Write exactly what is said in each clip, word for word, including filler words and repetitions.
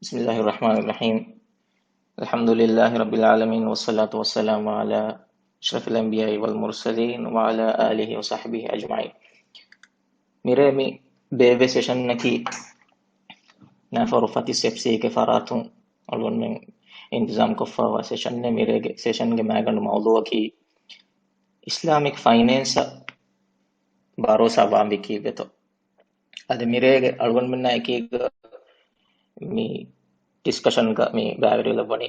بسم الله الرحمن الرحيم. الحمد لله رب العالمين، والصلاة والسلام على أشرف الأنبياء والمرسلين وعلى آله وصحبه أجمعين. މިރޭ މި ބޭއްވި ސެޝަންއަކީ ނަފަރު ފަތިސް އެފްސީގެ ފަރާތުން އަޅުގަނޑުމެން އިންތިޒާމް ކޮށްފައިވާ ސެޝަންއެއް. މިރޭގެ ސެޝަންގެ މައިގަނޑު މައުޟޫއަކީ އިސްލާމިކް ފައިނޭންސަށް ބަރޯސާ ވާންވީ ކީއްވެތޯ. އަދި މިރޭގެ އަޅުގަނޑުމެންނާ އެކީގަ މި ޑިސްކަޝަންގަ މި ބައިވެރިވެލައްވަނީ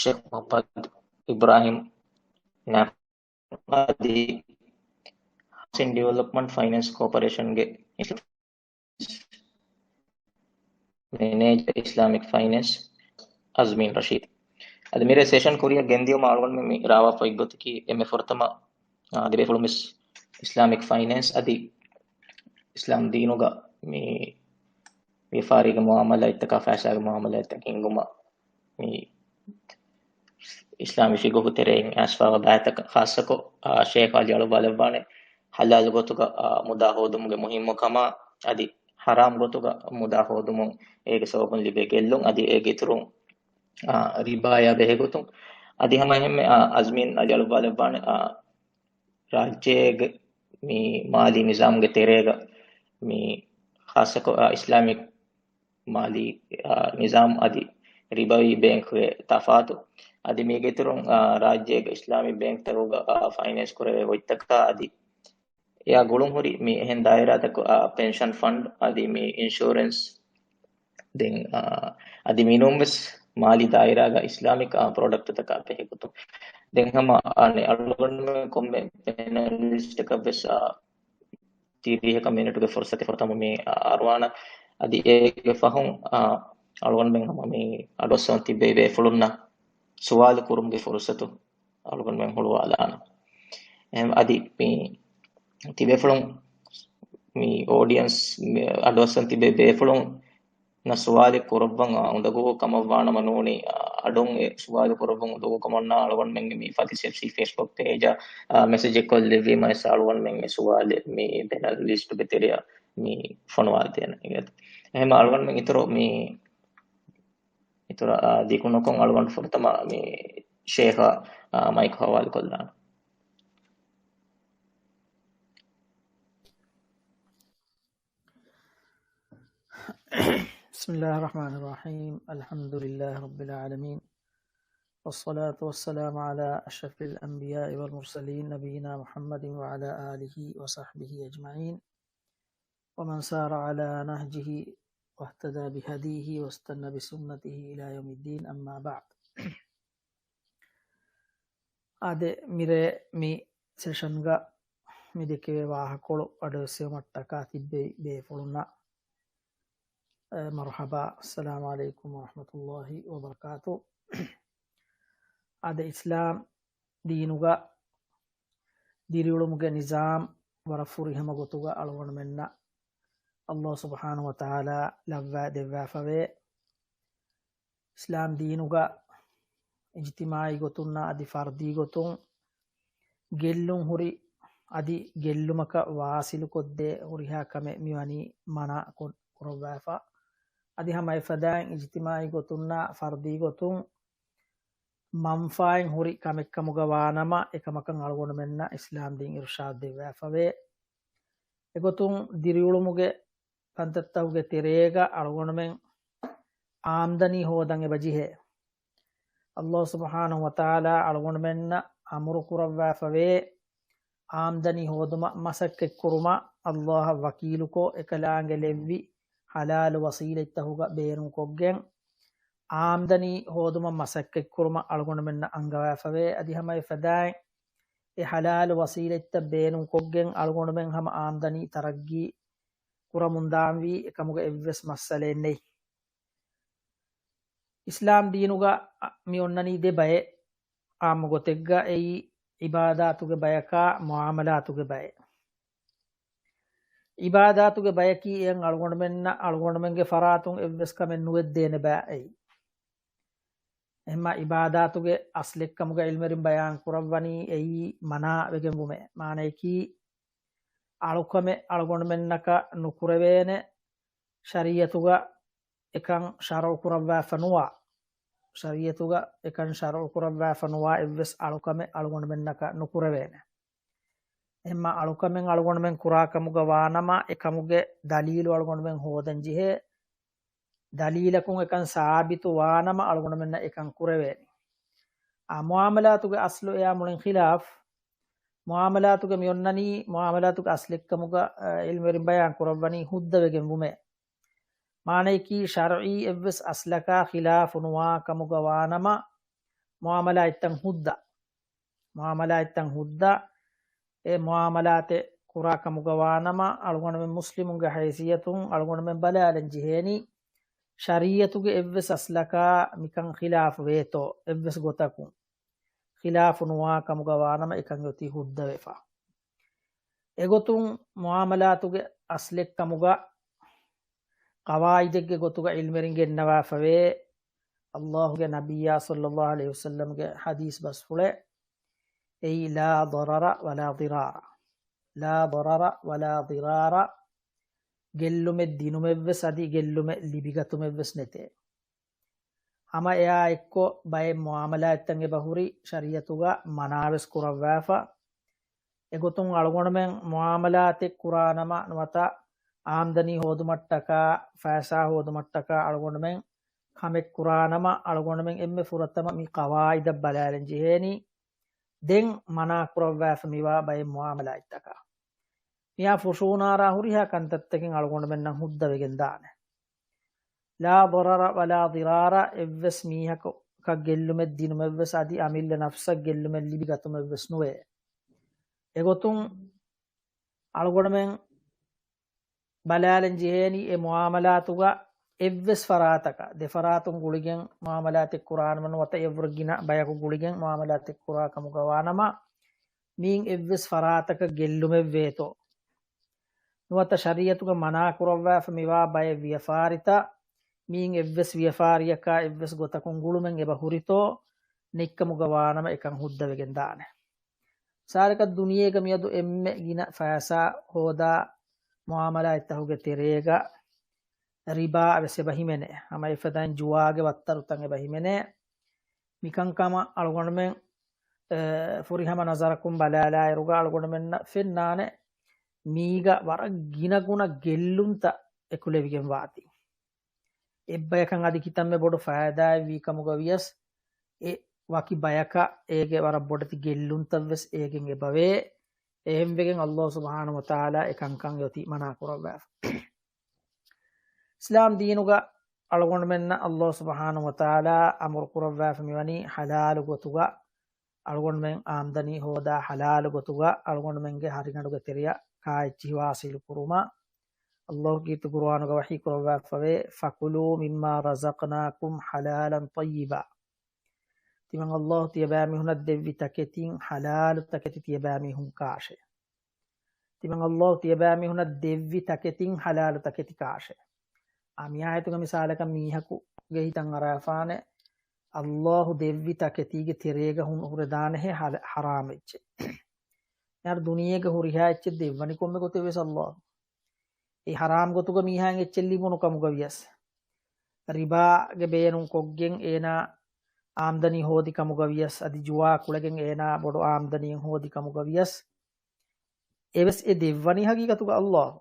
ޝޭޚް މުޙައްމަދު އިބްރާހިމް ނާފި އަދި ހައުސިން ޑިވެލޮޕްމަންޓް ފައިނޭންސް ކޯޕަރޭޝަންގެ މެނޭޖަރ އިސްލާމިކް ފައިނޭންސް އަޒްމީން ރަޝީދު. އަދި މިރޭ ސެޝަން ކުރިއަށް ގެންދިޔުމަށް އަޅުގަނޑުމެން މި ރާވާފަ އޮތްގޮތަކީ އެންމެ ފުރަތަމަ، އާ، ދިވެހިފުޅުން ވެސް އިސްލާމިކް ފައިނޭންސް އަދި އިސްލާމް ދީނުގަ މި ވިޔަފާރީގެ މުއާމަލާތްތަކާ ފައިސާގެ މުއާމަލާތްތައް ހިންގުމަށް މި އިސްލާމީ ފިގުހު ތެރެއިން އައިސްފައިވާ ބައިތަކަށް ޚާއްޞަކޮށް، އާ، ޝޭޚް އަލި އަޅުއްވާލައްވާނެ ޙަލާލު ގޮތުގަ، އާ، މުދާ ހޯދުމުގެ މުހިއްމުކަމާ އަދި ޙަރާމް ގޮތުގަ މުދާ ހޯދުމުން އޭގެ ސަބަބުން ލިބޭ ގެއްލުން އަދި އޭގެ އިތުރުން، އާ، ރިބާޔާ ބެހޭގޮތުން އަދި ހަމައެހެންމެ، އާ، އަޒްމީން އަލި އަޅުއްވާލައްވާނެ، އާ، ރާއްޖޭގެ މި މާލީ ނިޒާމްގެ ތެރޭގަ މި ޚާއްޞަކޮށް، އާ، އިސްލާމިކް މާލީ، އާ، ނިޒާމް އަދި ރިބަވީ ބޭންކުގެ ތަފާތު. އަދި މީގެ އިތުރުން، އާ، ރާއްޖޭގެ އިސްލާމީ ބޭންކްތަކުގަ، އާ، ފައިނޭންސް ކުރެވޭ ގޮތްތަކާ އަދި އެއާ ގުޅުންހުރި މި އެހެން ދާއިރާތަކު، އާ، ޕެންޝަން ފަންޑް އަދި މި އިންޝުއަރެންސް ދެން، އާ، އަދި މިނޫންވެސް މާލީ ދާއިރާގަ އިސްލާމިކް، އާ، ޕްރޮޑަކްޓްތަކާ ބެހޭގޮތުން. ދެން ހަމަ އަނެއް އަޅުގަނޑުމެން ކޮންމެ ޕެނަލިސްޓަކަށްވެސް، އާ، ތިރީހަކަށް މިނެޓުގެ ފުރުސަތެއް ފުރަތަމަ މި، އާ، އަރުވާނަ. އަދި އޭގެ ފަހުން، އާ، އަޅުގަނޑުމެން ހަމަ މި އަޑުއައްސަވަން ތިބޭ ބޭފުޅުންނަށް ސުވާލު ކުރުމުގެ ފުރުސަތު އަޅުގަނޑުމެން ހުޅުވާލާނަ. އެހެން އަދި މި ތިބޭފުޅުން މި އޯޑިއަންސް މި އަޑުއައްސަން ތިބޭ ބޭފުޅުންނަށް ސުވާލެއް ކުރައްވަން، އާ، އުނދަގޫ ކަމަށްވާނަމަ ނޫނީ، އާ، އަޑުން އެ ސުވާލު ކުރައްވަން އުނދަގޫ ކަމަށްނާ އަޅުގަނޑުމެންގެ މި ފަތިސް އެފްސީ ފޭސްބުކް ޕޭޖަށް، އާ، މެސެޖެއް ކޮށްލެއްވީމަ އެސް އަޅުގަނޑުމެން އެ ސުވާލެއް މި ޕެނަލިސްޓުގެ ތެރެއަށް މި ފޮނުވާދޭނެ. އެހެން އަޅުގަނޑުމެން އިތުރު މި އިތުރަށް، އާ، ދިގު ނުކޮށް އަޅުގަނޑު ފުރަތަމަ މި ޝޭޚަށް، އާ، މައިކު ހަވާލު ކޮށްލާނަން. بسم الله الرحمن الرحيم. الحمد لله رب العالمين. والصلاة والسلام على أشرف الأنبياء والمرسلين نبينا محمد وعلى آله وصحبه أجمعين. ومن سار على نهجه واهتدى بهديه واستن بسنته إلى يوم الدين، أما بعد. އާދެ، މިރޭ މި ސެޝަންގަ މި ދެކެވޭ ވާހަކަކޮޅު އަޑުއެއްސެވުމަށްޓަކާ ތިއްބެވި ބޭފުޅުންނަށް، އަ، މަރުޙަބާ، އައްސަލާމު ޢަލައިކުމް ވަރަޙްމަތުﷲި ވަބަރަކާތު. އާދެ، އިސްލާމް ދީނުގަ ދިރިއުޅުމުގެ ނިޒާމް ވަރަށް ފުރިހަމަ ގޮތުގަ އަޅުގަނޑުމެންނަށް ﷲ ސުބްޙާނަހޫ ވަތަޢާލާ ލައްވާ ދެއްވާފަވޭ. އިސްލާމް ދީނުގަ އިޖްތިމާޢީ ގޮތުންނާ އަދި ފަރްދީ ގޮތުން ގެއްލުން ހުރި އަދި ގެއްލުމަކަށް ވާސިލުކޮށްދޭ ހުރިހާ ކަމެއް މިވަނީ މަނާ ކުރައްވާފަ. އަދި ހަމަ އެފަދައިން އިޖްތިމާޢީ ގޮތުންނާ ފަރްދީ ގޮތުން މަންފާއިން ހުރި ކަމެއްކަމުގަ ވާނަމަ، އެކަމަކަށް އަޅުގަނޑުމެންނަށް އިސްލާމް ދީން އިރުޝާދު ދެއްވާފަވޭ. އެގޮތުން ދިރިއުޅުމުގެ ކަންތައްތަކުގެ ތެރޭގަ އަޅުގަނޑުމެން އާމްދަނީ ހޯދަން އެބަޖެހޭ. ﷲ ސުބްޙާނަހޫ ވަތަޢާލާ އަޅުގަނޑުމެންނަށް އަމުރު ކުރައްވާފަވޭ، އާމްދަނީ ހޯދުމަށް މަސައްކަތްކުރުމަށް ﷲ އަށް ވަކީލުކޮށް، އެކަލާނގެ ލެއްވި ޙަލާލު ވަސީލަތްތަކުގަ ބޭނުންކޮށްގެން، އާމްދަނީ ހޯދުމަށް މަސައްކަތްކުރުމަށް އަޅުގަނޑުމެންނަށް އަންގަވާފަވޭ. އަދި ހަމަ އެފަދައިން އެ ޙަލާލު ވަސީލަތްތައް ބޭނުންކޮށްގެން އަޅުގަނޑުމެން ހަމަ އާމްދަނީ ތަރައްގީ ކުރަމުންދާންވީ އެކަމުގަ އެއްވެސް މައްސަލައެއް ނެތް. އިސްލާމް ދީނުގަ މި އޮންނަނީ ދެ ބައެއް. އާއްމު ގޮތެއްގަ އެއީ އިބާދާތުގެ ބަޔަކާ މުޢާމަލާތުގެ ބައެއް. އިބާދާތުގެ ބަޔަކީ އެއަށް އަޅުގަނޑުމެންނަށް އަޅުގަނޑުމެންގެ ފަރާތުން އެއްވެސް ކަމެއް ނުވެއްދޭނެ ބައެއް. އެހެންމާ އިބާދާތުގެ އަސްލެއްކަމުގަ ޢިލްމުވެރިން ބަޔާން ކުރައްވަނީ އެއީ މަނާ ވެގެންވުމޭ. މާނަޔަކީ އަޅުކަމެއް އަޅުގަނޑުމެންނަކަށް ނުކުރެވޭނެ، ޝަރީޢަތުގަ އެކަން ޝަރުޢު ކުރައްވާފަ ނުވާ، ޝަރީޢަތުގަ އެކަން ޝަރުޢު ކުރައްވާފަ ނުވާ އެއްވެސް އަޅުކަމެއް އަޅުގަނޑުމެންނަކަށް ނުކުރެވޭނެ. އެހެންމަ އަޅުކަމެއް އަޅުގަނޑުމެން ކުރާ ކަމުގަ ވާނަމަ، އެކަމުގެ ދަލީލު އަޅުގަނޑުމެން ހޯދަން ޖެހޭ. ދަލީލަކުން އެކަން ސާބިތު ވާނަމަ އަޅުގަނޑުމެންނަށް އެކަން ކުރެވޭނެ. އާ، މުއާމަލާތުގެ އަސްލު އެޔާ މުޅިން ޚިލާފް. މުއާމަލާތުގެ މި އޮންނަނީ، މުއާމަލާތުގެ އަސްލެއްކަމުގަ، އަ، ޢިލްމުވެރިން ބަޔާން ކުރައްވަނީ ހުއްދަވެގެން ވުމޭ. މާނަޔަކީ، ޝަރްޢީ އެއްވެސް އަސްލަކާ ޚިލާފު ނުވާ ކަމުގަ ވާނަމަ، މުއާމަލާތްތައް ހުއްދަ. މުއާމަލާތްތައް ހުއްދަ. އެ މުއާމަލާތެއް ކުރާ ކަމުގަ ވާނަމަ، އަޅުގަނޑުމެން މުސްލިމުންގެ ހައިސިއްޔަތުން އަޅުގަނޑުމެން ބަލާލަން ޖެހޭނީ، ޝަރީޢަތުގެ އެއްވެސް އަސްލަކާ މިކަން ޚިލާފު ވޭތޯ، އެއްވެސް ގޮތަކުން ޚިލާފު ނުވާ ކަމުގަ ވާނަމަ، އެކަން އޮތީ ހުއްދަވެފަ. އެގޮތުން މުއާމަލާތުގެ އަސްލެއްކަމުގަ، ޤަވާއިދެއްގެ ގޮތުގަ ޢިލްމުވެރިން ގެންނަވާފަވޭ، ﷲ ގެ ނަބިއްޔާ ޞައްލައްލާހު ޢަލައިހި ވަސައްލަމްގެ ޙަދީޘް ބަސްފުޅެއް، އެއީ، لا ضرر ولا ضرار، لا ضرر ولا ضرار، ގެއްލުމެއް ދިނުމެއްވެސް އަދި ގެއްލުމެއް ލިބިގަތުމެއްވެސް ނެތޭ. ހަމަ އެއާ އެއްކޮށް ބައެއް މުއާމަލާތްތައް އެބަހުރި ޝަރީޢަތުގަ މަނާވެސް ކުރައްވާފަ. އެގޮތުން އަޅުގަނޑުމެން މުއާމަލާތެއް ކުރާނަމަ، ނުވަތަ އާމްދަނީ ހޯދުމަށްޓަކާ، ފައިސާ ހޯދުމަށްޓަކާ އަޅުގަނޑުމެން ކަމެއް ކުރާނަމަ، އަޅުގަނޑުމެން އެންމެ ފުރަތަމަ މި ޤަވާއިދަށް ބަލާލަން ޖެހޭނީ، ދެން މަނާ ކުރައްވާފަ މިވާ ބައެއް މުއާމަލާތްތަކާ. މިއާ ފުށޫނާރާ ހުރިހާ ކަންތައްތަކެއް އަޅުގަނޑުމެންނަށް ހުއްދަވެގެން ދާނެ. لا ضرر ولا ضرار، އެއްވެސް މީހަކަށް ގެއްލުމެއް ދިނުމެއްވެސް އަދި އަމިއްލަ ނަފްސަށް ގެއްލުމެއް ލިބި ގަތުމެއްވެސް ނުވޭ. އެގޮތުން އަޅުގަނޑުމެން ބަލާލަން ޖެހޭނީ އެ މުއާމަލާތުގަ އެއްވެސް ފަރާތަކަށް، ދެ ފަރާތުން ގުޅިގެން މުއާމަލާތެއް ކުރާނަމަ ނުވަތަ އެއްވުރެ ގިނަ ބަޔަކު ގުޅިގެން މުއާމަލާތެއް ކުރާ ކަމުގަ ވާނަމަ، މީން އެއްވެސް ފަރާތަކަށް ގެއްލުމެއް ވޭތޯ، ނުވަތަ ޝަރީޢަތުގަ މަނާ ކުރައްވާފަ މިވާ ބައެއް ވިޔަފާރިތައް، މީން އެއްވެސް ވިޔަފާރިއަކާ އެއްވެސް ގޮތަކުން ގުޅުމެއް އެބަ ހުރިތޯ، ނެތްކަމުގަ ވާނަމަ އެކަން ހުއްދަވެގެން ދާނެ. ސާރަކަށް ދުނިޔޭގަ މިއަދު އެންމެ ގިނަ ފައިސާ ހޯދާ މުއާމަލާތްތަކުގެ ތެރޭގަ ރިބާ ވެސް އެބަ ހިމެނޭ. ހަމަ އެފަދައިން ޖުވާގެ ވައްތަރުތައް އެބަ ހިމެނޭ. މިކަންކަމަށް އަޅުގަނޑުމެން، އެ، ފުރިހަމަ ނަޒަރަކުން ބަލާލާއިރުގަ އަޅުގަނޑުމެންނަށް ފެންނާނެ، މީގަ ވަރަށް ގިނަގުނަ ގެއްލުންތައް އެކުލެވިގެން ވާތީ. އެއްބަޔަކަށް އަދި ކިތަންމެ ބޮޑު ފައިދާއެއް ވީ ކަމުގަ ވިޔަސް، އެ ވަކި ބަޔަކަށް އޭގެ ވަރަށް ބޮޑެތި ގެއްލުންތައްވެސް އޭގެން އެބަވޭ. އެހެންވެގެން ﷲ ސުބްޙާނަހޫ ވަތަޢާލާ އެ ކަންކަން އެއޮތީ މަނާ ކުރައްވާފަ. އިސްލާމް ދީނުގަ އަޅުގަނޑުމެންނަށް ﷲ ސުބްޙާނަހޫ ވަތަޢާލާ އަމުރު ކުރައްވާފަ މިވަނީ ޙަލާލު ގޮތުގަ އަޅުގަނޑުމެން އާމްދަނީ ހޯދާ، ޙަލާލު ގޮތުގަ އަޅުގަނޑުމެންގެ ހަރިގަނޑުގެ ތެރެއަށް ކާއެއްޗިހި ވާސިލު ކުރުމަށް. ﷲ ކީރިތި ޤުރުއާނުގަ ވަޙީ ކުރައްވާފަވޭ، فكلوا مما رزقناكم حلالا طيبا. ތިމަން ﷲ ތިޔަބައިމީހުނަށް ދެއްވި ތަކެތިން ޙަލާލު ތަކެތި ތިޔަބައިމީހުން ކާށޭ. ތިމަން ﷲ ތިޔަބައިމީހުނަށް ދެއްވި ތަކެތިން ޙަލާލު ތަކެތި ކާށޭ. އާ، މި އާޔަތުގެ މިސާލަކަށް މީހަކުގެ ހިތަށް އަރާފާނެ، ﷲ ދެއްވި ތަކެތީގެ ތެރޭގަ ހުން ހުރެދާނެހޭ ޙަލ-، ޙަރާމް އެއްޗެއް. މިހާރު ދުނިޔޭގަ ހުރިހާ އެއްޗެއް ދެއްވަނީ ކޮންމެ ގޮތެއް ވެސް ﷲ. އެ ޙަރާމް ގޮތުގަ މީހާއަށް އެއްޗެއް ލިބުނު ކަމުގަ ވިޔަސް، ރިބާގެ ބޭނުން ކޮށްގެން އޭނާ އާމްދަނީ ހޯދި ކަމުގަ ވިޔަސް، އަދި ޖުވާ ކުޅެގެން އޭނާ ބޮޑު އާމްދަނީއެއް ހޯދި ކަމުގަ ވިޔަސް، އެވެސް އެ ދެއްވަނީ ހަގީގަތުގަ ﷲ.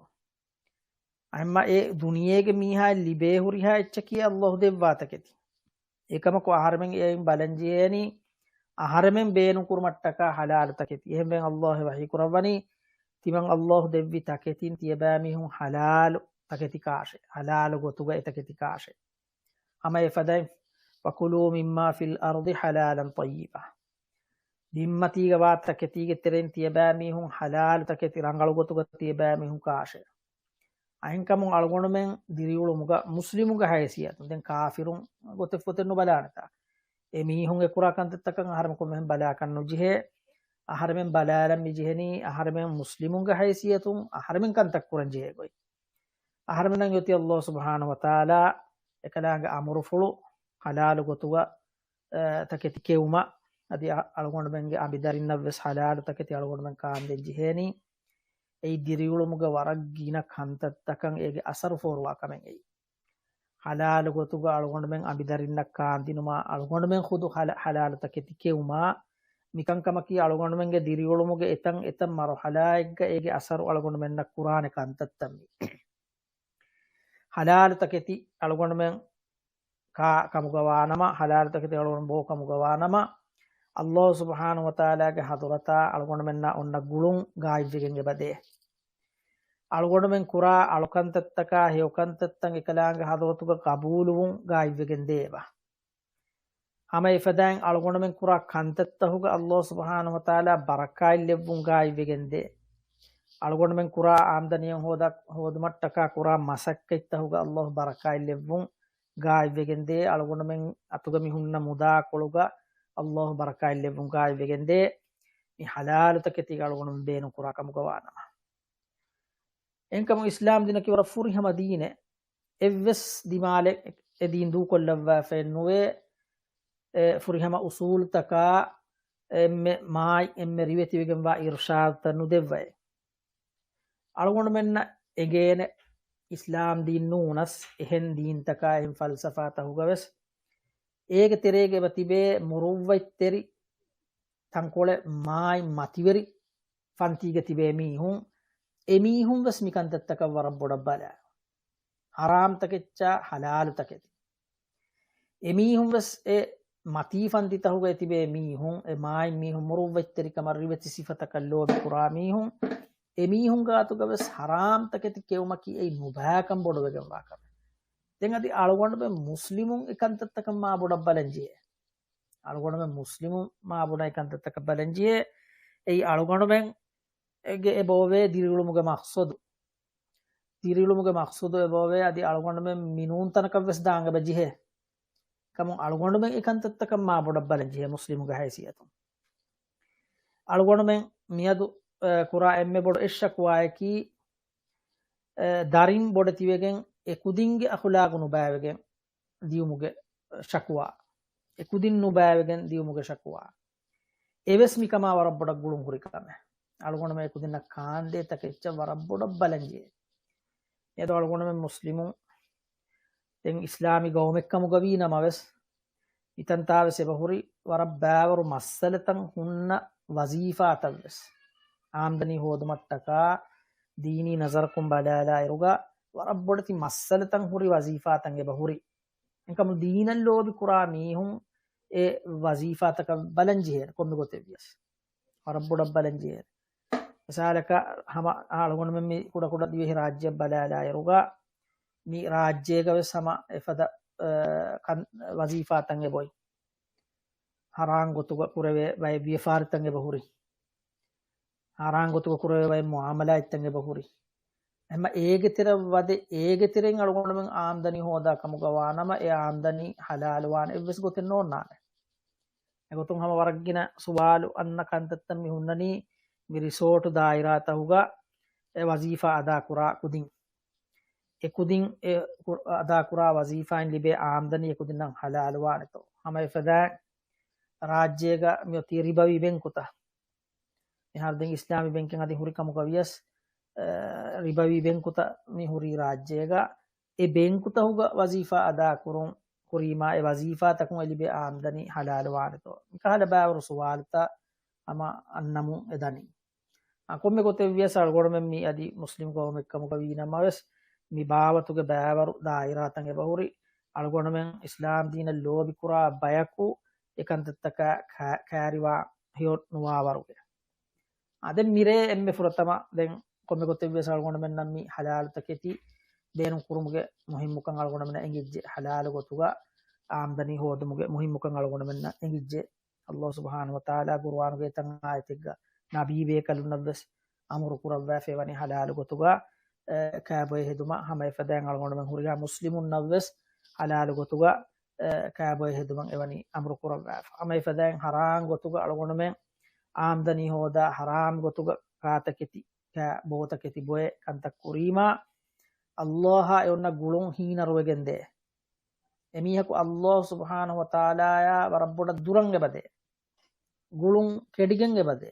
އެހެންމަ އެ ދުނިޔޭގެ މީހާއަށް ލިބޭ ހުރިހާ އެއްޗަކީ ﷲ ދެއްވާ ތަކެތި. އެކަމަކު އަހަރެމެން އެއިން ބަލަން ޖެހޭނީ، އަހަރެމެން ބޭނުން ކުރުމަށްޓަކާ ޙަލާލު ތަކެތި. އެހެންވެ ﷲ ވަޙީ ކުރައްވަނީ، ތިމަން ﷲ ދެއްވި ތަކެތިން ތިޔަބައިމީހުން ޙަލާލު ތަކެތި ކާށޭ، ޙަލާލު ގޮތުގަ އެ ތަކެތި ކާށޭ. ހަމަ އެފަދައިން، وكلوا مما في الأرض حلالا طيبا. ބިންމަތީގަ ވާ ތަކެތީގެ ތެރެއިން ތިޔަބައިމީހުން ޙަލާލު ތަކެތި ރަނގަޅު ގޮތުގަ ތިޔަބައިމީހުން ކާށޭ. އަހެންކަމުން އަޅުގަނޑުމެން ދިރިއުޅުމުގަ މުސްލިމުންގެ ހައިސިއްޔަތުން، ދެން ކާފިރުން ގޮތެއް ފޮތެއް ނުބަލާނެތާ. އެ މީހުން އެ ކުރާ ކަންތައްތަކަށް އަހަރެމެން ކޮންމެހެން ބަލާކަށް ނުޖެހޭ. އަހަރެމެން ބަލާލަން މި ޖެހެނީ، އަހަރެމެން މުސްލިމުންގެ ހައިސިއްޔަތުން އަހަރެމެން ކަންތައް ކުރަން ޖެހޭ ގޮތް. އަހަރެމެންނަށް އޮތީ ﷲ ސުބްޙާނަހޫ ވަތަޢާލާ އެކަލާނގެ އަމުރުފުޅު ޙަލާލު ގޮތުގަ، އަ، ތަކެތި ކެއުމަށް، އަދި އަ-، އަޅުގަނޑުމެންގެ އަނބިދަރިންނަށް ވެސް ޙަލާލު ތަކެތި އަޅުގަނޑުމެން ކާންދޭން ޖެހޭނީ. އެއީ ދިރިއުޅުމުގެ ވަރަށް ގިނަ ކަންތައްތަކަށް އޭގެ އަސަރު ފޯރުވާ ކަމެއް އެއީ. ޙަލާލު ގޮތުގަ އަޅުގަނޑުމެން އަނބިދަރިންނަށް ކާންދިނުމާ، އަޅުގަނޑުމެން ޚުދު ޙަލާ-، ޙަލާލު ތަކެތި ކެއުމާ، މިކަންކަމަކީ އަޅުގަނޑުމެންގެ ދިރިއުޅުމުގެ އެތަން އެތައް މަރުޙަލާއެއްގަ އޭގެ އަސަރު އަޅުގަނޑުމެންނަށް ކުރާނެ ކަންތައްތައް މީ. ޙަލާލު ތަކެތި އަޅުގަނޑުމެން ކާ ކަމުގަ ވާނަމަ، ޙަލާލު ތަކެތި އަޅުގަނޑު ބޯ ކަމުގަ ވާނަމަ، ﷲ ސުބްޙާނަހޫ ވަތަޢާލާގެ ޙަޟުރަތާ އަޅުގަނޑުމެންނާ އޮންނަ ގުޅުން ގާތްވެގެން އެބަދޭ. އަޅުގަނޑުމެން ކުރާ އަޅުކަންތައްތަކާ ހެޔޮކަންތައްތައް އެކަލާނގެ ޙަޟުރަތުގަ ޤަބޫލުވުން ގާތްވެގެން ދޭ އެބަ. ހަމަ އެފަދައިން އަޅުގަނޑުމެން ކުރާ ކަންތައްތަހުގަ ﷲ ސުބްޙާނަހޫ ވަތަޢާލާ ބަރަކާތް ލެއްވުން ގާތްވެގެން ދޭ. އަޅުގަނޑުމެން ކުރާ އާމްދަނީއަށް ހޯދާ-، ހޯދުމަށްޓަކާ ކުރާ މަސައްކަތްތަހުގަ ﷲ ބަރަކާތް ލެއްވުން ގާތްވެގެން ދޭ. އަޅުގަނޑުމެން އަތުގަ މި ހުންނަ މުދާކޮޅުގަ ﷲ ބަރަކާތް ލެއްވުން ގާތްވެގެން ދޭ. މި ޙަލާލު ތަކެތީގަ އަޅުގަނޑުމެން ބޭނުން ކުރާ ކަމުގަ ވާނަމަ. އެހެންކަމުން އިސްލާމް ދީނަކީ ވަރަށް ފުރިހަމަ ދީނެއް. އެއްވެސް ދިމާލެއް އެ ދީން ދޫކޮށްލައްވާފައެއް ނުވޭ. އެ ފުރިހަމަ އުސޫލުތަކާ އެންމެ މާތް އެންމެ ރިވެތިވެގެންވާ އިރުޝާދުތައް ނުދެއްވައޭ. އަޅުގަނޑުމެންނަށް އެނގޭނެ އިސްލާމް ދީން ނޫނަސް އެހެން ދީންތަކާ އެހެން ފަލްސަފާތަކުގަވެސް އޭގެ ތެރޭގަ އެބަ ތިބޭ މުރުއްވަތްތެރި ތަންކޮޅެއް މާތް މަތިވެރި ފަންތީގަ ތިބޭ މީހުން، އެމީހުން ވެސް މިކަންތައްތަކަށް ވަރަށް ބޮޑަށް ބަލާ. ޙަރާމްތަކެއްޗާ ޙަލާލުތަކެތި. އެމީހުން ވެސް އެ މަތީ ފަންތިތަހުގަ ތިބޭ މީހުން، އެ މާތް މީހުން، މުރުއްވަތްތެރިކަމަށް ރިވެތި ސިފަތަކަށް ލޯބި ކުރާ މީހުން، އެމީހުން ގާތުގަ ވެސް ޙަރާމްތަކެތި ކެއުމަކީ އެއީ ނުބައިކަން ބޮޑުވެގެންވާ ކަމެއް. ދެން އަދި އަޅުގަނޑުމެން މުސްލިމުން އެކަންތައްތަކަށް މާ ބޮޑަށް ބަލަން ޖެހޭ. އަޅުގަނޑުމެން މުސްލިމުން މާ ބުނަ އެކަންތައްތަކަށް ބަލަން ޖެހޭ. އެއީ އަޅުގަނޑުމެން އެގެ އެބައޮވޭ ދިރިއުޅުމުގެ މަޤްޞަދު. ދިރިއުޅުމުގެ މަޤްޞަދު އެބައޮވޭ އަދި އަޅުގަނޑުމެން މި ނޫން ތަނަކަށް ވެސް ދާން އެބަ ޖެހޭ. ކަމުން އަޅުގަނޑުމެން އެކަންތައްތަކަށް މާ ބޮޑަށް ބަލަން ޖެހޭ މުސްލިމުގެ ހައިސިއްޔަތުން. އަޅުގަނޑުމެން މިއަދު، އަ، ކުރާ އެންމެ ބޮޑު އެއް ޝަކުވާއަކީ، އަ، ދަރިން ބޮޑެތިވެގެން އެކުދިންގެ އަޚުލާގު ނުބައިވެގެން ދިޔުމުގެ ޝަކުވާ. އެކުދިން ނުބައިވެގެން ދިޔުމުގެ ޝަކުވާ. އެވެސް މިކަމާ ވަރަށް ބޮޑަށް ގުޅުން ހުރި ކަމެއް. އަޅުގަނޑުމެން އެކުދިންނަށް ކާންދޭ ތަކެއްޗަށް ވަރަށް ބޮޑަށް ބަލަން ޖެހޭ. އެދު އަޅުގަނޑުމެން މުސްލިމުން ދެން އިސްލާމީ ގައުމެއްކަމުގަ ވީ ނަމަވެސް، މިތަންތާވެސް އެބަހުރި ވަރަށް ބާވަރު މައްސަލަތައް ހުންނަ ވަޒީފާތައްވެސް. އާމްދަނީ ހޯދުމަށްޓަކާ ދީނީ ނަޒަރަކުން ބަލާލާއިރުގަ ވަރަށް ބޮޑެތި މައްސަލަތައް ހުރި ވަޒީފާތައް އެބަހުރި. އެކަމު ދީނަށް ލޯބި ކުރާ މީހުން އެ ވަޒީފާތަކަށް ބަލަން ޖެހޭނެ ކޮންމެ ގޮތެއް ވިޔަސް. ވަރަށް ބޮޑަށް ބަލަން ޖެހޭނެ. މިސާލަކަށް ހަމަ އަޅުގަނޑުމެން މި ކުޑަކުޑަ ދިވެހި ރާއްޖެއަށް ބަލާލާއިރުގަ މި ރާއްޖޭގަ ވެސް ހަމަ އެފަދަ، އަ، ކަން، ވަޒީފާތައް އެބައޮތް. ހަރާން ގޮތުގަ ކުރެވޭ ބައެއް ވިޔަފާރިތައް އެބަހުރި. ހަރާން ގޮތުގަ ކުރެވޭ ބައެއް މުއާމަލާތްތައް އެބަހުރި. ހަމަ އޭގެ ތެރެއަށް ވަދެ، އޭގެ ތެރެއިން އަޅުގަނޑުމެން އާމްދަނީ ހޯދާ ކަމުގަ ވާނަމަ، އެ އާމްދަނީ ހަލާލުވާނެ އެއްވެސް ގޮތެއް ނޯންނާނެ. އެގޮތުން ހަމަ ވަރަށް ގިނަ ސުވާލު އަންނަ ކަންތައްތައް މި ހުންނަނީ މި ރިސޯޓު ދާއިރާތަހުގަ އެ ވަޒީފާ އަދާކުރާ ކުދިން. އެ ކުދިން އެ ކު-، އަދާކުރާ ވަޒީފާއިން ލިބޭ އާމްދަނީ އެ ކުދިންނަށް ހަލާލުވާނެތޯ؟ ހަމަ އެފަދައިން ރާއްޖޭގަ މިއޮތީ ރިބަވީ ބެންކުތައް. މިހާރު ދެން އިސްލާމީ ބެންކެއް އަދި ހުރި ކަމުގަ ވިޔަސް، އަ، ރިބަވީ ބެންކުތައް މި ހުރީ ރާއްޖޭގަ އެ ބެންކުތަހުގަ ވަޒީފާ އަދާކުރުން ކުރީމާ އެ ވަޒީފާތަކުން އެ ލިބޭ އާމްދަނީ ހަލާލުވާނެތޯ؟ މިކަހަލަ ބާވަރު ސުވާލުތައް ހަމަ އަންނަމުން އެ ދަނީ. އާ، ކޮންމެ ގޮތެއް ވިޔަސް އަޅުގަނޑުމެން މި އަދި މުސްލިމް ގައުމެއްކަމުގަ ވީ ނަމަވެސް، މި ބާވަތުގެ ބާވަރު ދާއިރާތައް އެބަހުރި، އަޅުގަނޑުމެން އިސްލާމް ދީނަށް ލޯބިކުރާ ބަޔަކު އެކަންތައްތަކަށް ކާ-، ކާރިވާ ހެޔޮ ނުވާވަރުގެ. އާ، ދެން މިރޭ އެންމެ ފުރަތަމަ ދެން ކޮންމެ ގޮތެއް ވިޔަސް އަޅުގަނޑުމެންނަށް މި ހަލާލު ތަކެތި ބޭނުން ކުރުމުގެ މުހިއްމުކަން އަޅުގަނޑުމެންނަށް އެނގިއްޖެ. ހަލާލު ގޮތުގަ އާމްދަނީ ހޯދުމުގެ މުހިއްމުކަން އަޅުގަނޑުމެންނަށް އެނގިއްޖެ. ﷲ ސުބްޙާނަހޫ ވަތަޢާލާ ޤުރުއާނުގެ އެތައް އާޔަތެއްގަ ނަބީ ބޭކަލުންނަށްވެސް އަމުރު ކުރައްވާފައިވަނީ ހަލާލު ގޮތުގަ، އެ، ކާބޮއެ ހެދުމަށް، ހަމަ އެފަދައިން އަޅުގަނޑުމެން ހުރިހާ މުސްލިމުންނަށްވެސް ހަލާލު ގޮތުގަ، އެ، ކާބޮއެ ހެދުމަށް އެވަނީ އަމުރު ކުރައްވާފަ. ހަމަ އެފަދައިން ހަރާން ގޮތުގަ އަޅުގަނޑުމެން އާމްދަނީ ހޯދާ ހަރާމް ގޮތުގަ ކާތަކެތި، ކާ ބޯތަކެތި ބޮއެ ކަންތައް ކުރީމާ، ﷲ އާ އެ އޮންނަ ގުޅުން ހީނަރުވެގެންދޭ. އެމީހަކު ﷲ ސުބްޙާނަހޫ ވަތަޢާލާއާ ވަރަށް ބޮޑަށް ދުރަށް އެބަދޭ. ގުޅުން ކެޑިގެން އެބަދޭ.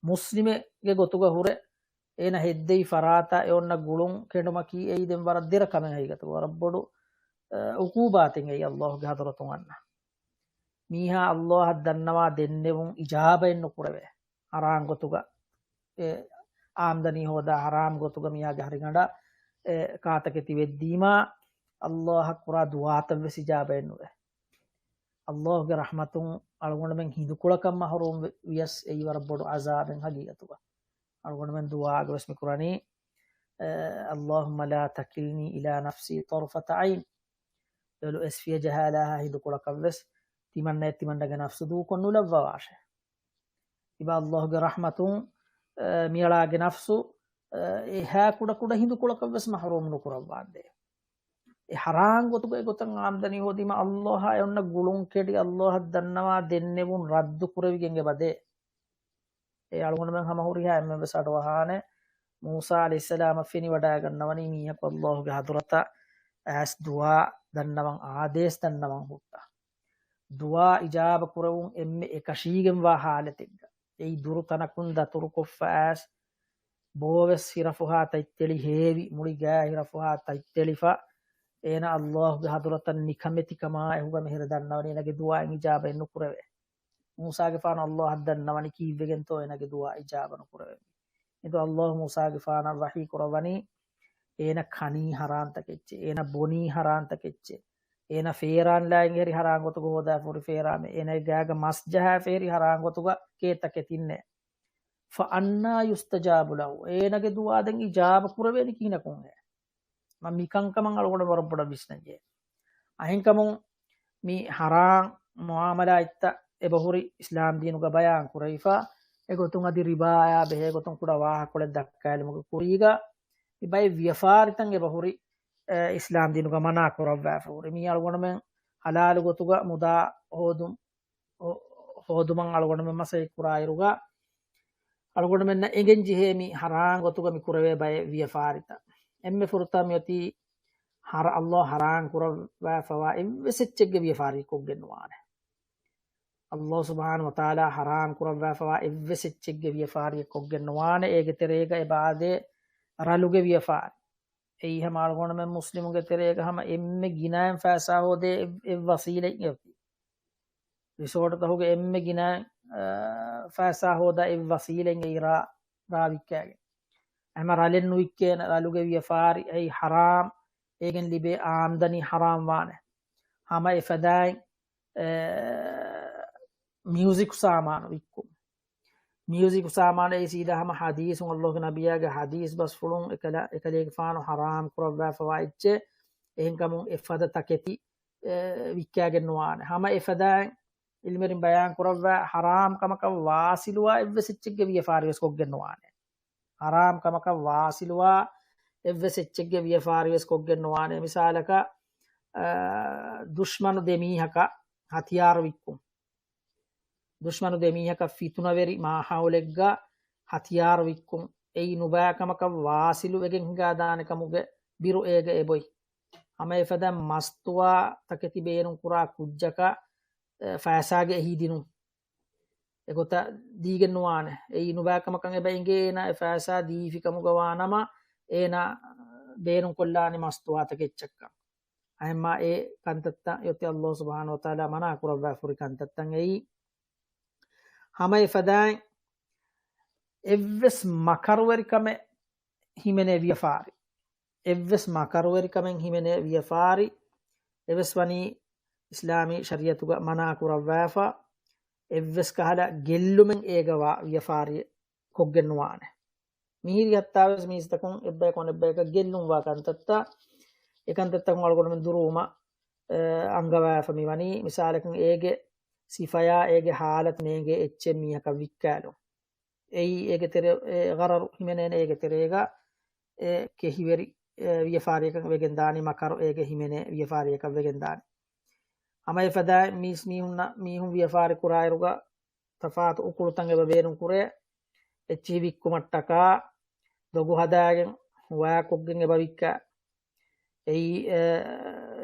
މުސްލިމެއްގެ ގޮތުގަ ހުރެ އޭނަ ހެއްދެވި ފަރާތާ އެ އޮންނަ ގުޅުން ކެނޑުމަކީ އެއީ ދެން ވަރަށް ދެރަ ކަމެއް ހަގީގަތުގަ. ވަރަށް ބޮޑު އެ، އުޤޫބާތެއް އެއީ ﷲ ގެ ޙަޟްރަތުން އަންނަ. މީހާ ﷲ އަށް ދަންނަވާ ދެންނެވުން އިޖާބައެއް ނުކުރެވޭ. ޙަރާން ގޮތުގަ އެ އާމްދަނީ ހޯދާ، ޙަރާމް ގޮތުގަ މީހާގެ ހަރިގަނޑަށް އެ ކާތަކެތި ވެއްދީމާ، ﷲ އަށް ކުރާ ދުޢާތައް ވެސް އިޖާބައެއް ނުވޭ. ﷲ ގެ ރަޙްމަތުން އަޅުގަނޑުމެން ހިނދުކޮޅަކަށް މަޙްރޫމް ވިޔަސް އެއީ ވަރަށް ބޮޑު ޢަޛާބެއް ޙަޤީޤަތުގަ. އަޅުގަނޑުމެން ދުޢާގަ ވެސް މި ކުރަނީ، އެ، اللهم لا تكلني إلى نفسي طرفة عين. ލޮލު އެސްފިޔަ ޖަހާލާހާ ހިނދުކޮޅަކަށް ވެސް ތިމަންނައެއް ތިމަންނަގެ ނަފްސު ދޫކޮށް ނުލައްވަވާށޭ. އިބަ ﷲ ގެ ރަޙްމަތުން، އެ، މިއަޅާގެ ނަފްސު، އެ، އެހާ ކުޑަކުޑަ ހިނދުކޮޅަކަށް ވެސް މަޙްރޫމް ނުކުރައްވާނދޭ. އެ ޙަރާން ގޮތުގައި ގޮތަށް އާމްދަނީ ހޯދީމަ ﷲ އަށް އެ އޮންނަ ގުޅުން ކެޑި ﷲ އަށް ދަންނަވާ ދެންނެވުން ރައްދު ކުރެވިގެން އެބަދޭ. އެ އަޅުގަނޑުމެން ހަމަ ހުރިހާ އެންމެން ވެސް އަޑުއަހާނެ. މޫސާ ޢަލައިހިއްސަލާމަށް ފެނިވަޑައިގަންނަވަނީ މީހަކު ﷲ ގެ ޙަޟްރަތަށް އައިސް ދުޢާ ދަންނަވަން، އާދޭސް ދަންނަވަން ހުއްޓާ. ދުޢާ އިޖާބަ ކުރެވުން އެންމެ އެކަށީގެންވާ ޙާލަތެއްގަ. އެއީ ދުރު ތަނަކުން ދަތުރުކޮށްފަ އައިސް، ބޯވެސް ހިރަފުހާ ތަތްތެޅި ހޭވި، މުޅި ގާ ހިރަފުހާ ތަތްތެޅިފަ، އޭނަ ﷲ ގެ ޙަޟްރަތަށް ނިކަމެތިކަމާ އެހުގަމެ ހިރަ ދަންނަވަނީ އޭނަގެ ދުޢާއިން އިޖާބައެއް ނުކުރެވޭ. މޫސާގެފާނު ﷲ އަށް ދަންނަވަނީ ކީއްވެގެންތޯ އޭނަގެ ދުޢާ އިޖާބަ ނުކުރެވެނީ. އެދު ﷲ މޫސާގެފާނަށް ވަޙީ ކުރައްވަނީ، އޭނަ ކަނީ ޙަރާން ތަކެއްޗެއް، އޭނަ ބޮނީ ޙަރާން ތަކެއްޗެއް، އޭނަ ފޭރާން ލާއިން ހެރި ޙަރާން ގޮތުގަ ހޯދާފަ ހުރި ފޭރާމެއް، އޭނަގެ ގާގަ މަސް ޖަހާފަ ހެރި ޙަރާން ގޮތުގަ ކޭ ތަކެތިންނޭ. فأنى يستجاب له. އޭނަގެ ދުޢާ ދެން އިޖާބަ ކުރެވޭނީ ކިހިނަކުންހޭ؟ މަ މިކަންކަމަށް އަޅުގަނޑު ވަރަށް ބޮޑަށް ވިސްނަންޖެހޭ. އަހެންކަމުން މި ޙަރާން މުޢާމަލާތްތައް އެބަހުރި އިސްލާމް ދީނުގަ ބަޔާން ކުރެވިފަ، އެގޮތުން އަދި ރިބާޔާ ބެހޭ ގޮތުން ކުޑަ ވާހަކަކޮޅެއް ދައްކާލުމުގެ ކުރީގަ، މި ބައެއް ވިޔަފާރިތައް އެބަހުރި، އެ، އިސްލާމް ދީނުގަ މަނާ ކުރައްވާފަ ހުރި. މީ އަޅުގަނޑުމެން ޙަލާލު ގޮތުގަ މުދާ ހޯދުން، ހޯ-، ހޯދުމަށް އަޅުގަނޑުމެން މަސައްކަތް ކުރާއިރުގަ، އަޅުގަނޑުމެންނަށް އެނގެން ޖެހޭ މި ޙަރާން ގޮތުގަ މި ކުރެވޭ ބައެއް ވިޔަފާރިތައް. އެންމެ ފުރަތަމަ މިއޮތީ ޙަރ-، ﷲ ޙަރާން ކުރައްވާފަވާ އެއްވެސް އެއްޗެއްގެ ވިޔަފާރި ކޮށްގެން ނުވާނެ. ﷲ ސުބްޙާނަހޫ ވަތަޢާލާ ޙަރާން ކުރައްވާފަވާ އެއްވެސް އެއްޗެއްގެ ވިޔަފާރިއެއް ކޮށްގެން ނުވާނެ. އޭގެ ތެރޭގަ އެބަ އާދޭ ރަލުގެ ވިޔަފާރި. އެއީ ހަމަ އަޅުގަނޑުމެން މުސްލިމުގެ ތެރޭގަ ހަމަ އެންމެ ގިނައިން ފައިސާ ހޯދޭ އެއް، އެއް ވަސީލަތް އެއޮތީ. ރިސޯޓުތަކުގެ އެންމެ ގިނައިން، އާ، ފައިސާ ހޯދާ އެއް ވަސީލަތް އެއީ ރާ، ރާ ވިއްކާގެން. އެމަ ރަލެއް ނުވިއްކޭނެ، ރަލުގެ ވިޔަފާރި އެއީ ޙަރާމް، އޭގެން ލިބޭ އާމްދަނީ ޙަރާމް ވާނެ. ހަމަ އެފަދައިން، އެ، މިއުޒިކް ސާމާނު ވިއްކުން. މިއުޒިކު ސާމާނައީ ސީދާ ހަމަ ޙަދީޘުން، ﷲ ގެ ނަބިއްޔާގެ ޙަދީޘް ބަސްފުޅުން އެކަލަ-، އެކަލޭގެފާނު ޙަރާމް ކުރައްވާފަވާ އެއްޗެއް. އެހެންކަމުން އެފަދަ ތަކެތި، އެ، ވިއްކާގެން ނުވާނެ. ހަމަ އެފަދައިން ޢިލްމުވެރިން ބަޔާން ކުރައްވާ ޙަރާމް ކަމަކަށް ވާޞިލުވާ އެއްވެސް އެއްޗެއްގެ ވިޔަފާރިވެސް ކޮށްގެން ނުވާނެ. ޙަރާމް ކަމަކަށް ވާޞިލުވާ އެއްވެސް އެއްޗެއްގެ ވިޔަފާރިވެސް ކޮށްގެން ނުވާނެ. މިސާލަކަށް، އަ، ދުޝްމަނު ދެ މީހަކަށް ހަތިޔާރު ވިއްކުން. ދުޝްމަނު ދެ މީހަކަށް ފިތުނަވެރި މާހައުލެއްގަ ހަތިޔާރު ވިއްކުން. އެއީ ނުބައި ކަމަކަށް ވާޞިލުވެގެން ހިނގާދާނެ ކަމުގެ ބިރު އޭގަ އެބޮތް. ހަމަ އެފަދަ މަސްތުވާ ތަކެތި ބޭނުން ކުރާ ކުއްޖަކަށް، އެ، ފައިސާގެ އެހީ ދިނުން. އެގޮތަށް ދީގެން ނުވާނެ. އެއީ ނުބައި ކަމަކަށް އެބަ އެނގޭ އޭނާ އެ ފައިސާ ދީފި ކަމުގަ ވާނަމަ، އޭނާ ބޭނުންކޮށްލާނީ މަސްތުވާތަކެއް އެއްޗަކަށް. އެހެންމާ އެ ކަންތައްތައް އޮތީ ﷲ ސުބްޙާނަހޫ ވަތަޢާލާ މަނާ ކުރައްވާފަ ހުރި ކަންތައްތައް އެއީ. ހަމަ އެފަދައިން އެއްވެސް މަކަރުވެރިކަމެއް ހިމެނޭ ވިޔަފާރި. އެއްވެސް މަކަރުވެރިކަމެއް ހިމެނޭ ވިޔަފާރި. އެވެސް ވަނީ އިސްލާމީ ޝަރީޢަތުގަ މަނާ ކުރައްވާފަ. އެއްވެސް ކަހަލަ ގެއްލުމެއް އޭގަވާ ވިޔަފާރިއެއް ކޮށްގެން ނުވާނެ. މިހިރި ހައްތާވެސް މީސްތަކުން އެއްބަޔަކު އަނެއްބަޔަކަށް ގެއްލުންވާ ކަންތައްތައް، އެކަންތައްތަކުން އަޅުގަނޑުމެން ދުރުވުމަށް، އެ، އަންގަވާފަ މިވަނީ. މިސާލަކަށް އޭގެ ސިފަޔާ އޭގެ ހާލަތު ނޭނގޭ އެއްޗެއް މީހަކަށް ވިއްކާލުން. އެއީ އޭގެ ތެރެ، އެ، ޣަރަރު ހިމެނޭނެ އޭގެ ތެރޭގަ، އެ، ކެހިވެރި، އެ، ވިޔަފާރިއަކަށް ވެގެން ދާނީ، މަކަރު އޭގެ ހިމެނޭ ވިޔަފާރިއަކަށް ވެގެން ދާނީ. ހަމަ އެފަދައިން މީސް މީހުންނަށް، މީހުން ވިޔަފާރި ކުރާއިރުގަ، ތަފާތު އުކުޅުތައް އެބަ ބޭނުން ކުރޭ. އެއްޗިހި ވިއްކުމަށްޓަކާ، ދޮގު ހަދާގެން، ވަޔާކޮށްގެން އެބަ ވިއްކާ. އެއީ، އެ،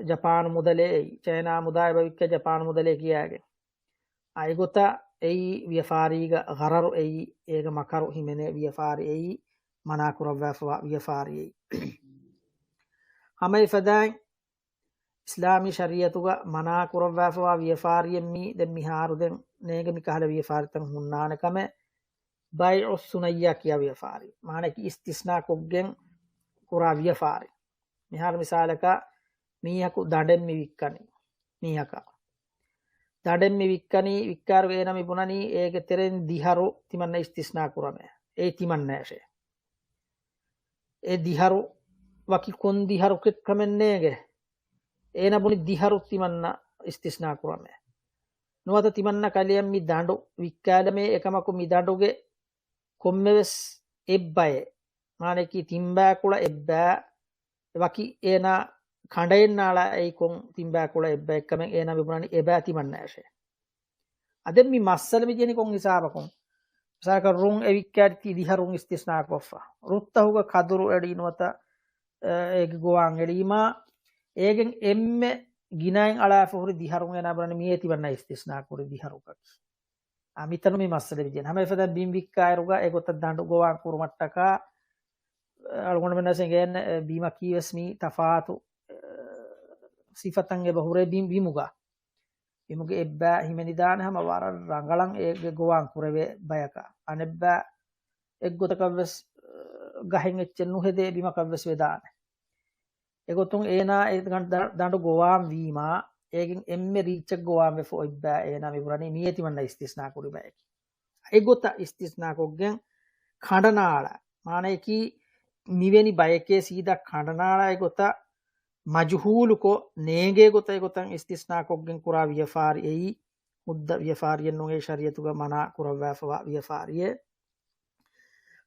ޖަޕާނު މުދަލޭ އެއީ. ޗައިނާ މުދާ އެބަ ވިއްކާ ޖަޕާނު މުދަލޭ ކިޔާގެން. އައިގޮތަށް އެއީ ވިޔަފާރީގަ ޣަރަރު އެއީ، އޭގަ މަކަރު ހިމެނޭ ވިޔަފާރި އެއީ، މަނާ ކުރައްވާފަވާ ވިޔަފާރި އެއީ. ހަމަ އެފަދައިން އިސްލާމީ ޝަރީޢަތުގަ މަނާ ކުރައްވާފަވާ ވިޔަފާރިއެއް މީ، ދެން މިހާރު ދެން ނޭނގެ މި ކަހަލަ ވިޔަފާރިތައް ހުންނާނެ ކަމެއް، ބައިޢުއްސުނައްޔާ ކިޔާ ވިޔަފާރި. މާނައަކީ އިސްތިސްނާ ކޮށްގެން ކުރާ ވިޔަފާރި. މިހާރު މިސާލަކަށް މީހަކު ދަނޑެއް މި ވިއްކަނީ. މީހަކަށް ދަނޑެއް މި ވިއްކަނީ، ވިއްކާރުގެ އޭނަ މި ބުނަނީ އޭގެ ތެރެއިން ދިހަރު ތިމަންނަ އިސްތިސްނާ ކުރަމޭ. އެއީ ތިމަންނައަށޭ. އެ ދިހަރު ވަކި ކޮން ދިހަރު ކެ-، ކަމެއް ނޭނގެ. އޭނަ ބުނި ދިހަރު ތިމަންނަ އިސްތިސްނާ ކުރަމޭ. ނުވަތަ ތިމަންނަ ކަލެއަށް މި ދަނޑު ވިއްކާލަމޭ، އެކަމަކު މި ދަނޑުގެ ކޮންމެވެސް އެއްބައެއް، މާނައަކީ ތިންބާކުޅަ އެއްބައި، ވަކި އޭނާ ކަނޑައެއް ނާޅާ އެއީ ކޮން ތިންބާކުޅަ އެއްބައެއްކަމެއް އޭނާ މި ބުނަނީ އެބައި ތިމަންނައަށޭ. އަދެން މި މައްސަލަ މި ދިޔަނީ ކޮން ހިސާބަކުން؟ މިސާލަކަށް ރުން އެ ވިއްކާ ތި ދިހަ ރުން އިސްތިސްނާ ކޮށްފަ. ރުއްތަހުގަ ކަދުރު އެޅީ ނުވަތަ، އެ، އޭގެ ގޮވާން އެޅީމާ، އޭގެން އެންމެ ގިނައިން އަޅާފަ ހުރި ދިހަރުން އޭނާ ބުނަނީ މިއޭ ތިމަންނަ އިސްތިސްނާ ކުރި ދިހަރުގަ. އާ، މިތަނު މި މައްސަލަ ވިދިޔަން. ހަމަ އެފަދަ ބިން ވިއްކާއިރުގަ އެގޮތަށް ދަނޑު ގޮވާން ކުރުމަށްޓަކާ، އަޅުގަނޑުމެންނަށް އެނގޭނެ، އެ، ބިމަކީ ވެސް މި ތަފާތު، އެ، ސިފަތައް އެބަ ހުރޭ ބި-، ބިމުގަ. ބިމުގެ އެއްބައި ހިމެނިދާނެ ހަމަ ވަރަށް ރަނގަޅަށް އޭގެ ގޮވާން ކުރެވޭ ބަޔަކަށް. އަނެއްބައި އެއްގޮތަކަށް ވެސް، އެ، ގަހެއް އެއްޗެއް ނުހެދޭ ބިމަކަށް ވެސް ވެދާނެ. އެގޮތުން އޭނާ އެ ދަން-، ދަ-، ދަނޑު ގޮވާން ވީމާ، އޭގެން އެންމެ ރީއްޗަށް ގޮވާން ވެފަ އޮތްބައި އޭނާ މި ބުނަނީ މިއޭ ތިމަންނަ އިސްތިސްނާ ކުރި ބަޔަކީ. އެގޮތަށް އިސްތިސްނާ ކޮށްގެން ކަނޑަނާޅާ، މާނައަކީ މިވެނި ބަޔެކޭ ސީދާ ކަނޑަނާޅާ އެގޮތަށް މަޖުހޫލުކޮށް، ނޭނގޭ ގޮތަށް އެގޮތަށް އިސްތިސްނާ ކޮށްގެން ކުރާ ވިޔަފާރި އެއީ ހުއްދަ ވިޔަފާރިއެއް ނޫން. އެއީ ޝަރީޢަތުގަ މަނާ ކުރައްވާފަވާ ވިޔަފާރިއެއް.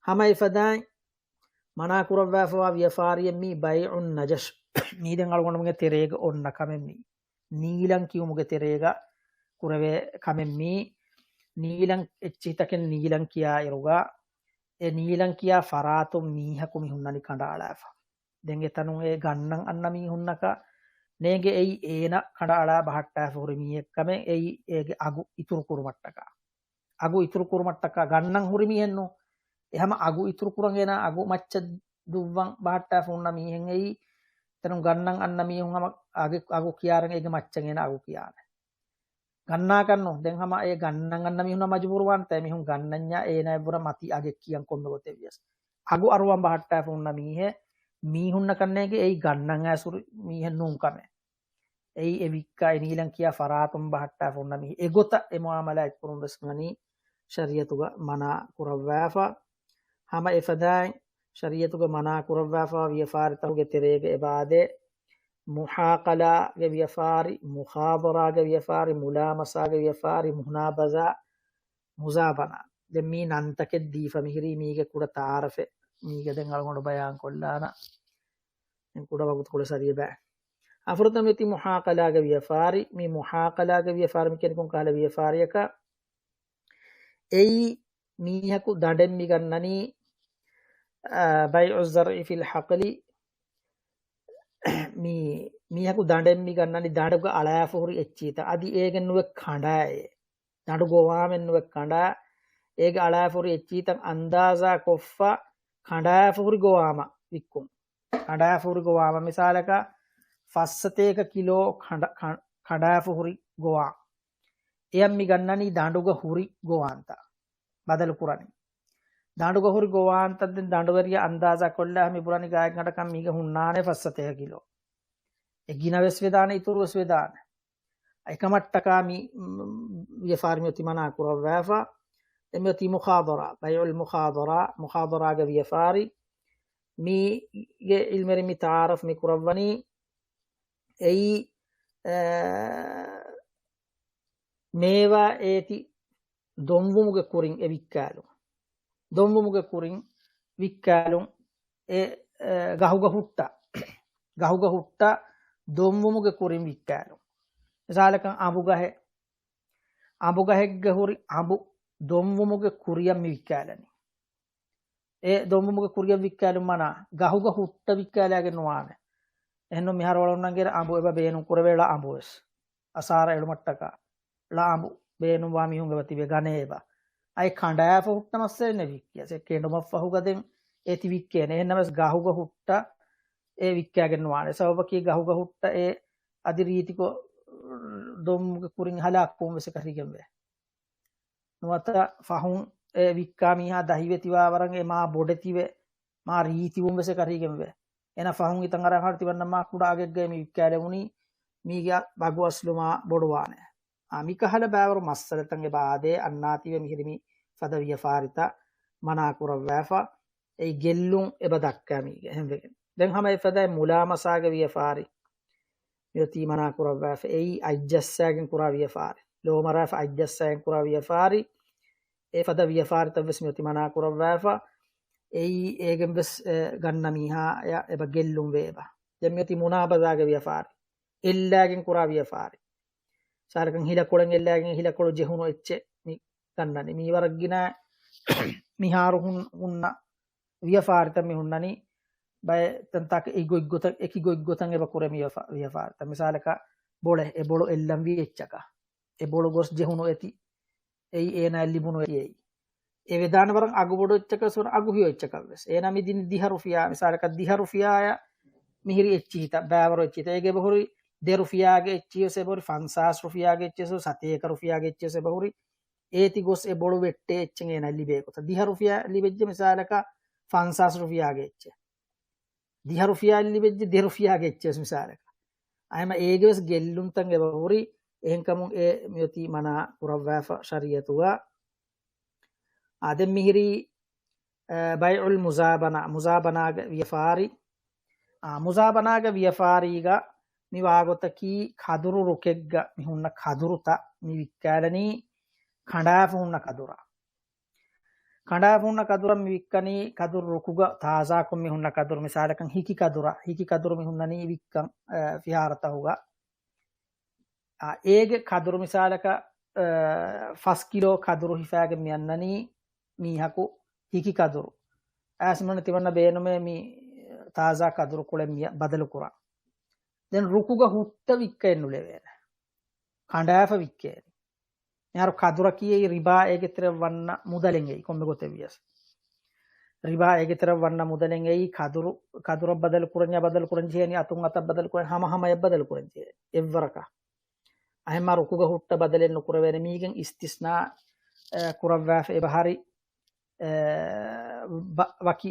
ހަމަ އެފަދައިން މަނާ ކުރައްވާފަވާ ވިޔަފާރިއެއް މީ ބައިޢުން ނަޖަޝް. މީ ދެން އަޅުގަނޑުމެންގެ ތެރޭގަ އޮންނަ ކަމެއް މީ. ނީލަން ކިޔުމުގެ ތެރޭގަ ކުރެވޭ ކަމެއް މީ. ނީލަން އެއްޗިހިތަކެއް ނީލަން ކިޔާ އިރުގަ، އެ ނީލަން ކިޔާ ފަރާތުން މީހަކު މި ހުންނަނީ ކަނޑައަޅާފަ. ދެން އެތަނުން އެ ގަންނަން އަންނަ މީހުންނަކަށް ނޭނގެ އެއީ އޭނަ ކަނޑައަޅާ ބަހައްޓާފަ ހުރި މީހެއްކަމެއް، އެއީ އޭގެ އަގު އިތުރު ކުރުމަށްޓަކާ. އަގު އިތުރު ކުރުމަށްޓަކާ ގަންނަން ހުރި މީހެއްނު. އެ ހަމަ އަގު އިތުރު ކުރަން އޭނާ އަގު މައްޗަށް ދުއްވަން ބަހައްޓާފަ ހުންނަ މީހެއް އެއީ. އެތަނުން ގަންނަން އަންނަ މީހުން ހަމަ އަގެ-، އަގު ކިޔާރަން އޭގެ މައްޗަށް އޭނާ އަގު ކިޔާނެ. ގަންނާކަށްނު. ދެން ހަމަ އެ ގަންނަން އަންނަ މީހުންނަށް މަޖުބޫރުވާންތަ؟ މީހުން ގަންނަންޏާ އޭނާއަށްވުރެ މަތީ އަގެއް ކިޔަން ކޮންމެ ގޮތެއް ވިޔަސް. އަގު އަރުވަން ބަހައްޓާފަ ހުންނަ މީހެއް، މީހުންނަކަށް ނޭނގެ އެއީ ގަންނަން އައިސް ހުރި މީހެއް ނޫން ކަމެއް. އެއީ އެ ވިއްކާ އެ ނީލަން ކިޔާ ފަރާތުން ބަހައްޓާފަ ހުންނަ މީހެއް. އެގޮތަށް އެ މުއާމަލާތް ކުރުން ވެސް ވަނީ ޝަރީޢަތުގަ މަނާ ކުރައްވާފަ. ހަމަ އެފަދައިން ޝަރީޢަތުގަ މަނާ ކުރައްވާފަ ވިޔަފާރިތަކުގެ ތެރޭގަ އެބައާދޭ، މުހާކަލާގެ ވިޔަފާރި، މުޚާޟަރާގެ ވިޔަފާރި، މުލާމަސާގެ ވިޔަފާރި، މުނާބަޒާ، މުޒާބަނާ. ދެން މީ ނަންތަކެއް ދީފަ މިހިރީ މީގެ ކުޑަ ތަޢާރަފެއް. މީގެ ދެން އަޅުގަނޑު ބަޔާން ކޮށްލާނަ. ދެން ކުޑަ ވަގުތުކޮޅެއް ސަރިޔަ ބައި. އަފުރަތަމަ މިއޮތީ މުހާކަލާގެ ވިޔަފާރި. މި މުހާކަލާގެ ވިޔަފާރި މި ކިޔަނީ ކޮން ކަހަލަ ވިޔަފާރިއަކަށް؟ އެއީ މީހަކު ދަނޑެއް މި ގަންނަނީ، އާ، ބައިޢު ޒަރްޢި ފިލް ޙަޤްލި. މީ މީހަކު ދަނޑެއް މި ގަންނަނީ ދަނޑުގަ އަޅާފަ ހުރި އެއްޗިހިތައް. އަދި އޭގެން ނުވެ ކަނޑާއޭ. ދަނޑު ގޮވާމެއް ނުވެ ކަނޑާ. އޭގެ އަޅާފަ ހުރި އެއްޗިހިތައް އަންދާޒާ ކޮށްފަ ކަނޑާފަ ހުރި ގޮވާމަ ވިއްކުން. ކަނޑާފަ ހުރި ގޮވާމަ މިސާލަކަށް ފައްސަތޭކަ ކިލޯ ކަނޑ-، ކަ-، ކަނޑާފަ ހުރި ގޮވާ. އެޔަށް މި ގަންނަނީ ދަނޑުގަ ހުރި ގޮވާންތައް ބަދަލު ކުރަނީ. ދަނޑުގަ ހުރި ގޮވާންތައް ދެން ދަނޑުވެރިޔާ އަންދާޒާ ކޮށްލާ މި ބުރަނި ގާތްގަނޑަކަށް މީގަ ހުންނާނެ ފައްސަތޭކަ ކިލޯ. އެ ގިނަ ވެސް ވެދާނެ، އިތުރު ވެސް ވެދާނެ. އެކަމަށްޓަކާ މި، މް، ވިޔަފާރި މިއޮތީ މަނާ ކުރައްވާފަ. ދެން މިއޮތީ މުޚާޟަރާ، ބައިޢުލް މުޚާޟަރާ، މުޚާޟަރާގެ ވިޔަފާރި. މީގެ ޢިލްމެރި މި ތަޢާރަފް މި ކުރައްވަނީ އެއީ، އެ، މޭވާ އޭތި ދޮންވުމުގެ ކުރިން އެ ވިއްކާލުން. ދޮންވުމުގެ ކުރިން ވިއްކާލުން އެ، އެ، ގަހުގަ ހުއްޓަ. ގަހުގަ ހުއްޓަ ދޮންވުމުގެ ކުރިން ވިއްކާލުން. މިސާލަކަށް އަނބުގަހެއް. އަނބުގަހެއްގަ ހުރި އަނބު ދޮންވުމުގެ ކުރިއަށް މި ވިއްކާލަނީ. އެ ދޮންވުމުގެ ކުރިއަށް ވިއްކާލުން މަނާ، ގަހުގަ ހުއްޓަ ވިއްކާލާގެން ނުވާނެ. އެހެންނު މިހާރު އަޅުގަނޑުމެންނަށް އަނބު އެބަ ބޭނުން ކުރެވޭ ޅަ އަނބު ވެސް. އަސާރަ އެޅުމަށްޓަކާ ޅަ އަނބު ބޭނުންވާ މީހުން އެބަ ތިބޭ ގަނޭ އެބަ. އައި ކަނޑާފަ ހުއްޓަ މައްސަލައެއް ނެތް ވިއްކިޔަސް. އެ ކެނޑުމަށްފަހުގަ ދެން އޭތި ވިއްކޭނެ. އެހެންނަމަވެސް ގަހުގަ ހުއްޓަ އެ ވިއްކާގެން ނުވާނެ. ސަބަބަކީ ގަހުގަ ހުއްޓަ އެ އަދި ރީތިކޮށް ދޮންމުގެ ކުރިން ހަލާކުވުން ވެސް އެކަށީގެންވޭ. ނުވަތަ ފަހުން އެ ވިއްކާ މީހާ ދަހިވެތިވާ ވަރަށް އެ މާ ބޮޑެތިވެ، މާ ރީތިވުން ވެސް އެކަށީގެންވޭ. އޭނަ ފަހުން ހިތަށް އަރާފަ ތިބަންނަ މާ ކުޑަ އަގެއްގައި މި ވިއްކާލެވުނީ، މީގެ ވަގު އަސްލު މާ ބޮޑުވާނެ. އާ، މިކަހަލަ ބާވަރު މައްސަލަތައް އެބަ އާދޭ އަންނާތީވެ މިހިރި މި ފަދަ ވިޔަފާރިތައް މަނާ ކުރައްވާފަ. އެއީ ގެއްލުން އެބަ ދައްކާ މީގެ އެހެންވެގެން. ދެން ހަމަ އެފަދައިން މުލާމަސާގެ ވިޔަފާރި. މިއޮތީ މަނާ ކުރައްވާފަ. އެއީ އަތްޖައްސާގެން ކުރާ ވިޔަފާރި. ލޯ މަރާފަ އަތްޖައްސާގެން ކުރާ ވިޔަފާރި. އެ ފަދަ ވިޔަފާރިތައް ވެސް މިއޮތީ މަނާ ކުރައްވާފަ. އެއީ އޭގެން ވެސް، އެ، ގަންނަ މީހާޔަށް އެބަ ގެއްލުން ވޭ އެބަ. ދެން މިއޮތީ މުނާބަޒާގެ ވިޔަފާރި. އެއްލާގެން ކުރާ ވިޔަފާރި. ސާރަކަން ހިލަކޮޅެއް އެއްލާގެން ހިލަކޮޅު ޖެހުނު އެއްޗެއް މި ގަންނަނީ. މީ ވަރަށް ގިނަ މިހާރު ހުން-، ހުންނަ ވިޔަފާރިތައް މި ހުންނަނީ. ބައެއް ތަންތާކަށް އެކި ގޮތްގޮތަށް، އެކި ގޮތްގޮތަށް އެބަ ކުރޭ މި ވިޔަފާ-، ވިޔަފާރިތައް. މިސާލަކަށް ބޮޅެ، އެ ބޮޅު އެއްލަންވީ އެއްޗަކަށް. އެ ބޮޅު ގޮސް ޖެހުނު އެތި. އެއީ އޭނާ ލިބުނު އެތި އެއީ. އެ ވެދާނެ ވަރަށް އަގު ބޮޑު އެއްޗަކަށް ވެސް ވަރަށް އަގު ހިޔޮ އެއްޗަކަށް ވެސް. އޭނާ މި ދިނީ ދިހަ ރުފިޔާ، މިސާލަކަށް ދިހަ ރުފިޔާއަށް މިހިރި އެއްޗިހިތައް، ބާވަރު އެއްޗިހިތައް. އޭގެ އެބަހުރި ދެ ރުފިޔާގެ އެއްޗިހި ވެސް އެބަހުރި، ފަންސާސް ރުފިޔާގެ އެއްޗިހި ވެސް، ސަތޭކަ ރުފިޔާގެ އެއްޗިހި ވެސް އެބަހުރި. އޭތި ގޮސް އެ ބޮޅު ވެއްޓޭ އެއްޗެއް އޭނާ ލިބޭ ގޮތަށް. ދިހަ ރުފިޔާ ލިބެއްޖެ މިސާލަކަށް ފަންސާސް ރުފިޔާގެ އެއްޗެއް. ދިހަ ރުފިޔާ ލިބެއްޖެ ދެ ރުފިޔާގެ އެއްޗެއް ވެސް މިސާލަކަށް. އަހަމަ އޭގެ ވެސް ގެއްލުންތައް އެބަ ހުރި. އެހެންކަމުން އެ މިއޮތީ މަނާ ކުރައްވާފަ ޝަރީއަތުގަ. އާ، ދެން މިހިރީ، އަ، ބައިޢުލް މުޒާބަނާ، މުޒާބަނާގެ ވިޔަފާރި. އާ، މުޒާބަނާގެ ވިޔަފާރީގަ މި ވާގޮތަކީ ކަދުރު ރުކެއްގަ މި ހުންނަ ކަދުރުތައް މި ވިއްކާލަނީ ކަނޑާފަ ހުންނަ ކަދުރަށް. ކަނޑާފަ ހުންނަ ކަދުރަށް މި ވިއްކަނީ ކަދުރު ރުކުގަ ތާޒާކޮށް މި ހުންނަ ކަދުރު. މިސާލަކަށް ހިކި ކަދުރަށް، ހިކި ކަދުރު މި ހުންނަނީ ވިއްކަން، އަ، ފިހާރަތަހުގަ. އާ، އޭގެ ކަދުރު މިސާލަކަށް، އަ، ފަސް ކިލޯ ކަދުރު ހިފާގެން މި އަންނަނީ މީހަކު ހިކި ކަދުރު. އައިސް މަން ތިމަންނަ ބޭނުމޭ މި ތާޒާ ކަދުރު ކުޅެން މި ބަދަލު ކުރާ. ދެން ރުކުގަ ހުއްޓަ ވިއްކައެއް ނުލެވޭނެ. ކަނޑާފަ ވިއްކޭނެ. މިހާރު ކަދުރަކީ އެއީ ރިބާ އޭގެ ތެރެއަށް ވަންނަ މުދަލެއް އެއީ ކޮންމެ ގޮތެއް ވިޔަސް. ރިބާ އޭގެ ތެރެއަށް ވަންނަ މުދަލެއް އެއީ ކަދުރު، ކަދުރަށް ބަދަލު ކުރަންޏާ ބަދަލު ކުރަން ޖެހޭނީ، އަތުން އަތަށް ބަދަލު ކުރަން ހަމަ ހަމަޔަށް ބަދަލު ކުރަން ޖެހޭ އެއްވަރަކަށް. އަހެންމާ ރުކުގަ ހުއްޓަ ބަދަލެއް ނުކުރެވޭނެ. މީގެން އިސްތިސްނާ، އެ، ކުރައްވާފަ އެބަހަރި، އެ، ބަ-، ވަކި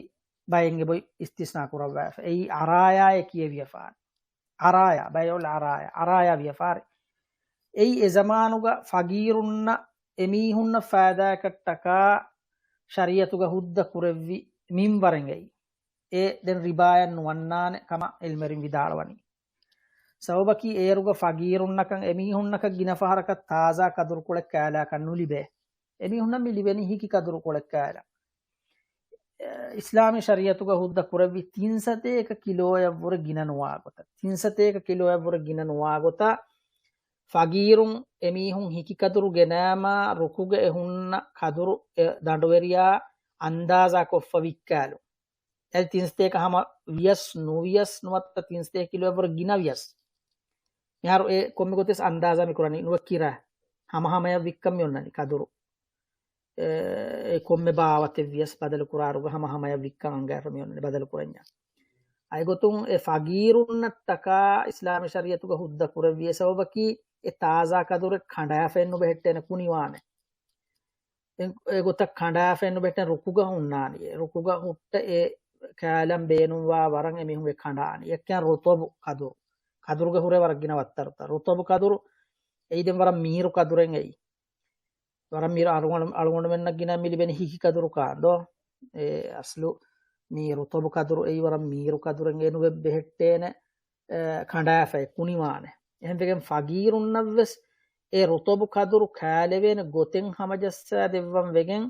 ބައެއް އެބައޮތް އިސްތިސްނާ ކުރައްވާފަ. އެއީ އަރާޔާއޭ ކިޔެވިޔަފާނެ. އަރާޔާ، ބައިޢުލް އަރާޔާ، އަރާޔާ ވިޔަފާރި. އެއީ އެ ޒަމާނުގަ ފަގީރުންނަށް އެމީހުންނަށް ފައިދާއަކަށްޓަކާ ޝަރީޢަތުގަ ހުއްދަ ކުރެއްވި މިންވަރެއް އެއީ. އެ ދެން ރިބާއަށް ނުވަންނާނެ ކަމަށް ޢިލްމުވެރިން ވިދާޅުވަނީ. ސަބަބަކީ އޭރުގަ ފަގީރުންނަކަށް އެމީހުންނަކަށް ގިނަ ފަހަރަކަށް ތާޒާ ކަދުރުކޮޅެއް ކާލާކަށް ނުލިބޭ. އެމީހުންނަށް މި ލިބެނީ ހިކި ކަދުރުކޮޅެއް ކާލަ. އެ، އިސްލާމީ ޝަރީޢަތުގަ ހުއްދަ ކުރެއްވި ތިން ސަތޭކަ ކިލޯއަށްވުރެ ގިނަ ނުވާ ގޮތަށް، ތިން ސަތޭކަ ކިލޯއަށްވުރެ ގިނަ ނުވާ ގޮތަށް ފަގީރުން އެމީހުން ހިކި ކަދުރު ގެނައިމާ ރުކުގަ އެ ހުންނަ ކަދުރު އެ ދަނޑުވެރިޔާ އަންދާޒާ ކޮށްފަ ވިއްކާލުން. އެ ތިން ސަތޭކަ ހަމަ ވިޔަސް ނުވިޔަސް ނުވަތަ ތިން ސަތޭކަ ކިލޯއަށްވުރެ ގިނަ ވިޔަސް. މިހާރު އެ ކޮންމެ ގޮތެސް އަންދާޒާ މި ކުރަނީ ނުވަ ކިރާ. ހަމަ ހަމަޔަށް ވިއްކަން މި އޮންނަނީ ކަދުރު. އެ، އެ ކޮންމެ ބާވަތެއް ވިޔަސް ބަދަލު ކުރާރުގަ ހަމަ ހަމަޔަށް ވިއްކަން އަންގާފަ މި އޮންނަނީ ބަދަލު ކުރަންޏާ. އައިގޮތުން އެ ފަގީރުންނަށްޓަކާ އިސްލާމީ ޝަރީޢަތުގަ ހުއްދަ ކުރެއްވި އެ ސަބަބަކީ އެ ތާޒާ ކަދުރެއް ކަނޑާފައެއް ނުބެހެއްޓޭނެ ކުނިވާނެ. އެ، އެގޮތަށް ކަނޑާފައެއް ނުބެހެއްޓޭނެ ރުކުގަ ހުންނާނީ. އެ ރުކުގަ ހުއްޓަ އެ ކާލަން ބޭނުންވާ ވަރަށް އެމީހުންގެ ކަނޑާނީ. އެއްކަން ރުޠަބު ކަދުރު. ކަދުރުގެ ހުރެ ވަރަށް ގިނަ ވައްތަރުތައް. ރުޠަބު ކަދުރު އެއީ ދެން ވަރަށް މީރު ކަދުރެއް އެއީ. ވަރަށް މީރު އަޅުގަނޑު-، އަޅުގަނޑުމެންނަށް ގިނަ މި ލިބެނީ ހިކި ކަދުރު ކާން ދޯ؟ އެ އަސްލު މީ ރުޠަބު ކަދުރު އެއީ ވަރަށް މީރު ކަދުރެއް އެނުވެ ބެހެއްޓޭނެ، އެ، ކަނޑާފައެއް ކުނިވާނެ. އެހެންވެގެން ފަގީރުންނަށްވެސް އެ ރުޠަބު ކަދުރު ކާލެވޭނެ ގޮތެއް ހަމަޖައްސާ ދެއްވަން ވެގެން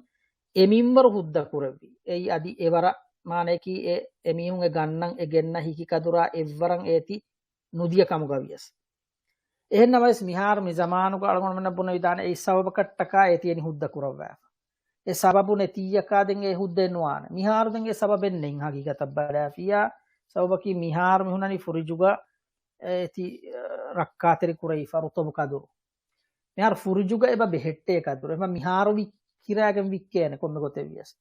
އެ މިންވަރު ހުއްދަ ކުރެއްވި. އެއީ އަދި އެވަރަށް މާނަޔަކީ އެ، އެމީހުން އެ ގަންނަން އެ ގެންނަ ހިކި ކަދުރާ އެއްވަރަށް އޭތި ނުދިޔަ ކަމުގަ ވިޔަސް. އެހެން ނަމަވެސް މިހާރު މި ޒަމާނުގަ އަޅުގަނޑުމެންނަށް ބުނެވިދާނެ އެއީ ސަބަބަކަށްޓަކާ އޭތި އެނި ހުއްދަ ކުރައްވާފަ. އެ ސަބަބު ނެތިއްޔަކާ ދެން އެ ހުއްދައެއް ނުވާނެ. މިހާރު ދެން އެ ސަބަބެއް ނެތް ހަގީގަތަށް ބަލާފިޔާ. ސަބަބަކީ މިހާރު މި ހުންނަނީ ފުރިޖުގަ އޭތި، އަ، ރައްކާތެރި ކުރެވިފަ ރުޠަބު ކަދުރު. މިހާރު ފުރިޖުގަ އެބަ ބެހެއްޓޭ ކަދުރު. އެމަ މިހާރު ވި-، ކިރާގެން ވިއްކޭނެ ކޮންމެ ގޮތެއް ވިޔަސް.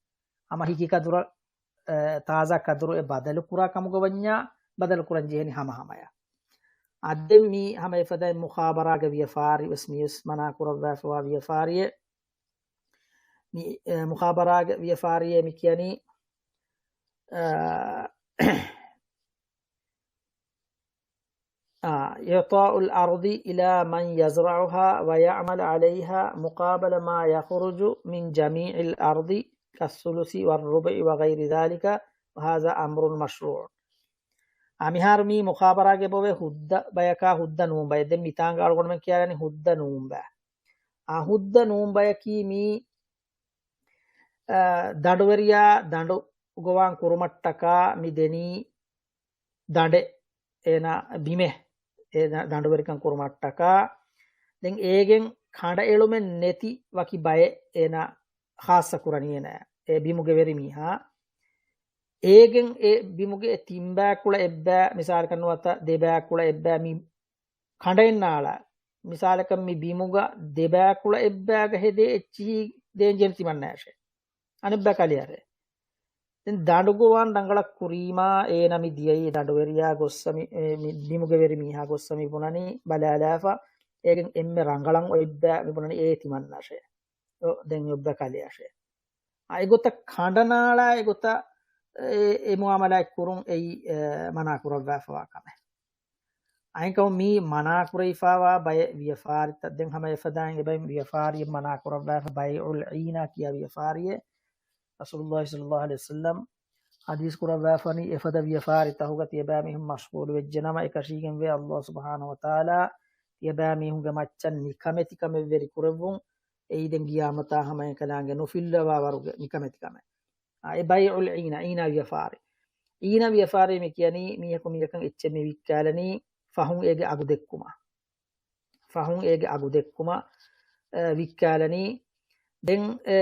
ހަމަ ހިކި ކަދުރަށް އެ، ތާޒާ ކަދުރު އެ ބަދަލު ކުރާ ކަމުގަ ވަންޏާ، ބަދަލު ކުރަން ޖެހެނީ ހަމަ ހަމަޔަށް. އާދެން މީ ހަމަ އެފަދައިން މުޚާބަރާގެ ވިޔަފާރި ވެސް މިވެސް މަނާ ކުރައްވާފަވާ ވިޔަފާރިއެއް. މި، އެ، މުޚާބަރާގެ ވިޔަފާރިއެއް މި ކިޔަނީ، އަ، އާ، إعطاء الأرض إلى من يزرعها ويعمل عليها مقابل ما يخرج من جميع الأرض كالثلث والربع وغير ذلك، وهذا أمر مشروع. އާ، މިހާރު މީ މުޚާބަރާގެ ބޮވެ ހުއްދަ ބަޔަކާ ހުއްދަ ނޫން ބަޔެއް. ދެން މިތާނގަ އަޅުގަނޑުމެން ކިޔާލަނީ ހުއްދަ ނޫން ބަޔަށް. އާ، ހުއްދަ ނޫން ބަޔަކީ މީ، އާ، ދަނޑުވެރިޔާ ދަނޑު ގޮވާން ކުރުމަށްޓަކާ މި ދެނީ ދަނޑެއް އޭނާ ބިމެއް އޭ ދަ-، ދަނޑުވެރިކަން ކުރުމަށްޓަކާ. ދެން އޭގެން ކަނޑައެޅުމެއް ނެތި ވަކި ބައެއް އޭނާ ޚާއްޞަ ކުރަނީ އޭނާ އެ ބިމުގެ ވެރި މީހާ. އޭގެން އެ ބިމުގެ އެ ތިން ބައިކުޅަ އެއްބައި، މިސާލަކަށް ނުވަތަ ދެ ބައިކުޅަ އެއްބައި މި ކަނޑައެއް ނާޅާ. މިސާލަކަށް މި ބިމުގަ ދެ ބައިކުޅަ އެއްބައިގަ ހެދޭ އެއްޗިހި ދޭން ޖެހޭނެ ތިމަންނަޔަށޭ. އަނެއްބައި ކަލެއަށޭ. ދެން ދަނޑު ގޮވާން ރަނގަޅަށް ކުރީމާ އޭނަ މި ދިޔައީ ދަނޑުވެރިޔާ ގޮއްސަ މި، އެ، މި ބިމުގެ ވެރި މީހާ ގޮއްސަ މި ބުނަނީ ބަލާލާފަ. އޭގެން އެންމެ ރަނގަޅަށް އޮތްބައި މި ބުނަނީ އޭ ތިމަންނަށޭ. އޮ، ދެން އޮތްބައި ކަލެއަށޭ. އާ، އެގޮތަށް ކަނޑަނާޅާ އެގޮތަށް އެ، އެ މުއާމަލާތް ކުރުން އެއީ، އެ، މަނާ ކުރައްވާފަވާ ކަމެއް. އައިންކަމުން މީ މަނާ ކުރެވިފަވާ ބައެއް ވިޔަފާރިތައް. ދެން ހަމަ އެފަދައިން އެބައިން ވިޔަފާރިއެއް މަނާ ކުރައްވާފަ، ބައިޢުލް ޢީނާ ކިޔާ ވިޔަފާރިއެއް. ރަސޫލުﷲ ޞައްލަﷲ ޢަލައިހި ވަސައްލަމް ޙަދީޘް ކުރައްވާފަނީ އެފަދަ ވިޔަފާރިތަކުގަ ތިޔަބައިމީހުން މަޝްޣޫލު ވެއްޖެނަމަ، އެކަށީގެންވޭ ﷲ ސުބްޙާނަހޫ ވަތަޢާލާ ތިޔަބައިމީހުންގެ މައްޗަށް ނިކަމެތިކަމެއް ވެރިކުރެއްވުން. އެއީ ދެން ޤިޔާމަތާ ހަމައެކަލާނގެ ނުފިއްލަވާ ވަރުގެ ނިކަމެތިކަމެއް. އާ، އެ ބައިޢުލް ޢީނާ، ޢީނާ ވިޔަފާރި. ޢީނާ ވިޔަފާރި މި ކިޔަނީ މީހަކު މީހަކަށް އެއްޗެއް މި ވިއްކާލަނީ ފަހުން އޭގެ އަގު ދެއްކުމަށް. ފަހުން އޭގެ އަގު ދެއްކުމަށް، އެ، ވިއްކާލަނީ. ދެން، އެ،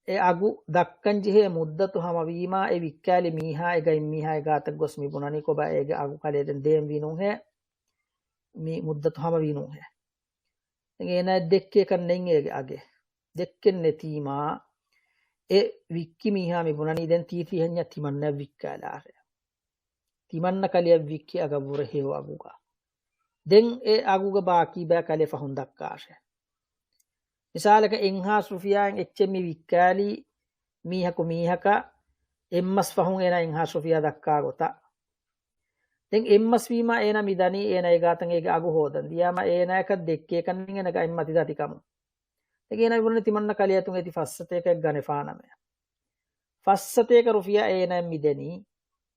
އެ އަގު ދައްކަން ޖެހޭ މުއްދަތު ހަމަވީމާ، އެ ވިއްކާލި މީހާ އެ ގައިމީހާ އެ ގާތަށް ގޮސް މި ބުނަނީ ކޮބާ އޭގެ އަގު ކަލޭ ދެން ދޭން ވީނޫހޭ، މި މުއްދަތު ހަމަވީނޫހޭ. ދެން އޭނާ ދެއްކޭކަށް ނެތް އޭގެ އަގެއް. ދެއްކެއް ނެތީމާ، އެ ވިއްކި މީހާ މި ބުނަނީ ދެން ތީ ތިހެންޏަށް ތިމަންނަ ވިއްކާލާށޭ. ތިމަންނަ ކަލެއަށް ވިއްކި އަގަށްވުރެ ހެޔޮ އަގުގަ. ދެން އެ އަގުގަ ބާކީ ބައި ކަލޭ ފަހުން ދައްކާށޭ. މިސާލަކަށް އެއްހާސް ރުފިޔާއިން އެއްޗެއް މި ވިއްކާލީ މީހަކު މީހަކަށް އެއްމަސް ފަހުން އޭނާ އެއްހާސް ރުފިޔާ ދައްކާ ގޮތަށް. ދެން އެއްމަސް ވީމާ އޭނާ މި ދަނީ އޭނާ އެ ގާތަށް އޭގެ އަގު ހޯދަން. ދިޔާމަ އޭނާއަކަށް ދެއްކޭކަށް ނެތް އޭނާގެ އަތްމަތި ދަތިކަމުން. ދެން އޭނާ ބުނަނީ ތިމަންނަ ކަލެއަށް އެތި ފައްސަތޭކައެއް ގަނެފާނަމޭ. ފައްސަތޭކަ ރުފިޔާ އޭނާ މި ދެނީ.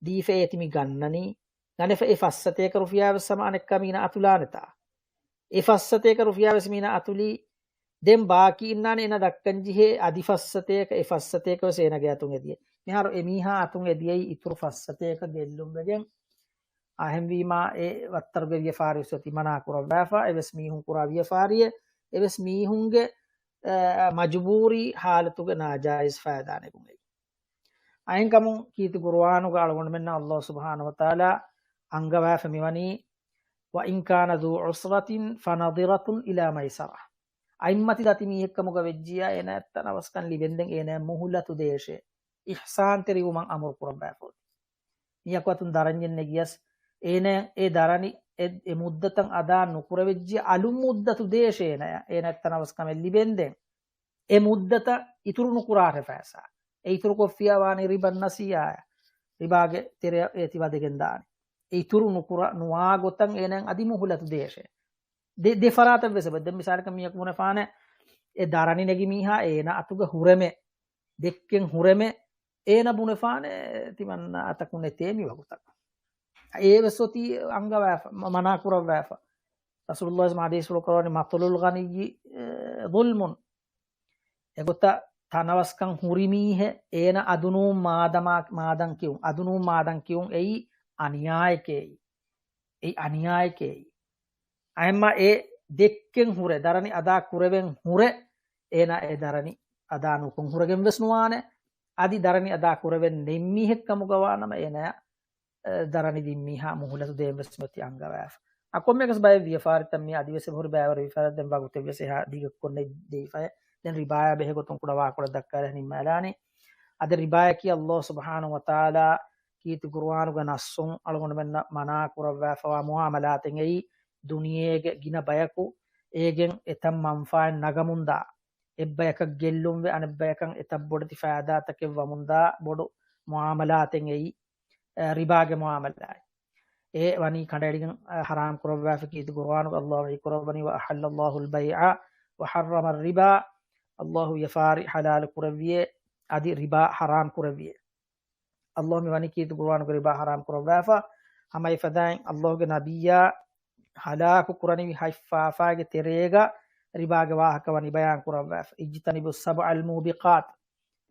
ދީފަ އޭތި މި ގަންނަނީ. ގަނެފަ އެ ފައްސަތޭކަ ރުފިޔާ ވެސް ހަމަ އަނެއްކާ މީނަ އަތުލާނެތާ. އެ ފައްސަތޭކަ ރުފިޔާ ވެސް މީނަ އަތުލީ. ދެން ބާކީ އިންނާނެ އޭނަ ދައްކަން ޖެހޭ އަދި ފައްސަތޭކަ، އެ ފައްސަތޭކަ ވެސް އޭނަގެ އަތުން އެދިޔަ. މިހާރު އެ މީހާ އަތުން އެދިޔައީ އިތުރު ފައްސަތޭކަ ގެއްލުން ވެގެން. އެހެންވީމާ އެ ވައްތަރުގެ ވިޔަފާރި ވެސް އޮތީ މަނާ ކުރައްވާފަ. އެވެސް މީހުން ކުރާ ވިޔަފާރިއެއް. އެވެސް މީހުންގެ، އެ، މަޖުބޫރީ ހާލަތުގެ ނާޖާއިޒް ފައިދާ ނެގުން އެއީ. އެހެންކަމުން ކީރިތި ޤުރުއާނުގަ އަޅުގަނޑުމެންނަށް ﷲ ސުބްޙާނަހޫ ވަތަޢާލާ އަންގަވާފަ މިވަނީ، وَإِنْ كَانَ ذُو عُسْرَةٍ فَنَظِرَةٌ إِلَىٰ مَيْسَرَةٍ. އަތްމަތި ދަތި މީހެއްކަމުގަ ވެއްޖިއްޔާ އޭނާ ތަނަވަސްކަން ލިބެންދެން އޭނާ މުހުލަތު ދޭށޭ. އިޙްސާންތެރިވުމަށް އަމުރު ކުރައްވާފަ އޮތީ. މީހަކު އަތުން ދަރަންޏެއް ނެގިޔަސް، އޭނާ އެ ދަރަނި އެ، އެ މުއްދަތަށް އަދާ ނުކުރެވިއްޖެ އަލުން މުއްދަތު ދޭށޭ އޭނާ. އޭނާ ތަނަވަސްކަމެއް ލިބެންދެން. އެ މުއްދަތަށް އިތުރު ނުކުރާށޭ ފައިސާ. އެ އިތުރުކޮށްފިޔާ ވާނީ ރިބަ ނަސީއާ. ރިބާގެ ތެރެއަށް އޭތި ވަދެގެން ދާނެ. އެ އިތުރު ނުކުރާ، ނުވާ ގޮތަށް އޭނާ އަދި މުހުލަތު ދޭށޭ. ދެ، ދެ ފަރާތަށް ވެސް އެބަ. ދެން މިސާލަކަށް މީހަކު ބުނެފާނެ، އެ ދަރަނި ނެގި މީހާ އޭނާ އަތުގަ ހުރެމެ، ދެއްކެން ހުރެމެ، އޭނަ ބުނެފާނެ ތިމަންނަ އަތަކު ނެތޭ މި ވަގުތަކަށް. އޭ ވެސް އޮތީ އަންގަވާފަ، މަ-، މަނާ ކުރައްވާފަ. ރަސޫލުﷲ ޙަދީޘްފުޅު ކުރަވަނީ، مَثَلُ الْغَنِيِّ، އެ، ظُلْمٌ. އެގޮތަށް ތަނަވަސްކަން ހުރި މީހެއް އޭނަ އަދުނޫން މާދަމާ-، މާދަން ކިޔުން، އަދުނޫން މާދަން ކިޔުން އެއީ އަނިޔާއެކޭ. އެއީ އަނިޔާއެކޭ. އަހެންމަ އެ ދެއްކެން ހުރެ، ދަރަނި އަދާ ކުރެވެން ހުރެ، އޭނާ އެ ދަރަނި އަދާ ނުކޮށް ހުރެގެން ވެސް ނުވާނެ. އަދި ދަރަނި އަދާ ކުރެވެން ނެތް މީހެއް ކަމުގަ ވާނަމަ، އޭނާ، އެ، ދަރަނި ދިން މީހާ މުހުލަތު ދޭން ވެސް މެތި އަންގަވާފަ. އަ، ކޮންމެއަކަސް ބައެއް ވިޔަފާރިތައް މި އަދިވެސް އެބަހުރި ބައިވަރު ވިޔަފާރި ދެން ވަގުތެއް ވެސް އެހާ ދީގަ ކޮށްނެ ދެވިފައެ. ދެން ރިބާޔާ ބެހޭ ގޮތުން ކުޑަ ވާކުޅަ ދައްކާލަ ނިންމާލާނީ. އަދި ރިބާޔަކީ ﷲ ސުބްޙާނަހޫ ވަތަޢާލާ ކީރިތި ޤުރުއާނުގެ ނައްސުން އަޅުގަނޑުމެންނަށް މަނާ ކުރައްވާފަވާ މުޢާމަލާތެއް އެއީ، ދުނިޔޭގެ ގިނަ ބަޔަކު އޭގެން އެތައް މަންފާއެއް ނަގަމުންދާ، އެއްބަޔަކަށް ގެއްލުންވެ އަނެއްބަޔަކަށް އެތައް ބޮޑެތި ފައިދާތަކެއް ވަމުންދާ ބޮޑު މުޢާމަލާތެއް އެއީ، އަ، ރިބާގެ މުޢާމަލާތް. އެ ވަނީ ކަނޑައެޅިގެން، އަ، ޙަރާމް ކުރައްވާފަ ކީރިތި ޤުރުއާނުގަ ﷲ ވަޙީ ކުރައްވަނީ، "وأحل الله البيع وحرم الربا." ﷲ ވިޔަފާރި ޙަލާލު ކުރެއްވިއޭ، އަދި ރިބާ ޙަރާމް ކުރެއްވިއޭ. ﷲ މި ވަނީ ކީރިތި ޤުރުއާނުގަ ރިބާ ޙަރާމް ކުރައްވާފަ. ހަމަ އެފަދައިން ﷲ ގެ ނަބިއްޔާ ހަލާކު ކުރަނިވި ހަތް ފާފާގެ ތެރޭގަ ރިބާގެ ވާހަކަ ވަނީ ބަޔާން ކުރައްވާފަ. "اجتنبوا السبع الموبقات."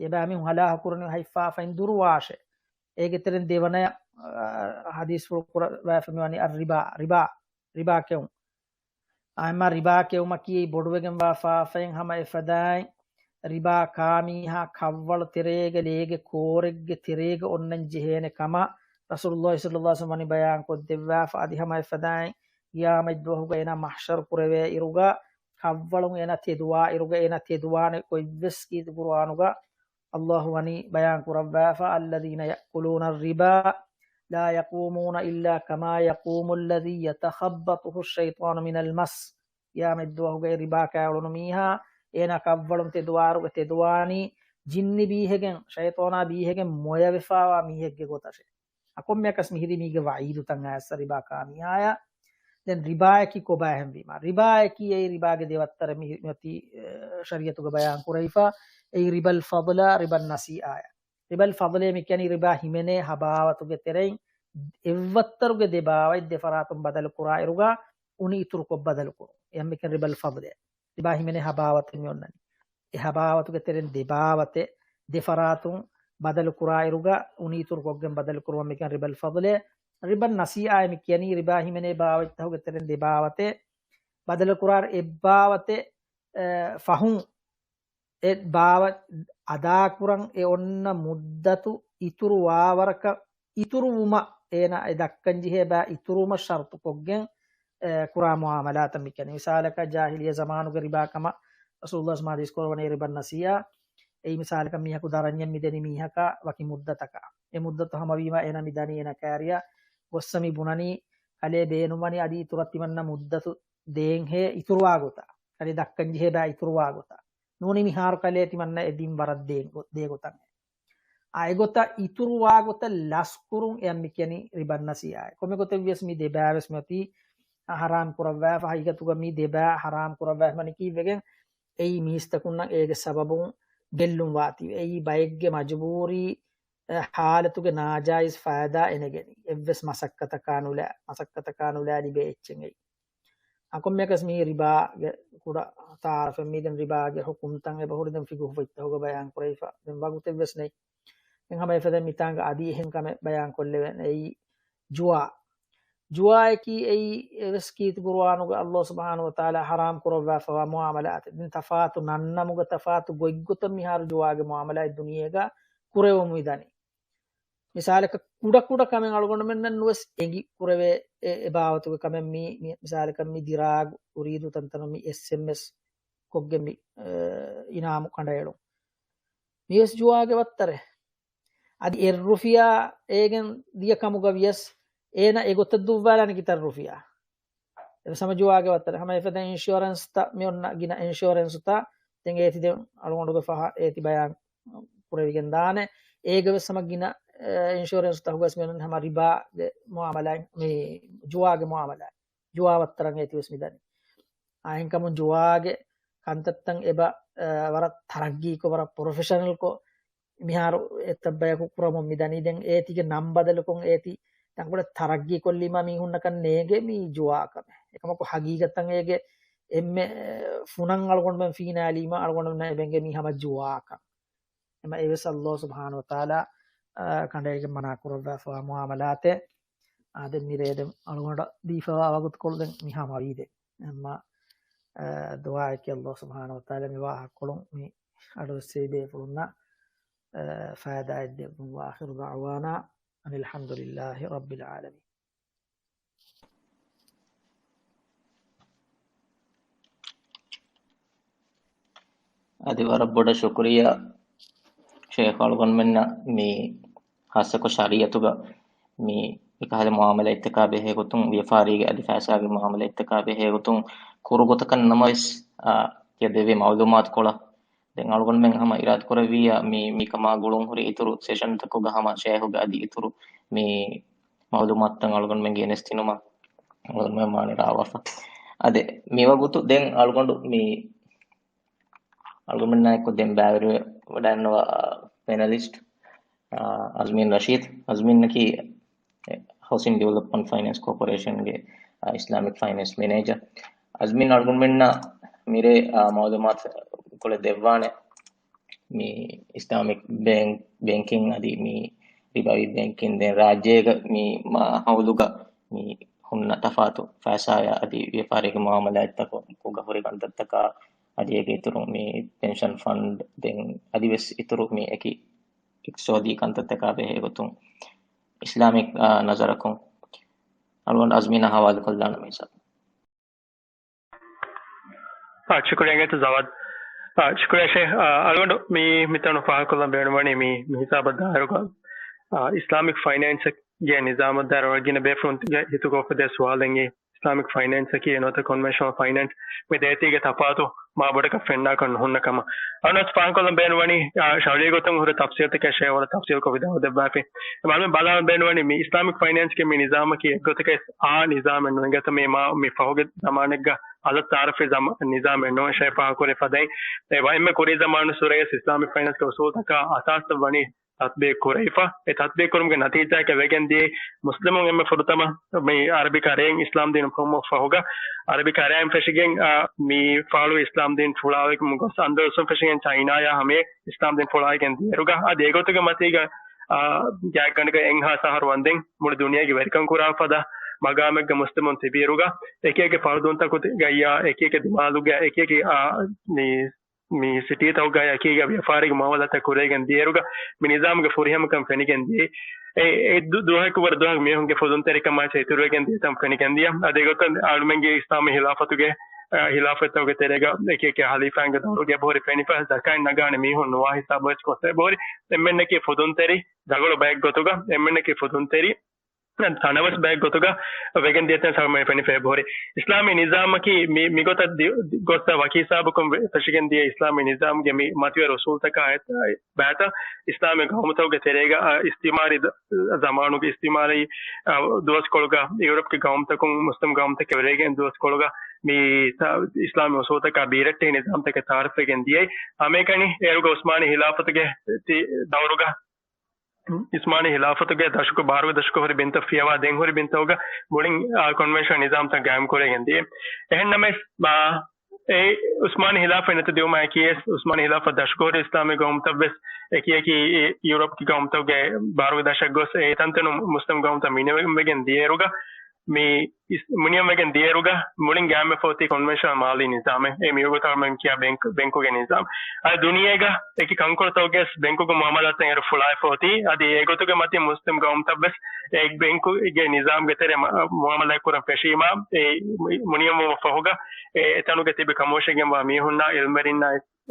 އެބައިމީހުން ހަލާކު ކުރަނިވި ހަތް ފާފައިން ދުރުވާށޭ. އޭގެ ތެރެއިން ދެވަނަޔަށް، އާ، ޙަދީޘްފުޅު ކުރައްވާފަ މިވަނީ އައްރިބާ، ރިބާ، ރިބާ ކެއުން. އާ، އެމާ ރިބާ ކެއުމަކީ ބޮޑުވެގެންވާ ފާފައިން ހަމަ އެފަދައިން ރިބާ ކާމީހާ ކަށްވަޅު ތެރޭގަ ލޭގެ ކޯރެއްގެ ތެރޭގަ އޮންނަން ޖެހޭނެ ކަމަށް ރަސޫލުﷲ ޞައްލަﷲ ޢަލައިހި ވަސައްލަމަ ވަނީ ބަޔާން ކޮށްދެއްވާފަ. އަދި ހަމަ އެފަދައިން ޤިޔާމަތްދުވަހުގަ އޭނާ މަޙްޝަރު ކުރެވޭ އިރުގަ ކަށްވަޅުން އޭނާ ތެދުވާ އިރުގަ އޭނާ ތެދުވާނެ ގޮތްވެސް ކީރިތި ޤުރުއާނުގަ ﷲ ވަނީ ބަޔާން ކުރައްވާފަ، "الذين يأكلون الربا لا يقومون إلا كما يقوم الذي يتخبطه الشيطان من المس." ޤިޔާމަތްދުވަހުގައި ރިބާ ކައި އުޅުނު މީހާ، އޭނާ ކަށްވަޅުން ތެދުވާއިރުގަ ތެދުވާނީ ޖިންނި ބީހެގެން، ޝައިޠާނާ ބީހެގެން މޮޔަވެފާވާ މީހެއްގެ ގޮތަށޭ. އަ، ކޮންމެއަކަސް މިހިރީ މީގެ ވަޢީދުތައް އައިސް ރިބާ ކާމީހާޔަށް. ދެން ރިބާއަކީ ކޮބާހެންވީމާ؟ ރިބާއަކީ އެއީ ރިބާގެ ދެ ވައްތަރެއް މި، މިއޮތީ، އެ، ޝަރީޢަތުގަ ބަޔާން ކުރެވިފަ. އެއީ ރިބަލް ފަޟްލާ، ރިބަން ނަސީއާޔާ. ރިބަލް ފަޟްލޭ މި ކިޔަނީ ރިބާ ހިމެނޭ ހަބާވަތުގެ ތެރެއިން އެއްވައްތަރުގެ ދެ ބާވަތް ދެ ފަރާތުން ބަދަލު ކުރާ އިރުގަ އުނި އިތުރުކޮށް ބަދަލު ކުރުން. އެއަށް މި ކިޔަނީ ރިބަލް ފަޟްލޭ. ރިބާ ހިމެނޭ ހަބާވަތެއް މި އޮންނަނީ. އެ ހަބާވަތުގެ ތެރެއިން ދެ ބާވަތެއް ދެ ފަރާތުން ބަދަލު ކުރާ އިރުގަ އުނި އިތުރު ކޮށްގެން ބަދަލު ކުރުމަށް މި ކިޔަނީ ރިބަލް ފަޟްލޭ. ރިބަން ނަސީއާއޭ މި ކިޔަނީ ރިބާ ހިމެނޭ ބާވަތްތަކުގެ ތެރެއިން ދެ ބާވަތެއް ބަދަލު ކުރާ އިރު އެއް ބާވަތެއް، އެ، ފަހުން އެ ބާވަތް އަދާކުރަން އެ އޮންނަ މުއްދަތު އިތުރު ވާވަރަކަށް އިތުރުވުމަށް އޭނާ އެ ދައްކަންޖެހޭ ބާ އިތުރުވުމަށް ޝަރުޠުކޮށްގެން، އެ، ކުރާ މުޢާމަލާތަށް މި ކިޔަނީ. މިސާލަކަށް ޖާހިލިއްޔަ ޒަމާނުގެ ރިބާ ކަމަށް ރަސޫލުﷲ ޙަދީޘް ކުރައްވަނީ ރިބަން ނަސީއާ. އެއީ މިސާލަކަށް މީހަކު ދަރަންޏެއް މިދެނީ މީހަކަށް ވަކި މުއްދަތަކަށް. އެ މުއްދަތު ހަމަވީމަ އޭނާ މި ދަނީ އޭނާ ކައިރިއަށް ގޮއްސަ މި ބުނަނީ ކަލޭ ބޭނުންވަނީ އަދި އިތުރަށް ތިމަންނަ މުއްދަތު ދޭންހޭ އިތުރުވާ ގޮތަށް. ކަލޭ ދައްކަންޖެހޭ ބާ އިތުރުވާ ގޮތަށް. ނޫނީ މިހާރު ކަލޭ ތިމަންނަ އެ ދިން ވަރަށް ދޭ ގޮ-، ދޭ ގޮތަށް. އާ، އެގޮތަށް އިތުރުވާ ގޮތަށް ލަސްކުރުން އެއަށް މި ކިޔަނީ ރިބަން ނަސީއާ. ކޮންމެ ގޮތެއް ވިޔަސް މި ދެބާވެސް މިއޮތީ، އާ، ޙަރާމް ކުރައްވާފަ. ހަގީގަތުގަ މި ދެބާ ޙަރާމް ކުރައްވާފަ މަނިކީ ވެގެން އެއީ މީސްތަކުންނަށް އޭގެ ސަބަބުން ގެއްލުން ވާތީ. އެއީ ބައެއްގެ މަޖުބޫރީ، އެ، ޙާލަތުގެ ނާޖާއިޒް ފައިދާ އެނެގެނީ. އެއްވެސް މަސައްކަތަކާ ނުލާ، މަސައްކަތަކާ ނުލާ ލިބޭ އެއްޗެއް އެއީ. އަ، ކޮންމެއަކަސް މީ ރިބާގެ ކުޑަ ތަޢާރަފެއް މީ. ދެން ރިބާގެ ޙުކުމްތައް އެބަހުރި ދެން ފިޤުހު ފޮތްތަކުގަ ބަޔާން ކުރެވިފަ. ދެން ވަގުތެއްވެސް ނެތް. ދެން ހަމަ އެފަދަ މިތާނގަ އަދި އެހެން ކަމެއް ބަޔާން ކޮށްލެވޭނެ. އެއީ ޖުވާ. ޖުވާއަކީ އެއީ އެވެސް ކީރިތި ޤުރުއާނުގަ ﷲ ސުބްޙާނަހޫ ވަތަޢާލާ ޙަރާމް ކުރައްވާފަވާ މުޢާމަލާތެއް. ދެން ތަފާތު ނަންނަމުގަ ތަފާތު ގޮތްގޮތަށް މިހާރު ޖުވާގެ މުޢާމަލާތް ދުނިޔޭގަ ކުރެވެމުން މިދަނީ. މިސާލަކަށް ކުޑަ ކުޑަ ކަމެއް އަޅުގަނޑުމެންނަށް ނުވެސް އެނގި ކުރެވޭ އެ، އެ ބާވަތުގެ ކަމެއް މީ، މި، މިސާލަކަށް މި ދިރާގު އުރީދު ތަންތަނުން މި އެސްއެމްއެސް ކޮށްގެން މި، އެ، އިނާމު ކަނޑައެޅުން. މިވެސް ޖުވާގެ ވައްތަރެއް. އަދި އެއް ރުފިޔާ އޭގެން ދިޔަ ކަމުގަ ވިޔަސް އޭނަ އެގޮތަށް ދުއްވާލާނެ ކިތައް ރުފިޔާ. އެވެސް ހަމަ ޖުވާގެ ވައްތަރެއް. ހަމަ އެފަދަ އިންޝުއަރެންސްތައް މި އޮންނަ ގިނަ އިންޝުއަރެންސުތައް ދެން އޭތި ދެން އަޅުގަނޑުގެ ފަހަ އޭތި ބަޔާން ކުރެވިގެން ދާނެ. އޭގެ ވެސް ހަމަ ގިނަ، އެ، އިންޝުއަރެންސްތަކުގަސް މި ހަމަ ރިބާގެ މުޢާމަލާތް، މި ޖުވާގެ މުޢާމަލާތް. ޖުވާ ވައްތަރަށް އޭތި ވެސް މި ދަނީ. އާ، އެހެންކަމުން ޖުވާގެ ކަންތައްތައް އެބަ، އެ، ވަރަށް ތަރައްގީކޮށް، ވަރަށް ޕްރޮފެޝަނަލްކޮށް، މިހާރު އެތައް ބަޔަކު ކުރަމުން މިދަނީ. ދެން އޭތިގެ ނަން ބަދަލުކޮށް އޭތި ތަންކޮޅެއް ތަރައްގީކޮށްލީމާ މީހުންނަކަށް ނޭނގޭ މީ ޖުވާ ކަމެއް. އެކަމަކު ހަގީގަތަށް އޭގެ އެންމެ، އެ، ފުނަން އަޅުގަނޑުމެން ފީނާލީމާ އަޅުގަނޑުމެންނަށް އެބެންގެ މީ ހަމަ ޖުވާކަން. އެމަ އެވެސް ﷲ ސުބްޙާނަހޫ ވަތަޢާލާ، އާ، ކަނޑައެޅިގެން މަނާ ކުރައްވާފަވާ މުޢާމަލާތެއް. އާ، ދެން މިރޭ ދެން އަޅުގަނޑަށް ދީފަވާ ވަގުތުކޮޅު ދެން މި ހަމަވީ ދެން. އެމަ، އާ، ދުޢާއެކޭ ﷲ ސުބްޙާނަހޫ ވަތަޢާލާ މި ވާހަކަކޮޅުން މި އަޑުއެއްސެވި ބޭފުޅުންނަށް، އާ، ފައިދާއެއް ދެއްވުން. وآخر دعوانا أن الحمد لله رب العالمين. އަދި ވަރަށް ބޮޑަށް ޝުކުރިއްޔާ ޝޭޚް އަޅުގަނޑުމެންނަށް މި ޚާއްޞަކޮށް ޝަރީއަތުގަ މި އެކަހަލަ މުއާމަލާތްތަކާ ބެހޭ ގޮތުން، ވިޔަފާރީގެ އަދި ފައިސާގެ މުއާމަލާތްތަކާ ބެހޭ ގޮތުން ކުރު ގޮތަކަށް ނަމަވެސް، އާ، ތިޔަ ދެއްވި މައުލޫމާތުކޮޅަށް ދެން އަޅުގަނޑުމެން ހަމަ އިރާދަކުރެއްވިއްޔާ، މި، މިކަމާ ގުޅުންހުރި އިތުރު ސެޝަންތަކުގަ ހަމަ ޝޭހުގެ އަދި އިތުރު މި މައުލޫމާތުތައް އަޅުގަނޑުމެން ގެނެސްދިނުމަށް އަޅުގަނޑުމެން މާނަ ރާވާފަ. އަދި މިވަގުތު ދެން އަޅުގަނޑު މި އަޅުގަނޑުމެންނާއެކު ދެން ބައިވެރިވެ ވަޑައިންނަވާ ޕެނަލިސްޓް، އާ، އަޒްމީން ރަޝީދު. އަޒްމީންއަކީ ހައުސިން ޑިވެލޮޕްމަންޓް ފައިނޭންސް ކޯޕަރޭޝަންގެ، އާ، އިސްލާމިކް ފައިނޭންސް މެނޭޖަރ. އަޒްމީން އަޅުގަނޑުމެންނަށް މިރޭ، އާ، މައުލޫމާތު ކޮޅެއް ދެއްވާނެ. މި އިސްލާމިކް ބޭން-، ބޭންކިން އަދި މި ރިބަވީ ބޭންކިން ދެން ރާއްޖޭގަ މި މާ ހައުލުގަ މި ހުންނަ ތަފާތު ފައިސާއާ އަދި ވިޔަފާރީގެ މުއާމަލާތްތަކުގަ ހުރި ކަންތައްތަކާ އަދި އޭގެ އިތުރުން މި ޕެންޝަން ފަންޑް ދެން އަދިވެސް އިތުރު މި އެކި އިޤްތިޞާދީ ކަންތައްތަކާ ބެހޭ ގޮތުން އިސްލާމިކް، އާ، ނަޒަރަކުން އަޅުގަނޑު އަޒްމީނާ ހަވާލުކޮށްލާނަމޭ ސާ. އާ، ޝުކުރިއްޔާ އިނގޭތަ ޖަވާދު. އާ، ޝުކުރިއްޔާ ޝޭޚް. އާ، އަޅުގަނޑު މި، މިތަނު ފާހަގަކޮށްލަން ބޭނުންވަނީ މި، މި ހިސާބަށް ދާއިރުގަ، އާ، އިސްލާމިކް ފައިނޭންސްގެ ނިޒާމަށް ދާއިރު ގިނަ ބޭފުޅުންގެ ހިތުގަ އުފެދޭ ސުވާލެއް އެއީ، އިސްލާމިކް ފައިނޭންސްއަކީ ނުވަތަ ކޮންވެންޝަނަލް ފައިނޭންސް މި ދޭތީގެ ތަފާތު މާ ބޮޑަކަށް ފެންނާކަށް ނުހުންނަ ކަމަށް. އަޅުގަނޑު ފާހަގަކޮށްލަން ބޭނުންވަނީ، އާ، ޝަރުޢީ ގޮތުން ހުރި ތަފްސީލްތަކެއް ޝޭޚް ވަރަށް ތަފްސީލްކޮށް ވިދާޅު ދެއްވާފި. އަޅުގަނޑު ބަލާން ބޭނުންވަނީ މި އިސްލާމިކް ފައިނޭންސްގެ މި ނިޒާމަކީ އެއްގޮތަކަށް އާ ނިޒާމެއް ނޫން. އެނގޭތަ މި މާ މި ފަހުގެ ޒަމާނެއްގަ އަލަށް ތައާރަފްވި ޒަމާ-، ނިޒާމެއް ނޫން. ޝޭޚް ފާހަގަކުރި ފަދައިން އެ ވަ-، އެންމެ ކުރީ ޒަމާނުއްސުރެވެސް އިސްލާމިކް ފައިނޭންސްގެ އުސޫލްތަކާ އަސާސްތައް ވަނީ ތަތްބީޤު ކުރެވިފަ. އެ ތަތްބީޤު ކުރުމުގެ ނަތީޖާއަކަށް ވެގެން ދިޔައީ މުސްލިމުން އެންމެ ފުރަތަމަ މި އަރަބި ކަރައިން އިސްލާމް ދީނު ފޮހުމަށް ފަހުގަ އަރަބި ކަރައިން ފެށިގެން، އާ، މި ފާޅުވި އިސްލާމް ދީން ފުޅާވެގެން ގޮސް އަންދަލުސުން ފެށިގެން ޗައިނާޔާ ހަމަޔަށް އިސްލާމް ދީން ފުޅާވެގެން ދިޔައިރުގަ އަދި އެގޮތުގެ މަތީގަ، އާ، ގާތްގަނޑަކަށް އެއްހާސް އަހަރު ވަންދެން މުޅި ދުނިޔޭގެ ވެރިކަން ކުރާ ފަދަ މަގާމެއްގަ މުސްލިމުން ތިބިއިރުގަ އެކިއެކި ފަރުދުންތަކުގައިޔާ އެކިއެކި ދިމާލުގަ އެކިއެކި، އާ، މި ސިޓީތަކުގައި އެކީގަ ވިޔަފާރީގެ މުއާމަލާތްތައް ކުރެވިގެން ދިޔައިރުގަ މި ނިޒާމުގެ ފުރިހަމަކަން ފެނިގެން ދިޔައީ. އެ، އެ ދު-، ދުވަހަކު ވަރަށް ދުވަހަކު މީހުންގެ ފުދުންތެރިކަމާއި އިތުރުވެގެން ދިޔަތަން ފެނިގެން ދިޔަ. އަދި އެގޮތަށް އަޅުމެންގެ އިސްލާމީ ހިލާފަތުގެ، އާ، ހިލާފަތްތަކުގެ ތެރޭގަ އެކި އެކި ހަލީފާއިންގެ ދައުރުގެ އެބަހުރި ފެނިފަ ޒަކާތް ނަގާނެ މީހުން ނުވާ ހިސާބުވެސް ކޮށްފަ އެބަހުރި. އެންމެންނަކީ ފުދުންތެރި ރަނގަޅު ބައެއް ގޮތުގަ، އެންމެންނަކީ ފުދުންތެރި ތަނަވަސް ބައެއް ގޮތުގަ ވެގެން ދިޔަތަން ސަމައި ފެނިފަ އެބަހުރި. އިސްލާމީ ނިޒާމަކީ މި، މިގޮތަށް ދި-، ގޮއްސަ ވަކި ހިސާބަކުން ވެ-، ފެށިގެން ދިޔަ އިސްލާމީ ނިޒާމްގެ މި މަތިވެރި އުސޫލްތަކާ އެ-، ބައިތަ އިސްލާމީ ގައުމުތަކުގެ ތެރޭގަ، އަ، އިސްތިމާރީ ދަ-، ޒަމާނުގެ އިސްތިމާރީ، އަ، ދުވަސްކޮޅުގަ ޔޫރަޕްގެ ގައުމުތަކުން މުސްލިމް ގައުމުތަކެއް ވެރިގެން ދުވަސްކޮޅުގަ މި ތަ-، އިސްލާމީ އުސޫލްތަކާ ބީރައްޓެހި ނިޒާމްތަކެއް ތައާރަފްވެގެން ދިޔައީ. ހަމައެކަނި އޭރުގަ އުސްމާނީ ހިލާފަތުގެ ތި-، ދައުރުގަ އިސްމާނީ ހިލާފަތުގެ ދަށުކު ބާރުގެ ދަށުކު ހުރި ބިންތައް ފިޔަވާ ދެން ހުރި ބިންތަކުގަ މުޅިން، އާ، ކޮންވެންޝަން ނިޒާމްތައް ގާއިމް ކުރެވިގެން ދިޔަ. އެހެންނަމަވެސް، އާ، އެ އުސްމާނީ ހިލާފަތް ނެތު ދިއުމާއެކީވެސް، އުސްމާނީ ހިލާފަތް ދަށުކު ހުރި އިސްލާމީ ގައުމުތައްވެސް އެކި އެކި އެ ޔޫރަޕްގެ ގައުމުތަކުގެ ބާރުގެ ދަށަށް ގޮސް އެ ތަންތަނުން މުސްލިމް ގައުމުތައް މިނިވަންވެގެން ދިޔައިރުގަ މި އިސް-، މުނިވަންވެގެން ދިޔައިރުގަ މުޅިން ގާއިމްވެފަ އޮތީ ކޮންވެންޝަނަލް މާލީ ނިޒާމެއް. އެ މިވަގުތު އަޅުމެން ކިޔާ ބެންކް، ބެންކުގެ ނިޒާމް. އަދި ދުނިޔޭގަ އެކި ކަންކޮޅުތަކުގައިވެސް ބެންކުގެ މުއާމަލާތްތައް އޭރު ފުޅާވެފަ އޮތީ. އަދި އެގޮތުގެ މަތިން މުސްލިމް ގައުމުތައްވެސް އެ ބެންކުގެ ނިޒާމްގެ ތެރޭ މަ-، މުއާމަލާތް ކުރަން ފެށީމާ، އެ މު-، މުނިވަންވުމަށް ފަހުގަ އެ އެތަނުގަ ތިބި ކަމުވެށިގެންވާ މީހުންނާ އިލްމުވެރިންނާ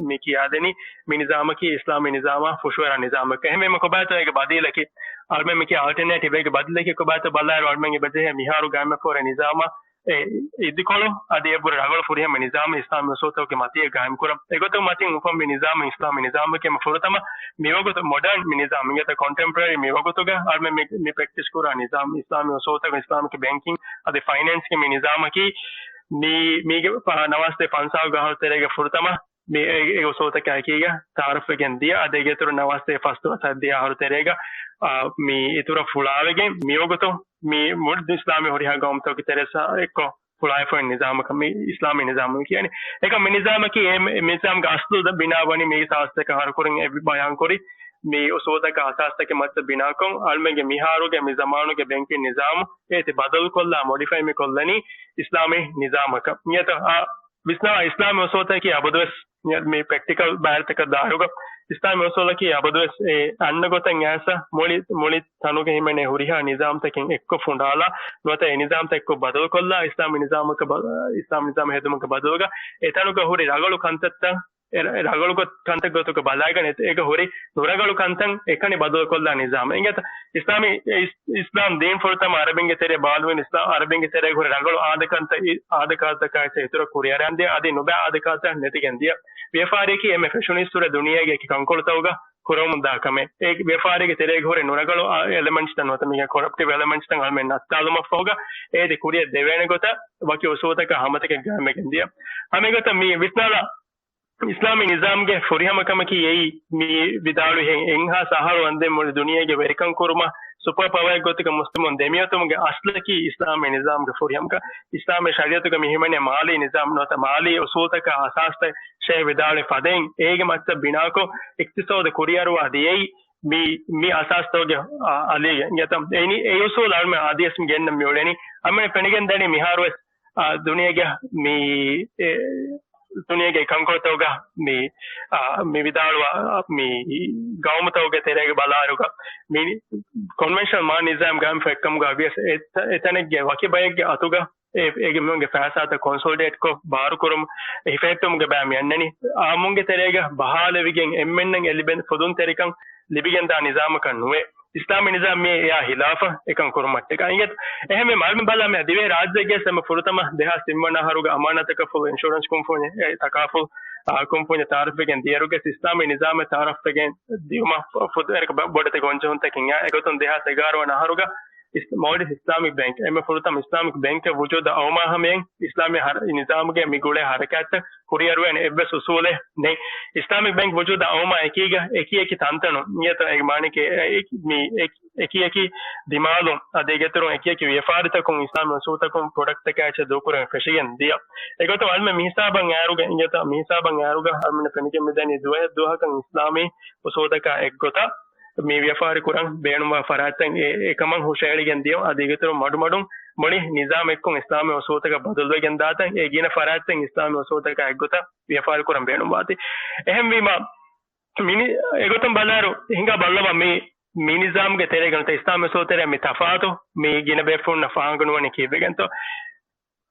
މި ކިޔާދެނީ މި ނިޒާމަކީ އިސްލާމީ ނިޒާމާ ފުށުއަރާ ނިޒާމެކޭ. އެހެންވީމަ ކޮބާތޯ އޭގެ ބަދީލަކީ؟ އަޅުމެން މި ކިޔާ އަލްޓަރނޭޓިވް އޭގެ ބަދީލަކީ ކޮބާތޯ ބަލާއިރު އަޅުމެން އެބަޖެހޭ މިހާރު ގާއިމްވެފަ ހުރި ނިޒާމާ އެ އިދިކޮޅު އަދި އެބުރި ރަނގަޅު ފުރިހަމަ ނިޒާމެއް އިސްލާމީ އުސޫލުތަކުގެ މަތީގަ ގާއިމްކުރަން. އެގޮތުން މަތިން އުފަންވި ނިޒާމެއް އިސްލާމީ ނިޒާމެކޭ. އެމަ ފުރަތަމަ މިވަގުތު މޮޑާން މި ނިޒާމް އިނގޭތަ ކޮންޓެމްޕަރަރީ މިވަގުތުގަ އަޅުމެން މި، މި ޕްރެކްޓިސް ކުރާ ނިޒާމް އިސްލާމީ އުސޫލުތަކުން އިސްލާމިކް ބޭންކިން އަދި ފައިނޭންސްގެ މި ނިޒާމަކީ މި، މީގެ ފަ-، ނަވާސްތޭ ފަންސާހުގެ އަހަރު ތެރޭގެ ފުރަތަމަ މި އެ، އެ އުސޫލުތަކާ އެކީގަ ތައާރަފްވެގެން ދިޔަ، އަދި އޭގެ އިތުރު ނަވާސްތޭ ފަސް ދުވަސް ދިޔަ އަހަރު ތެރޭގަ، އާ، މި އިތުރަށް ފުޅާވެގެން މިވަގުތު މި މުޅި އިސްލާމީ ހުރިހާ ގައުމުތަކުގެ ތެރެއަށް އެއްކޮށް ފުޅާވެފަ އޮތް ނިޒާމަކަށް މި އިސްލާމީ ނިޒާމު ކިޔަނީ. އެކަމް މި ނިޒާމަކީ އެ، މި ނިޒާމްގެ އަސްލު ބިނާވަނީ މީގެ ސާސްތަކަށް އަހަރު ކުރިން އެ ބަޔާންކުރި މި އުސޫލުތަކާ އަސާސްތަކެއް މައްޗަށް ބިނާކޮށް، އަޅުމެންގެ މިހާރުގެ މި ޒަމާނުގެ ބޭންކިން ނިޒާމު އޭތި ބަދަލުކޮށްލާ މޮޑިފައި މި ކޮށްލަނީ އިސްލާމީ ނިޒާމަކަށް. މިއަދު އާ، ވިސްނާ އިސްލާމީ އުސޫލުތަކީ އަބަދުވެސް މި ޕްރެކްޓިކަލް ބައިތަކަށް ދާއިރުގަ އިސްލާމީ އުސޫލަކީ އަބަދުވެސް އެ އަންނަ ގޮތަށް އައިސް މުޅި، މުޅި ތަނުގަ ހިމެނޭ ހުރިހާ ނިޒާމްތަކެއް އެއްކޮށް ފުނޑާލާ، ނުވަތަ އެ ނިޒާމްތައް އެއްކޮށް ބަދަލުކޮށްލާ، އިސްލާމީ ނިޒާމަކަށް ބަ-، އިސްލާމީ ނިޒާމް ހެދުމަކަށް ބަދަލުގަ އެތަނުގަ ހުރި ރަނގަޅު ކަންތައްތައް އެ ރަ-، ރަނގަޅު ގޮ-، ކަންތައް ގޮތުގަ ބަލާގަނެ އޭގަ ހުރި ނުރަނގަޅު ކަންތައް އެކަނި ބަދަލުކޮށްލާ ނިޒާމެއް. އިނގޭތަ؟ އިސްލާމީ، އިސް-، އިސްލާމް ދީން ފުރަތަމަ އަރަބިންގެ ތެރޭ ބާލުވިން އިސްލާ-، އަރަބިންގެ ތެރޭގަ ހުރި ރަނގަޅު އާދަކަންތައް، އާދަކާދަކާ އެއްޗެއް އިތުރަށް ކުރިއަރަން ދިޔަ އަދި ނުބައި އާދަކާދަކާ ނެތިގެން ދިޔަ. ވިޔަފާރިއަކީ އެންމެ ފެށުނީއްސުރެ ދުނިޔޭގެ އެކި ކަންކޮޅުތަކުގަ ކުރަމުންދާ ކަމެއް. އެ ވިޔަފާރީގެ ތެރޭގަ ހުރި ނުރަގަޅު އެލެމެންޓްސްތައް ނުވަތަ މީގެ ކޮރަޕްޓިވް އެލެމެންޓްސްތައް އަޅުމެން ނައްތާލުމަށްފަހުގަ އޭތި ކުރިއަށް ދެވޭނެ ގޮތަށް ވަކި އުސޫލުތަކާ ހަމަތަކެއް ގާއިމްވެގެން ދިޔަ. ހަމަ އެގޮތަށް މި ވިސްނާލާ އިސްލާމީ ނިޒާމްގެ ފުރިހަމަކަމަކީ އެއީ މި ވިދާޅުވިހެން އެއްހާސް އަހަރު އަންދެން މުޅި ދުނިޔޭގެ ވެރިކަން ކުރުމަށް ސުޕަރ ޕަވަރެއް ގޮތުގަ މުސްލިމުން ދެމިއޮތުމުގެ އަސްލަކީ އިސްލާމީ ނިޒާމްގެ ފުރިހަމަކަން. އިސްލާމީ ޝަރީއަތުގަ މި ހިމެނޭ މާލީ ނިޒާމް ނުވަތަ މާލީ އުސޫލުތަކާ އަސާސްތައް ޝޭހް ވިދާޅުވި ފަދައިން އޭގެ މައްޗަށް ބިނާކޮށް އިޤްތިޞާދު ކުރިއަރުވާ ދިޔައީ މި، މި އަސާސްތަކުގެ، އާ، އަލީގެ އިނގޭތަ؟ އެއިނީ އެ އުސޫލު އަޅުމެން އާދިޔަސް ގެންނަން މިއުޅެނީ. އަޅުމެން ފެނިގެން ދަނީ މިހާރުވެސް، އާ، ދުނިޔޭގެ މި، އެ، ދުނިޔޭގެ ކަންކޮޅުތަކުގަ މި، އާ، މި ވިދާޅުވާ، މި ގައުމުތަކުގެ ތެރޭގަ ބަލާއިރުގަ މި ކޮންވެންޝަނަލް މާ ނިޒާމް ގާއިމް ފެއްކަމުގަ ވިޔަސް އެ-، އެތަނެއްގެ ވަކި ބައެއްގެ އަތުގަ އެ-، އޭގެ މީހުންގެ ފައިސާތައް ކޮންސޮލިޑޭޓްކޮށް ބާރުކުރުމު ހިފެހެއްޓުމުގެ ބައި މި އަންނަނީ. އާއްމުންގެ ތެރޭގަ ބަހާލެވިގެން އެންމެންނަށް އެ ލިބެން ފުދުންތެރިކަން ލިބިގެންދާ ނިޒާމަކަށް ނުވޭ. އިސްލާމީ ނިޒާމް މިއީ އެއާ ހިލާފަށް އެކަން ކުރުމަށްޓަކާ. އިނގޭތަ؟ އެހެންވީމަ އަޅުމެން ބަލާ މި ދިވެހި ރާއްޖޭގެ އެންމެ ފުރަތަމަ ދެހާސް ތިންވަނަ އަހަރުގަ އަމާނާތަކަށްފުޅު އިންޝުރެންސް ކުންފުނި، އެ، ތަކާފުޅު، އާ، ކުންފުނި ތައާރަފްވެގެން ދިޔައިރުގެ އިސްލާމީ ނިޒާމެއް ތައާރަފްވެގެން ދިޔުމަށް ފު-، ފުދޭ ބޮޑެތި ގޮންޖެހުންތަކެއް އެގޮތުން ދެހާސް އެގާރަ ވަނަ އަހަރުގަ މޯލްޑިވްސް އިސްލާމިކް ބޭންކް، އެންމެ ފުރަތަމަ އިސްލާމިކް ބޭންކެއް ވުޖޫދަށް އައުމާ ހަމަޔަށް އިސްލާމީ ހަރަ-، ނިޒާމުގެ މި ގުޅޭ ހަރަކާތްތައް ކުރިއަރުވޭނެ އެއްވެސް އުސޫލެއް ނެތް. އިސްލާމިކް ބޭންކް ވުޖޫދަށް އައުމާ އެކީގަ އެކި އެކި ތަންތަނުން އިނގޭތަ އޭގެ މާނައަކީ މި އެކި އެކި ދިމާލުން އަދި އޭގެއިތުރުން އެކި އެކި ވިޔަފާރިތަކުން އިސްލާމީ އުސޫލުތަކުން ޕްރޮޑަކްޓްތަކާ އެއްޗެއް ދޫކުރަން ފެށިގެން ދިޔަ. އެގޮތުން އަޅުމެން މިހިސާބަށް އައިރުގަ އިނގޭތަ މިހިސާބަށް އައިރުގަ އަޅުމެންނަށް ފެނިގެން މިދަނީ ދުވަހެއް ދުވަހަކަށް އިސްލާމީ އުސޫލުތަކާ އެއްގޮތަށް މި ވިޔަފާރި ކުރަން ބޭނުންވާ ފަރާތްތައް އެ-، އެކަމަށް ހުށަހެޅިގެން ދިޔަ. އަދި އޭގެއިތުރުން މަޑުމަޑުން މުޅި ނިޒާމް އެއްކޮށް އިސްލާމީ އުސޫލުތަކަށް ބަދަލުވެގެން ދާތަން އެ ގިނަ ފަރާތްތައް އިސްލާމީ އުސޫލުތަކާ އެއްގޮތަށް ވިޔަފާރި ކުރަން ބޭނުންވާތީ. އެހެންވީމަ މި އެގޮތުން ބަލާއިރު ހިނގާ ބައްލަވާ މި، މި ނިޒާމްގެ ތެރޭގަ ނުވަތަ އިސްލާމީ އުސޫލު ތެރޭ މި ތަފާތު މި ގިނަ ބޭފުޅުންނަށް ފާހަގަނުވަނީ ކީއްވެގެންތޯ؟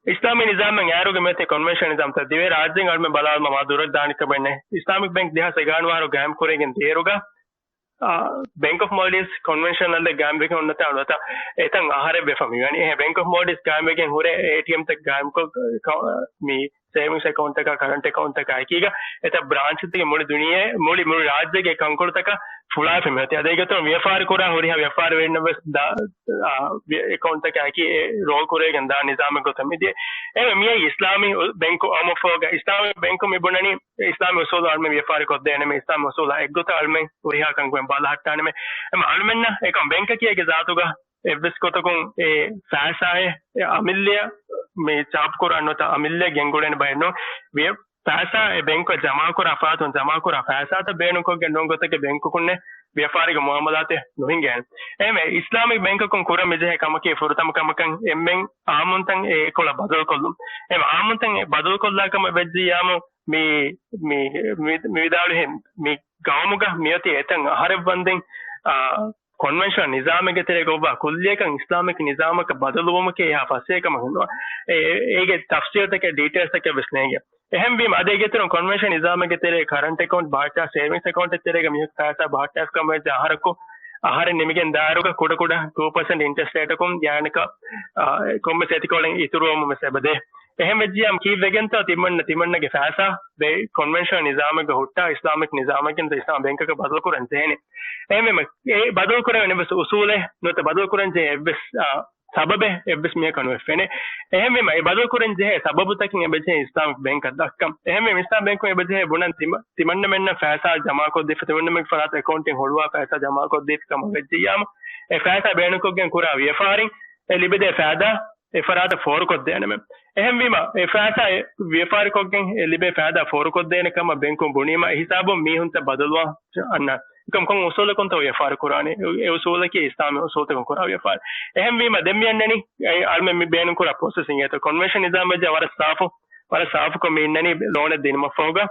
އިސްލާމީ ނިޒާމެއް އައިރުގަ މިއޮތީ ކޮންވެންޝަން ނިޒާމްތައް ދިވެހި ރާއްޖޭން އަޅުމެން ބަލާލުމަށް މާ ދުރަށް ދާނެ ކަމެއް ނެތް. އިސްލާމިކް ބޭންކް ދެހާސް އެގާން ވަނަ އަހަރު ގާއިމް ކުރެވިގެން ދިޔައިރުގަ، އާ، ބޭންކް އޮފް މޯލްޑިވްސް ކޮންވެންޝަނަލް ގާއިމްވެގެން އޮންނަތާ ނުވަތަ އެތަން އަހަރެއް ވެފަ މިވަނީ. އެހެން ބޭންކް އޮފް މޯލްޑިވްސް ގާއިމްވެގެން ހުރެ އޭޓީއެމްތައް ގާއިމްކޮށް، ކަ-، މި ސޭވިންގްސް އެކައުންޓްތަކާ ކަރަންޓް އެކައުންޓްތަކާ އެކީގަ އެތައް ބްރާންޗްތަކެއް މުޅި ދުނިޔެ، މުޅި، މުޅި ރާއްޖޭގެ ކަންކޮޅުތަކަށް ފުޅާފަ މިއޮތީ. އަދި އޭގެއިތުރުން ވިޔަފާރި ކުރާ ހުރިހާ ވިޔަފާރިވެރިންނަށް ވެސް ދާ، އާ، ވި-، އެކައުންޓްތަކާ އެކީ އެ ރޯލް ކުރެވިގެން ދާ ނިޒާމެއް ގޮތަށް މިދިޔަ. އެހެންވެ މިއީ އިސްލާމީ ބޭންކު އާއްމުކޮށްފަހުގަ އިސްލާމީ ބޭންކު މި ބުނަނީ އިސްލާމީ އުސޫލު އަޅުމެން ވިޔަފާރި ކޮށްދޭނަމޭ، އިސްލާމީ އުސޫލާ އެއްގޮތަށް އަޅުމެން ހުރިހާ ކަންކަމެއް ބަލަހައްޓާނަމޭ. އެމަ އަޅުމެންނަށް އެކަމް ބޭންކަކީ އޭގެ ޒާތުގަ އެއްވެސް ގޮތަކުން އެ ފައިސާއެއް، އެ އަމިއްލައަށް މި ޗާޕް ކުރާން ނުވަތަ އަމިއްލައަށް ގެންގުޅޭނެ ބައެއް ނޫން. ވިޔަ-، ފައިސާ އެ ބޭންކު ޖަމާކުރާ ފަރާތުން ޖަމާކުރާ ފައިސާތައް ބޭނުންކޮށްގެން ނޫން ގޮތެއްގެ ބޭންކުކުންނެއް ވިޔަފާރީގެ މުއާމަލާތެއް ނުހިނގޭނެ. އެހެންވެ، އިސްލާމިކް ބޭންކަކުން ކުރަން މިޖެހޭ ކަމަކީ ފުރަތަމަ ކަމަކަށް އެންމެން އާއްމުންތައް އެ އެކޮޅަށް ބަދަލުކޮށްލުން. އެ އާއްމުންތައް އެ ބަދަލުކޮށްލާ ކަމަށް ވެއްޖިއްޔާމު މި، މި، މި، މި ވިދާޅުވިހެން މި ގައުމުގަ މިއޮތީ އެތަން އަހަރެއް ވަންދެން، އާ، ކޮންވެންޝަނަލް ނިޒާމެއްގެ ތެރޭގަ އޮއްވާ ކުއްލިއަކަށް އިސްލާމިކް ނިޒާމަކަށް ބަދަލުވުމަކީ އެހާ ފަސޭހަ ކަމަކަށް ނުވާ. އެ-، އޭގެ ތަފްސީލްތަކެއް، ޑީޓެއިލްސްތަކެއް ވެސް ނޭނގެ. އެހެންވީމަ، އަދި އޭގެއިތުރުން ކޮންވެންޝަން ނިޒާމެއްގެ ތެރޭ ކަރަންޓް އެކައުންޓް ބަހައްޓާ، ސޭވިންގްސް އެކައުންޓެއް ތެރޭގަ މީހަކު ފައިސާ ބަހައްޓާފަ ކަމަށް ވެއްޖެ އަހަރަކު، އަހަރެއް ނިމިގެން ދާއިރުގަ ކުޑަކުޑަ ޓޫ ޕަސެންޓް އިންޓްރެސްޓް ރޭޓަކުން ގާތްގަނޑަކަށް، އާ، ކޮންމެސް އެތިކޮޅެއް އިތުރުވަމުން ވެސް އެބަދޭ. އެހެން ވެއްޖިއްޔާމު ކީއްވެގެންތޯ ތިމަންނަ، ތިމަންނަގެ ފައިސާ ދެ ކޮންވެންޝަނަލް ނިޒާމެއްގަ ހުއްޓާ އިސްލާމިކް ނިޒާމެއްގެ ނުވަތަ އިސްލާމް ބޭންކަކަށް ބަދަލުކުރަން ޖެހޭނެ. އެހެންވީމަ، އެ ބަދަލުކުރެވޭނެ އެއްވެސް އުސޫލެއް ނުވަތަ ބަދަލުކުރަން ޖެހޭ އެއްވެސް، އާ، ސަބަބެއް އެއްވެސް މީހަކަށް ނުފެނޭ. އެހެންވީމަ، އެ ބަދަލުކުރަން ޖެހޭ ސަބަބުތަކެއް އެބަޖެހޭ އިސްލާމިކް ބޭންކަށް ދައްކަން. އެހެންވީމަ، އިސްލާމް ބޭންކުން އެބަޖެހޭ ބުނަން ތިމަ-، ތިމަންނަމެންނަށް ފައިސާ ޖަމާކޮށްދީފަ، ތިމަންނަމެންގެ ފަރާތަށް އެކައުންޓިން ހުޅުވާ ފައިސާ ޖަމާކޮށްދީފަ ކަމަށް ވެއްޖިއްޔާމު، އެ ފައިސާ ބޭނުންކޮށްގެން ކުރާ ވިޔަފާރިން އެ ލިބިދޭ ފައިދާ އެ ފަރާތަށް ފޯރުކޮށްދޭނަމެ. އެހެންވީމަ، އެ ފައިސާ އެ ވިޔަފާރިކޮށްގެން އެ ލިބޭ ފައިދާ ފޯރުކޮށްދޭނެ ކަމަށް ބޭންކުން ބުނީމަ، އެ ހިސާބުން މީހުންތައް ބަދަލުވާ އަންނަ ކޮން ކޮން އުސޫލަކުންތޯ ވިޔަފާރި ކުރާނީ؟ އެ އުސޫލަކީ އިސްލާމީ އުސޫލުތަކުން ކުރާ ވިޔަފާރި. އެހެންވީމަ، ދެން މި އަންނަނީ އަޅުމެން މި ބޭނުންކުރާ ޕްރޮސެސް އިނގޭތޯ. ކޮންވެންޝަން ނިޒާމް ވެއްޖެ ވަރަށް ސާފު، ވަރަށް ސާފުކޮށް މި އިންނަނީ ލޯނެއް ދިނުމަށްފަހުގަ.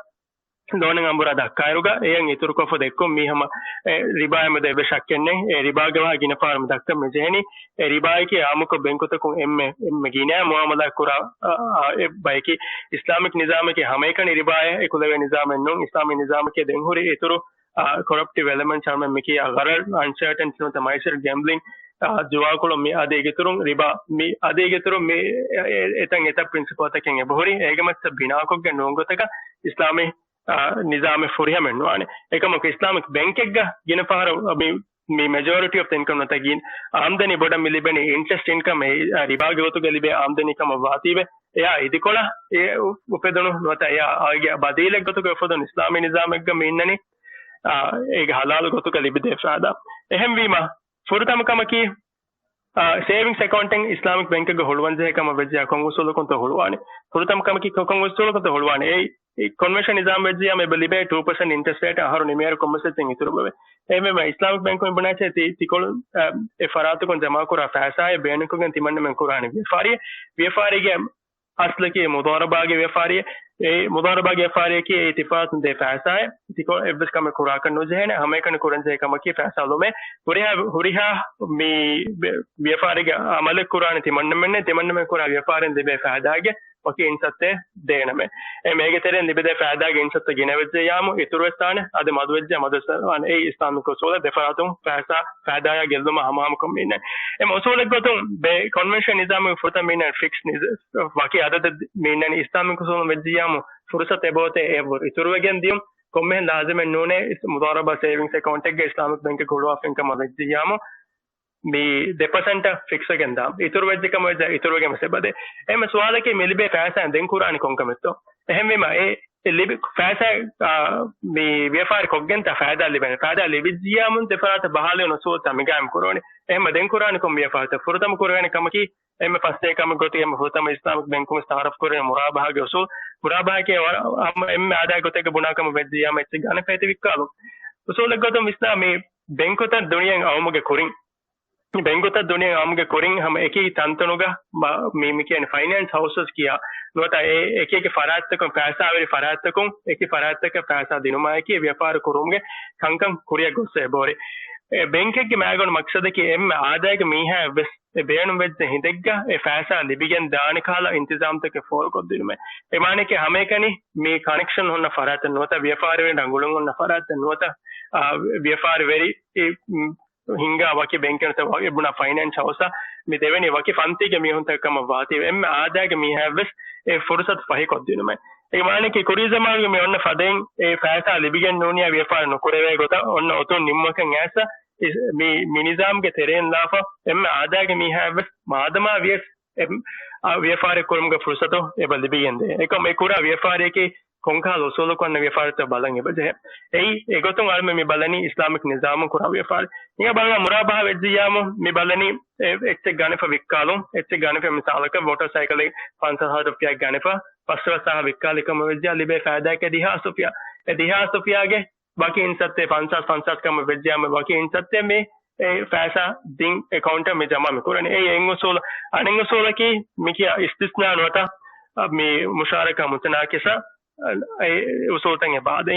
ލޯނެއް އަނބުރާ ދައްކާއިރުގަ އެޔަށް އިތުރުކޮށްފަ ދެއްކުން މީ ހަމަ އެ ރިބާއެއް މެދު އެއްވެސް ޝައްކެއް ނެތް. އެ ރިބާގެ ވާހަކަ ގިނަ ފަހަރު މި ދައްކަން މި ޖެހެނީ. އެ ރިބާއަކީ އާއްމުކޮށް ބެންކުތަކުން އެންމެ، އެންމެ ގިނަ މުއާމަލާ ކުރާ، އާ، އާ، އެއް ބަޔަކީ. އިސްލާމިކް ނިޒާމަކީ ހަމައެކަނި ރިބާއެއް އެކުލެވޭ ނިޒާމެއް ނޫން. އިސްލާމީ ނިޒާމަކީ ދެން ހުރި އިތުރު، އާ، ކޮރަޕްޓިވް އެލެމެންޓްސް ހަމަ މިކީ ޣަރަރް، އަންސަރޓެންޓީ ނުވަތަ މައިސަރު ގެމްބްލިން، އާ، ޖުވާކުޅުން މި އަދި އޭގެއިތުރުން ރިބާ، މި އަދި އޭގެއިތުރުން މި އެ، އެ، އެތަން އެތައް ޕްރިންސިޕަލްތަކެއް އެބަހުރި. އޭގެ މައްޗަށް ބިނާކޮށްގެން ނޫން ގޮތަކަށް އިސްލާމީ އާ، ނިޒާމެއް ފުރިހަމައެއް ނުވާނެ. އެކަމަކު އިސްލާމިކް ބެންކެއްގަ ގިނަ ފަހަރު މި، މި މެޖޯރިޓީ އޮފް ދަ އިންކަމް ނުވަތަ ގިނަ އާމްދަނީ ބޮޑަށް މި ލިބެނީ އިންޓްރެސްޓް އިންކަމް، އެ، އާ، ރިބާގެ ގޮތުގަ ލިބޭ އާމްދަނީ ކަމަށް ވާތީވެ، އެއާ އިދިކޮޅަށް އެ އު-، އުފެދުނު ނުވަތަ އެއާ އާގެ ބަދީލެއް ގޮތުގަ އުފެދުނު އިސްލާމީ ނިޒާމެއްގަ މި އިންނަނީ، އާ، އޭގެ ހަލާލު ގޮތުގަ ލިބިދޭ ފައިދާ. އެހެންވީމަ، ފުރަތަމަ ކަމަކީ، އާ، ސޭވިންގްސް އެކައުންޓެއް އިސްލާމިކް ބެންކެއްގަ ހުޅުވަންޖެހޭ ކަމަށް ވެއްޖިއްޔާ ކޮން އުސޫލަކުންތޯ ހުޅުވާނެ؟ ފުރަތަމަ ކަމަކީ ކޮ-، ކޮން އުސޫލަކުންތޯ ހުޅުވާނެ؟ އެ، އެ ކޮންވެންޝަން ނިޒާމް ވެއްޖިއްޔާ އެބަ ލިބޭ ޓޫ ޕަސެންޓް އިންޓްރެސްޓް ރޭޓް އަހަރު ނިމިއިރު ކޮންމެސް އެއްޗެއް އިތުރު ވެވޭ. އެހެންވީމަ އިސްލާމިކް ބެންކުން ބުނާއެއްޗެއް ތި-، ތިކޮޅު، އަ، އެ ފަރާތުގަ ޖަމާކުރާ ފައިސާއެއް ބޭނުންކޮށްގެން ތިމަންނަމެން ކުރާނެ ވިޔަފާރިއެއް. ވިޔަފާރީގެ އަސްލަކީ މުޟާރަބާގެ ވިޔަފާރިއެއް. އެ މުޟާރަބާގެ ވިޔަފާރިއަކީ އެ ތިފާތުން ދޭ ފައިސާއެއް. ތިކޮޅު އެއްވެސް ކަމެއް ކުރާކަށް ނުޖެހޭނެ. ހަމައެކަނި ކުރަންޖެހޭ ކަމަކީ ފައިސާ ލުމޭ. ހުރިހާ، ހުރިހާ މި ވި-، ވިޔަފާރީގެ އަމަލެއް ކުރާނެ ތިމަންނަމެންނޭ. ތިމަންނަމެން ކުރާ ވިޔަފާރިން ލިބޭ ފައިދާގެ ވަކި އިންސައްތެއް ދޭނަމޭ. އެ މޭގެ ތެރެއިން ލިބިދޭ ފައިދާގެ އިންސައްތަ ގިނަވެއްޖެޔާމު އިތުރުވެސް ދާނެ. އަދި މަދުވެއްޖެ މަދުވެސް ދާނެ. އެއީ އިސްލާމިކް އުސޫލަށް ދެފަރާތުން ފައިސާ ފައިދާޔާ ގެއްލުމަށް ހަމަހަމަކޮށް މި އިންނަނީ. އެ އުސޫލެއްގޮތުން ބޭ-، ކޮންވެންޝަން ނިޒާމުގެ ފުރަތަމަ މި އިންނަނީ ފިކްސް ނިޒ-، ވަކި އަދަދެއް މި އިންނަނީ. އިސްލާމިކް އުސޫލުން ވެއްޖިއްޔާމު ފުރުސަތު އެބައޮތޭ އެ އިތުރުވެގެން ދިޔުން. ކޮންމެހެން ލާޒިމެއް ނޫނޭ އިސް-، މުޟާރަބާ ސޭވިންގްސް އެކައުންޓެއްގަ އިސްލާމިކް ބެންކެއް ހުޅުވާފައިން ކަމަށް ވެއްޖިއްޔާމު މި ދެ ޕަސެންޓަށް ފިކްސްވެގެން ދާ. އިތުރު ވެއްޖެ ކަމަށް ވެއްޖެ އިތުރުވެގެން ވެސް އެބަދޭ. އެހެންމެ ސުވާލަކީ މި ލިބޭ ފައިސާއިން ދެން ކުރާނީ ކޮންކަމެއްތޯ؟ އެހެންވީމަ އެ، އެ ލިބި ފައިސާ، އާ، މި ވިޔަފާރި ކޮށްގެންތާ ފައިދާ ލިބެނީ. ފައިދާ ލިބިއްޖިއްޔާމުން ދެފަރާތަށް ބަހާލެވުނު އުސޫލުތައް މިގާއިމް ކުރުވަނީ. އެހެންމެ ދެން ކުރާނީ ކޮން ވިޔަފާރިތައް؟ ފުރަތަމަ ކުރެވޭނެ ކަމަކީ އެންމެ ފަސް ކަމެއް ގޮތުގައި ފުރަތަމަ އިސްލާމިކް ބެންކުން ތައާރަފް ކުރެވޭ މުރާބަހާގެ އުސޫލު. މުރާބަހާއަކީ ވަރަށް އެންމެ އާދައިގެ ގޮތެއްގަ ބުނާ ކަމަށް ވެއްޖިއްޔާމު އެއްޗެއް ގަނެފަ އެތި ވިއްކާލުން. އުސޫލެއްގޮތުން ވިސްނާ މި ބެންކުތައް ދުނިޔެއިން އައުމުގެ ކުރިން، ބެންކުތައް ދުނިޔެއިން އައުމުގެ ކުރިން ހަމަ އެކި ތަންތަނުގަ މަ-، މި، މި ކިޔަނީ ފައިނޭންސް ހައުސަސް ކިޔާ ނުވަތަ އެ އެކި އެކި ފަރާތްތަކުން ފައިސާވެރި ފަރާތްތަކުން އެކި ފަރާތްތަކަށް ފައިސާ ދިނުމާއެކީ ވިޔަފާރި ކުރުމުގެ ކަންކަން ކުރިއަށް ގޮއްސަ އެބަހުރި. އެ ބެންކެއްގެ މައިގަނޑު މަޤްޞަދަކީ އެންމެ އާދައިގެ މީހާއަށްވެސް އެ ބޭނުންވެއްޖެ ހިނދެއްގަ އެ ފައިސާ ލިބިގެން ދާނެ ކަހަލަ އިންތިޒާމްތަކެއް ފޯރުކޮށްދިނުމޭ. އެ މާނައަކީ ހަމައެކަނި މި ކަނެކްޝަން ހުންނަ ފަރާތެއް ނުވަތަ ވިޔަފާރިވެރިން ރަނގަޅުން ހުންނަ ފަރާތެއް ނުވަތަ، އާ، ވިޔަފާރިވެރި އެ، މް، ހިންގާ ވަކި ބެންކެއް ނުވަތަ ވަ-، އެ ބުނާ ފައިނޭންސް ހައުސަށް މި ދެވެނީ ވަކި ފަންތީގެ މީހުންތަކަށް ކަމަށް ވާތީ އެންމެ އާދައިގެ މީހާއަށްވެސް އެ ފުރުސަތު ފަހިކޮށްދިނުމޭ. އެ މާނައަކީ ކުރީ ޒަމާނުގެ މި އޮންނަ ފަދައިން އެ ފައިސާ ލިބިގެން ނޫނިއްޔާ ވިޔަފާރި ނުކުރެވޭ ގޮތަށް އޮންނަ އޮތުން ނިންމުމަކަށް އައިސް މި، މި ނިޒާމްގެ ތެރެއިން ލާފަ އެންމެ އާދައިގެ މީހާއަށްވެސް މާދަމާ ވިޔަސް އެ، އާ، ވިޔަފާރި ކުރުމުގެ ފުރުސަތު އެބަ ލިބިގެންދޭ. އެކަމް އެ ކުރާ ވިޔަފާރިއަކީ ކޮންކަހަލަ އުސޫލަކު އަންނަ ވިޔަފާރިތައް ބަލަން އެބަޖެހޭ. އެއީ، އެގޮތުން އަޅުމެން މި ބަލަނީ އިސްލާމިކް ނިޒާމުން ކުރާ ވިޔަފާރި. ނިޔާ ބަލާ މުރާބަހާ ވެއްޖިއްޔާމު މި ބަލަނީ އެ، އެއްޗެއް ގަނެފަ ވިއްކާލުން، އެއްޗެއް ގަނެފަ މިސާލަކަށް މޯޓޯސައިކަލެއް ފަންސާސް ހާސް ރުފިޔާ ގަނެފަ، ފަސްވަނަ ސާހަ ވިއްކާލި ކަމަށް ވެއްޖިއްޔާ ލިބޭ ފައިދާއަކީ ދިހާސް ރުފިޔާ. އެ ދިހާސް ރުފިޔާގެ ވަކި އިންސައްތެ ފަންސާސް ފަންސާސް ކަމަށް ވެއްޖިއްޔާމު ވަކި އިންސައްތެ މި އެ ފައިސާ ދިން އެކައުންޓަށް މި ޖަމާ މި ކުރަނީ. އެއީ އެއް އުސޫލަ-، އަނެއް އުސޫލަކީ މި ކިޔާ އިސްތިސްނާ ނުވަތަ، އަ، މި މުޝާރަކާ މުތަނާކިސަ، އެ އުސޫލުތައް އެބަ އާދޭ.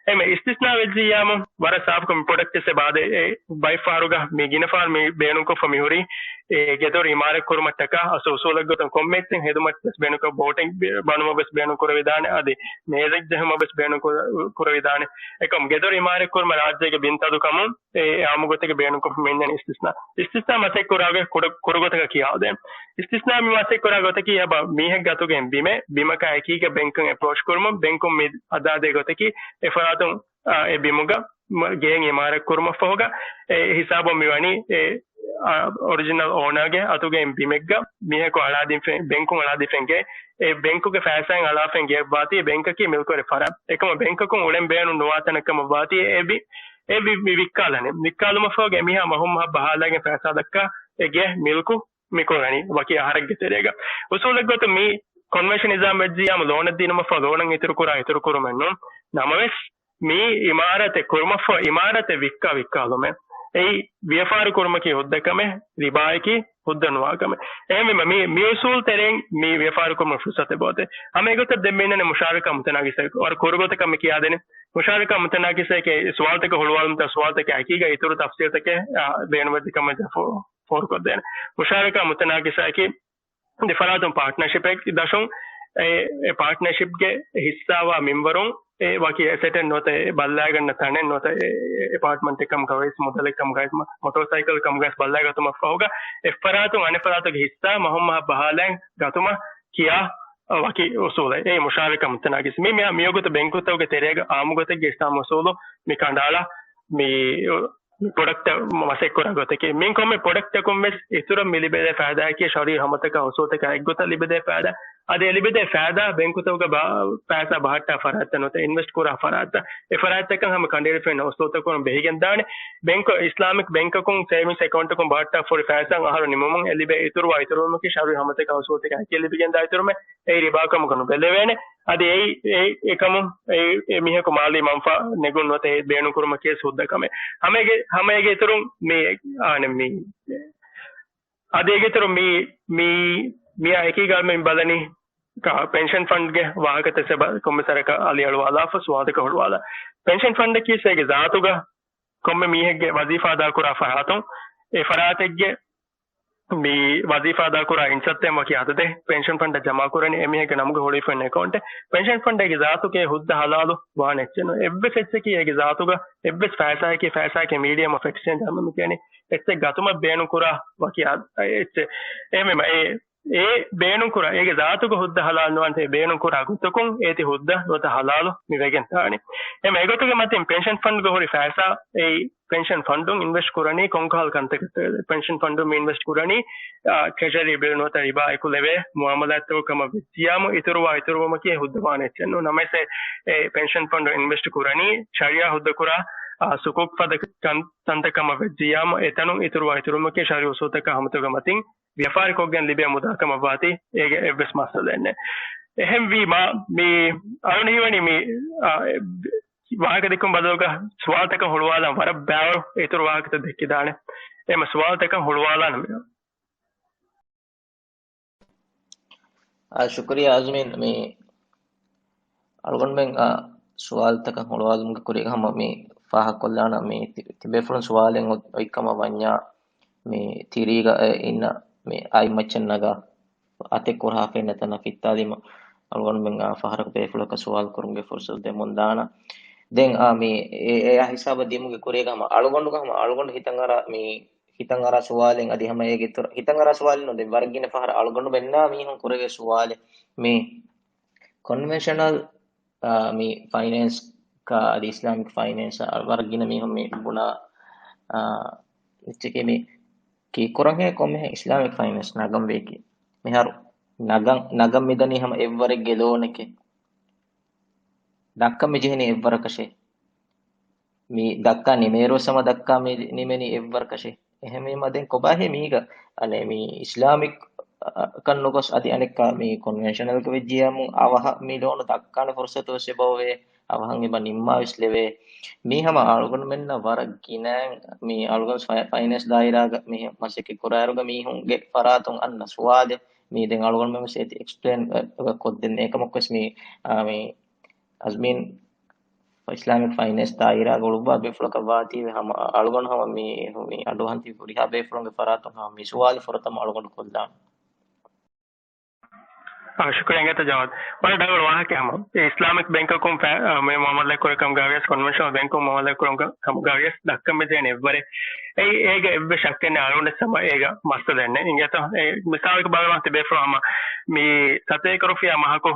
އެހެން އިސްތިސްނާ ވެއްޖިއްޔާމު ވަރަށް ސާފުކޮށް މި ޕްރޮޑަކްޓްސް އެބަ އާދޭ. އެ ބައެއްފަހަރުގަ މި ގިނަ ފަހަރު މި ބޭނުންކޮށްފަ މިހުރީ އެ ގެދޮރު އިމާރަތް ކުރުމަށްޓަކާ އަސް އުސޫލެއްގޮތުން ކޮންމެ އެއްޗެއް ހެދުމަށް ވެސް ބޭނުންކޮށް، ބޯޓެއް ބޭ-، ބަނުމަށް ވެސް ބޭނުން ކުރެވިދާނެ، އަދި މޭޒެއް ޖެހުމަށް ވެސް ބޭނުން ކުރ-، ކުރެވިދާނެ. އެކަމް ގެދޮރު އިމާރަތް ކުރުމަށް ރާއްޖޭގެ ބިންތަދު ކަމުން އެ އާއްމު ގޮތެއްގެ ބޭނުންކޮށްފަ މި އިންނަނީ އިސްތިސްނާ. އިސްތިސްނާ މަސައްކަތް ކުރާގޮތް ކުޑަ-، ކުރު ގޮތަކަށް ކިޔާދޭން. އިސްތިސްނާ މި މަސައްކަތް ކުރާ ގޮތަކީ އެބަ މީހެއްގެ އަތުގެ ބިމެއް، ބިމަކާ އެކީގަ ބެންކުން އެޕްރޯޗް ކުރުމުން ބެންކުން މި އަދާދޭ ގޮތަކީ އެ ފަރާތުން، އާ، އެ ބިމުގަ މަ-، ގެއެއް އިމާރަތް ކުރުމަށްފަހުގަ އެ ހިސާބުން މިވަނީ އެ، އާ، އޮރިޖިނަލް އޯނާގެ އަތުގެ ބިމެއްގަ މީހަކު އަޅާދިން ފެ-، ބެންކުން އަޅާދިން ފެން ގެ، އެ ބެންކުގެ ފައިސާއިން އަޅާފެން ގެއަށް ވާތީ ބެންކަކީ މިލްކުވެރި ފަރާތް. އެކަމަ ބެންކަކުން އުޅެން ބޭނުން ނުވާ ތަނެއް ކަމަށް ވާތީ އެ ވި-، އެ ވި-، ވި-، ވިއްކާލަނީ. ވިއްކާލުމަށްފަހުގަ އެމީހާ މަހުން މަހަށް ބަހާލައިގެން ފައިސާ ދައްކާ އެ ގެ މިލްކު މި ކުރަނީ ވަކި އަހަރެއްގެ ތެރޭގަ. އުސޫލެއްގޮތުން މި ކޮންވެންޝަން ނިޒާމް ވެއްޖިއްޔާމު ލޯނެއް ދިނުމަށްފަހު ލޯނަށް އިތުރުކުރާ އިތުރުކުރުމެއް ނޫން. ނަމަވެސް، މި އިމާރަތެއް ކުރުމަށްފަހު އިމާރަތެއް ވިއްކާ ވިއްކާލުމެއް. އެއީ ވިޔަފާރި ކުރުމަކީ ހުއްދަ ކަމެއް، ރިބާއަކީ ހުއްދަ ނުވާ ކަމެއް. އެހެންވީމަ، މި، މި އުސޫލު ތެރެއިން މި ވިޔަފާރިކުރުމަށް ފުރުސަތެއް ބޯތެ. ހަމަ އެގޮތަށް ދެން މި އިންނަނީ މުޝާރަކާ މުތަނާގިސައެއް. ވަރަށް ކުރު ގޮތަކަށް މި ކިޔާދެނީ. މުޝާރަކާ މުތަނާގިސައެކޭ ސުވާލުތަކެއް ހުޅުވާލުމުން ސުވާލުތަކާ އެކީގަ އިތުރު ތަފްސީލްތަކެއް، އާ، ބޭނުންވެއްޖެ ކަމަށް ފޯ-، ފޯރުކޮށްދޭނެ. މުޝާރަކާ މުތަނާގިސައަކީ ދެ ފަރާތުން ޕާޓްނަރޝިޕެއް ދަށުން އެ، އެ ޕާޓްނަރޝިޕްގެ ހިއްސާވާ މިންވަރުން އެ ވަކި އެސެޓެއް ނުވަތަ އެ ބައްލައިގަންނަ ތަނެއް ނުވަތަ އެ، އެ އެޕާޓްމަންޓެއް ކަމުގަ ވެސް މުދަލެއް ކަމުގަ ވެސް މަ-، މޮޓޯސައިކަލް ކަމުގަ ވެސް ބައްލައިގަތުމަށް ފަހުގަ އެއް ފަރާތުން އަނެއް ފަރާތުގެ ހިއްސާ މަހުން މަހަށް ބަހާލައިން ގަތުމަށް ކިޔާ ވަކި އުސޫލެއް. އެއީ މުޝާރަކާ މުތަނާގިސް. މި، މި، މިވަގުތު ބެންކުތަކުގެ ތެރޭގަ އާއްމު ގޮތެއްގެ އިސްލާމީ އުސޫލު މި ކަނޑައަޅާ މި ޕްރޮޑަކްޓް މަސައްކަތްކުރާ ގޮތަކީ، މި ކޮންމެ ޕްރޮޑަކްޓަކުން ވެސް އިތުރަށް މި ލިބޭ ފައިދާއަކީ ޝަރުއީ ހަމަތަކާ އުސޫލުތަކާ އެއްގޮތަށް ލިބޭ ފައިދާ. އަދި އެ ލިބޭ ފައިދާ ބެންކުތަކުގަ ބަ-، ފައިސާ ބަހައްޓާ ފަރާތްތައް ނުވަތަ އިންވެސްޓް ކުރާ ފަރާތްތައް، އެ ފަރާތްތަކަށް ހަމަ ކަނޑައެޅިފައި އުސޫލުތަކުން ބެހިގެން ދާނެ. ބެންކު، އިސްލާމިކް ބެންކަކުން ސޭވިންގްސް އެކައުންޓަކުން ބަހައްޓާ ފޯރި ފައިސާ އަހަރު ނިމުމުން އެ ލިބޭ އިތުރުވާ އިތުރުވުމަކީ ޝަރުއީ ހަމަތަކާ އުސޫލުތަކާ އެކީ ލިބިގެން ދާ އިތުރުމެއް. އެއީ ރިބާ ކަމަކަށް ނުބެލެވޭނެ. އަދި އެއީ، އެ، އެކަމުން އެ، އެ މީހަކު މާލީ މަންފާ ނެގުން ނުވަތަ އެ ބޭނުންކުރުމަކީ ސުއްދަ ކަމެއް. ހަމައެގެ، ހަމައެގެ އިތުރުން މި، އާނެ، މި، އަދި އޭގެ އިތުރުން މި، މި، މިއާ އެކީގަ މި ބަލަނީ ކާ، ޕެންޝަން ފަންޑްގެ ވާހަކަތައް ސެބަ ކޮންމެ ސަރަކަށް އަލިއަޅުވާލާފަ ސުވާލުތަކަށް ހުޅުވާލާ. ޕެންޝަން ފަންޑަކީ އޭގެ ޒާތުގަ ކޮންމެ މީހެއްގެ ވަޒީފާ އަދާކުރާ ފަރާތުން އެ ފަރާތެއްގެ މި ވަޒީފާ އަދާކުރާ އިންސައްތައިން ވަކި އަދަދެއް ޕެންޝަން ފަންޑަށް ޖަމާކުރަނީ އެމީހެއްގެ ނަމުގަ ހުޅުވިފައި އެކައުންޓެއް. ޕެންޝަން ފަންޑެއްގެ ޒާތުގައި ހުއްދަ ހަލާލު ވާނެ އެއްޗެއް ނޫން. އެއްވެސް އެއްޗަކީ އޭގެ ޒާތުގަ އެއްވެސް ފައިސާއަކީ، ފައިސާއަކީ މީޑިއަމް އޮފް އެކްސްޗޭންޖް ހަމަ މި ކިޔަނީ އެއްޗެއް ގަތުމަށް ބޭނުންކުރާ ވަކި އަ-، އެއްޗެއް. އެހެންވީމަ އެ، އެ ބޭނުންކުރާ، އޭގެ ޒާތުގަ ހުއްދަ ހަލާލު ނުވާނެ، އެ ބޭނުންކުރާ ގޮތަކުން އޭތި ހުއްދަ ނުވަތަ ހަލާލު މި ވެގެން ދާނެ. އެހެން އެގޮތުގެ މަތިން ޕެންޝަން ފަންޑްގަ ހުރި ފައިސާ އެއީ ޕެންޝަން ފަންޑުން އިންވެސްޓް ކުރަނީ ކޮންކަހަލަ ކަންތަކަށް؟ ޕެންޝަން ފަންޑުން މި އިންވެސްޓް ކުރަނީ، އާ، ޓްރެޝަރީ ބިލް ނުވަތަ ރިބާ އެކުލެވޭ މުއާމަލާތްތަކުގެ ކަމަށް ވެއްޖިއްޔާމު އިތުރުވާ އިތުރުވުމަކީ ހުއްދަ ވާނެ އެއްޗެއް ނޫން. ނަމަވެސް އެ ޕެންޝަން ފަންޑުން އިންވެސްޓް ކުރަނީ ޝަރީއާ ހުއްދަކުރާ، އާ، ސުކޫކް ފަދަ ކަން-، ތަންތައް ކަމަށް ވެއްޖިއްޔާމު އެތަނުން އިތުރުވާ އިތުރުވުމަކީ ޝަރީ އުސޫލުތަކާ ހަމަތަކުގެ މަތިން ވިޔަފާރިކޮށްގެން ލިބޭ މުދާ ކަމަށް ވާތީ އޭގެ އެއްވެސް މައްސަލައެއް ނެތް. އެހެންވީމާ މި އަޅުން ހީވަނީ މި، އާ، ވާހަކަ ދެއްކުން ބަދަލުގަ ސުވާލުތަކަށް ހުޅުވާލަން ވަރަށް ބައިވަރު އިތުރު ވާހަކަތައް ދެއްކިދާނެ. އެމަ ސުވާލުތަކަށް ހުޅުވާލާނަމޭ. އާ، ޝުކުރިއްޔާ އަޒްމީން، މި އަޅުގަނޑުމެން، އާ، ސުވާލުތަކަށް ހުޅުވާލުމުގެ ކުރީގަ ހަމަ މި ފާހަގަކޮށްލާނަން މި ތި-، ތިބޭފުޅުން ސުވާލެއް އޮތް-، އޮތްކަމަށް ވަންޏާ މި ތިރީގަ އެ އިންނަ މި އަތްމައްޗަށް ނަގާ އަތެއް ކުރާފައި ނެތަނަށް ފިއްތާލީމަ އަޅުގަނޑުމެން، އާ، ފަހަރަކު ބޭފުޅަކަށް ސުވާލު ކުރުމުގެ ފުރުސަތު ދެމުން ދާނަ. ދެން، އާ، މި އެ، އެ ހިސާބަށް ދިމުގެ ކުރީގަ ހަމަ އަޅުގަނޑުގަ ހަމަ އަޅުގަނޑު ހިތަށް އަރާ މި ހިތަށް އަރާ ސުވާލެއް އަދި ހަމަ އޭގެ އިތުރަށް ހިތަށް އަރާ ސުވާލެއް ނޫން. ދެން ވަރަށް ގިނަ ފަހަރަށް އަޅުގަނޑުމެންނާ މީހުން ކުރެވޭ ސުވާލެއް މި ކޮންވެންޝަނަލް، އާ، މި ފައިނޭންސް ކާ އަދި އިސްލާމިކް ފައިނޭންސް ވަރަށް ގިނަ މީހުން މި ބުނާ، އާ، އެއްޗެކޭ މި ކީއްކުރަންހޭ ކޮންމެހެން އިސްލާމިކް ފައިނޭންސް ނަގަން ވޭކީ. މިހާރު ނަގަން، ނަގަން މިދަނީ ހަމަ އެއްވަރެއްގެ ލޯނެކޭ. ދައްކަން މި ޖެހެނީ އެއްވަރަކަށޭ. މި ދައްކާ ނިމޭރުވެސް ހަމަ ދައްކާ މި ނިމެނީ އެއްވަރަކަށޭ. އެހެންވީމަ ދެން ކޮބާހޭ މީގަ އަނެއް މި އިސްލާމިކް، އަ، ކަން ނުގޮސް އަދި އަނެއްކާ މި ކޮންވެންޝަނަލްގަ ވެއްޖިއްޔާމު އަވަހަށް މި ލޯނު ދައްކާނެ ފުރުސަތު ވެސް އެބައޮވޭ. އަވަހަށް އެބަ ނިންމާވެސް ލެވޭ. މީ ހަމަ އަޅުގަނޑުމެންނަށް ވަރަށް ގިނައިން މި އަޅުގަނޑު ފައި-، ފައިނޭންސް ދާއިރާގަ މި މަސައްކަތް ކުރާއިރުގަ މީހުންގެ ފަރާތުން އަންނަ ސުވާލެއް. މީ ދެން އަޅުގަނޑުމެން ވެސް އޭތި އެކްސްޕްލެއިން، އަ، ކޮށްދެން. އެކަމަކުވެސް މި، އާ، މި އަޒްމީން އިސްލާމިކް ފައިނޭންސް ދާއިރާގަ އުޅުއްވާ ބޭފުޅަކަށް ވާތީވެ ހަމަ އަޅުގަނޑު ހަމަ މީ، މި އަޑުއަހަން ތި ހުރިހާ ބޭފުޅުންގެ ފަރާތުން ހަމަ މި ސުވާލު ފުރަތަމަ އަޅުގަނޑު ކޮށްލާނަން. އާ، ޝުކުރިއްޔާ އިނގޭތޯ ޖަވާދު. ވަރަށް ޑަގަޅު ވާހަކަ ހަމަ. އެ އިސްލާމިކް ބެންކަކުން ފަ-، އާ، މި މުއާމަލާތް ކުރި ކަމުގަ ވިޔަސް ކޮންވެންޝަނަލް ބެންކުން މުއާމަލާތް ކުރި ކަމުގަ ވިޔަސް ދައްކަން މި ޖެހެނީ އެއްވަރެއް. އެއީ އޭގެ އެއްވެސް ޝައްކެއް ނެތް. އަޅުގަނޑު ހަމަ އޭގަ މައްސަލައެއް ނެތް. އިނގޭތޯ؟ އެ މިސާލަކަށް ބަލަމާ ތިބޭފުޅުން ހަމަ މި ސަތޭކަ ރުފިޔާ މަހަކު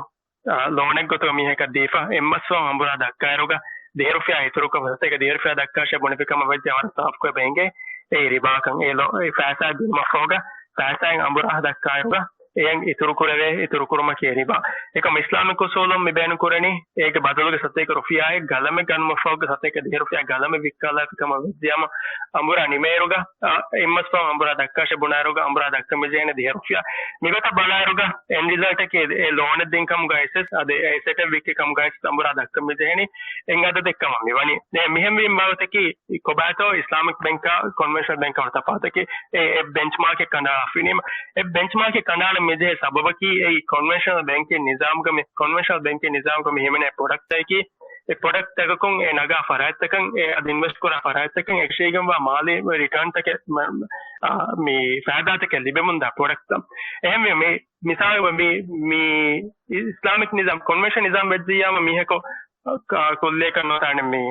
އާ، ލޯނެއް ގޮތުގަ މީހަކަށް ދީފަ، އެއްމަސްވަން އަނބުރާ ދައްކާއިރުގަ ދިހަ ރުފިޔާ އިތުރުކޮށް، ސަތޭކަ ދިހަ ރުފިޔާ ދައްކާށޭ ބުނެފި ކަމަށް ވެއްޖެ ވަރަށް ސާފުކޮށް އެބަ އެނގޭ. އެއީ ރިބާކަން. އެ ލޯ-، އެ ފައިސާ ދިނުމަށްފަހުގަ ފައިސާއިން އަނބުރާ ދައްކާއިރުގަ އެއަށް އިތުރު ކުރެވޭ، އިތުރު ކުރުމަކީ ރިބާ. އެކަމް އިސްލާމިކް އުސޫލުން މި ބޭނުން ކުރަނީ، އޭގެ ބަދަލުގެ ސަތޭކަ ރުފިޔާއެއް ގަލަމެއް ގަންނަމަށްފަހުގެ ސަތޭކަ ދިހަ ރުފިޔާ ގަލަމެއް ވިއްކާލާފި ކަމަށް ވެއްޖިޔާމަ، އަނބުރާ ނިމޭއިރުގަ، އަ، އެއްމަސް ފަހު އަނބުރާ ދައްކާށޭ ބުނާއިރުގަ، އަނބުރާ ދައްކަން މިޖެހޭނެ ދިހަ ރުފިޔާ. މިގޮތަށް ބަލާއިރުގަ، އެންޑް ރިޒަލްޓަކީ އެ ލޯނެއް ދިން ކަމުގައި އެސެސް، އަދި އެ އެސެޓެއް ވިއްކި ކަމުގައި އެސެސް އަނބުރާ ދައްކަން މިޖެހޭނީ އެއް އަދަދެއް ކަމަށް މިވަނީ. މި-، މިހެންވީމަ ބާވަތަކީ ކޮބާތޯ އިސްލާމިކް ބެންކާ ކޮންވެންޝަނަލް ބެންކާ ތަފާތަކީ އެ، އެ ބެންޗްމާކެއް ކަނޑައަޅާފިނީމަ. އެ ބެންޗްމާކެއް ކަނޑައަޅަން މިޖެހޭ ސަބަބަކީ އެއީ ކޮންވެންޝަނަލް ބޭންކިން ނިޒާމުގަ މި، ކޮންވެންޝަނަލް ބޭންކިން ނިޒާމުގަ މި ހިމެނޭ ޕްރޮޑަކްޓްތަކަކީ އެ ޕްރޮޑަކްޓްތަކަކުން އެ ނަގާ ފަރާތްތަކަށް އެ އަދި އިންވެސްޓް ކުރާ ފަރާތްތަކަށް އެކަށީގެންވާ މާލީ ރިޓާންތަކެއް މަ-، މަ-، އާ، މި ފައިދާތަކެއް ލިބެމުންދާ ޕްރޮޑަކްޓްތައް. އެހެންވެ މި މިސާލު މި، މި އިސްލާމިކް ނިޒާމް، ކޮންވެންޝަން ނިޒާމް ވެއްޖިއްޔާމަ މީހަކު ކ-، ކުއްލިއަކަށް ނުވަތަ މި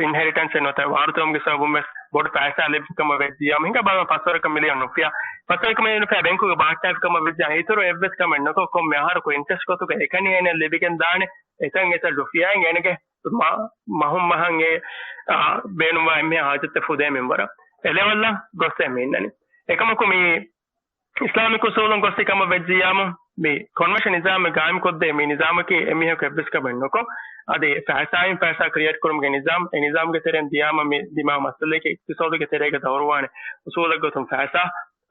އިންހެރިޓަންސެއް ނުވަތަ ވާރުތަވުމުގެ ސަބަބުން ވެސް ބޮޑު ފައިސާ ލިބިފި ކަމަށް ވެއްޖިއްޔާމަ ހިނގާ ބަލަން ފަސްވަރަކަށް މިލިއަން ރުފިޔާ، ފަސްވަރަކަށް މިލިއަން ރުފިޔާ ބެންކުގަ ބާއްޓާފި ކަމަށް ވެއްޖިއްޔާ އިތުރު އެއްވެސް ކަމެއް ނުކޮށް، ކޮންމެ އަހަރަކު އިންޓްރެސްޓް ގޮތުގަ އެކަނި އޭނަ ލިބިގެން ދާނެ އެތަން އެތައް ރުފިޔާއިން އޭނަގެ މަ-، މަހުން މަހަށް އެ، އާ، ބޭނުންވާ އެންމެ ހާޖަތްތައް ފުދޭ މިންވަރަށް އެލެވަލްއަށް ގޮސް އެ މި އިންނަނީ. އެކަމަކު މި އިސްލާމިކް އުސޫލުން ގޮސް ކަމަށް ވެއްޖިއްޔާމު، މި ކޮންވެންޝަން ނިޒާމެއް ގާއިމްކޮށްދޭ މި ނިޒާމަކީ އެމީހަކު އެއްވެސް ކަމެއް ނުކޮށް، އަދި ފައިސާއިން ފައިސާ ކްރިއޭޓް ކުރުމުގެ ނިޒާމް، އެ ނިޒާމްގެ ތެރެއިން ދިޔާމަ މި ދިމާ މައްސަލައެކޭ އިޤްތިޞާދުގެ ތެރޭގަ ދައުރުވާނެ އުސޫލެއް ގޮތުން ފައިސާ،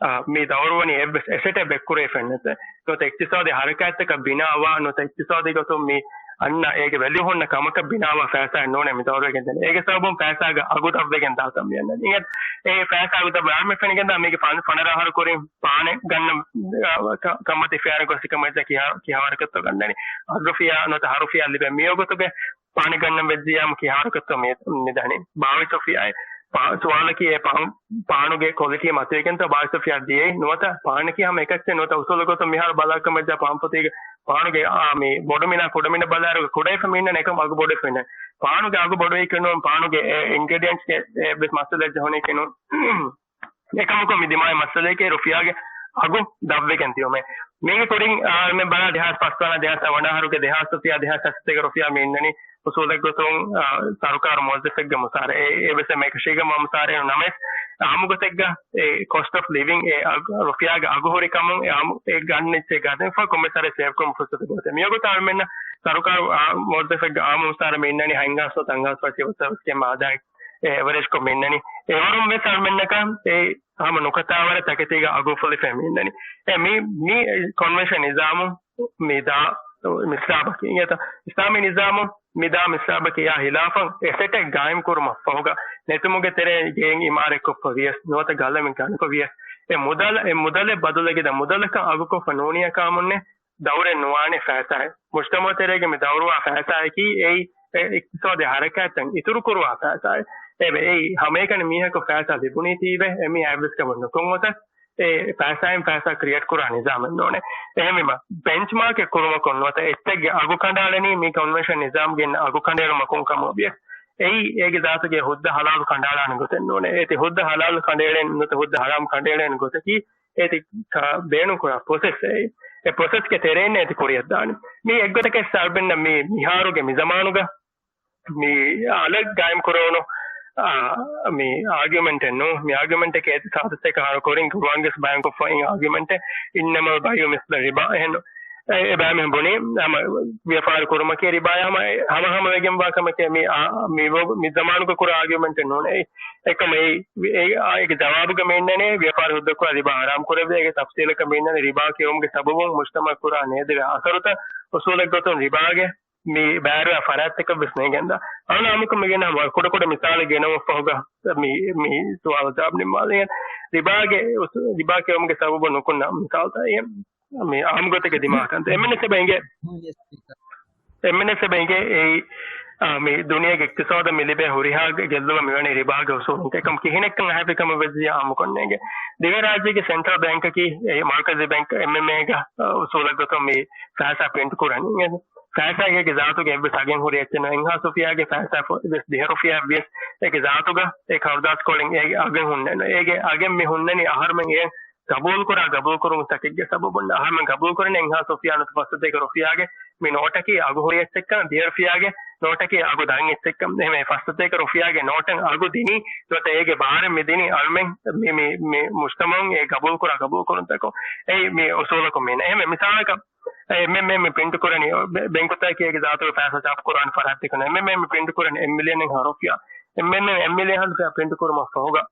އާ، މި ދައުރުވަނީ އެއްވެސް އެސެޓެއް ބޭއްކުރެވިފައެއް ނެތޭ. ނުވަތަ އިޤްތިޞާދީ ހަރަކާތްތަކަށް ބިނާވާ، ނުވަތަ އިޤްތިޞާދީ ގޮތުން މި އަންނަ އޭގެ ވެލިއު ހުންނަ ކަމަކަށް ބިނާވާ ފައިސާއެއް ނޫނޭ މި ދައުރުވެގެން ދެނީ. އޭގެ ސަބަބުން ފައިސާގަ އަގު ދަށްވެގެން ދާތަން މި އަންނަނީ. އެ ފައިސާ އަގު ދަށް ވާމެ ފެނިގެންދާ މީގެ ފަން-، ފަނަރަ އަހަރު ކުރިން ފާނެ ގަންނަ، އާ، ކަ-، ކަންމަތި ފިޔާރަ ގޮސް ކަމަށް ކިހާ-، ކިހާވަރަކަށްތޯ ގަންނަނީ. އަށްރުފިޔާ ނުވަތަ ހަރުފިޔާ ލިބެ މިއޮގޮތުގެ ފާނެ ގަންނަން ވެއްޖިއްޔާމު ކިހާވަރަކަށްތޯ މި-، މިދަނީ. ބާވީސް ރުފިޔާއެއް. ޕާ-، ސުވާލަކީ އެ ޕާ-، ޕާނުގެ ކޮލިޓީ މަތިވެގެންތޯ ބާވީސް ރުފިޔާ ދިޔައީ ނުވަތަ ޕާނަކީ ހަމަ އެކައްޗެއް ނުވަތަ އުސޫލު ގޮތުން މިހާރު ބަލާކަމަށްޖާ ޕާން ފޮތީގެ ޕާނުގެ އާ މި ބޮޑު މިނާ ކުޑަ މިނަ ބަލާއިރު ކުޑައިފަ މިންނަން އެކަމް އަގު ބޮޑުވެފަ މިންނަން. ޕާނުގެ އަގު ބޮޑުވެއްކަން ނޫން ޕާނުގެ އެ އިންގްރީޑިއެންޓްސްގެ އެ ވެސް މައްސަލައެއް ޖެހުނީކީ ނޫން. އެކަމަކު މި ދިމާވި މައްސަލައެކޭ ރުފިޔާގެ އަގު ދަށްވެގެން ދިޔުމޭ. މީގެ ކުރިން، އާ، މެ ބަލާ ދެހާސް ފަސްވަނަ، ދެހާސް ހަވަނަ އަހަރުގެ ދެހާސް ރުފިޔާ، ދެހާސް ހަސަތޭކަ ރުފިޔާ މި އިންނަނީ އުސޫލެއް ގޮތުން، އާ، ސަރުކާރު މުވައްޒަފެއްގެ މުސާރަ. އެ، އެވެސް އެމެ އެކަށީގެންވާ މުސާރައެއް ނަމަވެސް، އާ، އާއްމު ގޮތެއްގަ އެ ކޮސްޓް އޮފް ލިވިން، އެ އަގު، ރުފިޔާގެ އަގު ހުރި ކަމުން އެ އާއްމު އެ ގަންނަ އެއްޗެއް ގަދަންފަ ކޮންމެ ސާރެ ސޭވް ކުރުމުގެ ފުރުސަތު ގޮތެއް. މިވަގުތު އަޅުމެންނަށް ސަރުކާރު، އާ، މުވައްޒަފެއްގެ އާއްމު މުސާރަ މި އިންނަނީ ހަތް ހާސް ނުވަތަ ހަތް ހާސް އަށް އެ އެވަރޭޖްކޮށް މި އިންނަނީ. އެވަރުން ވެސް އަޅުމެންނަކަށް އެ ހަމަ ނުކަތާވަރަށް ތަކެތީގަ އަގު އުފުލިފައި މި އިންނަނީ. އެ މި، މި ކޮންވެންޝަން ނިޒާމު މި ދާ މިސްރާބަކީ. އިނގޭތަ؟ އިސްލާމީ ނިޒާމު މި ދާ މިސްރާބަކީ އާ ހިލާފަށް އެސެޓެއް ގާއިމް ކުރުމަށް ފަހުގަ ނެތުމުގެ ތެރޭ ގެއިން އިމާރަތްކޮށްފަ ވިޔަސް، ނުވަތަ ގަލަމެއް ގަނެފަ ވިޔަސް، އެ މުދަލަށް، އެ މުދަލެއް ބަދަލުވެގެން ދާ މުދަލަކަށް އަގުކޮށްފަ ނޫނިޔަކާމުންނެ ދައުރެއް ނުވާނެ ފައިސާއެއް. މުޖްތަމަޢު ތެރޭގަ މި ދައުރުވާ ފައިސާއަކީ އެއީ އެ އިޤްތިޞާދީ ހަރަކާތްތައް އިތުރުކުރުވާ ފައިސާއެއް. އެ އެއީ ހަމައެކަނި މީހަކު ފައިސާ ލިބުނީތީވެ އެމީހާ އެއްވެސް ކަމެއް ނުކޮށް އޮތަސް އެ ފައިސާއިން ފައިސާ ކްރިއޭޓް ކުރާ ނިޒާމެއް ނޫނޭ. އެހެންވީމަ ބެންޗްމާކެއް ކުރުމަކުން ނުވަތަ އެއްޗެއްގެ އަގު ކަނޑައަޅަނީ މި ކޮންވެންޝަން ނިޒާމްގެ އިން އަގު ކަނޑައެޅުމަކުން ކަމަށް ވިޔަސް، އެއީ އޭގެ ޒާތުގެ ހުއްދަ ހަލާލު ކަނޑައަޅާނެ ގޮތެއް ނޫނޭ. އޭތި ހުއްދަ ހަލާލު ކަނޑައެޅޭނެ ނުވަތަ ހުއްދަ ހަރާމް ކަނޑައެޅޭނެ ގޮތަކީ އޭތި ކަ-، ބޭނުންކުރާ ޕްރޮސެސް އެއީ. އެ ޕްރޮސެސްގެ ތެރެއިން އޭތި ކުރިއަށްދާނެ. މީ އެއްގޮތަކަށް ސަރބެންނަށް މި މިހާރުގެ މި ޒަމާނުގަ މި އަލަށް ގާއިމް ކުރެވުނު، އާ، މި އާގިއުމެންޓެއް ނޫން. މި އާގިއުމެންޓަކީ ސާދަތަކަށް އަހަރު ކުރިން ގުރުއާންގެސް ބަޔާންކޮށްފައި އިން އާގިއުމެންޓެއް، إنما البيع مثل الربا. އެހެން އެ، އެބައިމީހުން ބުނީ، ހަމަ ވިޔަފާރި ކުރުމަކީ ރިބާއާ ހަމަ، ހަމަ ހަމަ ވެގެންވާ ކަމެކޭ. މި، އާ، މި ވަ-، މި ޒަމާނުގަ ކުރާ އާގިއުމެންޓެއް ނޫނޭ. އެކަމަ އެ، އެ، އާ، އޭގެ ޖަވާބުގަ މި އިންނަނީ ވިޔަފާރި ހުއްދަ ކުރާ ރިބާ ހަރާމް ކުރެއްވި. އޭގެ ތަފްސީލަކަށް މި އިންނަނީ ރިބާ ކެއުމުގެ ސަބަބުން މުޖްތަމަޢަށް ކުރާ ނޭދެވޭ އަސަރުތައް. އުސޫލެއް ގޮތުން ރިބާގެ މި ބައިވެރިވާ ފަރާތްތަކަށް ވެސް ނޭނގެންދާ. އަޅުން އާއްމުކޮށް މި ގެންނަ ކުޑަކުޑަ މިސާލެއް ގެނައުމަށްފަހުގަ މި، މި ސުވާލަށް ޖަވާބު ނިންމާލަން. ރިބާގެ އުސޫ-، ރިބާ ކެއުމުގެ ސަބަބުން ނުކުންނަ މިސާލުތައް އެ މި އާއްމު ގޮތެއްގެ ދިމާކަންތައް. އެންމެންވެސް އެބަ އިނގޭ، އެންމެންވެސް އެބަ އިނގޭ އެއީ، އާ، މި ދުނިޔޭގެ އިޤްތިޞާދަށް މި ލިބޭ ހުރިހާ ގެއްލުމެއް މިވަނީ ރިބާގެ އުސޫލުން. އެކަމް ކިހިނެއްކަން އަހައިފި ކަމަށް ވެއްޖިއްޔާ އާއްމުކޮށް ނޭނގެ. ދިވެހިރާއްޖޭގެ ސެންޓްރަލް ބޭންކަކީ އެ މަރުކަޒީ ބޭންކް، އެމްއެމްއޭގެ، އާ، އުސޫލެއް ގޮތުން މި ފައިސާ ޕްރިންޓް ކުރަނީ. ފައިސާ އޭގެ ޒާތުގެ އެއްވެސް އަގެއް ހުރި އެއްޗެއް ނޫން. އެއްހާސް ރުފިޔާގެ ފައިސާ ފޮ-، ވެސް ދިހަ ރުފިޔާ ވިޔަސް އޭގެ ޒާތުގަ އެ ކަރުދާސްކޮޅެއް އޭގެ އަގެއް ހުންނެއް ނޫން. އޭގެ އަގެއް މި ހުންނަނީ އަހަރުމެން އެ ގަބޫލުކުރާ ގަބޫލުކުރުންތަކެއްގެ ސަބަބުން. އަހަރުމެން ގަބޫލުކުރަނީ އެއްހާސް ރުފިޔާ ނުވަތަ ފަސް ސަތޭކަ ރުފިޔާގެ މި ނޯޓަކީ އަގު ހުރި އެއްޗެއްކަން، ދިހަ ރުފިޔާގެ ނޯޓަކީ އަގު ދަން އެއްޗެއްކަން. އެހެން ފަސް ސަތޭކަ ރުފިޔާގެ ނޯޓަށް އަގު ދިނީ ނުވަތަ އޭގެ ބާރެއް މި ދިނީ އަޅުމެން މި، މި، މި މުޖްތަމަޢުން އެ ގަބޫލުކުރާ ގަބޫލުކުރުންތަކުން. އެއީ މި އުސޫލަކުން މީނަ. އެހެން މިސާލަކަށް އެމްއެމްއޭ މި ޕްރިންޓް ކުރަނީ ބެ-، ބެންކުތަކީ އޭގެ ޒާތުގެ ފައިސާ ޗާޕް ކުރާނެ ފަރާތްތަކުން. އެމްއެމްއޭ މި ޕްރިންޓް ކުރަނީ އެއް މިލިއަނެއްހާ ރުފިޔާ. އެމްއެމްއޭ އެއް މިލިއަންހާ ރުފިޔާ ޕްރިންޓް ކުރުމަށް ފަހުގަ،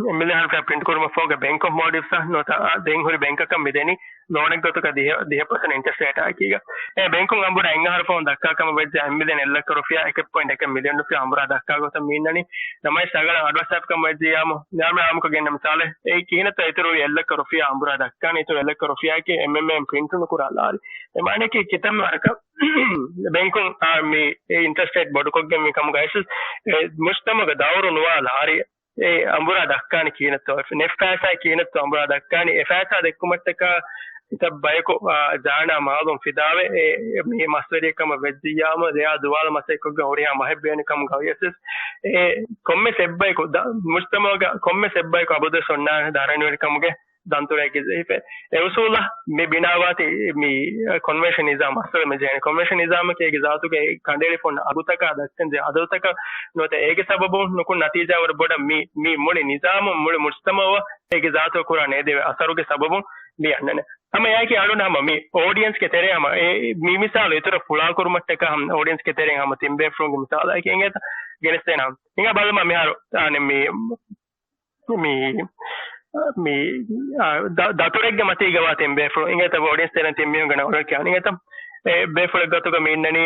އެއް މިލިއަންހާ ރުފިޔާ ޕްރިންޓް ކުރުމަށް ފަހުގަ ބެންކް އޮފް މޯލްޑިވްސް ނުވަތަ ދެން ހުރި ބެންކަކަށް މި ދެނީ ލޯނެއް ގޮތުގަ ދިހަ، ދިހަ ޕަސެންޓް އިންޓްރެސްޓް ރޭޓާއެކީގަ. އެ ބެންކުން އަނބުރާ އެއްއަހަރު ފަހުން ދައްކާ ކަމަށް ވެއްޖެ އެއް މިލިއަން އެއް ލައްކަ ރުފިޔާ، އެކެއް ޕޮއިންޓް އެކެއް މިލިއަން ރުފިޔާ އަނބުރާ ދައްކާ ގޮތަށް މީންނަނީ. ނަމަވެސް ރަގަޅަށް އަޑުއައްސައިފިކަމަށް ވެއްޖިއްޔާމު، ނާމެ އާއްމުކޮށް ގެންނަ މިސާލެއް، އެއީ ކިހިނެއްތޯ އިތުރުވި އެއް ލައްކަ ރުފިޔާ އަނބުރާ ދައްކާނެ، އިތުރު އެއް ލައްކަ ރުފިޔާއަކީ އެމްއެމްއޭ ޕްރިންޓް ނުކުރާ ލާރި. އެ މާނައަކީ ކިތަންމެ ވަރަކަށް ބެންކުން އާ، މި އިންޓްރެސްޓް ރޭޓް ބޮޑުކޮށްގެން މި ކަމުގައި ސި-، އެ މުޖްތަމަޢުގަ ދައުރު ނުވާ ލާރި އެ އަނބުރާ ދައްކާނެ ކިހިނެއްތޯ، ނެޓް ފައިސާ ކިހިނެއްތޯ އަނބުރާ ދައްކާނެ، އެ ފައިސާ ދެއްކުމަށްޓަކާ އެތައް ބަޔަކު، އާ، ޖާނާ މާލުން ފިދާވެ، އެ، މި މަސްވެރިއެއް ކަމަށް ވެއްޖިއްޔާމު، ރެޔާ ދުވާލު މަސައްކަތްކޮށްގެން ހުރިހާ މަހެއް ބޭނުން ކަމުގަ ވިޔަސް، އެ ކޮންމެސް އެއްބަޔަކު ދަ-، މުޖްތަމަޢުގަ ކޮންމެސް އެއްބަޔަކު އަބަދުވެސް އޮންނާނެ ދަރަނިވެރިކަމުގެ ދަންތުރައެއްގެ ޒައިފެ. އެ އުސޫލަށް މި ބިނާވާތީ މި ކޮންވެންޝަން ނިޒާމް މައްސަލަ މި ޖެހޭނެ. ކޮންވެންޝަން ނިޒާމަކީ އޭގެ ޒާތުގައި ކަނޑައެޅިފަ އޮންނަ އަގުތަކާ ދައްކަން ޖެހޭ އަދަދުތަކަށް ނުވަތަ އޭގެ ސަބަބުން ނުކުން ނަތީޖާ ވަރަށް ބޮޑަށް މި، މި މުޅި ނިޒާމުން މުޅި މުޖްތަމަޢު އޭގެ ޒާތު ކުރާ ނޭދެވޭ އަސަރުގެ ސަބަބުން މި އަންނަނެ. ހަމަ އެއާއެކީ އަޅުން ހަމަ މި އޯޑިއެންސްގެ ތެރޭ ހަމަ އެ، މި މިސާލު އިތުރަށް ފުޅާކުރުމަށްޓަކާ ހަމަ އޯޑިއެންސްގެ ތެރޭ ހަމަ ތިން ބޭފުޅުންގެ މިސާލަކީ އެނގޭތަ؟ ގެނެސްދޭނަ. ހިނގާ ބަލަމާ މިހާރު އާނެ މި މި، މި، އާ، ދަ-، ދަތުރެއްގެ މަތީގަވާ ތިން ބޭފުޅުން އިނގޭތަ، އޮޑިއންސް ތެރެން ތިން މީހުން ގަނެ އޮޅެ ކިޔާނީ އިނގޭތަ؟ އެ ބޭފުޅެއް ގޮތުގަ މި އިންނަނީ،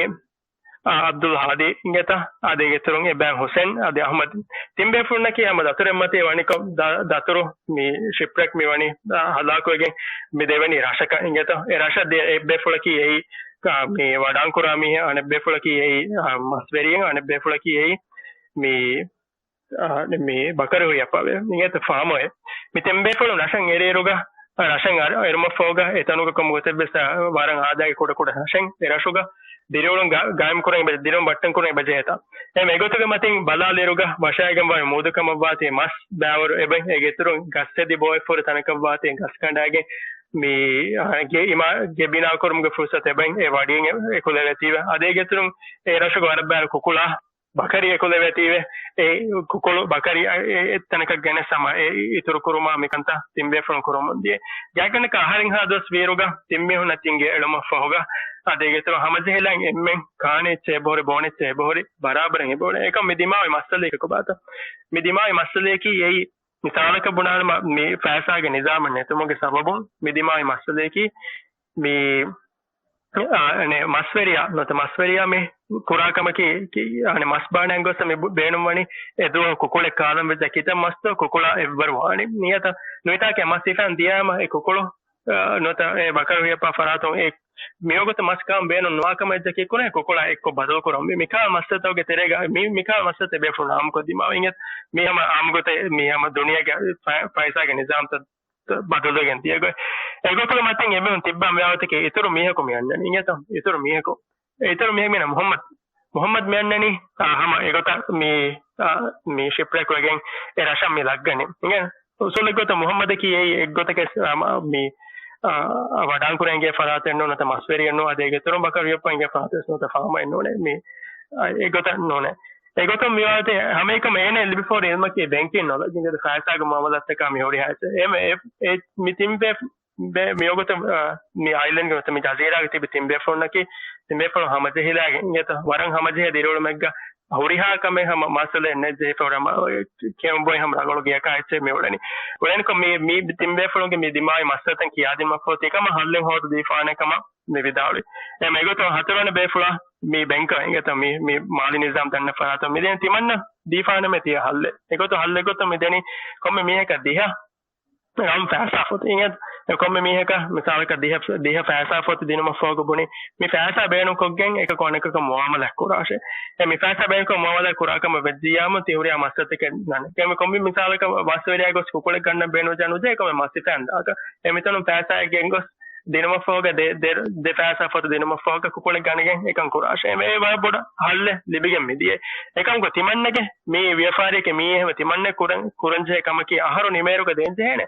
އާ، އަބްދުލް ހާދީ އިނގޭތަ؟ އާދެ އޭގެ އިތުރުން އެބައިން ހުސެން، އާދެ އަހްމަދު. ތިން ބޭފުޅުންނަކީ ހަމަ ދަތުރެއް މަތީ ވަނިކޮށް، ދަ-، ދަތުރު މި ޝިޕްރެކް މި ވަނީ، އާ، ހަލާކުވެގެން މި ދެވެނީ ރަށަކަށް އިނގޭތަ؟ އެ ރަށަށް ދިޔަ އެއް ބޭފުޅަކީ އެއީ، އާ، މި ވަޑާންކުރާ މީހެއް، އަނެއް ބޭފުޅަކީ އެއީ، އާ، މަސްވެރިއެއް، އަނެއް ބޭފުޅަކީ އެއީ މި އާ، މި ބަކަރި ހުރި އައްޕާވެ. މިގޭތަ ފާމުއެއް. މި ތިން ބޭފުޅުން ރަށަށް އެރިއިރުގަ، ރަށަށް އަރ-، އެރުމަށްފަހުގަ އެތަނުގަ ކޮންމެ ގޮތެއްވެސް، އާ، ވަރަށް އާދައިގެ ކުޑަކުޑަ ރަށެއް އެ ރަށުގަ ދިރިއުޅުން ގާ-، ގާއިމްކުރަން އެބަ-، ދިރިއުޅުން ބައްޓަންކުރަން އެބަޖެހޭތަ. އެހެން އެގޮތުގެ މަތިން ބަލާލިއިރުގަ ވަށާގެން ވާ މޫދު ކަމަށްވާތީ މަސް ބާވަރު އެބަ އޭގެ އިތުރުން ގަސް ހެދި ބޯއެއް ފުރި ތަނަކަށްވާތީ ގަސް ކަނޑާގެން މި، އާ، ގެ އިމާ-، ގެ ބިނާކުރުމުގެ ފުރުސަތު އެބަ އެ ވަޑިން އެ-، އެކުލެވޭތީވެ. އަދި އޭގެ އިތުރުން އެ ރަށުގަ ވަރަށް ބާރު ކުކުޅާ ބަކަރި އެކުލެވޭތީވެ. އެ ކުކުޅު ބަކަރި އަ-، އެ-، އެއްތަނަކަށް ގެނެސް ހަމަ އެ އިތުރު ކުރުމާ މިކަންތައް ތިން ބޭފުޅުން ކުރަމުން ދިޔަ. ގާތްގަނޑަކަށް އަހަރެއްހާ ދުވަސް ވީއިރުގަ ތިން މީހުންނަށް ތިން ގެ އެޅުމަށްފަހުގަ އަދި އޭގެ އިތުރުން ހަމަޖެހިލަން އެންމެން ކާނެ އެއްޗެއް އެބަހުރި، ބޯނެ އެއްޗެއް އެބަހުރި، ބަރާބަރަށް އެބަހުރި. އެކަމް މި ދިމާވި މައްސަލައަކީ ކޮބާތަ؟ މި ދިމާވި މައްސަލައަކީ އެއީ މިސާލަކަށް ބުނާނަމަ މި ފައިސާގެ ނިޒާމެއް ނެތުމުގެ ސަބަބުން މި ދިމާވި މައްސަލައަކީ މި އާ، އަނެއް މަސްވެރިޔާ، ނުވަތަ މަސްވެރިޔާ މި ކުރާ ކަމަކީ، ކި-، އަނެއް މަސް ބާނަން ގޮސް މި ބު-، ބޭނުންވަނީ އެ ދުވަހު ކުކުޅެއް ކާލަން ވެއްޖެ ކިތައް މަސްތޯ ކުކުޅާ އެއްވަރު ވާނީ. ނިޔަތަ ނުވިތާކެ މަސް ހިފަން ދިޔާމަ އެ ކުކުޅު، އާ، ނުވަތަ އެ ބަކަރު ހިޔަޕާ ފަރާތުން އެ މިވަގުތު މަސް ކާން ބޭނުން ނުވާ ކަމަށް އެއްޗަކީ ކުރޭ ކުކުޅާ އެއްކޮށް ބަދަލު ކުރަން. މި މިކާ މަސްތަކުގެ ތެރޭގަ މި މިކާ މަސްތައް ތިބޭފުޅުން އާއްމުކޮށް ދިމާވި އިނގޭތަ؟ މީ ހަމަ އާއްމުގޮތެއް މީ ހަމަ ދުނިޔޭގެ ފަ-، ފައިސާގެ ނިޒާމްތައް ބަދަލުވެގެން ދިޔަ ގޮތް. އެގޮތުގެ މަތިން އެމީހުން ތިއްބާ މިވާގޮތަކީ އިތުރު މީހަކު މި އަންނަނީ އިނގޭތަ؟ އިތުރު މީހަކު، އިތުރު މީހަކު މީނަ މުހައްމަދު. މުހައްމަދު މި އަންނަނީ، އާ، ހަމަ އެގޮތަށް މި، އާ، މި ޝިޕްރެކް ވެގެން އެ ރަށަށް މި ލައްގަނީ. އިނގޭ އުސޫލެއްގޮތަށް މުހައްމަދަކީ އެއީ އެއްގޮތަކަށް، އާ، މަ-، މި، އާ، ވަޑާންކުރަން އެނގޭ ފަރާތެއް ނޫން، ނުވަތަ މަސްވެރިއެއް ނޫން، އަދި އޭގެ އިތުރުން ބަކަރު ހިޔަޕާ އެނގޭ ފަރާތެއް ނުވަތަ ފާމަށް ނޫނޭ. މި، އާ، އެގޮތަށް ނޫނޭ. އެގޮތުން މިވާތީ ހަމައެކަމަށް އޭނަ ލިބިފަހުރި އިލްމަކީ ބޭންކިން ނޮލެޖް އިނގޭ ފައިސާގެ މުއާމަލާތްތަކާ މި ހުރިހާ އެއްޗެއް. އެ، އެ، މި ތިން ބޭ-، ބޭ-، މިވަގުތު، އާ، މި އައިލެންޑްގެ ނުވަތަ މި ޖަޒީރާގެ ތިބި ތިން ބޭފުޅުންނަކީ، ތިން ބޭފުޅުން ހަމަޖެހިލާގެން އިނގޭތަ ވަރަށް ހަމަޖެހޭ ދިރިއުޅުމެއްގަ ހުރިހާ ކަމެއް ހަމަ މައްސަލައެއް ނެތް ޖެހިފަ ހުރި ހަމަ ކެއުން ބޮއި ހަމަ ރަނގަޅު ގެޔަކާ އެއްޗެއް މި އުޅެނީ. އުޅެނިކޮށް މި، މި ތިން ބޭފުޅުންގެ މި ދިމާވި މައްސަލަތައް ކިޔާދިނުމަށްފަހު ތިކަމަށް ހައްލެއް ހޯދަ ދީފާނެ ކަމަށް މި ވިދާޅުވި. އެ މިގޮތުން ހަތަރުވަނަ ބޭފުޅާ މި ބެންކަށް އިނގޭތަ މި، މި މާލީ ނިޒާމް ދަންނަ ފަރާތަށް މި ދެން ތިމަންނަ ދީފާނަމޭ ތިޔަ ހައްލެއް. އެގޮތު ހައްލެއް ގޮތުން މި ދެނީ ކޮންމެ މީހަކަށް ދިހަ ރަން ފައިސާ ފޮތި އިނގޭތަ؟ ކޮންމެ މީހަކަށް މިސާލަކަށް ދިހަ، ދިހަ ފައިސާ ފޮތި ދިނުމަށްފަހުގަ ބުނި، މި ފައިސާ ބޭނުންކޮށްގެން އެކަކު އަނެކަކަށް މުއާމަލާތް ކުރާށޭ. އެ މި ފައިސާ ބޭނުންކޮށް މުއާމަލާތް ކުރާ ކަމަށް ވެއްޖިއްޔާމު ތި ހުރިހާ މައްސަލަތަކެއް ނަން. އެ މި ކޮންމެ މިސާލަކަށް މަސްވެރިޔާ ގޮސް ކުކުޅެއް ގަންނަން ބޭނުންވެއްޖެ ނުޖެހޭ ކޮންމެ މަސް ހިފަން ދާކަށް. އެ މިތަނުން ފައިސާއެއް ގެންގޮސް ދިނުމަށްފަހުގަ ދެ، ދެ، ދެ ފައިސާ ފޮތި ދިނުމަށްފަހުގަ ކުކުޅެއް ގަނެގެން އެކަން ކުރާށޭ. އެ ވަރަށް ބޮޑަށް ހައްލެއް ލިބިގެން މިދިޔަ. އެކަމަކު ތިމަންނަގެ މި ވިޔަފާރިއަކީ މީ އެހެން ތިމަންނަ ކުރަން، ކުރަންޖެހޭ ކަމަކީ އަހަރު ނިމޭއިރުގަ ދޭންޖެހޭނެ.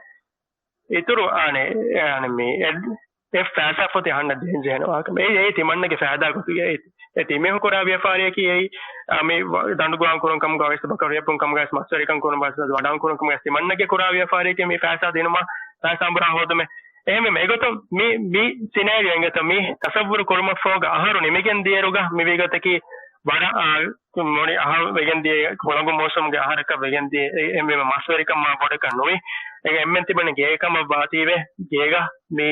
އިތުރު އާނެ، އާނެ މި އެ-، އެ ފައިސާ ފޮތި އަހަންނަށް ދޭން ޖެހޭނެ ވާހަކަ. އެ، އެ ތިމަންނަގެ ފައިދާ ގޮތުގައި އެ، އެ ތިމީހުން ކުރާ ވިޔަފާރިއަކީ އެއީ، އާ، މި ވަ-، ދަނޑު ގޮވާން ކުރުން ކަމުގަ ވެސް، ބަކަރު ހިޔައްޕުން ކަމުގަ ވެސް، މަސްވެރިކަން ކުރުން ވެސް، ވަޑާން ކުރުން ކަމުގަ ވެސް ތިމަންނަގެ ކުރާ ވިޔަފާރިއަކީ މި ފައިސާ ދިނުމާ، ފައިސާ އަނބުރާ ހޯދުމެއް. އެހެންވީމަ އެގޮތުން މި، މި ސިނޭރިއޯ އިނގޭތޯ މި ތަސައްވުރު ކުރުމަށްފަހުގަ އަހަރު ނިމިގެން ދިޔައިރުގަ މި ވީގޮތަކީ ވަރަށް، އާ، މުޅި އަހަރު ވެގެން ދިޔަ ހުޅަނގު މޫސުމުގެ އަހަރަކަށް ވެގެން ދިޔަ އެ-، އެހެންވީމަ މަސްވެރިކަން މާ ބޮޑަކަށް ނުވި. އެ އެންމެން ތިބުނީ ގޭ ކަމަށް ވާތީވެ ގޭގަ މި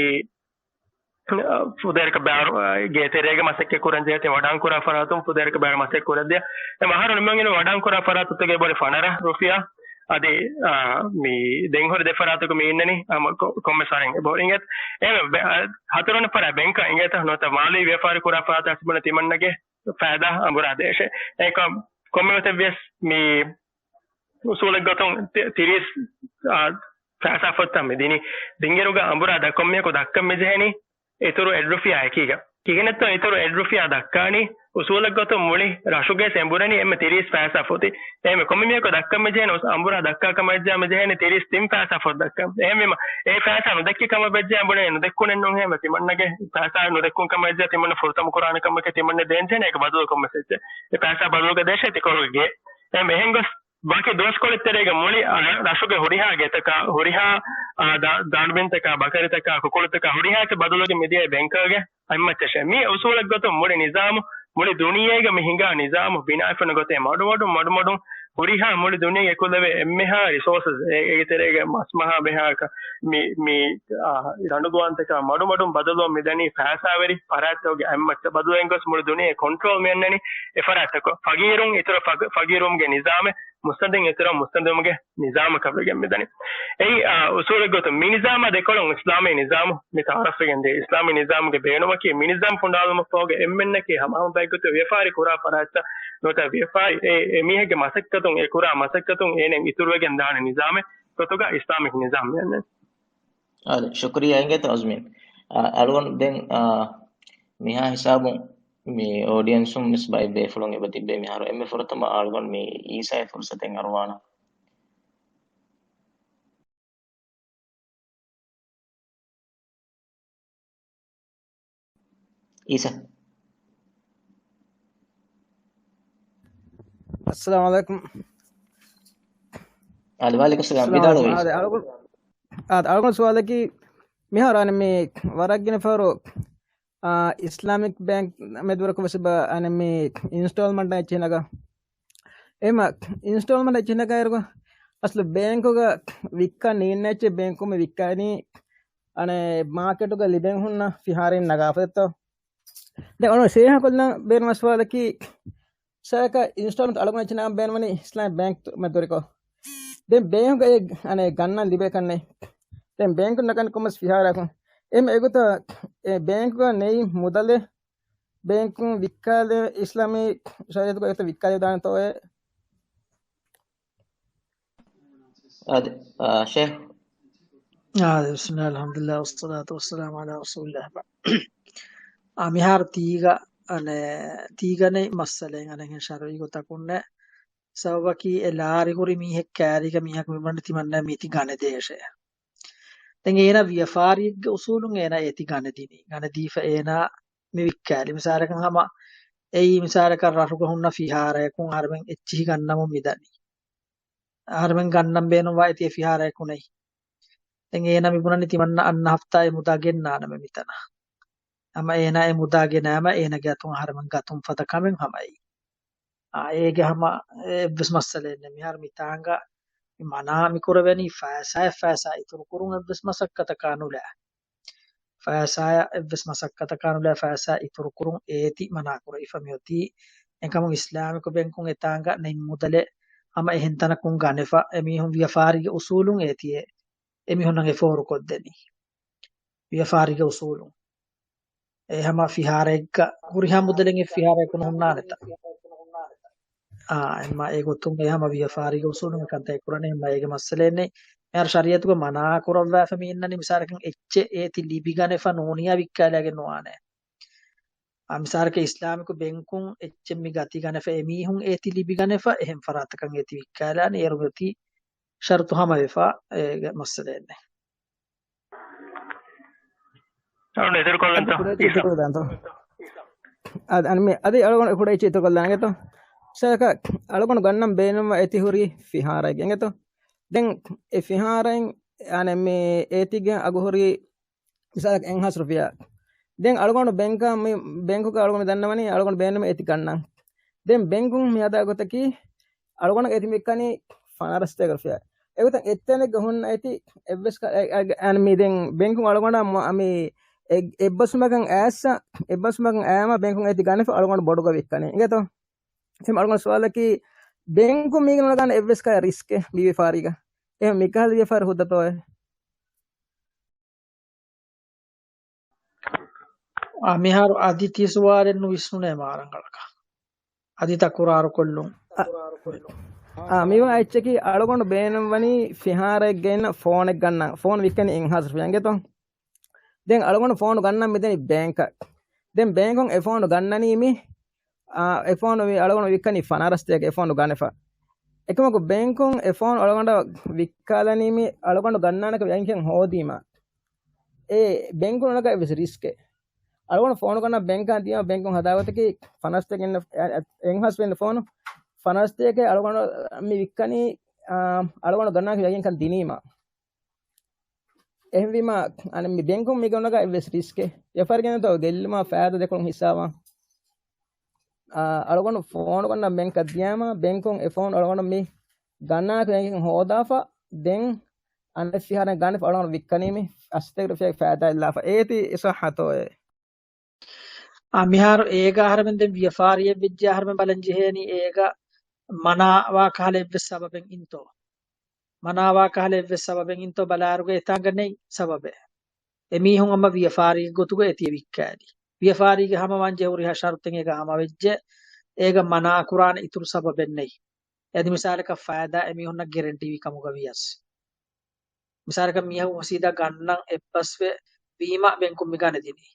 ފުދޭވަރަކަށް ބައިވަރު، ގޭތެރޭގަ މަސައްކަތް ކުރަން ޖެހޭ ތި ވަޑާން ކުރާ ފަރާތުން ފުދޭވަރަކަށް ބައިވަރު މަސައްކަތް ކުރަން ދިޔަ. އެ އަހަރު ނިމެން އިން ވަޑާން ކުރާ ފަރާތުތަކެއް ބޮޑެ ފަނަރަ ރުފިޔާ. އަދި، އާ، މި ދެން ހުރި ދެ ފަރާތަކު މި އިންނަނީ ހަމަ ކޮ-، ކޮންމެސް ވަރެއް އެބަހުރި އިނގޭތަ. އެ ބެ-، އަ، ހަތަރުވަނަ ފަރާތް ބެންކަށް އިނގޭތަ ނުވަތަ މާލީ ވިޔަފާރި ކުރާ ފަރާތަށް ތިބުނީ ތިމަންނަގެ ފައިދާ އަނބުރާ ދޭށޭ. އެކަ ކޮންމެ ގޮތެއް ވިޔަސް މި އުސޫލެއް ގޮތުން ތި-، ތިރީސް، އާ، ފައިސާ ފޮތްތައް މި ދިނީ. ދިންއިރުގަ އަނބުރާ ދަ-، ކޮންމެއަކު ދައްކަން މި ޖެހެނީ އިތުރު އެއް ރުފިޔާ އެކީގަ. ކިހިނެއްތޯ އިތުރު އެއް ރުފިޔާ ދައްކާނީ؟ އުސޫލެއް ގޮތުން މުޅި ރަށުގެ އެނބުރެނީ އެންމެ ތިރީސް ފައިސާ ފޮތި. އެހެންވެ ކޮންމެ މީހަކު ދައްކަން މި ޖެހެނީ އުސް-، އަނބުރާ ދައްކާ ކަމަށް ވެއްޖެ މި ޖެހެނީ ތިރީސް ތިން ފައިސާ ފޮތި ދައްކަން. އެހެންވީމަ އެ ފައިސާ ނުދެއްކި ކަމަށް ވެއްޖެ އަނބުރެނީ ނުދެއްކުނެއްނޫން. އެހެންވެ ތިމަންނަގެ ފައިސާ ނުދެއްކުން ކަމަށް ވެއްޖެ ތިމަންނަ ފުރަތަމަ ކުރާނެ ކަމަކަށް ތިމަންނަ ދޭން ޖެހެނީ އޭގެ ބަދަލު ކޮންމެސް އެއްޗެއް. އެ ފައިސާ ބަދަލުގަ ދޭށޭ ތި ކޮޅުގެ ގެ. އެހެންވެ އެހެން ގޮސް ބާކީ ދުވަސްކޮޅެއް ތެރޭގަ މުޅި، އާ، ރަށުގެ ހުރިހާ ގެތަކާ، ހުރިހާ، އާ، ދާ-، ދާންޑުބިންތަކާ، ބަކަރިތަކާ، ކުކުޅުތަކާ، ހުރިހާ އެއްޗެއް ބަދަލުވެގެން މިދިޔައީ ބެންކަކުގެ އަތްމައްޗަށޭ. މި އުސޫލެއް ގޮތުން މުޅި ނިޒާމު، މުޅި ދުނިޔޭގަ މި ހިނގާ ނިޒާމު ބިނާވެފަ އޮންނަ ގޮތެއް މަޑުމަޑުން، މަޑުމަޑުން ހުރިހާ މުޅި ދުނިޔޭގެ އެކުލެވޭ އެންމެހާ ރިސޯސަސް، އޭ-، އޭގެ ތެރޭގަ މަސްމަހާ ބެހާކަށް މި، މި، އާ، ދަނޑުގޮވާންތަކާ މަޑުމަޑުން ބަދަލުވަން މިދަނީ ފައިސާވެރި ފަރާތްތަކުގެ އަތްމައްޗަށް. ބަދަލުވެގެން ގޮސް މުޅި ދުނިޔެ ކޮންޓްރޯލް މިއަންނަނީ އެ ފަރާތްތަކު. ފަގީރުން އިތުރަށް ފަގ-، ފަގީރުވުމުގެ ނިޒާމެއް، މުއްސަނދިން އިތުރަށް މުއްސަނދިވުމުގެ ނިޒާމަކަށް ވެގެން މިދަނީ. އެއީ، އާ، އުސޫލެއް ގޮތުން މި ނިޒާމާ ދެކޮޅުން އިސްލާމީ ނިޒާމު މި ތަޢާރަފްވެގެން ދިޔަ. އިސްލާމީ ނިޒާމުގެ ބޭނުމަކީ މި ނިޒާމް ފުނޑާލުމަށްފަހުގަ އެންމެންނަކީ ހަމަހަމަ ބައެއްގޮތުން ވިޔަފާރި ކުރާ ފަރާތްތައް ނުވަތަ ވިޔަފާރި އެ، އެ މީހެއްގެ މަސައްކަތުން އެ ކުރާ މަސައްކަތުން އޭނަ އިތުރުވެގެން ދާނެ ނިޒާމެއް ގޮތުގަ އިސްލާމިކް ނިޒާމް މިއަންނަނީ. އާދެ، ޝުކުރިއްޔާ އިނގޭތޯ އަޒްމީން. އާ، އަޅުގަނޑު ދެން، އާ، މިހާ ހިސާބުން މި އޯޑިއެންސުން ވެސް ބައެއް ބޭފުޅުން އެބަ ތިއްބޭ މިހާރު. އެންމެ ފުރަތަމަ އަޅުގަނޑު މި އީސާއަށް ފުރުސަތެއް އަރުވާނަން. އީސާ. އައްސަލާމު ޢަލައިކުމް. އާދެ، ވަޢަލައިކުމް އައްސަލާމް. އައްސަލާމު ވިދާޅުވީ. ޢަލައިކުމް. އާދެ، އަޅުގަނޑު، އާދެ، އަޅުގަނޑު ސުވާލަކީ، މިހާރު އަނެއް މި ވަރަށް ގިނަ ފަހަރު، އާ، އިސްލާމިކް ބޭންކް މެދުވަރަކު ވެސް އެބަ އަނެއް މި އިންސްޓޯލްމަންޓް އެއްޗެއް ނަގާ. އެމަ އިންސްޓޯލްމަންޓް އެއްޗެއް ނަގާއިރު އަސްލު ބޭންކުގަ ވިއްކާ ނީންނަ އެއްޗެއް ބޭންކުން މި ވިއްކާނީ އަނެއް މާކެޓުގަ ލިބެން ހުންނަ ފިހާރައިން ނަގާފަ ދެއްތޯ. ދެން އޮން ސޭހަ ކޮށްލަން ބޭނުން ސުވާލަކީ، ސައިކަ އިންސްޓޯލްމަންޓް އަޅުގަނޑު އެއްޗެއް ނަގަން ބޭނުންވަނީ އިސްލާމިކް ބޭންކް މެދުވަރަކު. ދެން ބޭންކުގަ އެ އަނެއް ގަންނަން ލިބޭ ކަންނޭ. ދެން ބޭންކު ނަގަން ކޮންމެސް ފިހާރައަކުން. އެމް އެގޮތަށް އެ ބޭންކުގަ ނެތް މުދަލެއް ބޭންކުން ވިއްކާލެ އިސްލާމީ ޝަރީއަތުގަ އެގޮތަށް ވިއްކާލެވިދާނެތޯއޭ؟ އާދެ، އާ، ޝޭޚް. އާދެ، بسم الله، الحمد لله، والصلاة والسلام على رسول الله. އާ، މިހާރު ތީގަ، އަނެއް، ތީގަ ނެތް މައްސަލައެއް އަނެއްހެން ޝަރުޢީ ގޮތަކުންނެއް. ސަބަބަކީ އެ ލާރި ހުރި މީހެއް ކައިރީގަ މީހަކު މިބުނަނީ ތިމަންނަ މީތި ގަނެދޭށޭ. ދެން އޭނާ ވިޔަފާރިއެއްގެ އުސޫލުން އޭނާ އޭތި ގަނެދިނީ. ގަނެދީފަ އޭނާ މި ވިއްކާލި. މިސާލަކަށް ހަމަ އެއީ މިސާލަކަށް ރަށުގަ ހުންނަ ފިހާރަޔަކުން އަހަރެމެން އެއްޗިހި ގަންނަމުން މިދަނީ. އަހަރެމެން ގަންނަން ބޭނުންވާ އޭތި އެ ފިހާރަޔަކު ނެތް. ދެން އޭނާ މިބުނަނީ ތިމަންނަ އަންނަ ހަފްތާއެއް މުދާ ގެންނާނަމޭ މިތަނަށް. ހަމަ އޭނާ އެ މުދާ ގެނައިމަ އޭނާގެ އަތުން އަހަރެމެން ގަތުން ފަދަ ކަމެއް ހަމައެއީ. އާ، އޭގެ ހަމަ އެއްވެސް މައްސަލައެއް ނެތް. މިހާރު މިތާނގަ މި މަނާ މި ކުރެވެނީ ފައިސާއަށް ފައިސާ އިތުރު ކުރުން އެއްވެސް މަސައްކަތަކާ ނުލާ. ފައިސާއަށް އެއްވެސް މަސައްކަތަކާ ނުލާ ފައިސާ އިތުރު ކުރުން އޭތި މަނާ ކުރެވިފަ މިއޮތީ. އެކަމު އިސްލާމިކު ބޭންކުން އެތާނގަ ނެތް މުދަލެއް ހަމަ އެހެން ތަނަކުން ގަނެފަ އެމީހުން ވިޔަފާރީގެ އުސޫލުން އޭތި އެ އެމީހުންނަށް އެ ފޯރުކޮށްދެނީ. ވިޔަފާރީގެ އުސޫލުން. އެ ހަމަ ފިހާރައެއްގަ ހުރިހާ މުދަލެއް އެ ފިހާރައެއް ކުނު ހުންނާނެތަ؟ އާ، އެމަ އެ ގޮތުން އެ ހަމަ ވިޔަފާރީގެ އުސޫލުން އެކަންތައް ކުރަނީ އެމަ އޭގެ މައްސަލައެއް ނެތް. މިހާރު ޝަރީއަތުގަ މަނާ ކުރައްވާފަ މި އިންނަނީ މިސާލަކަށް އެއްޗެއް އޭތި ލިބިގަނެފަ ނޫނިޔާ ވިއްކާލާގެން ނުވާނެ. އާ، މިސާލަކަށް އިސްލާމިކު ބޭންކުން އެއްޗެއް މި ގަތިގަނެފަ އެމީހުން އޭތި ލިބިގަނެފަ އެހެން ފަރާތަކަށް އޭތި ވިއްކާލާނީ އޭރު މިއޮތީ ޝަރުތު ހަމަވެފަ އޭގެ މައްސަލައެއް ނެތް. އަޅުގަނޑު އިތުރުކޮށްލަންތޯ؟ އަދި އަންމި އަދި އަޅުގަނޑު ކުޑައިޗި އިތުރުކޮށްލާނެ އިނގޭތޯ؟ ސަރަކަ އަޅުގަނޑު ގަންނަން ބޭނުންވާ އެތި ހުރީ ފިހާރައެއްގެ އިނގޭތޯ؟ ދެން އެ ފިހާރައިން އަނެއް މި އޭތިގެ އަގު ހުރީ މިސާލަކަށް އެއްހާސް ރުފިޔާ. ދެން އަޅުގަނޑު ބެންކަށް މި ބެންކުގަ އަޅުގަނޑު ދަންނަވަނީ އަޅުގަނޑު ބޭނުމެއް އޭތި ގަންނަން. ދެން ބެންކުން މި ހަދާ ގޮތަކީ އަޅުގަނޑަށް އޭތި މި ވިއްކަނީ ފަނަރަސް ތޭކަ ރުފިޔާ. އެގޮތަށް އެއްތަނެއްގަ ހުންނަ އޭތި އެއްވެސް ކަ-، އެ-، އެ-، އެ-، މި ދެން ބެންކުން އަޅުގަނޑަށް މު-، މި އެއް-، އެއްބަސްވުމަކަށް އައިސް، އެއްބަސްވުމަކަށް އައިމަ ބެންކުން އޭތި ގަނެފަ އަޅުގަނޑު ބޮޑުގަ ވިއްކަނީ. އިނގޭތޯ؟ އެހެން އަޅުގަނޑު ސުވާލަކީ ބެންކުން މީގަ ނުނަގާނެ އެއްވެސް ކަހަލަ ރިސްކެއް މި ވިޔަފާރީގަ. އެހެން މިކަހަލަ ވިޔަފާރި ހުއްދަތޯއޭ؟ އާ، މިހާރު އަދި ތި ސުވާލެއް ނުވިސްނުނޭ މާ ރަނގަޅަކަށް. އަދި ތަކުރާރުކޮށްލުން. އަ، އާ، މިވާ އެއްޗަކީ އަޅުގަނޑު ބޭނުންވަނީ ފިހާރައެއްގައިން ފޯނެއް ގަންނަން. ފޯނު ވިއްކަނީ އެއްހާސް ރުފިޔާ އިނގޭތޯ؟ ދެން އަޅުގަނޑު ފޯނު ގަންނަން މިދަނީ ބޭންކަށް. ދެން ބޭންކުން އެ ފޯނު ގަންނަނީ މި، އާ، އެ ފޯނު މި އަޅުގަނޑު ވިއްކަނީ ފަނަރަސް ތޭކަ އެ ފޯނު ގަނެފަ. އެކަމަކު ބޭންކުން އެ ފޯނު އަޅުގަނޑަށް ވިއްކާލަނީ މި އަޅުގަނޑު ގަންނާނެކަން ޔަގީންކަން ހޯދީމަ. އެ ބޭންކުން ނުނަގާ އެއްވެސް ރިސްކެއް. އަޅުގަނޑު ފޯނު ގަންނަން ބޭންކަށް ދިޔަ ބޭންކުން ހަދާ ގޮތަކީ ފަނަރަސް ތޭކަ އިންނަ، އެ، އެ، އެއްހާސް ފެންނަ ފޯނު ފަނަރަސް ތޭކަ އަޅުގަނޑު މި ވިއްކަނީ، އާ، އަޅުގަނޑު ގަންނާނެކަން ޔަގީންކަން ދިނީމަ. އެހެންވީމަ، އަނެއް މި ބޭންކުން މީގަ ނުނަގާ އެއްވެސް ރިސްކެއް. ވިޔަފާރި ގެންދަންތޯ ގެއްލުމާ ފައިދާ ދެކޮޅުން ހިސާބަށް. އާ، އަޅުގަނޑު ފޯނު ގަންނަން ބޭންކަށް ދިޔާމަ، ބޭންކުން އެ ފޯނު އަޅުގަނޑު މި ގަންނާނެކަން ޔަގީން ހޯދާފަ، ދެން އަނެއް ފިހާރައިން ގަނެފަ އަޅުގަނޑު ވިއްކަނީ މި އަސްތޭކަ ރުފިޔާގެ ފައިދާ އެއްލާފަ. އޭތި އެ ސައްހަތޯއޭ؟ އާ، މިހާރު އޭގަ އަހަރެމެން ދެން ވިޔަފާރިއެއް ވެއްޖެ އަހަރެމެން ބަލަން ޖެހޭނީ އޭގަ މަނާވާ ކަހަލަ އެއްވެސް ސަބަބެއް އިންތޯ؟ މަނާވާ ކަހަލަ އެއްވެސް ސަބަބެއް އިންތޯ ބަލާއިރުގަ އެތާނގަ ނެތް ސަބަބެއް. އެމީހުން އަމަ ވިޔަފާރީގެ ގޮތުގަ އޭތި ވިއްކާލި. ވިޔަފާރީގެ ހަމަވާން ޖެހުރިހާ ޝަރުތެއް އޭގަ ހަމަވެއްޖެ. އޭގަ މަނާ ކުރާނެ އިތުރު ސަބަބެއް ނެތް. އަދި މިސާލަކަށް ފައިދާ އެމީހުންނަށް ގެރެންޓީ ވި ކަމުގަ ވިޔަސް. މިސާލަކަށް މީހަކު ސީދާ ގަންނަން އެއްބަސްވެ ވީމަ ބެންކުން މި ގަނެދިނީ.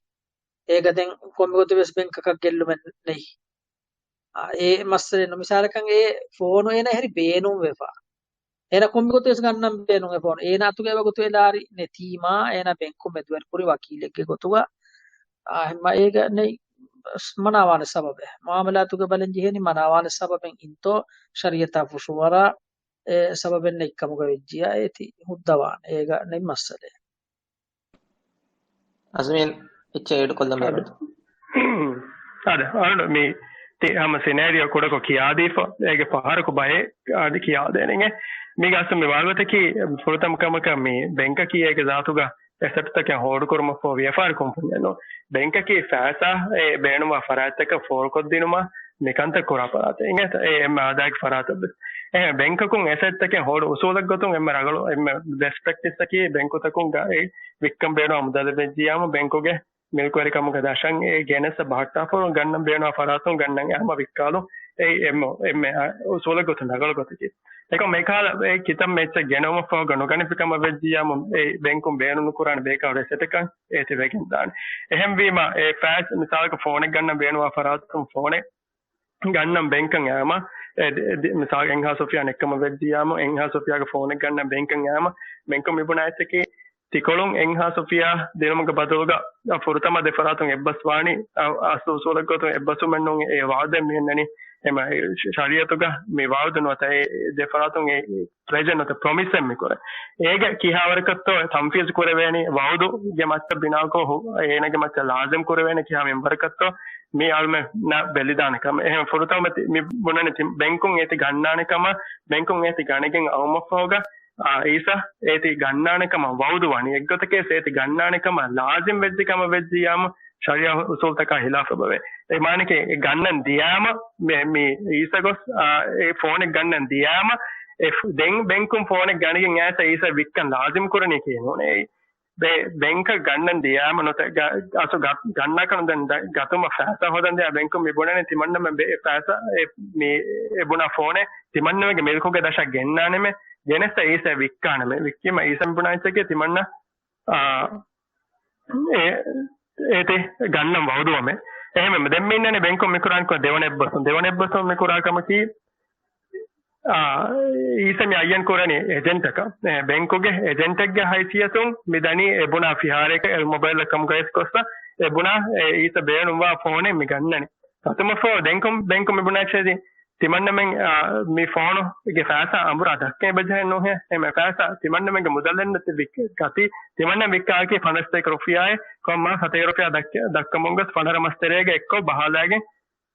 އޭގަ ދެން ކޮންމެ ގޮތެއް ވެސް ބެންކަކަށް ގެއްލުމެއް ނެތް. އާ، އެ މައްސަލައެއް ނޫން. މިސާލަކަށް އެ ފޯނު އޭނަ ހެރި ބޭނުން ވެފަ. އޭނަ ކޮންމެ ގޮތެއް ވެސް ގަންނަން ބޭނުން އެ ފޯނު. އޭނާ އަތުގަ އެ ވަގުތު އެ ލާރި ނެތީމާ، އޭނާ ބެންކުން މެދުވެރިކުރި ވަކީލެއްގެ ގޮތުގަ، އާ، އެހެންމަ އޭގަ ނެތް މަނާވާނެ ސަބަބެއް. މުއާމަލާތުގަ ބަލަން ޖެހޭނީ މަނާވާނެ ސަބަބެއް އިންތޯ، ޝަރީއަތާ ފުށުއަރާ އެ ސަބަބެއް ނެތް ކަމުގަ ވެއްޖިއްޔާ އޭތި ހުއްދަވާނެ. އޭގަ ނެތް މައްސަލައެއް. އަޒްމީން އެއްޗެއް އެޑް ކޮށްލަން ބޭނުންތަ؟ އަދި އަޅުގަނޑު މި ތި ހަމަ ސިނޭރިއޯ ކުޑަކޮށް ކިޔާދީފަ، އޭގެ ފަހަރަކު ބައެއް އަދި ކިޔާދޭނެ. މީގެ އަސްލު މި ވާގޮތަކީ ފުރަތަމަ ކަމަކަށް މި ބެންކަކީ އޭގެ ޒާތުގަ އެސެޓްތަކެއް ހޯލްޑް ކުރުމަށްފަހު ވިޔަފާރި ކުންފުންޏެއް ނޫން. ބެންކަކީ ފައިސާ އެ ބޭނުންވާ ފަރާތްތަކަށް ފޯރުކޮށްދިނުމަށް މިކަންތައް ކުރާ ފަރާތެއް. އިނގޭތަ؟ އެ އެންމެ އާދައިގެ ފަރާތަށް ވެސް. އެހެން ބެންކަކުން އެސެޓްތަކެއް ހޯލްޑް އުސޫލެއް ގޮތުން އެންމެ ރަނގަޅު، އެންމެ ބެސްޓް ޕްރެކްޓިސްއަކީ ބެންކުތަކުން ގަ-، އެ ވިއްކަން ބޭނުން މުދަލެއް ވެއްޖިއްޔާމު ބެންކުގެ މިލްކުވެރިކަމުގެ ދަށަށް އެ ގެނެސް ބަހައްޓާފަ ގަންނަން ބޭނުންވާ ފަރާތުން ގަންނަން އައިމަ ވިއްކާލުން. އެ އެންމެ، އެންމެ އުސޫލެއް ގޮތުން ރަނގަޅު ގޮތަކީ. އެކަމް މިކަހަލަ އެ ކިތައްމެ އެއްޗެއް ގެނައުމަށްފަހު ނުގަނެފިކަމަށް ވެއްޖިއްޔާމު އެ ބެންކުން ބޭނުން ނުކުރާނެ ބޭކާރު އެސެޓަކަށް އޭތި ވެގެން ދާނެ. އެހެންވީމަ އެ ފައިސް މިސާލަކަށް ފޯނެއް ގަންނަން ބޭނުންވާ ފަރާތުން ފޯނެއް ގަންނަން ބެންކަށް އައިމަ، އެ، ދެ، ދެ، މިސާލަކަށް އެއްހާސް ރުފިޔާ ނެއްކަމަށް ވެއްޖިއްޔާމު، އެއްހާސް ރުފިޔާގެ ފޯނެއް ގަންނަން ބެންކަށް އައިމަ، ބެންކުން މި ބުނާ އެއްޗަކީ، ތިކޮޅުން އެއްހާސް ރުފިޔާ ދިނުމުގެ ބަދަލުގަ، އަ، ފުރަތަމަ ދެ ފަރާތުން އެއްބަސް ވާނީ، އަ، އަސްލު އުސޫލެއް ގޮތުން އެއްބަސްވުމެއް ނޫން، އެ ވައުދެއް މިއަންނަނީ، އެމަ، ޝަ، ޝަރީއަތުގަ މި ވައުދު ނުވަތަ އެ ދެ ފަރާތުން އެ ޕްލެޖަ ނުވަތަ ޕްރޮމިސްއެއް މި ކުރޭ. އޭގެ ކިހާވަރަކަށްތޯ ތަންފީޒު ކުރެވޭނީ، ވައުދުގެ މައްޗަށް ބިނާކޮށް ހު، އޭނަގެ މައްޗަށް ލާޒިމް ކުރެވޭނީ ކިހާ މިންވަރަކަށްތޯ މި އަޅުމެންނަށް ބެލިދާނެ ކަމެއް. އެހެން ފުރަތަމަ ތި، މި ބުނަނީ ތި، ބެންކުން އޭތި ގަންނާނެ ކަމަށް، ބެންކުން އޭތި ގަނެގެން އައުމަށްފަހުގަ، އާ، އީސަ އޭތި ގަންނާނެ ކަމަށް ވައުދު ވަނީ. އެއްގޮތަކީ އޭތި ގަންނާނެ ކަމަށް ލާޒިމް ވެއްޖެ ކަމަށް ވެއްޖިއްޔާމު، ޝަރީއަ އުސޫލުތަކާ ހިލާފަށް ބޮވޭ. އެ މާނައަކީ އެ ގަންނަން ދިޔާމަ، މެ، މި އީސަ ގޮސް، އާ، އެ ފޯނެއް ގަންނަން ދިޔާމަ، އެ ފު، ދެން ބެންކުން ފޯނެއް ގަނެގެން އައިސް އީސަ ވިއްކަން ލާޒިމް ކުރަނީކީ ނޫނޭ. ބެ، ބެންކަށް ގަންނަން ދިޔާމަ ނުތަ، ގަ، އަސު ގަ، ގަންނާކަން ދެން ދަ، ގަތުމަށް ފައިސާ ހޯދަން ދިޔާ ބެންކުން މި ބުނަނީ ތިމަންނަމެ ބެ، އެ ފައިސާ، އެ، މި، އެ ބުނާ ފޯނެއް ތިމަންނަމެގެ މިލްކުގެ ދަށަށް ގެންނާނެމެ، ގެނެސް އީސަ ވިއްކާނެމެ. ވިއްކީމަ އީސަ މި ބުނާ އެއްޗަކީ ތިމަންނަ އާ، އެ، އޭތި ގަންނަން ވައުދުވަމެ. އެހެންވެ، ދެން މި އިންނަނީ ބެންކުން މި ކުރާން ކޮށް ދެވަނަ އެއްބަސް، ދެވަނަ އެއްބަސް މި ކުރާ ކަމަކީ، އާ، އީސަ މި އައްޔަން ކުރަނީ އެޖެންޓަކަށް. އެ، ބެންކުގެ އެޖެންޓެއްގެ ހައިސިއްޔަތުން މި ދަނީ އެ ބުނާ ފިހާރައަކަށް އެ މޮބައިލަށް ކަމުގައި ގޮސްފަ އެ ބުނާ އެ އީސަ ބޭނުންވާ ފޯނެއް މި ގަންނަނީ. ސަތުމަފޯ ދެންކޮ-، ބެންކު މި ބުނާ އެއްޗެއް ތިމަންނަމެން، އާ، މި ފޯނުގެ ފައިސާ އަނބުރާ ދައްކަން އެބަޖެހެން ނޫހޭ. އެމެ ފައިސާ ތިމަންނަމެންގެ މުދަލެއް ނެތި ވި-، ގަތީ ތިމަންނަ ވިއްކާކީ ފަނަރަ ސަތޭކަ ރުފިޔާއެއް ކޮންމާ ސަތޭކަ ރުފިޔާ ދައްކ-، ދައްކަމުން ގޮސް ފަނަރަ މަސް ތެރޭގަ އެއްކޮށް ބަހާލައިގެން،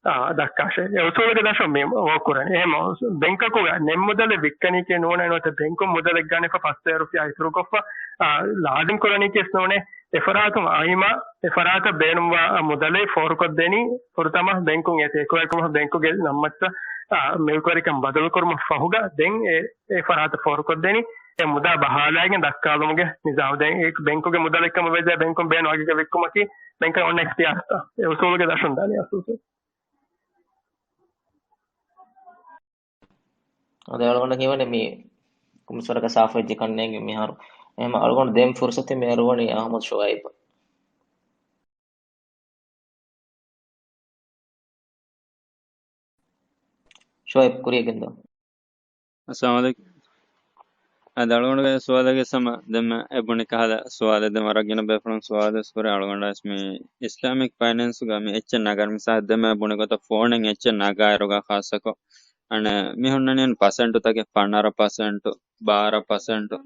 އާ، ދައްކާށޭ. އެ އުސޫލުގެ ދަށުން މި ވޯކް ކުރަނީ. އެހެން ބެންކަކުގަ ނެތް މުދަލެއް ވިއްކަނީކީ ނޫނޭ ނުވަތަ ބެންކުން މުދަލެއް ގަނެފަ ފަސް ސަތޭކަ ރުފިޔާ އިތުރުކޮށްފަ، އާ، ލާޒިމް ކުރަނީކީސް ނޫނޭ. އެފަރާތުން އައިމާ އެފަރާތަށް ބޭނުންވާ މުދަލެއް ފޯރުކޮށްދޭނީ ފުރަތަމަ ބެންކުން އެ ތެކުވެރިކަމަށް ބެންކުގެ ނަންމައްޗަށް، އާ، މިލްކުވެރިކަން ބަދަލުކުރުމަށް ފަހުގަ ދެން އެ، އެ ފަރާތަށް ފޯރުކޮށްދޭނީ އެ މުދާ ބަހާލައިގެން ދައްކާލުމުގެ ނިޒާމު. ދެން އެ ބެންކުގެ މުދަލެއްކަމަށް ވެއްޖެ ބެންކުން ބޭނުން އަގެއްގަ ވިއްކުމަކީ ބެންކަށް އޮންނަ އިޚްތިޔާރުތައް. އެ އުސޫލުގެ ދަށުން ދާނީ އަސޫސު. އަދި އަޅުގަނޑަށް ހީވަނީ މި ކުންފުނިފަރަކަށް ސާފުވެއްޖެ ކަންނޭނގެ މިހާރު. އެހެން އަޅުގަނޑު ދެން ފުރުސަތެއް މި އެރުވަނީ އަޙްމަދު ޝުޢައިބަށް. ޝުޢައިބް ކުރިޔަށް ގެންދަވާ. އައްސަލާމު ޢަލައިކުމް. އަދި އަޅުގަނޑުގެ ސުވާލެއްގެ ސަމަ ދެންމެ އެ ބުނި ކަހަލަ ސުވާލެއް ދެން ވަރަށް ގިނަ ބޭފުޅުން ސުވާލު ވެސް ކުރޭ. އަޅުގަނޑަށް ވެސް މި އިސްލާމިކް ފައިނޭންސުގަ މި އެއްޗެއް ނަގާ މިސާލަށް ދެންމެ ބުނި ގޮތަށް ފޯނެއް އެއްޗެއް ނަގާއިރުގަ ޚާއްޞަކޮށް އަނެއް މި ހުންނަނީ ޕަސެންޓުތަކެއް ފަނަރަ ޕަސެންޓު، ބާރަ ޕަސެންޓު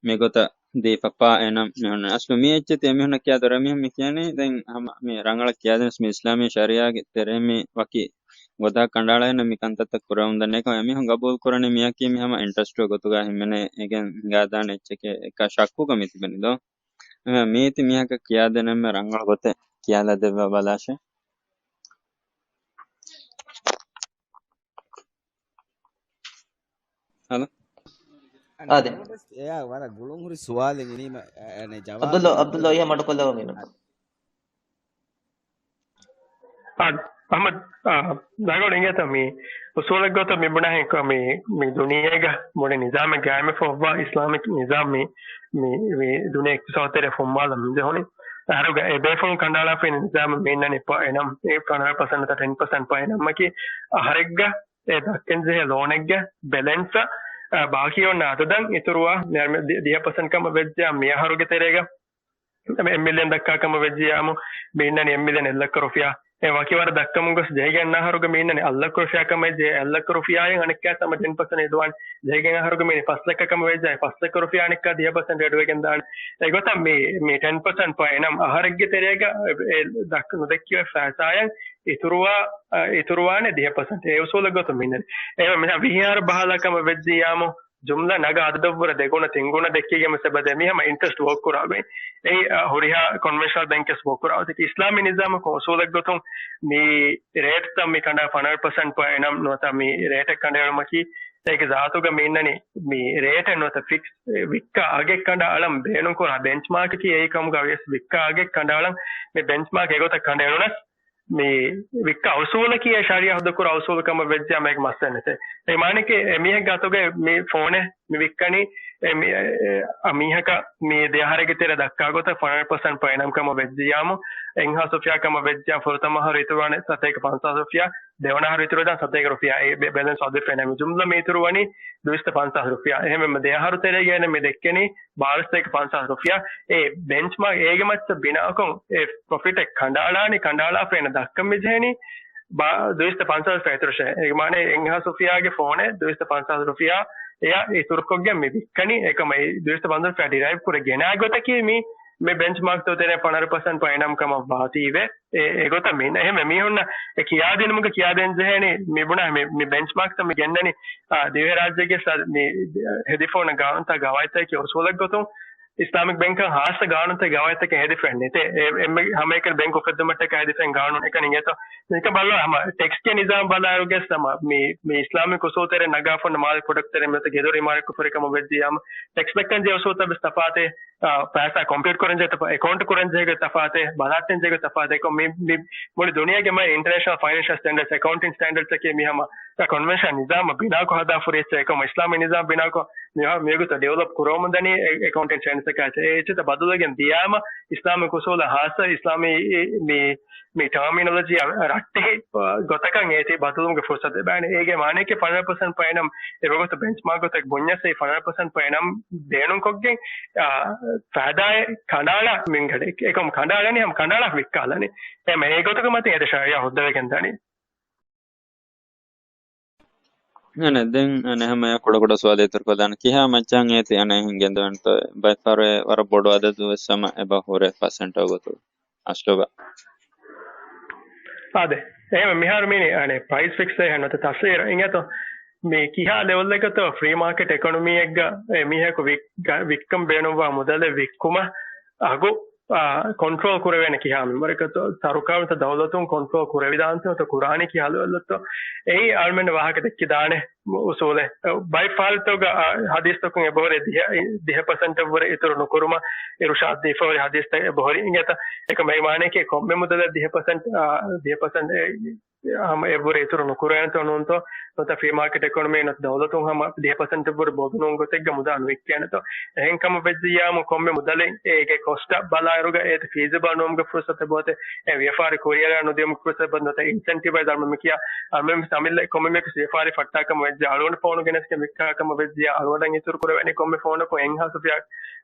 މިގޮތަށް ދީފަ ފާ އެނަމް މި ހުންނަނީ. އަސްލު މި އެއްޗެއް ތި އެމީހުންނަށް ކިޔާ ދޮރެއް މީހުން މި ކިޔަނީ ދެން ހަމަ މި ރަނގަޅަށް ކިޔާދިނަސް މި އިސްލާމީ ޝަރީޢާގެ ތެރޭ މި ވަކި ގޮތަށް ކަނޑައަޅާ އިންނަ މި ކަންތައްތައް ކުރެވުން ދަންނަ އެކަމަށް އެމީހުން ގަބޫލު ކުރަނީ މިއަކީ މި ހަމަ އިންޓްރެސްޓުގެ ގޮތުގަ ހިމެނޭ އެގެން ހިނގާދާނެ އެއްޗެކޭ އެކަ ޝައްކުގަ މި ތިބެނީ ދޯ. އެމެ މީތި މީހަކަށް ކިޔާދޭނަމެ ރަނގަޅު ގޮތެއް ކިޔާލަދެއްވާ ބަލާށޭ. ހަލޯ. އާދެ. އެއާ ވަރަށް ގުޅުން ހުރި ސުވާލެއް އިނީމަ، އަ، އަ، ޖަވާބު އަބްދުﷲ، އަބްދުﷲ އިހަށް މަޑުކޮށްލަވަމޭ. އަ، އަޙްމަދު، އަ، ދާގޮޑު އިނގޭތަ މި އުސޫލެއް ގޮތަށް މި ބުނާހެން މި، މި ދުނިޔޭގަ މުޅި ނިޒާމެއް ގާއިމެއް ފޮއްވާ އިސްލާމިކް ނިޒާމް މި، މި، މި ދުނިޔެ އިޤްތިޞާދު ތެރެ ފުންމާލަ މި ޖެހުނީ. އަހަރުގަ އެ ބޭފުޅުން ކަނޑައަޅާފައި ނިޒާމް މި އިންނަނީ ޕަ އެނަމް، އެ ފަނަރަ ޕަސެންޓް ނުވަތަ ޓެން ޕަސެންޓް ޕަ އެނަމް އަކީ އަހަރެއްގަ އެ ދައްކަންޖެހޭ ލޯނެއްގެ ބެލެންސަށް، އަ، ބާކީ އޮންނަ އަދަދަށް އިތުރުވާ މި، މި ދި-، ދިހަ ޕަސެންޓް ކަމަށް ވެއްޖެޔާ މި އަހަރުގެ ތެރޭގަ އެއް މިލިއަން ދައްކާ ކަމަށް ވެއްޖެޔާމު މި އިންނަނީ އެއް މިލިއަން އެއް ލައްކަ ރުފިޔާ. އެ ވަކި ވަރަށް ދައްކަމުން ގޮސް ޖެހިގެން އަހަރުގަ މި އިންނަނީ އަށް ލައްކަ ރުފިޔާ ކަމަށް ވެއްޖެ އަށް ލައްކަ ރުފިޔާއިން އަނެއްކާ ސަމަ ޓެން ޕަސެންޓް އެޑްވާންސް ޖެހިގެން އަހަރުގަ މި އިންނަނީ ފަސް ލައްކަ ކަމަށް ވެއްޖެ ފަސް ލައްކަ ރުފިޔާ އަނެއްކާ ދިހަ ޕަސެންޓް އެޑްވެގެން ދާނެ. އެގޮތަށް މި، މި ޓެން ޕަސެންޓް ޕަ އެނަމް އަހަރެއްގެ ތެރޭގަ އެ، އެ ދައްކަ-، ނުދެއްކި ފައިސާއަށް އިތުރުވާ، އަ، އިތުރުވާނެ ދިހަ ޕަސެންޓް. އެ އުސޫލެއް ގޮތުން މިންނަނީ. އެ މިހާ ވިހި އަހަރު ބަހާލާ ކަމަށް ވެއްޖިއްޔާމު، ޖުމްލަ ނަގާ އަދަދަށްވުރެ ދެގުނަ ތިންގުނަ ދެއްކިގެން ސަބަދެ މި ހަމަ އިންޓްރެސްޓް ވޯކް ކުރާގޮތް. އެ، އަ، ހުރިހާ ކޮންވެންޝަނަލް ބެންކެސް ވޯކް ކުރާ އޮތަކީ އިސްލާމީ ނިޒާމަކުން އުސޫލެއް ގޮތުން މި ރޭޓްތައް މި ކަނޑާ ފަނަރަ ޕަސެންޓް ޕަ އެނަމް ނުވަތަ މި ރޭޓެއް ކަނޑައެޅުމަކީ އޭގެ ޒާތުގަ މި އިންނަނީ މި ރޭޓެއް ނުވަތަ ފިކްސް ވިއްކާ އަގެއް ކަނޑައަޅަން ބޭނުންކުރާ ބެންޗްމާކަކީ އެއީ ކަމުގަ ވިޔަސް ވިއްކާ އަގެއް ކަނޑައަޅަން މި ބެންޗްމާކް އެގޮތަށް ކަނޑައެޅުނަސް މި ވިއްކާ އުސޫލަކީ އެ ޝަރީޢާ ހުއްދަކުރާ އުސޫލު ކަމަށް ވެއްޖެޔާ މޭގެ މައްސަލަ ނެތޭ. އެ މާނައަކީ އެ މީހެއްގެ އަތުގައި މި ފޯނެއް މި ވިއްކަނީ އެ މި، އެ، އެ، އަ، މީހަކަށް މި ދެ އަހަރެއްގެ ތެރޭ ދައްކާ ގޮތަށް ފަނަރަ ޕަސެންޓް ޕަ އެނަމް ކަމަށް ވެއްޖިއްޔާމު، އެއްހާސް ރުފިޔާ ކަމަށް ވެއްޖިއްޔާ ފުރަތަމަ އަހަރު އިތުރުވާނެ ސަތޭކަ ފަންސާސް ރުފިޔާ، ދެވަނަ އަހަރު އިތުރުވެދާނެ ސަތޭކަ ރުފިޔާ. އެ ބެ-، ބެލެންސް އަދި ފެނޭ މި ޖުމްލަ މި އިތުރުވަނީ ދުއިސައްތަ ފަންސާސް ރުފިޔާ. އެހެންވެ މި ދެ އަހަރު ތެރޭގައި މި ދެއްކެނީ ބާވީސް ސަތޭކަ ފަންސާސް ރުފިޔާ. އެ ބެންޗްމާކް އޭގެ މައްޗަށް ބިނާކޮށް އެ ޕްރޮފިޓެއް ކަނޑައަޅާނީ، ކަނޑައަޅާފައި އޭނަ ދައްކަން މި ޖެހެނީ ބާ-، ދުއިސައްތަ ފަންސާސް ރުފިޔާ އިތުރުށޭ. އޭގެ މާނަ އެއްހާސް ރުފިޔާގެ ފޯނެއް ދުއިސައްތަ ފަންސާސް ރުފިޔާ އެއާ އިތުރުކޮށްގެން މި ވިއްކަނީ. އެކަމަށް އެ ދުއިސައްތަ ފަންސާސް ރުފިޔާ ޑިރައިވް ކުރެ ގެނާ ގޮތަކީ މި، މި ބެންޗްމާކްތައް ތެރޭ ފަނަރަ ޕަސެންޓް ޕަ އެނަމް ކަމަށް ވާތީވެ. އެ، އެގޮތަށް މި އެހެންވެ މީހުންނަށް އެ ކިޔާދިނުމުގެ ކިޔާދޭން ޖެހޭނީ މި ބުނާ މި، މި ބެންޗްމާކްތައް މި ގެންނަނީ، އާ، ދިވެހިރާއްޖޭގެ ސަ-، މި ހެދިފަ އޮންނަ ގާނޫނުތައް ގަވާއިދުތަކެއް އުސޫލެއް ގޮތުން އިސްލާމިކް ބެންކަށް ހާއްސަ ގާނޫނުތައް ގަވާއިދުތަކެއް ހެދިފައެއް ނެތޭ. އެ، އެ، އެންމެ ހަމައެކަނި ބެންކް އުފެއްދުމަށްޓަކާ ހެދިފައި ގާނޫނު އެކަނި އިނގޭތޯ. ނިކަ ބައްލަ ހަމަ ޓެކްސްގެ ނިޒާމް ބަލާއިރުގެ ހަމަ މި، މި އިސްލާމިކް އުސޫލް ތެރޭ ނަގާފަ އޮންނަ މާލެ ޕްރޮޑަކްޓް ތެރޭ މި ގެދޮރު އިމާރާތްކޮށް ފުރި ކަމަށް ވެއްޖިއްޔާމު ޓެކްސް ދައްކަން ޖެހޭ އުސޫލްތައް ވެސް ތަފާތޭ. އާ، ފައިސާ ކޮމްޕިއުޓް ކުރަން ޖެހޭ ތަފާ، އެކައުންޓް ކުރަން ޖެހޭ ތަފާތެއް، ބަލާއްޓަން ޖެހޭ ތަފާތެއް. އެކަމް މި، މި މުޅި ދުނިޔޭގެ މައި އިންޓަރނޭޝަނަލް ފައިނޭންޝަލް ސްޓޭންޑަޑްސް، އެކައުންޓިން ސްޓޭންޑަޑްސް އަކީ މި ހަމަ ކޮންވެންޝަން ނިޒާމަށް ބިނާކޮށް ހަދާފަ ހުރި އެއްޗެއް. އެކަމް އިސްލާމީ ނިޒާމް ބިނާކޮށް މި، މިވަގުތު ޑިވެލޮޕް ކުރަމުން ދަނީ އެ، އެކައުންޓިން ސްޓޭންޑަޑްސް އެއްޗެއް. އެ އެއްޗެއް ބަދަލުވެގެން ދިޔާމަ އިސްލާމީ ކުސޫލަށް ހާއްސަ އިސްލާމީ މި، މި ޓާމިނޮލޮޖީ ރައްޓެހި ގޮތަކަށް އޭތި ބަދަލުވުމުގެ ފުރުސަތެއް ބާނެ. އޭގެ މާނައަކީ ފަނަރަ ޕަސެންޓް ޕައިނަމް އެ ވަގުތު ބެންޗްމާކް ގޮތަށް ބުންޏަސް އެ ފަނަރަ ޕަސެންޓް ޕައިނަމް ބޭނުންކޮށްގެން، އާ، ފައިދާއެއް ކަނޑައަޅާ މިންގަޑެއް އެކަމް ކަނޑައަޅަނީ ހަމަ ކަނޑައަޅާ ވިއްކާލަނީ. އެ މެ ގޮތަކަށް މަތި އޭތި ޝަރީއާ ހުއްދަވެގެން ދަނީ. އަނެ ދެން އަނެ ހަމަޔަށް ކުޑަކުޑަ ސުވާލެއް އިތުރުކޮށްލާނަ. ކިހާ މައްޗަށް އޭތި އަނެ ހިނގެންދެވެންތޯ؟ ބައެއްފަހަރު ވަރަށް ބޮޑު އަދަދު ވެސް ހަމަ އެބަ ހުރޭ ޕަސެންޓް ގޮތު އަސްލުގަ. އާދެ. އެހެން މިހާރު މީނީ އަނެ ޕްރައިސް ފިކްސް އެހެން ނުވަތަ ތަސްއީރު އިނގޭތޯ؟ މި ކިހާ ލެވެލްއެއްގަތޯ ފްރީ މާކެޓް އެކޮނޮމީއެއްގަ އެ މީހަކު ވިއް-، ގަ-، ވިއްކަން ބޭނުންވާ މުދަލެއް ވިއްކުމަށް އަގު، އާ، ކޮންޓްރޯލް ކުރެވޭނެ ކިހާ މިންވަރަކަށްތޯ؟ ސަރުކާރުންތަ ދައުލަތުން ކޮންޓްރޯލް ކުރެވިދާންތޯ ނުކުރާނީ ކިހާ ލެވެލްއެއްތޯ؟ އެއީ އަޅުމެން ވާހަކަ ދެއްކިދާނެ އުސޫލެއް. ބައެއް ފާލުތަކުގަ، އާ، ހަދީސްތަކުން އެބަހުރި ދިހަ، ދިހަ ޕަސެންޓަށްވުރެ އިތުރު ނުކުރުމަށް އިރުޝާދް ދީފަހުރި ހަދީސްތައް އެބަހުރި. އިނގޭތަ؟ އެކަމް އެއީ މާނައަކީ ކޮންމެ މުދަލެއް ދިހަ ޕަސެންޓް، އާ، ދިހަ ޕަސެންޓް އެ، ހަމަ އެއްވުރެ އިތުރު ނުކުރޭނެތޯ ނޫންތޯ؟ ނުވަތަ ފްރީ މާކެޓް އެކޮނޮމީ ނުވަތަ ދައުލަތުން ހަމަ ދިހަ ޕަސެންޓަށްވުރެ ބޮޑު ނޫން ގޮތެއްގަ މުދާ ނުވިއްކޭނެތޯ؟ އެހެން ކަމަށް ވެއްޖިއްޔާމު ކޮންމެ މުދަލެއް އޭގެ ކޮސްޓަށް ބަލާއިރުގަ އޭތި ފީޒިބަލް ނުވުމުގެ ފުރުސަތެއް ބޯތެ؟ އެ ވިޔަފާރި ކުރިއަރާ ނުދިޔުމުގެ ފުރުސަތެއް ބޯ؟ ނުވަތަ އިންސެންޓިވައިޒް އަޅުމެން މި ކިޔާ، އަޅުމެން ސަމިލް ކޮންމެ މީހަކު ވިޔަފާރި ފައްޓާކަމަށް ވެއްޖެ، އަޅުގަނޑު ފޯނު ގެނެސްގެން ވިއްކާކަމަށް ވެއްޖެ، އަޅުގަނޑަށް އިތުރު ކުރެވޭނެ ކޮންމެ ފޯނަކު އެއްހާސް ރުފިޔާ،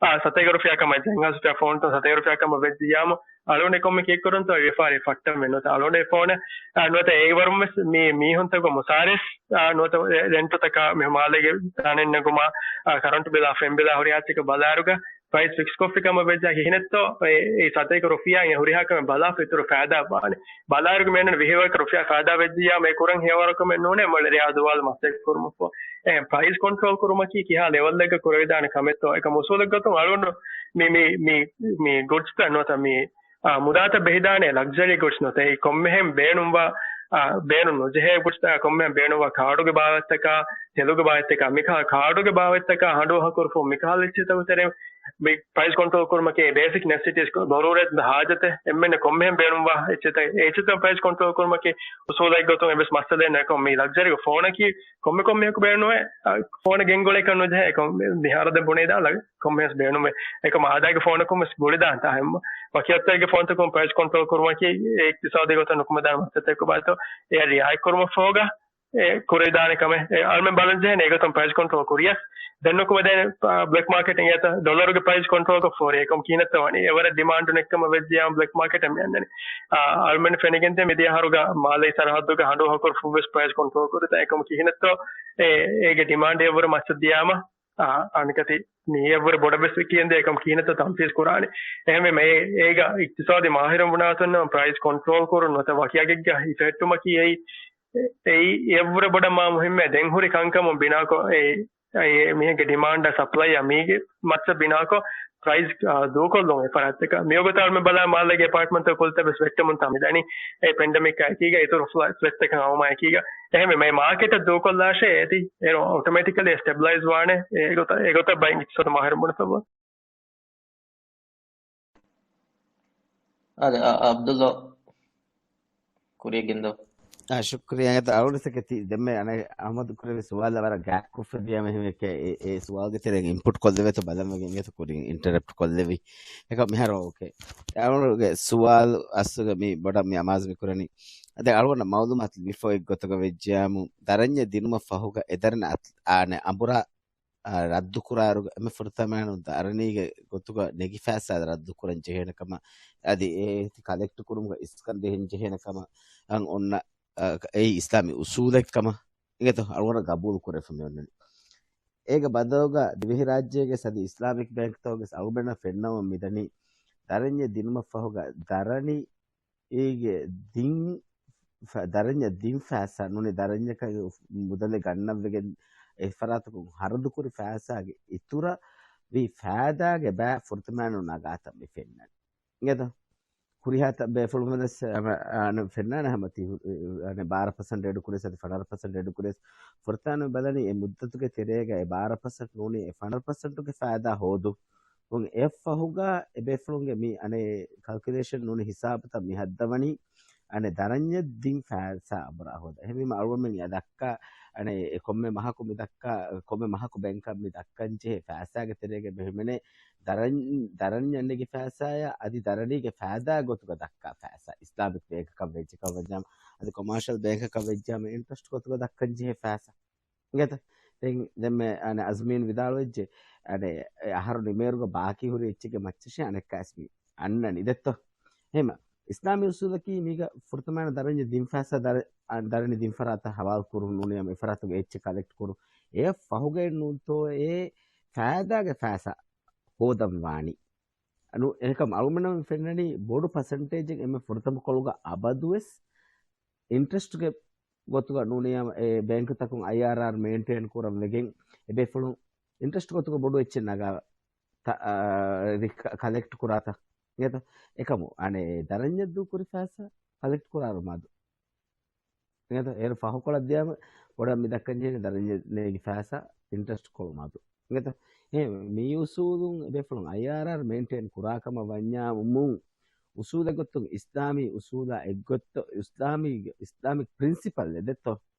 އާ، ސަތޭކަ ރުފިޔާ ކަމަށް ވެއްޖެ، އެއްހާސް ރުފިޔާ ފޯނުތައް ސަތޭކަ ރުފިޔާ ކަމަށް ވެއްޖިއްޔާމު އަޅުގަނޑު ކޮންމެ ކީއްކުރަންތޯ ވިޔަފާރި ފައްޓަން ވެ ނުވަތަ އަޅުގަނޑު ފޯނަށް، އާ، ނުވަތަ އޭގެ ވަރުން ވެސް މި މީހުންތަކުގެ މުސާރަސް، އާ، ނުވަތަ ރެންޓުތަކާ މި މާލޭގެ ދާނެއް ނެގުމާ، އާ، ކަރަންޓު ބިލާ ފެން ބިލާ ހުރިހާ އެއްޗަކަށް ބަލާއިރުގަ ޕްރައިސް ފިކްސް ކޮށްފި ކަމަށް ވެއްޖާ ކިހިނެއްތޯ އެ، އެ ސަތޭކަ ރުފިޔާ އެ ހުރިހާ ކަމެއް ބަލާފަ އިތުރު ފައިދާ ވާނެ. ބަލާއިރުގަ މި އަންނަ ވިހި ރުފިޔާ ފައިދާ ވެއްޖިއްޔާ މޭ ކުރަން ހެޔޮވަރަކަމެއް ނޫނޭ މޮޅެ ރެޔާ ދުވާލު މަސައްކަތް ކުރުމަށްފަހު. އެ، ޕްރައިސް ކޮންޓްރޯލް ކުރުމަކީ ކިހާ ލެވެލްއެއްގަ ކުރެވިދާނެ ކަމެއްތޯ؟ އެކަމް އުސޫލެއް ގޮތުން އަޅުގަނޑު މި، މި، މި، މި ގުޑްސްތައް ނުވަތަ މި، އާ، މުދާތައް ބެހިދާނެ ލަގްޒަރީ ގުޑްސް ނުވަތަ އެ ކޮންމެހެން ބޭނުންވާ، އާ، ބޭނުން ނުޖެހޭ ގުޑްސްތައް ކޮންމެހެން ބޭނުންވާ ކާޑުގެ ބާވަތްތަކާ، ތެލުގެ ބާވަތްތަކާ، މިކާ ކާޑުގެ ބާވަތްތަކާ ހަނޑު އަހަކުރުފު މިކާލެއްޗިތަކު ތެރެ މި ޕްރައިސް ކޮންޓްރޯލް ކުރުމަކީ ބޭސިކް ނެސެސިޓީސް ދޮރޫރަތް ހާޖަތެއް އެންމެން ކޮންމެހެން ބޭނުންވާ އެއްޗެތަ، އެއްޗެތަ ޕްރައިސް ކޮންޓްރޯލް ކުރުމަކީ އުސޫލެއް ގޮތުން އެއްވެސް މައްސަލައެއް ނެކޮ މި ލަގްޒަރީ ފޯނަކީ ކޮންމެ ކޮންމެހަކު ބޭނުންވޭ، އަ، ފޯނަށް ގެންގުޅޭކަށް ނުޖެހޭ އެކަމް މިހާރަށް ދެން ބުނެދާ ކޮންމެހެން ބޭނުންވޭ. އެކަމް އާދައިގެ ފޯނަކުން ވެސް ގުޅިދާންތާ ހެންމަ. ވަކި އަތޮޅެއްގެ ފޯންތަކުން ޕްރައިސް ކޮންޓްރޯލް ކުރުމަކީ އެ އިޤްތިޞާދީ ގޮތަށް ނުކުމެދާނެ މައްސަލައެއްކޮބާތޯ އެ ރިއާޔަތް ކުރުމަށްފަހުގަ އެ ކުރެވިދާނެ ކަމެއް އެ އަޅުމެން ބަލަން ޖެހޭނެ އެގޮތުން ޕްރައިސް ކޮންޓްރޯލް ކުރިޔަސް. ދެން ނުކުމެދޭނެ، އާ، ބްލެކް މާކެޓް އިނގޭތަ ޑޮލަރުގެ ޕްރައިސް ކޮންޓްރޯލް ކޮށްފަހުރި އެކަމް ކިހިނެއްތޯ ވަނީ އެވަރަށް ޑިމާންޑު ނެއްކަމަށް ވެއްޖިއްޔާ ބްލެކް މާކެޓަށް މި އަންނަނީ. އާ، އަޅުމެން ފެނިގެންދޭ މިދިޔަ އަހަރުގަ މާލޭ ސަރަހައްދުގަ ހަނޑު އަހަކުރު ފުށްވެސް ޕްރައިސް ކޮންޓްރޯލް ކުރިތަ އެކަމް ކިހިނެއްތޯ އެ، އޭގެ ޑިމާންޑް އެއްވުރެ މައްޗަށް ދިޔާމަ، އާ، އަނެކަތި މީ އެއްވުރެ ބޮޑަށް ވެސް ކިޔަންދޭ އެކަމް ކިހިނެއްތޯ ތަންފީޒް ކުރާނީ. އެހެންވެ މޭ އޭގަ އިޤްތިޞާދީ މާހިރުން ބުނާތަން ޕްރައިސް ކޮންޓްރޯލް ކުރުން ނުވަތަ ވަކި އަގެއްގަ ހިފެހެއްޓުމަކީ އެއީ، އެއީ އެއްވުރެ ބޮޑަށް މާ މުހިއްމޭ. ދެން ހުރި ކަންކަމުން ބިނާކޮށް އެ، އެ މީހެއްގެ ޑިމާންޑާ ސަޕްލައިއާ މީގެ މައްޗަށް ބިނާކޮށް ޕްރައިސް، އާ، ދޫކޮށްލުން އެ ފަރާތްތަކަށް. މިވަގުތު އަޅުމެން ބަލާ މާލޭގެ އެޕާޓްމަންޓްތައް ކުޅިތައް ވެސް ވެއްޓެމުންތާ މިދަނީ. އެ ޕެންޑެމިކް އެކީގަ އިތުރު ފްލަ-، ފްލެޓްތަކަށް އައުމާ އެކީގަ. އެހެންވެ މައި މާކެޓަށް ދޫކޮށްލާށޭ އޭތި އޭރު އޮޓޮމެޓިކަލީ ސްޓެބިލައިޒް ވާނެ. އެގޮތަށް، އެގޮތަށް ބައި އިޤްތިޞާދު މާހިރުން ބުނެފައިވާ. އާދެ، އަ-، އަ-، އަބްދުﷲ ކުރިޔަށް ގެންދަވާ. އާ، ޝުކުރިއްޔާ. އަޅުގަނޑު ތަކެތި ދެންމެ އަނެއް އަޙްމަދު ކުރެއްވި ސުވާލަށް ވަރަށް ގާތްކޮށްފަ ދިޔަ މެހެމެކޭ އެ، އެ ސުވާލުގެ ތެރެއިން އިންޕުޓް ކޮށްލެވޭތޯ ބަލަން ވެގެން އިނގޭތޯ ކުރިން އިންޓަރަޕްޓް ކޮށްލެވި. އެކަ މިހާރު އޯކޭ. އަޅުގަނޑުގެ ސުވާލު އަސްލުގަ މި ބޮޑަށް މި އަމާޒު މި ކުރަނީ. އަދި އަޅުގަނޑަށް މައުލޫމާތު ލިބިފަ އޮތް ގޮތުގަ ވެއްޖިއްޔާމު ދަރަންޏެއް ދިނުމަށް ފަހުގަ އެ ދަރަން އަތް-، އާނެ އަނބުރާ އާ، ރައްދުކުރާއިރު އެންމެ ފުރަތަމަ ދަރަނީގެ ގޮތުގަ ނެގިފައިސާ ރައްދުކުރަން ޖެހޭނެ ކަމަށް، އަދި އެ ކަލެކްޓް ކުރުމުގަ އިސްކަން ދިހަން ޖެހޭނެ ކަމަށް އަން އޮންނަ، އާ، އެއީ އިސްލާމީ އުސޫލެއް ކަމަށް އިނގޭތޯ އަޅުގަނޑަށް ގަބޫލު ކުރެފަ މި އޮންނަނީ. އޭގެ ބަދަލުގަ ދިވެހިރާއްޖޭގެ ސަދި އިސްލާމިކް ބޭންކްތަކުގެ އަޅުގަނޑަށް ފެންނަމުން މިދަނީ ދަރަންޏެއް ދިނުމަށްފަހުގަ ދަރަނި އޭގެ ދިން ފަ-، ދަރަންޏަށް ދިން ފައިސާ ނޫނީ ދަރަންޏަކަށް މުދަލެއް ގަންނަން ވެގެން އެ ފަރާތަކުން ހަރަދުކުރި ފައިސާގެ އިތުރަށް ވީ ފައިދާގެ ބައި ފުރަތަމައިނު ނަގާތަން މި ފެންނަނީ. އިނގޭތޯ؟ ހުރިހާ ތަ-، ބޭފުޅުން ވެސް އަ-، އަ-، ފެންނާނެ ހަމަ ތި ހު-، އަ-، އަ-، ބާރަ ޕަސެންޓް އެޑު ކުރޭ ސަތި ފަނަރަ ޕަސެންޓް އެޑު ކުރޭ ފުރަތަމަ ބަލަނީ އެ މުއްދަތުގެ ތެރޭގަ އެ ބާރަ ޕަސެންޓް ނޫނީ އެ ފަނަރަ ޕަސެންޓުގެ ފައިދާ ހޯދު އެ ފަހުގަ އެބޭފުޅުންގެ މި އަނެއް ކަލްކިއުލޭޝަން ނޫނީ ހިސާބުތައް މި ހައްދަވަނީ އަނެއް ދަރަންޏަށް ދިން ފައިސާ އަނބުރާ ހޯދަ. އެހެންވީމަ އަޅުގަނޑުމެން އެ ދައްކާ އަނެއް އެ ކޮންމެ މަހަކު މި ދައްކާ، ކޮންމެ މަހަކު ބޭންކަށް މި ދައްކަން ޖެހޭ ފައިސާގެ ތެރޭގަ މި ހިމެނޭ ދަރަން-، ދަރަންޏަށް ނެގި ފައިސާޔާ އަދި ދަރަނީގެ ފައިދާ ގޮތުގަ ދައްކާ ފައިސާ. އިސްލާމިކް ބޭންކަކަށް ވެއްޖެކަށް ވެއްޖާމަ، އަދި ކޮމާޝަލް ބޭންކަކަށް ވެއްޖާމަ އިންޓްރެސްޓް ގޮތުގަ ދައްކަން ޖެހޭ ފައިސާ. އިނގޭތަ؟ ދެން، ދެންމެ، އަނެ، އަޒްމީން ވިދާޅުވެއްޖެ، އަނެ، އެ އަހަރު ނިމޭރުގަ ބާކީ ހުރި އެއްޗެއްގެ މައްޗަށޭ އަނެއްކާސް މި އަންނަނީ ދެއްތޯ؟ އެހެމަ، އިސްލާމީ އުސޫލަކީ މީގަ ފުރަތަމަ ދަރަންޏަށް ދިން ފައިސާ ދަރ-، އަ، ދަރަނި ދިން ފަރާތަށް ހަވާލު ކުރުން ނޫނީ އެ ފަރާތުގެ އެއްޗެއް ކަލެކްޓް ކުރުން. އެއަށް ފަހުގައެއް ނޫންތޯ އެ ފައިދާގެ ފައިސާ ހޯދަން ވާނީ. އަނު، އެހެކަމް އަޅުމެންނަށް ފެންނަނީ ބޮޑު ޕަސެންޓޭޖެއް އެންމެ ފުރަތަމަ ކޮޅުގަ އަބަދުވެސް އިންޓްރެސްޓްގެ ގޮތުގަ ނޫނީ އެ ބޭންކުތަކުން އައިއާރްއާރް މެއިންޓެއިން ކުރަން ވެގެން އެބޭފުޅުން އިންޓްރެސްޓް ގޮތުގަ ބޮޑު އެއްޗެއް ނަގާ ތަ-، އާ، ރި-، ކަ-، ކަލެކްޓް ކުރާތަ؟ އިނގޭތަ؟ އެކަމު، އަނެއް ދަރަންޏަށް ދޫކުރި ފައިސާ ކަލެކްޓް ކުރާރު މަދު. އިނގޭތަ؟ އޭރު ފަހުކޮޅަށް ދިޔާމަ ބޮޑަށް މި ދައްކަން ޖެހޭނެ ދަރަންޏަށް ނޭގި ފައިސާ އިންޓްރެސްޓް ކޮޅު މަދު. އިނގޭތަ؟ އެ މި އުސޫލުން އެބޭފުޅުން އައިއާރްއާރް މެއިންޓެއިން ކުރާ ކަމަށް ވަންޏާ މު-، އުސޫލެއް ގޮތުން އިސްލާމީ އުސޫލާ އެއްގޮތްތޯ އިސްލާމީ، އިސްލާމިކް ޕްރިންސިޕަލް އެއް ދެއްތޯ؟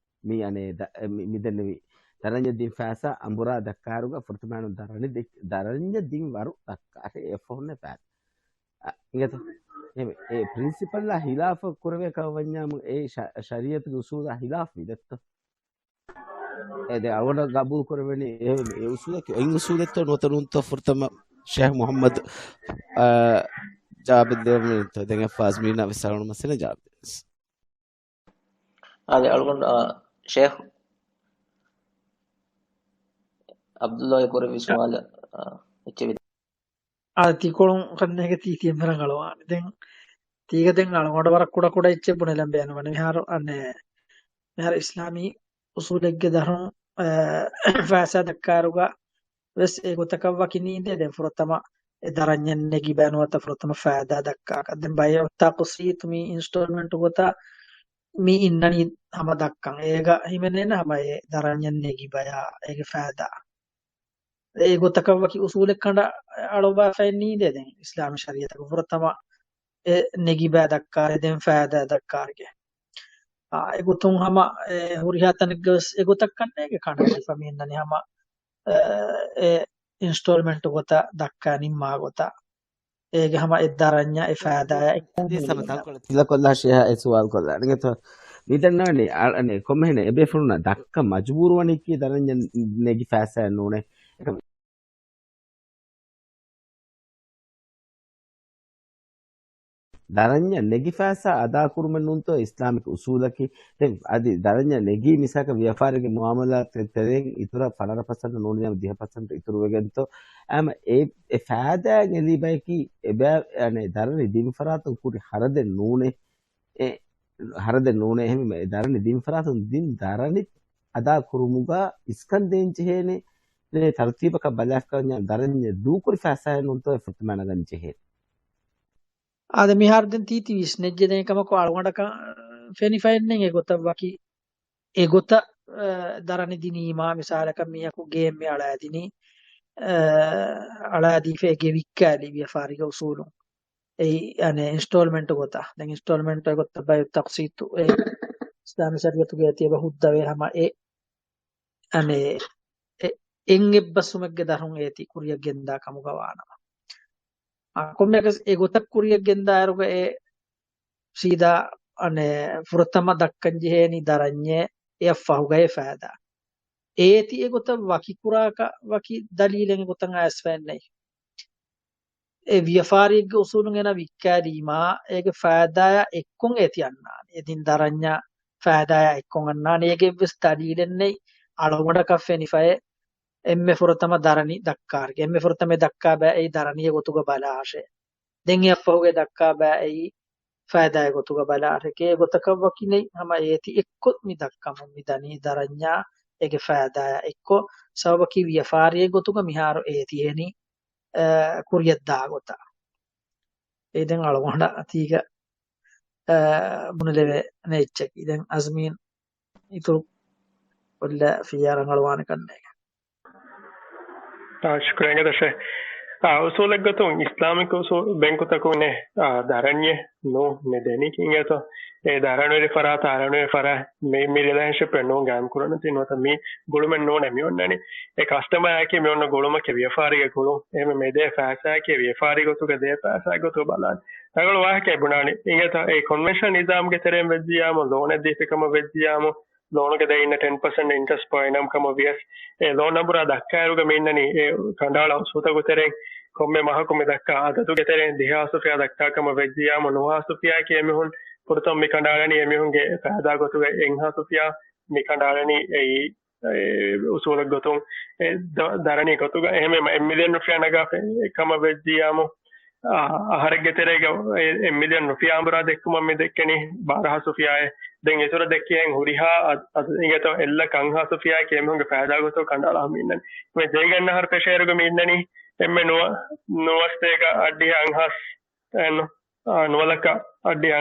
މި އަނެއް ދަ-، މި، މި ދެންނެވި ދަރަންޏަށް ދިން ފައިސާ އަނބުރާ ދައްކާއިރުގަ ފުރަތަމައިނުން ދަރަނި ދެ-، ދަރަންޏަށް ދިން ވަރު ދައްކާށޭ އެއަށްފަހުންނޭ ފައިސާ. އަ، އިނގޭތަ؟ އެ، އެ ޕްރިންސިޕަލްއާ ހިލާފަށް ކުރެވޭ ކަމަށް ވަންޏާމު އެ ޝަ-، ޝަރީއަތުގެ އުސޫލާ ހިލާފް ވި ދެއްތޯ؟ އެ ދެ އަޅުގަނޑަށް ގަބޫލު ކުރެވެނީ އެ، އެ އުސޫލަކީ އޮތް އުސޫލެއްތޯ ނުވަތަ ނޫންތޯ ފުރަތަމަ ޝޭހް މުޙައްމަދު، އާ، ޖާބިދު ދެވަމުންތޯ ދެން އެ ފާޒްމީނާ ވެސް އަޅުގަނޑު މައްސަލަ ޖާބިދު ވެސް. އާދެ، އަޅުގަނޑު، އާ، ޝޭޚް ޢަބްދުﷲ ކުރެއްވި ސުވާލަށް، އާ، އެއްޗެއް ވިދާޅު. އާދެ، ތިކޮޅުން ކަންނޭގެ ތީ ތިއެއް މިރަނގަޅުވާނެ. ދެން ތީގަ ދެން އަޅުގަނޑު ވަރަށް ކުޑަ ކުޑަ އެއްޗެއް ބުނެލަން ބޭނުންވަނީ. މިހާރު އަނެއް، މިހާރު އިސްލާމީ އުސޫލެއްގެ ދަށުން، އާ، ފައިސާ ދައްކާއިރުގަ ވެސް އެގޮތަކަށް ވަކި ނީނދޭ. ދެން ފުރަތަމަ އެ ދަރަންޏަށް ނެގިބަ ނުވަތަ ފުރަތަމަ ފައިދާ ދައްކާކަށް. ދެން ބައިޢު ތަޤްސީޠު މި އިންސްޓޯލްމަންޓު ގޮތަށް މި އިންނަނީ ހަމަ ދައްކަން. އޭގަ ހިމެނޭނެ ހަމަ އެ ދަރަންޏަށް ނެގިބަޔާ އޭގެ ފައިދާ. އެ ގޮތަކަށް ވަކި އުސޫލެއް ކަނޑަ އަޅުވާފައެއް ނީނދޭ. ދެން އިސްލާމީ ޝަރީޢަތަކު ފުރަތަމަ އެ ނެގިބަ ދައްކާ، ދެން ފައިދާ ދައްކާގެ. އާ، އެގޮތުން ހަމަ އެ ހުރިހާ ތަނެއްގަ ވެސް އެގޮތަށް ކަންނޭގެ ކަނޑައެޅިފަ މި އިންނަނީ ހަމަ، އެ، އެ އިންސްޓޯލްމަންޓު ގޮތަށް ދައްކާ ނިންމާ ގޮތަށް. އޭގެ ހަމަ އެއް ދަރަންޏަށް އެ ފައިދާއާ އެއްކޮށް ހަމަ ނޫނީ. ތަންކޮޅެއް ތިލަކޮށްލާށޭ އެ ސުވާލު ކޮށްލާނެ. އިނގޭތޯ؟ މިދަންނާނީ އަޅަނެ ކޮންމެހެނެއް އެބޭފުޅުންނަށް ދައްކަން މަޖުބޫރުވަނީކީ ދަރަންޏަށް ނެގި ފައިސާއެއް ނޫނޭ. އެކަމަ ދަރަންޏަށް ނެގި ފައިސާ އަދާކުރުމެއް ނޫންތޯ އިސްލާމިކް އުސޫލަކީ. ދެން އަދި ދަރަންޏަށް ނެގީ މިސާކަށް ވިޔަފާރިގެ މުއާމަލާތެއް ތެރެއިން އިތުރަށް ފަނަރަ ޕަސެންޓް ނޫނިއްޔާމަ ދިހަ ޕަސެންޓް އިތުރުވެގެންތޯ. އަމަ އެ، އެ ފައިދާއަށް އެލީ ބަޔަކީ އެބަ-، އަނެއް ދަރަނި ދިން ފަރާތުން ކުރި ހަރަދެއް ނޫނޭ. އެ ހަރަދެއް ނޫނޭ. އެހެންވީމަ އެ ދަރަނި ދިން ފަރާތުން ދިން ދަރަނި އަދާ ކުރުމުގަ އިސްކަން ދޭން ޖެހޭނެ. ދެން ތަރުތީބަކަށް ބަލާފަ ކަންޏާ ދަރަންޏަށް ދޫކުރި ފައިސާއެއް ނޫންތޯ އެ ފުރަތަމަ ނަގަން ޖެހޭ. އާދެ، މިހާރު ދެން ތީ ތި ވިސްނެއްޖެ ދެން ކަމަކު އަޅުގަނޑަކަށް ފެނިފައެއްނެތް އެގޮތަށް ވަކި އެގޮތަށް، އަ، ދަރަނި ދިނީމާ މިސާލަކަށް މީހަކު ގޭ އެމްއޭ އަޅާދިނީ، އަ، އަޅާދީފަ އޭގެ ވިއްކާލީ ވިޔަފާރީގެ އުސޫލުން. އެއީ، އަނެއް އިންސްޓޯލްމަންޓު ގޮތަށް. ދެން އިންސްޓޯލްމަންޓު އެގޮތަށް ބައި ތަޤްސީޠު އެ އިސްލާމީ ޝަރީޢަތުގައި ތިޔަބަ ހުއްދަވޭ ހަމަ އެ، އަނެއް އެ، އެއް އެއްބަސްވުމެއްގެ ދަށުން އޭތި ކުރިއަށް ގެންދާ ކަމުގަ ވާނަމަ. އާ، ކޮންމެއަކަސް އެގޮތަށް ކުރިއަށް ގެންދާއިރުގަ އެ ސީދާ، އަނެއް، ފުރަތަމަ ދައްކަން ޖެހޭނީ ދަރަންޏެއް އެއަށް ފަހުގައި ފައިދާ. އޭތި އެގޮތަށް ވަކި ކުރާކަށް ވަކި ދަލީލެއް އެގޮތަށް އައިސްފައެއްނެތް. އެ ވިޔަފާރިއެއްގެ އުސޫލުން އޭނަ ވިއްކާލީމާ، އޭގެ ފައިދާއާ އެއްކޮށް އޭތި އަންނާނެ. އެ ދިން ދަރަންޏާ ފައިދާއާ އެއްކޮށް އަންނާނެ. އޭގެ އެއްވެސް ދަލީލެއްނެތް އަޅުގަނޑަކަށް ފެނިފައޭ. އެންމެ ފުރަތަމަ ދަރަނި ދައްކާރިގެ، އެންމެ ފުރަތަމަ ދައްކާބައި އެއީ ދަރަނިއެއް ގޮތުގަ ބަލާށޭ. ދެން އެއަށްފަހުގައި ދައްކާބައި އެއީ ފައިދާއެއް ގޮތުގަ ބަލާށޭ. އެ ގޮތަކަށް ވަކި ނެތް ހަމަ އޭތި އެއްކޮށް މި ދައްކަމުން މި ދަނީ ދަރަންޏާ އޭގެ ފައިދާއާ އެއްކޮށް. ސަބަބަކީ ވިޔަފާރިއެއް ގޮތުގަ މިހާރު އޭތި އެހެނީ، އަ، ކުރިއަށްދާ ގޮތަށް. އެ ދެން އަޅުގަނޑަށް ތީގަ، އަ، ބުނެލެވޭނެ އެއްޗަކީ. ދެން އަޒްމީން އިތުރު ކޮށްލާފިއްޔާ ރަނގަޅުވާނެ ކަންނޭގެ. އާ، ޝުކުރިއްޔާ ދަށޭ. އާ، އުސޫލެއްގޮތުން އިސްލާމިކް އުސޫ-، ބޭންކުތަކުން އެ، އާ، ދަރަނިއެއް ނޫން މި ދެނީ. އިނގޭތޯ؟ އެ ދަރަނިވެރި ފަރާތް، އަރަނިވެރި ފަރާތް މި، މި ރިލޭޝަންޝިޕް އެއް ނޫން ގާއިމް ކުރަން ތި ނުވަތަ މި ގުޅުމެއް ނޫނޭ މި އޮންނަނީ. އެ ކަސްޓަމަރާއެކޭ މި އޮންނަ ގުޅުމަކީ ވިޔަފާރީގެ ގުޅުން. އެހެން މި ދޭ ފައިސާއެކޭ ވިޔަފާރީ ގޮތުގަ ދޭ ފައިސާ ގޮތުގަ ބަލާން. ރަނގަޅު ވާހަކައެއް ބުނާނީ. އިނގޭތޯ؟ އެ ކޮންވެންޝަނަލް ނިޒާމްގެ ތެރެއިން ވެއްޖިއްޔާމު ލޯނެއް ދީފި ކަމަށް ވެއްޖިއްޔާމު ލޯނުގެ ދޭ އިންނަ ޓެން ޕަސެންޓް އިންޓްރެސްޓް ޕާ އިނާމް ކަމަށް ވިޔަސް، އެ ލޯން އަނބުރާ ދައްކާއިރުގަ މި އިންނަނީ އެ ކަނޑައަޅާ އުސޫލުތަކުގެ ތެރެއިން. ކޮންމެ މަހަކު މި ދައްކާ އަދަދުގެ ތެރެއިން ދިހަ ހާސް ރުފިޔާ ދައްކާ ކަމަށް ވެއްޖިއްޔާމު ނުވަ ހާސް ރުފިޔާއެކޭ އެމީހުން ފުރަތަމަ މި ކަނޑައަޅަނީ. އެމީހުންގެ ފައިދާ ގޮތުގަ އެއް ހާސް ރުފިޔާ މި ކަނޑައަޅަނީ އެއީ، އެ، އުސޫލެއް ގޮތުން އެ ދަ-، ދަރަނީ ގޮތުގަ. އެހެންވީމަ އެއް މިލިއަން ރުފިޔާ ނަގާފަ އެ ކަމަށް ވެއްޖިއްޔާމު، އަ-، އަހަރެއްގެ ތެރޭގަ އެ، އެއް މިލިއަން ރުފިޔާ އަނބުރާ ދެއްކުމަށް މި ދެއްކެނީ ބާރަ ހާސް ރުފިޔާއެއް. ދެން އިތުރަށް ދެއްކި ހުރިހާ އަ-، އަދަދެއް އިނގޭތޯ އެއް ލައްކަ އަށް ހާސް ރުފިޔާއެކޭ އެމީހުންގެ ފައިދާ ގޮތުގަ ކަނޑައަޅާ މި އިންނަނީ. މި ދެން އަންނަ އަހަރު ފެށޭއިރުގަ މި އިންނަނީ އެންމެ ނުވަ-، ނުވަސް ދޭގަ އަށްޑިހަ އަށް ހާސް އެއް ނު-، އާ، ނުވަ ލައްކަ އަށްޑިހަ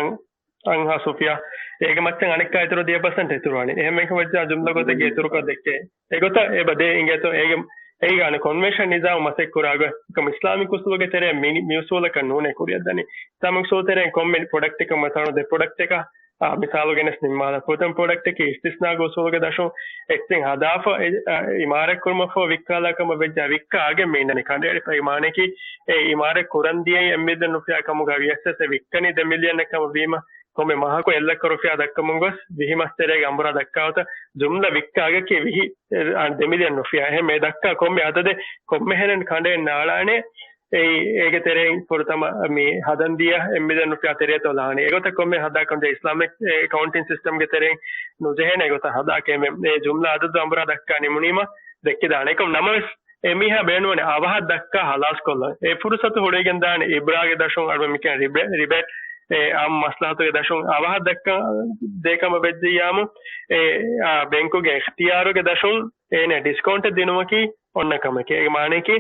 އަށް ހާސް ރުފިޔާ. އޭގެ މައްޗަށް އަނެއްކާ އިތުރު ދިހަ ޕަސެންޓް އިތުރުވާނީ. އެހެން ވެއްޖާ ޖުމްލަ ގޮތެއްގެ އިތުރުކޮށް ދެއްކޭ. އެގޮތަށް އެބަ ދޭ އިނގޭތޯ އޭގެ، އޭގެ އަނެއް ކޮންވެންޝަން ނިޒާމު މަސައްކަތް ކުރާ ގޮތް. އެކަމް އިސްލާމިކް އުސޫލުގެ ތެރޭ މި، މި އުސޫލަކަށް ނޫނޭ ކުރިއަށް ދަނީ. އިސްލާމިކް އުސޫލު ތެރޭން ކޮންމެ ޕްރޮޑަކްޓެއް ކަމަށް ތަނު ދެ ޕްރޮޑަކްޓެކަށް އާ، މިސާލު ގެނެސް ނިންމާލަ. ފުރަތަމަ ޕްރޮޑަކްޓަކީ އިސްތިސްނާގެ އުސޫލުގެ ދަށުން އެއްޗެއް ހަދާފަ، އެ، އާ، އިމާރާތް ކުރުމަށްފަހު ވިއްކާލާ ކަމަށް ވެއްޖާ ވިއްކާގެން މި އިންނަނީ ކަނޑައެޅިފަ. އެ މާނައަކީ އެ އިމާރާތް ކުރަން ދިޔައީ އެއް މިލިއަން ރުފިޔާ ކަމުގަ ވިޔަސް އެ ވިއްކަނީ ދެ މިލިއަން ކަމަށް ވީމަ، ކޮންމެ މަހަކު އެއް ލައްކަ ރުފިޔާ ދައްކަމުން ގޮސް ވިހި މަސް ތެރޭގެ އަނބުރާ ދައްކާ ގޮތަށް ޖުމްލަ ވިއްކާގަކީ ވިހި، އެ، އާ، ދެ މިލިއަން ރުފިޔާ. އެހެން މި ދައްކާ ކޮންމެ އަދަދެއް ކޮންމެހެނެއް ކަނޑައެއް ނާޅާނެ އެއީ، އޭގެ ތެރެއިން ފުރަތަމަ މި ހަދަން ދިޔަ އެއް މިލިއަން ރުފިޔާ ތެރޭތޯ ލާނީ. އެގޮތަށް ކޮންމެ ހަދާކަން ޖެހޭ އިސްލާމިކް އެކައުންޓިން ސިސްޓަމްގެ ތެރެއިން ނުޖެހޭނެ އެގޮތަށް ހަދާކަށް އެމެ، އެ ޖުމްލަ އަދަދު އަނބުރާ ދައްކާ ނިމުނީމަ ދެއްކިދާނެ. އެކަމް ނަމަވެސް އެމީހާ ބޭނުންވަނީ އަވަހަށް ދައްކާ ހަލާސްކޮށްލަން. އެ ފުރުސަތު ހުޅުވިގެން ދާނެ އިބްރާގެ ދަށުން އަޅުގަނޑު މިކަން ރިބޭ-، ރިބޭޓް، އެ އާއްމު މަސްލަހަތުގެ ދަށުން އަވަހަށް ދައްކާ ދޭ ކަމަށް ވެއްޖިއްޔާމު، އެ، އާ، ބޭންކުގެ އިޚްތިޔާރުގެ ދަށުން އޭނަ ޑިސްކައުންޓެއް ދިނުމަކީ އޮންނަ ކަމެކޭ. އޭގެ މާނައަކީ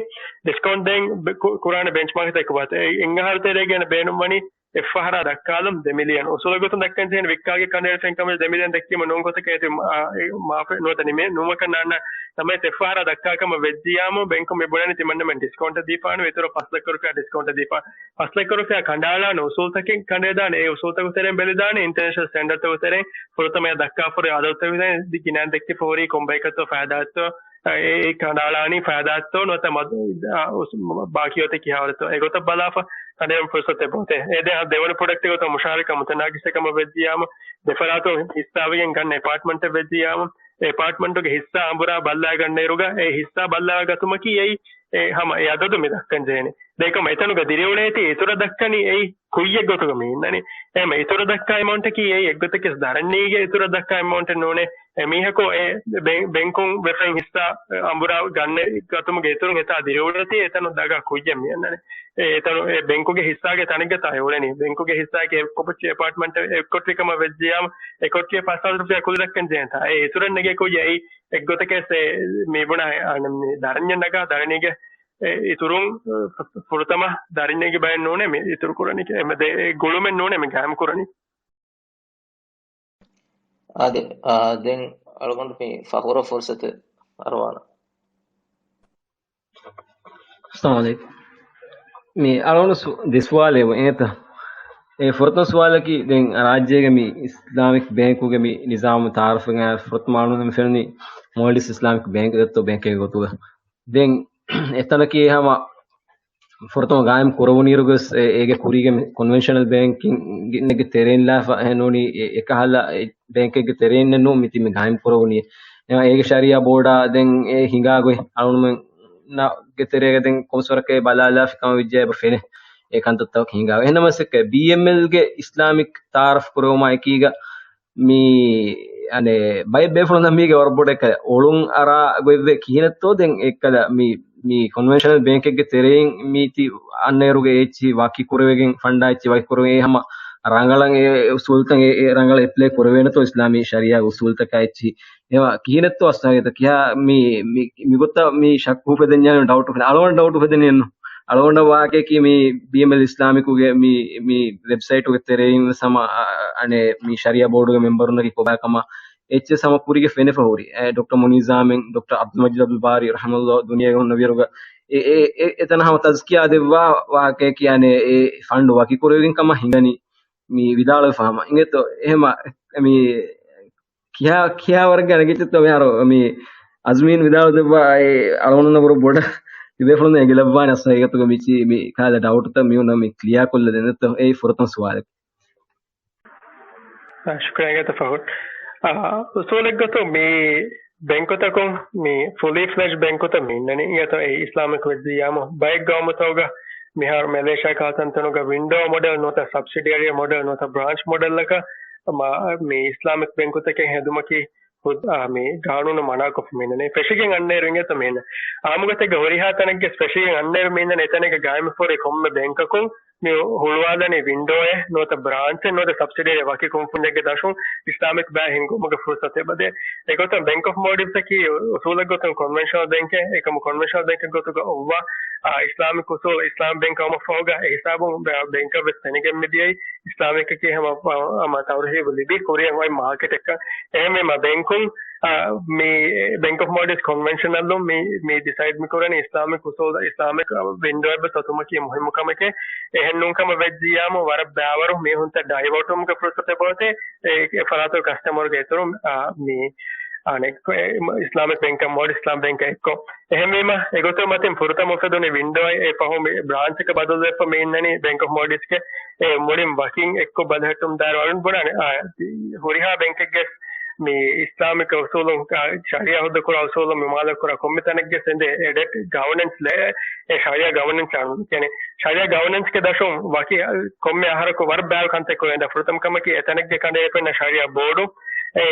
ޑިސްކައުންޓް ދޭން ބެ-، ކު-، ކުރާނެ ބެންޗްމާކްތަކު ވާތީ. އެ އެއް އަހަރު ތެރޭގަ ބޭނުންވަނީ އެއްފަހަރާ ދައްކާލަން ދެ މިލިއަން. އުސޫލު ގޮތުން ދައްކަން ޖެހޭނެ ވިއްކާގެ ކަނޑައެޅިފައި ކަމަށް ދެ މިލިއަން ދެއްކީމަ ނޫން ގޮތަކަށް އޭތި، އާ، އެ މާފެ ނުވަތަ ނިމޭ ނުވަކަށް ނާންނަ ނަމަވެސް އެއްފަހަރާ ދައްކާ ކަމަށް ވެއްޖިއްޔާމު ބޭންކުން މި ބުނަނީ ތިމަންނަމެން ޑިސްކައުންޓެއް ދީފާނު އިތުރަށް ފަސް ލައްކަ ރުފިޔާ ޑިސްކައުންޓެއް ދީފާ. ފަސް ލައްކަ ރުފިޔާ ކަނޑައަޅާނެ އުސޫލުތަކެއް ކަނޑައެދާނެ. އެ އުސޫލުތަކުގެ ތެރެއިން ބެލިދާނެ އިންޓަރނޭޝަނަލް ސްޓޭންޑަޑްތަކުގެ ތެރެއިން ފުރަތަމަ ދައްކާފަ ހުރި އަދަދުތަކުގެ ތެރެއިން ގިނައިން ދެއްކިފަ ހުރީ ކޮން ބަޔަކަށްތޯ ފައިދާއެއްތޯ، އެ، އެ ކަނޑައަޅާނީ ފައިދާއެއްތޯ ނުވަތަ މަދު-، އާ، އުސް-، ބާކީ އޮތީ ކިހާވަރެއްތޯ އެގޮތަށް ބަލާފަ ކަނޑައެޅުމުގެ ފުރުސަތެއް އޮތޭ. އެ ދެ-، ދެވަނަ ޕްރޮޑަކްޓްގެ ގޮތުން މުޝާރަކާ މުތަނާގިސް ކަމަށް ވެއްޖިއްޔާމު، ދެފަރާތުން ހިއްސާވެގެން ގަންނަ އެޕާޓްމަންޓެއް ވެއްޖިއްޔާމު، އެ އެޕާޓްމަންޓުގެ ހިއްސާ އަނބުރާ ބައްލަވައިގަންނައިރުގަ އެ ހިއްސާ ބައްލަވައިގަތުމަކީ އެއީ އެ ހަމަ އެ އަދަދު މި ދައްކަން ޖެހޭނެ. ދެކަމަ އެތަނުގަ ދިރިއުޅޭތީ އިތުރަށް ދައްކަނީ އެއީ ކުއްޔެއް ގޮތުގަ މި އިންނަނީ. އެހެން އިތުރަށް ދައްކާ އެމައުންޓަކީ އެއީ އެއްގޮތަކަސް ދަރަނީގެ އިތުރަށް ދައްކާ އެމައުންޓެއް ނޫނޭ. އެމީހަކު އެ ބެ-، ބޭންކުން ވެފައި ހިއްސާ އަނބުރާ ގަންނަ ގަތުމުގެ އިތުރުން އެތާ ދިރިއުޅޭތީ އެތަނު ދަގާ ކުއްޔެއް މި އިންނަނީ. އެ، އެތަނު އެ ބޭންކުގެ ހިއްސާގެ ތަނެއްގަ ތާ އެ އުޅެނީ. ބޭންކުގެ ހިއްސާގެ އެއްކޮޓް އެޕާޓްމަންޓް އެއްކޮޓް ކަމަށް ވެއްޖިއްޔާމު، އެކޮޓް ފަސް ހާސް ރުފިޔާ ކުލި ދައްކަން ޖެހޭތާ. އެ އިތުރަށް ނެގޭ ކުއްޔަށް އެއީ އެއްގޮތަކަސް އެ މި ބުނާ އަން-، މި ދަރަންޏަށް ނަގާ ދަރަނީގެ އެ އިތުރުން ފު-، ފުރަތަމަ ދަރަނީގެ ބައެއް ނޫނޭ މި އިތުރު ކުރަނީ. އެ މެ-، ދެ-، އެ ގުޅުމެއް ނޫނޭ މި ގާއިމް ކުރަނީ. އާދެ، އާ، ދެން އަޅުގަނޑު މި ފަހުރަށް ފުރުސަތެއް އަރުވާނަން. އައްސަލާމު ޢަލައިކުމް. މި އަޅުގަނޑު ސު-، ދެ ސުވާލެއް އެނގޭތަ؟ އެ ފުރަތަމަ ސުވާލަކީ ދެން ރާއްޖޭގެ މި އިސްލާމިކް ބޭންކުގެ މި ނިޒާމު ތައާރަފްވެގެން ފުރަތަމަ އަޅުގަނޑު މި ފެނުނީ މޯލްޑިވްސް އިސްލާމިކް ބޭންކް ދެއްތޯ ބޭންކެއްގެ ގޮތުގަ. ދެން އެތަނަކީ ހަމަ ފުރަތަމަ ގާއިމް ކުރެވުނުއިރުވެސް އެ-، އޭގެ ކުރީގެ ކޮންވެންޝަނަލް ބޭންކިންގެއްގެ ތެރެއިން ލާފަ އެ ނޫނީ އެ-، އެކަހަލަ އެ ބޭންކެއްގެ ތެރެއިން ނޫން މިތި މި ގާއިމް ކުރެވުނީ. އެ-، އޭގެ ޝަރީއާ ބޯޑާ ދެން އެ ހިނގާ ގޮތް އަޅުގަނޑުމެން ގެ ތެރޭގަ ދެން ކޮންސް ވަރަކަށް ބަލާލާފި ކަމަށް ވެއްޖެ އެބަ ފެނޭ. އެ ކަންތައްތަކަކީ ހިނގާ. އެހެންނަމަވެސް އެކަ ބީއެމްއެލްގެ އިސްލާމިކް ތައާރަފް ކުރެވުމާ އެކީގަ މި، އަނެއް، ބައެއް ބޭފުޅުންނަށް މީގެ ވަރަށް ބޮޑަށް އެކަ އޮޅުން އަރާ ގޮތްވޭ. ކިހިނެއްތޯ ދެން އެއްކަލަ މި، މި ކޮންވެންޝަނަލް ބޭންކެއްގެ ތެރެއިން މީތި އަންނައިރުގެ އެއްޗި ވަކި ކުރެވިގެން ފަންޑާ އެއްޗި ވަކި ކުރެވިގެން އެ ހަމަ ރަނގަޅަށް އެ އުސޫލުތައް އެ، އެ ރަނގަޅަށް އެޕްލައި ކުރެވޭނެތޯ އިސްލާމީ ޝަރީއާގެ އުސޫލުތަކާ އެއްޗި. އެ ކިހިނެއްތޯ އަސްލު ހަގީގަތަށް ކިހާ މި، މި، މިގޮތަށް މި ޝައްކު އުފެދެންޏާ ޑައުޓް އުފެދެން. އަޅުގަނޑު ޑައުޓް އުފެދެނީ އެއްނު. އަޅުގަނޑަށް ވާހަކައަކީ މި ބީއެމްއެލް އިސްލާމިކުގެ މި، މި ވެބްސައިޓުގެ ތެރެއިން ވެސް ހަމަ، އަ-، އަނެއް މި ޝަރީއާ ބޯޑުގެ މެމްބަރުންނަކީ ކޮބާ ކަމަށް އެއްޗެއް ހަމަ ކުރީގަ ފެނިފަ ހުރި. އެ، ޑޮކްޓަރ މުނީޒާމެން، ޑޮކްޓަރ ޢަބްދުލް މަޖީދު ޢަބްދުލް ބާރީ ރަޙިމަހުﷲ ދުނިޔޭގަ ހުންނަ ވިއިރުގަ އެ، އެ، އެ، އެތަނަށް ހަމަ ތަޒްކިޔާ ދެއްވާ ވާހަކައެކޭ އަނެއް އެ ފަންޑު ވަކި ކުރެވިގެން ކަމަށް ހިނގަނީ މި ވިދާޅުވެފަ ހަމަ. އިނގޭތޯ އެހެމަ މި ކިހާ، ކިހާ ވަރަށް ގަނެގެއްޗެއްތޯ މިހާރު މި އަޒްމީން ވިދާޅު ދެއްވާ އެ އަޅުގަނޑުންނަށް ވަރަށް ބޮޑަށް ތިބޭފުޅުން އެނގިލައްވާނެ އަސް ހަގީގަތުގަ މި ޗީ، މި ކާލަ ޑައުޓްތައް މި އޮންނަ މި ކްލިއާ ކޮށްލަދެންނެތޯ އެއީ ފުރަތަމަ ސުވާލެއް. ޝުކުރިއްޔާ އިނގޭތޯ ފަހު. އާ، އުސޫލެއްގޮތުން މި ބެންކުތަކުން މި ފުލީ ފްލެޖް ބެންކުތައް މި އިންނަނީ އިނގޭތޯ އެ އިސްލާމިކް ވެއްޖިއްޔާމު ބައެއް ގައުމުތަކުގަ މިހާރު މެލޭޝިޔާ ކާތަންތަނުގަ ވިންޑޯ މޮޑެލް ނުވަތަ ސަބްސިޑިއަރީ މޮޑެލް ނުވަތަ ބްރާންޗް މޮޑެލްއަކަށް މަ-، މި އިސްލާމިކް ބެންކުތަކެއް ހެދުމަކީ ހު-، އާ، މި ގާނޫނު މަނާކޮށްފަ މި އިންނަނީ. ފެށިގެން އަންނައިރު އިނގޭތޯ މި އިންނަ އާއްމުގޮތެއްގަ ހުރިހާ ތަނެއްގެ ފެށިގެން އަންނައިރު މި އިންނަނީ އެތަނެއްގަ ގާއިމުފޯރި ކޮންމެ ބެންކަކުން މި ހުޅުވާލަނީ ވިންޑޯއެއް ނުވަތަ ބްރާންޗެއް ނުވަތަ ސަބްސިޑިއަރީ ވަކި ކުންފުންޏެއްގެ ދަށުން އިސްލާމިކް ބަޔާ ހިންގުމުގެ ފުރުސަތެއް އެބަދޭ. އެގޮތުން ބެންކް އޮފް މޯލްޑިވްސްއަކީ އުސޫލެއްގޮތުން ކޮންވެންޝަނަލް ބެންކެއް، އެކަމު ކޮންވެންޝަނަލް ބެންކެއްގެ ގޮތުގަ އޮއްވާ، އާ، އިސްލާމިކް އުސޫލް، އިސްލާމް ބެންކް އައުމަށްފަހުގަ އެ ހިސާބުން ބެ-، ބެންކަށް ވެސް ފެނިގެން މިދިޔައީ އިސްލާމިކަކީ ހަމަ، ހަމަ ތައުހީދު ލިބި ކުރިއަށް އޮތް މާކެޓެއްކަން. އެހެންވީމަ ބެންކުން، އާ، މި ބެންކް އޮފް މޯލްޑިވްސް ކޮންވެންޝަނަލުން މި، މި ޑިސައިޑް މި ކުރަނީ އިސްލާމިކް އުސޫލް، އިސްލާމިކް ވިންޑޯއެއް ވެސް އޮތުމަކީ މުހިއްމު ކަމެކޭ. އެހެން ނޫން ކަމަށް ވެއްޖިއްޔާމު ވަރަށް ބައިވަރު މީހުންތައް ޑައިވާޓުވުމުގެ ފުރުސަތެއް އޮތޭ އެ، އެ ފަރާތުގެ ކަސްޓަމަރުގެ އިތުރުން، އާ، މި އަނެއް އިސްލާމިކް ބެންކަށް، މޯލްޑިވްސް އިސްލާމް ބެންކަށް އެއްކޮށް. އެހެންވީމަ، އެގޮތުން މަތިން ފުރަތަމަ އުފެދުނީ ވިންޑޯއެއް، އެ ފަހު މި ބްރާންޗަކަށް ބަދަލުވެފަ މި އިންނަނީ ބެންކް އޮފް މޯލްޑިވްސްގެ، އެ މުޅިން ވަކިން އެއްކޮށް ބަލަހައްޓުން ދާއިރު އަޅުން ބުނާނެ، އާ، ހުރިހާ ބެންކެއްގެ މި އިސްލާމިކް އުސޫލުން، އާ، ޝަރީއާ ހުއްދަ ކުރާ އުސޫލުން މި މާލަ ކުރާ ކޮންމެ ތަނެއްގެ ސެނދެ އެ ޑެޓް ގަވަނެންސް ލޭ، އެ ޝަރީއާ ގަވަނެންސް އަޅުން ކިޔަނީ. ޝަރީއާ ގަވަނެންސްގެ ދަށުން ވަކި، އާ، ކޮންމެ އަހަރަކު ވަރަށް ބާރު ކަންތައް ކުރެވޭނެ. ފުރަތަމަ ކަމަކީ އެތަނެއްގެ ކަނޑައެޅިފައިންނަ ޝަރީއާ ބޯޑު، އެ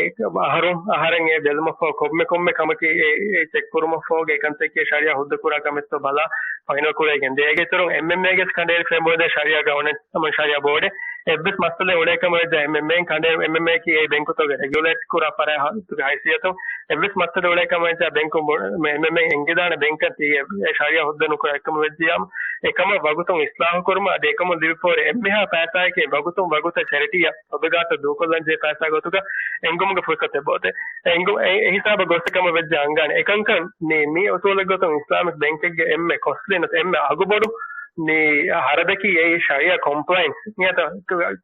އަހަރު، އަހަރެން އެ ބެލުމަށްފަހު ކޮންމެ ކޮންމެ ކަމަކީ އެ، އެ ޗެކް ކުރުމަށްފަހުގެ ކަންތައްކީ ޝަރީއާ ހުއްދަ ކުރާ ކަމެއްތޯ ބަލާ ފައިނަލް ކުރެވިގެން ދޭ. އޭގެ އިތުރުން އެމްއެމްއޭގެ ކަނޑައެޅިފައި ބޯދޭ ޝަރީއާ ގަވަނެންސް ހަމަ ޝަރީއާ ބޯޑެއް. އެއްވެސް މައްސަލައެއް އުޅޭ ކަމަށް ވެއްޖެ އެމްއެމްއޭ ކަނޑައެ-، އެމްއެމްއޭއަކީ އެ ބެންކުތަކުގެ ރެގިއުލޭޓް ކުރާ ފަރާތް ހައިސިއްޔަތުން އެއްވެސް މައްސަލައެއް އުޅޭ ކަމަށް ވެއްޖެ ބެންކު ބޯ-، އެމްއެމްއޭ އެނގިދާނެ ބެންކަށް ތީ އެ ޝަރީއާ ހުއްދަ ނުކުރާ އެކަމަށް ވެއްޖިއްޔާމު އެކަމަށް ވަގުތުން އިސްލާހު ކުރުމަށް އަދި އެކަމުން ލިބިފަހުރި އެންމެހާ ފައިސާއެކޭ ވަގުތުން ވަގުތަށް ޗެރިޓީއަށް ސަދަގާތަށް ދޫކޮށްލަން ޖެހޭ ފައިސާ ގޮތުގަ އެނގުމުގެ ފުރުސަތެއް ބޯތެ. އެނގު-، އެ-، އެ ހިސާބަށް ގޮއްސަ ކަމަށް ވެއްޖެ އަންގާނެ. އެކަންކަން މި، މި އުސޫލެއް ގޮތުން އިސްލާމިކް ބެންކެއްގެ އެންމެ ކޮސްޓްލީ ނުވަތަ އެންމެ އަގުބޮޑު މި ހަރަދަކީ އެއީ ޝަރީއާ ކޮމްޕްލައިންސް. ނިޔަތަ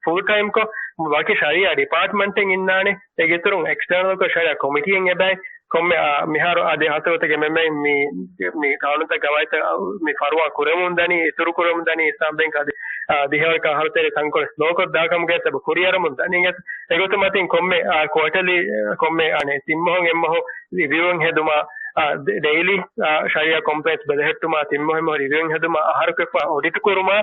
ފުލް ޓައިމްކޮށް ވަކި ޝަރީއާ ޑިޕާޓްމަންޓެއް އިންނާނެ. އޭގެ އިތުރުން އެކްސްޓަރނަލްކޮށް ޝަރީއާ ކޮމިޓީއެއް އެބައި ކޮންމެ، އާ، މިހާރު އަދި ހަތަރުތަކެ މެ-، މެ-، މި، މި ގާނޫނުތައް ގަވާއިދުތައް، އާ، މި ފަރުވާ ކުރެވުން ދަނީ، އިތުރު ކުރެވުން ދަނީ، އިސްލާމް ބެންކް އަދި، އާ، ދިހަވަރަކަށް އަހަރު ތެރޭ ތަންކޮޅެއް ސްލޯކޮށް ދާ ކަމުގެ ސަބަބު ކުރިއަރަމުން ދަނީ. އެގޮތުން މަތިން ކޮންމެ، އާ، ކުއާޓަލީ، އާ، ކޮންމެ، އާނެ، ތިން މަހުން އެއްމަހު ރިވިއުއެއް ހެދުމާ، އާ، ޑެ-، ޑެއިލީ، އާ، ޝަރީއާ ކޮމްޕްލައިންސް ބެލެހެއްޓުމާ، ތިން މަހު އެއްމަހު ރިވިއުއެއް ހެދުމާ، އަހަރުކޮށްފަ އޮޑިޓް ކުރުމާ،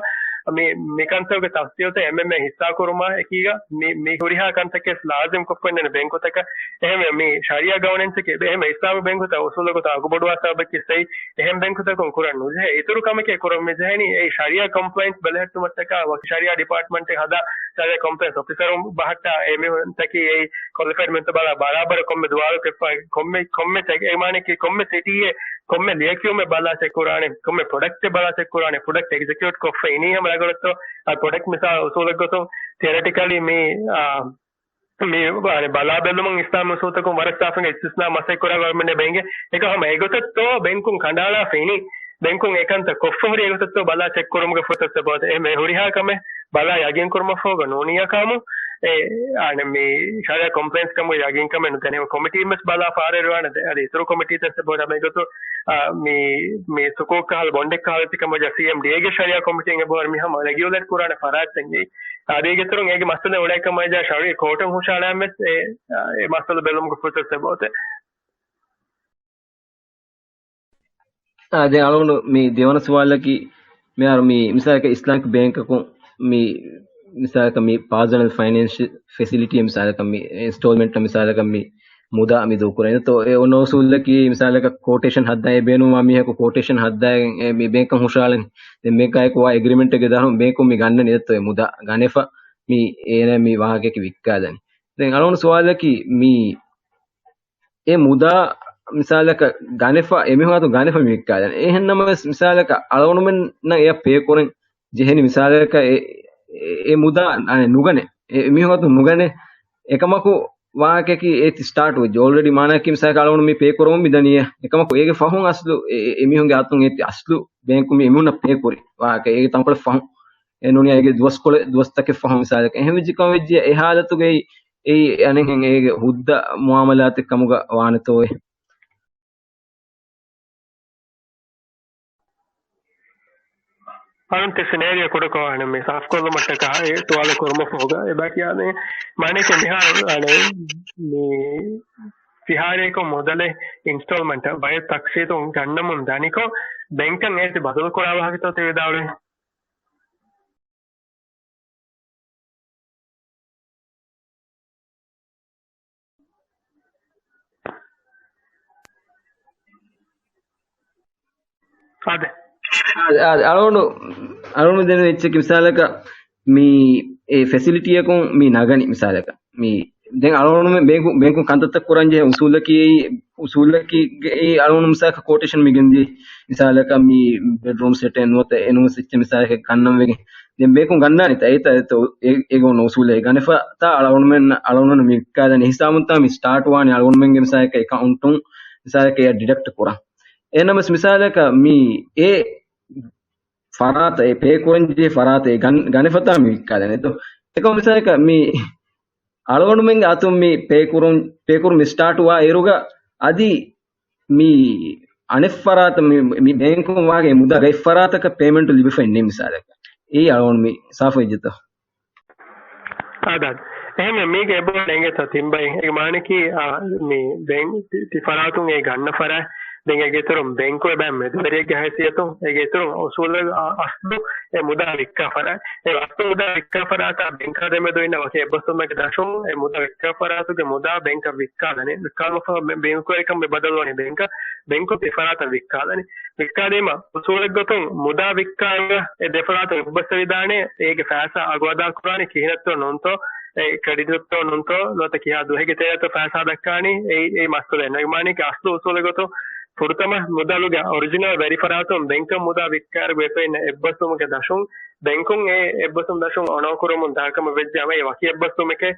މި، މިކަންތަކުގެ ތަފްސީލްތައް އެމްއެމްއޭ ހިއްސާ ކުރުމާ އެކީގަ މި، މި ހުރިހާ ކަންތަކެއް ލާޒިމް ކޮށްފައިންނަނީ ބެންކުތަކަށް. އެހެންވެ، މި ޝަރީއާ ގަވަނެންސް އެކޭ، އެހެންވެ، އިސްލާމީ ބެންކުތައް އުސޫލު ގޮތަށް އަގުބޮޑުވާ ސަބަބަކީ ސައި، އެހެން ބެންކުތަކުން ކުރަން ނުޖެހޭ. އިތުރު ކަމެކޭ ކުރަން މި ޖެހެނީ، އެ ޝަރީއާ ކޮމްޕްލައިންސް ބެލެހެއްޓުމަށްޓަކާ ވަކި ޝަރީއާ ޑިޕާޓްމަންޓެއް ހަދާ، ޝަރީއާ ކޮމްޕްލައިންސް އޮފިސަރުން ބަހައްޓާ، އެ މީހުންތަކީ އެ ކޮލިފައިޑް މީހުންތައް ބަލާ ބަރާބަރަށް ކޮންމެ ދުވާލު ކޮށްފަ، ކޮންމެ، ކޮންމެ ޗެކް، އެ މާނައަކީ ކޮންމެ ސިޓީއެއް، ކޮންމެ ލިޔެކިޔުމެއް ބަލާ ޗެކް ކުރާނެ، ކޮންމެ ޕްރޮޑަކްޓެއް ބަލާ ޗެކް ކުރާނެ، ޕްރޮޑަކްޓް އެގްޒެކިއުޓް ކޮށްފަ އިނީ ހަމަ ރަނގަޅަށްތޯ؟ އަ، ޕްރޮޑަކްޓް މިސާލު އުސޫލެއްގޮތުން ތިއަރެޓިކަލީ މި، އާ، މި އަނެއް ބަލާ ބެލުމުން އިސްލާމީ އުސޫލުތަކުން ވަރަށް ސާފުން އިސްތިސްނާ މަސައްކަތް ކުރާ ގަވަރމެންޓެއް އެބަ އިނގޭ. އެކަމަ އެގޮތަށްތޯ ބެންކުން ކަނޑައަޅާފަ އިނީ؟ ބެންކުން އެކަންތައް ކޮށްފަ ހުރި އެގޮތަށްތޯ ބަލާ ޗެކް ކުރުމުގެ ފުރުސަތު އެބައޮތޭ. އެ ހުރިހާ ކަމެއް ބަލާ ޔަގީން ކުރުމަށްފަހުގަ ނޫނިއްޔާ ކަމު، އެ، އަނެއް މި ޝަރީއާ ކޮމްޕްލައިންސް ކަމުގެ ޔަގީން ކަމެއް ނުދެނެ. ކޮމިޓީ ވެސް ބަލާ ފާރެއް ވާނެ ދެ-، އަދި އިތުރު ކޮމިޓީތައް އެބައޮތޭ. އެގޮތުން، އާ، މި، މި ސުކޫކް ކަހަލަ ބޮންޑެއް ކަހަލަ ތިކަމަޖާ ސީއެމްޑީއޭގެ ޝަރީއާ ކޮމިޓީން އެބަހުރި މި ހަމަ ރެގިއުލޭޓް ކުރާނެ ފަރާތްތައް އެއީ. އާދޭގެ އިތުރުން އޭގެ މައްސަލަ އުޅޭ ކަމަށް ޝަރީ ކޯޓުން ހުށައަޅާމެސް އެ، އެ މައްސަލަ ބެލުމުގެ ފުރުސަތު އެބައޮތޭ. އާ، ދެން އަޅުގަނޑު މި ދެވަނަ ސުވާލަކީ، މިހާރު މި މިސާލަކަށް އިސްލާމިކް ބޭންކަކުން މި މިސާލަކަށް މި ޕާސަނަލް ފައިނޭންޝަލް ފެސިލިޓީ މިސާލަކަށް މި އިންސްޓޯލްމަންޓް މިސާލަކަށް މި މުދާ މި ދޫކުރަން. ތޯ އެ އޮންނަ އުސޫލަކީ މިސާލަކަށް ކޯޓޭޝަން ހައްދާ އެ ބޭނުންވާ މީހަކު ކޯޓޭޝަން ހައްދާގެން އެ މި ބޭންކަށް ހުށަހަޅަން. ދެން ބޭންކާއެކު ވާ އެގްރިމެންޓެއްގެ ދަށުން ބޭންކުން މި ގަންނަނީ ދެއްތޯ އެ މުދާ ގަނެފަ މި އޭނަ މި ވާހަކައަކީ ވިއްކާލަނީ. ދެން އަޅުގަނޑު ސުވާލަކީ މި އެ މުދާ މިސާލަކަށް ގަނެފަ، އެމީހުން އަތުން ގަނެފަ މި ވިއްކާލަނީ. އެހެން ނަމަވެސް މިސާލަކަށް އަޅުގަނޑުމެންނަށް އެއަށް ޕޭ ކުރަން ޖެހެނީ މިސާލަކަށް އެ، އެ، އެ މުދާ އަނެއް ނުގަނެ، އެ މީހުން އަތުން ނުގަނެ. އެކަމަކު ވާހަކައަކީ އޭތި ސްޓާޓް ވެއްޖެ. އޯލްރެޑީ މާނައަކީ މިސާލަކަށް އަޅުގަނޑު މި ޕޭ ކުރަމުން މި ދަނީ އެކަމަކު އޭގެ ފަހުން އަސްލު އެ، އެ، އެމީހުންގެ އަތުން އޭތި އަސްލު ބޭންކު މި އެމީހުންނަށް ޕޭ ކުރި ވާހަކަ އޭގެ ތަންކޮޅެއް ފަހުން. އެ ނޫނީ އޭގެ ދުވަސްކޮޅެއް ދުވަސްތަކެއް ފަހުން މިސާލަކަށް. އެހެން ވެއްޖެ ކަމަށް ވެއްޖެ އެ ހާލަތުގައި އެއީ އަނެއްހެން އޭގެ ހުއްދަ މުއާމަލާތެއް ކަމުގަ ވާނެތޯއޭ؟ އަޅުން ތި ސިނޭރިއޯ ކުޑަކޮށް އަނެއް މި ސާފުކޮށްލުމަށްޓަކާ އެ ސުވާލު ކުރުމަށްފަހުގަ އެބަ ކިޔާނެ. މާނައަކީ މިހާރު އަނެއް މި ފިހާރައަކު މުދަލެއް އިންސްޓޯލްމަންޓަށް ބައެއް ތަޤްސީތުން ގަންނަމުން ދަނިކޮށް، ބޭންކަށް އޭތި ބަދަލު ކުރާ ވާހަކަތޯ ތި ވިދާޅުވީ؟ އާދެ. އާދެ، އާދެ، އަޅުގަނޑު، އަޅުގަނޑު ދެން އެއްޗެއް މިސާލަކަށް މި އެ ފެސިލިޓީއަކުން މި ނަގަނީ މިސާލަކަށް. މި ދެން އަޅުގަނޑުމެން ބޭންކު، ބޭންކުން ކަންތައްތައް ކުރަން ޖެހޭ އުސޫލަކީ، އުސޫލަކީ އެއީ އަޅުގަނޑު މިސާލަކަށް ކޯޓޭޝަން މި ގެންދިޔަ މިސާލަކަށް މި ބެޑްރޫމް ސެޓެއް ނުވަތަ އެނޫން އެއްޗެއް މިސާލަކަށް ގަންނަން ވެގެން. ދެން ބޭންކުން ގަންނާނެތަ؟ އެއީތަ، އެތަ، އެ، އެގެ އޮންނަ އުސޫލެއް ގަނެފަ ތާ އަޅުގަނޑުމެން، އަޅުގަނޑު މި ވިއްކާލަނީ ހިސާބުންތާ މި ސްޓާޓް ވާނީ އަޅުގަނޑުމެންގެ މިސާލަކަށް އެކައުންޓުން މިސާލަކަށް އެއަށް ޑިޑަކްޓް ކުރަން. އެހެންނަމަސް މިސާލަކަށް މި އެ ފަރާތަށް، އެ ޕޭ ކުރަން ޖެހޭ ފަރާތަށް އެ ގަން، ގަނެފަތާ މި ވިއްކާލަނީ. އެތޯ، އެކަމަ މިސާލަކަށް މި އަޅުގަނޑުމެންގެ އަތުން މި ޕޭ ކުރުން، ޕޭ ކުރުން މި ސްޓާޓް ވާ އިރުގަ އަދި މި އަނެއް ފަރާތަށް މި، މި ބޭންކުން ވާގެ މުދާ ގަތް ފަރާތަކަށް ޕޭމެންޓު ލިބިފައި ނެތް މިސާލަކަށް. އެއީ އަޅުގަނޑު މި ސާފު ވެއްޖެތޯ؟ އާދެ. އެހެންވެ، މީގެ އެބަ ނޭނގޭތޯ ތިން ބައި. އޭގެ މާނައަކީ، އާ، މި ބޭން، ތި، ތި ފަރާތުން އެ ގަންނަ ފަރާތް، ދެން އޭގެ އިތުރުން ބޭންކު އެބަ މެދުވެރިއެއްގެ ހައިސިއްޔަތުން، އޭގެ އިތުރުން އުސޫލަށް، އާ، އަސްލު އެ މުދާ ވިއްކާ ފަރާތް. އެ އަސްލު މުދާ ވިއްކާ ފަރާތާ ބޭންކާ ދެމެދު އިންނަ ވަކި އެއްބަސްވުމެއްގެ ދަށުން، އެ މުދާ ވިއްކާ ފަރާތުގެ މުދާ ބޭންކަށް ވިއްކާލަނީ. ވިއްކާލުމަށްފަހު ބޭ، ބޭންކުވެރިކަމުގެ ބަދަލުވަނީ ބޭންކަށް، ބޭންކު ތި ފަރާތަށް ވިއްކާލަނީ. ވިއްކާލީމަ އުސޫލެއްގޮތުން މުދާ ވިއްކާ އިރުގަ އެ ދެ ފަރާތުން އެއްބަސްވެވިދާނެ، އޭގެ ފައިސާ އަގު އަދާ ކުރާނީ ކިހިނެއްތޯ ނޫންތޯ، އެ ކްރެޑިޓްތޯ ނޫންތޯ، ނުވަތަ ކިހާ ދުވަހެއްގެ ތެރޭތޯ ފައިސާ ދައްކާނީ، އެއީ، އެއީ މައްސަލައެއް ނޫން. މާނައަކީ އަސްލު އުސޫލެއްގޮތުން ފުރަތަމަ މުދަލުގެ އޮރިޖިނަލް ވެރި ފަރާތުން ބޭންކަށް މުދާ ވިއްކާއިރު ވެފައިންނަ އެއްބަސްވުމުގެ ދަށުން ބޭންކުން އެ އެއްބަސްވުމުގެ ދަށުން އޮނޯކުރަމުން ދާކަމަށް ވެއްޖެ އަމަ އެ ވަކި އެއްބަސްވުމެކޭ.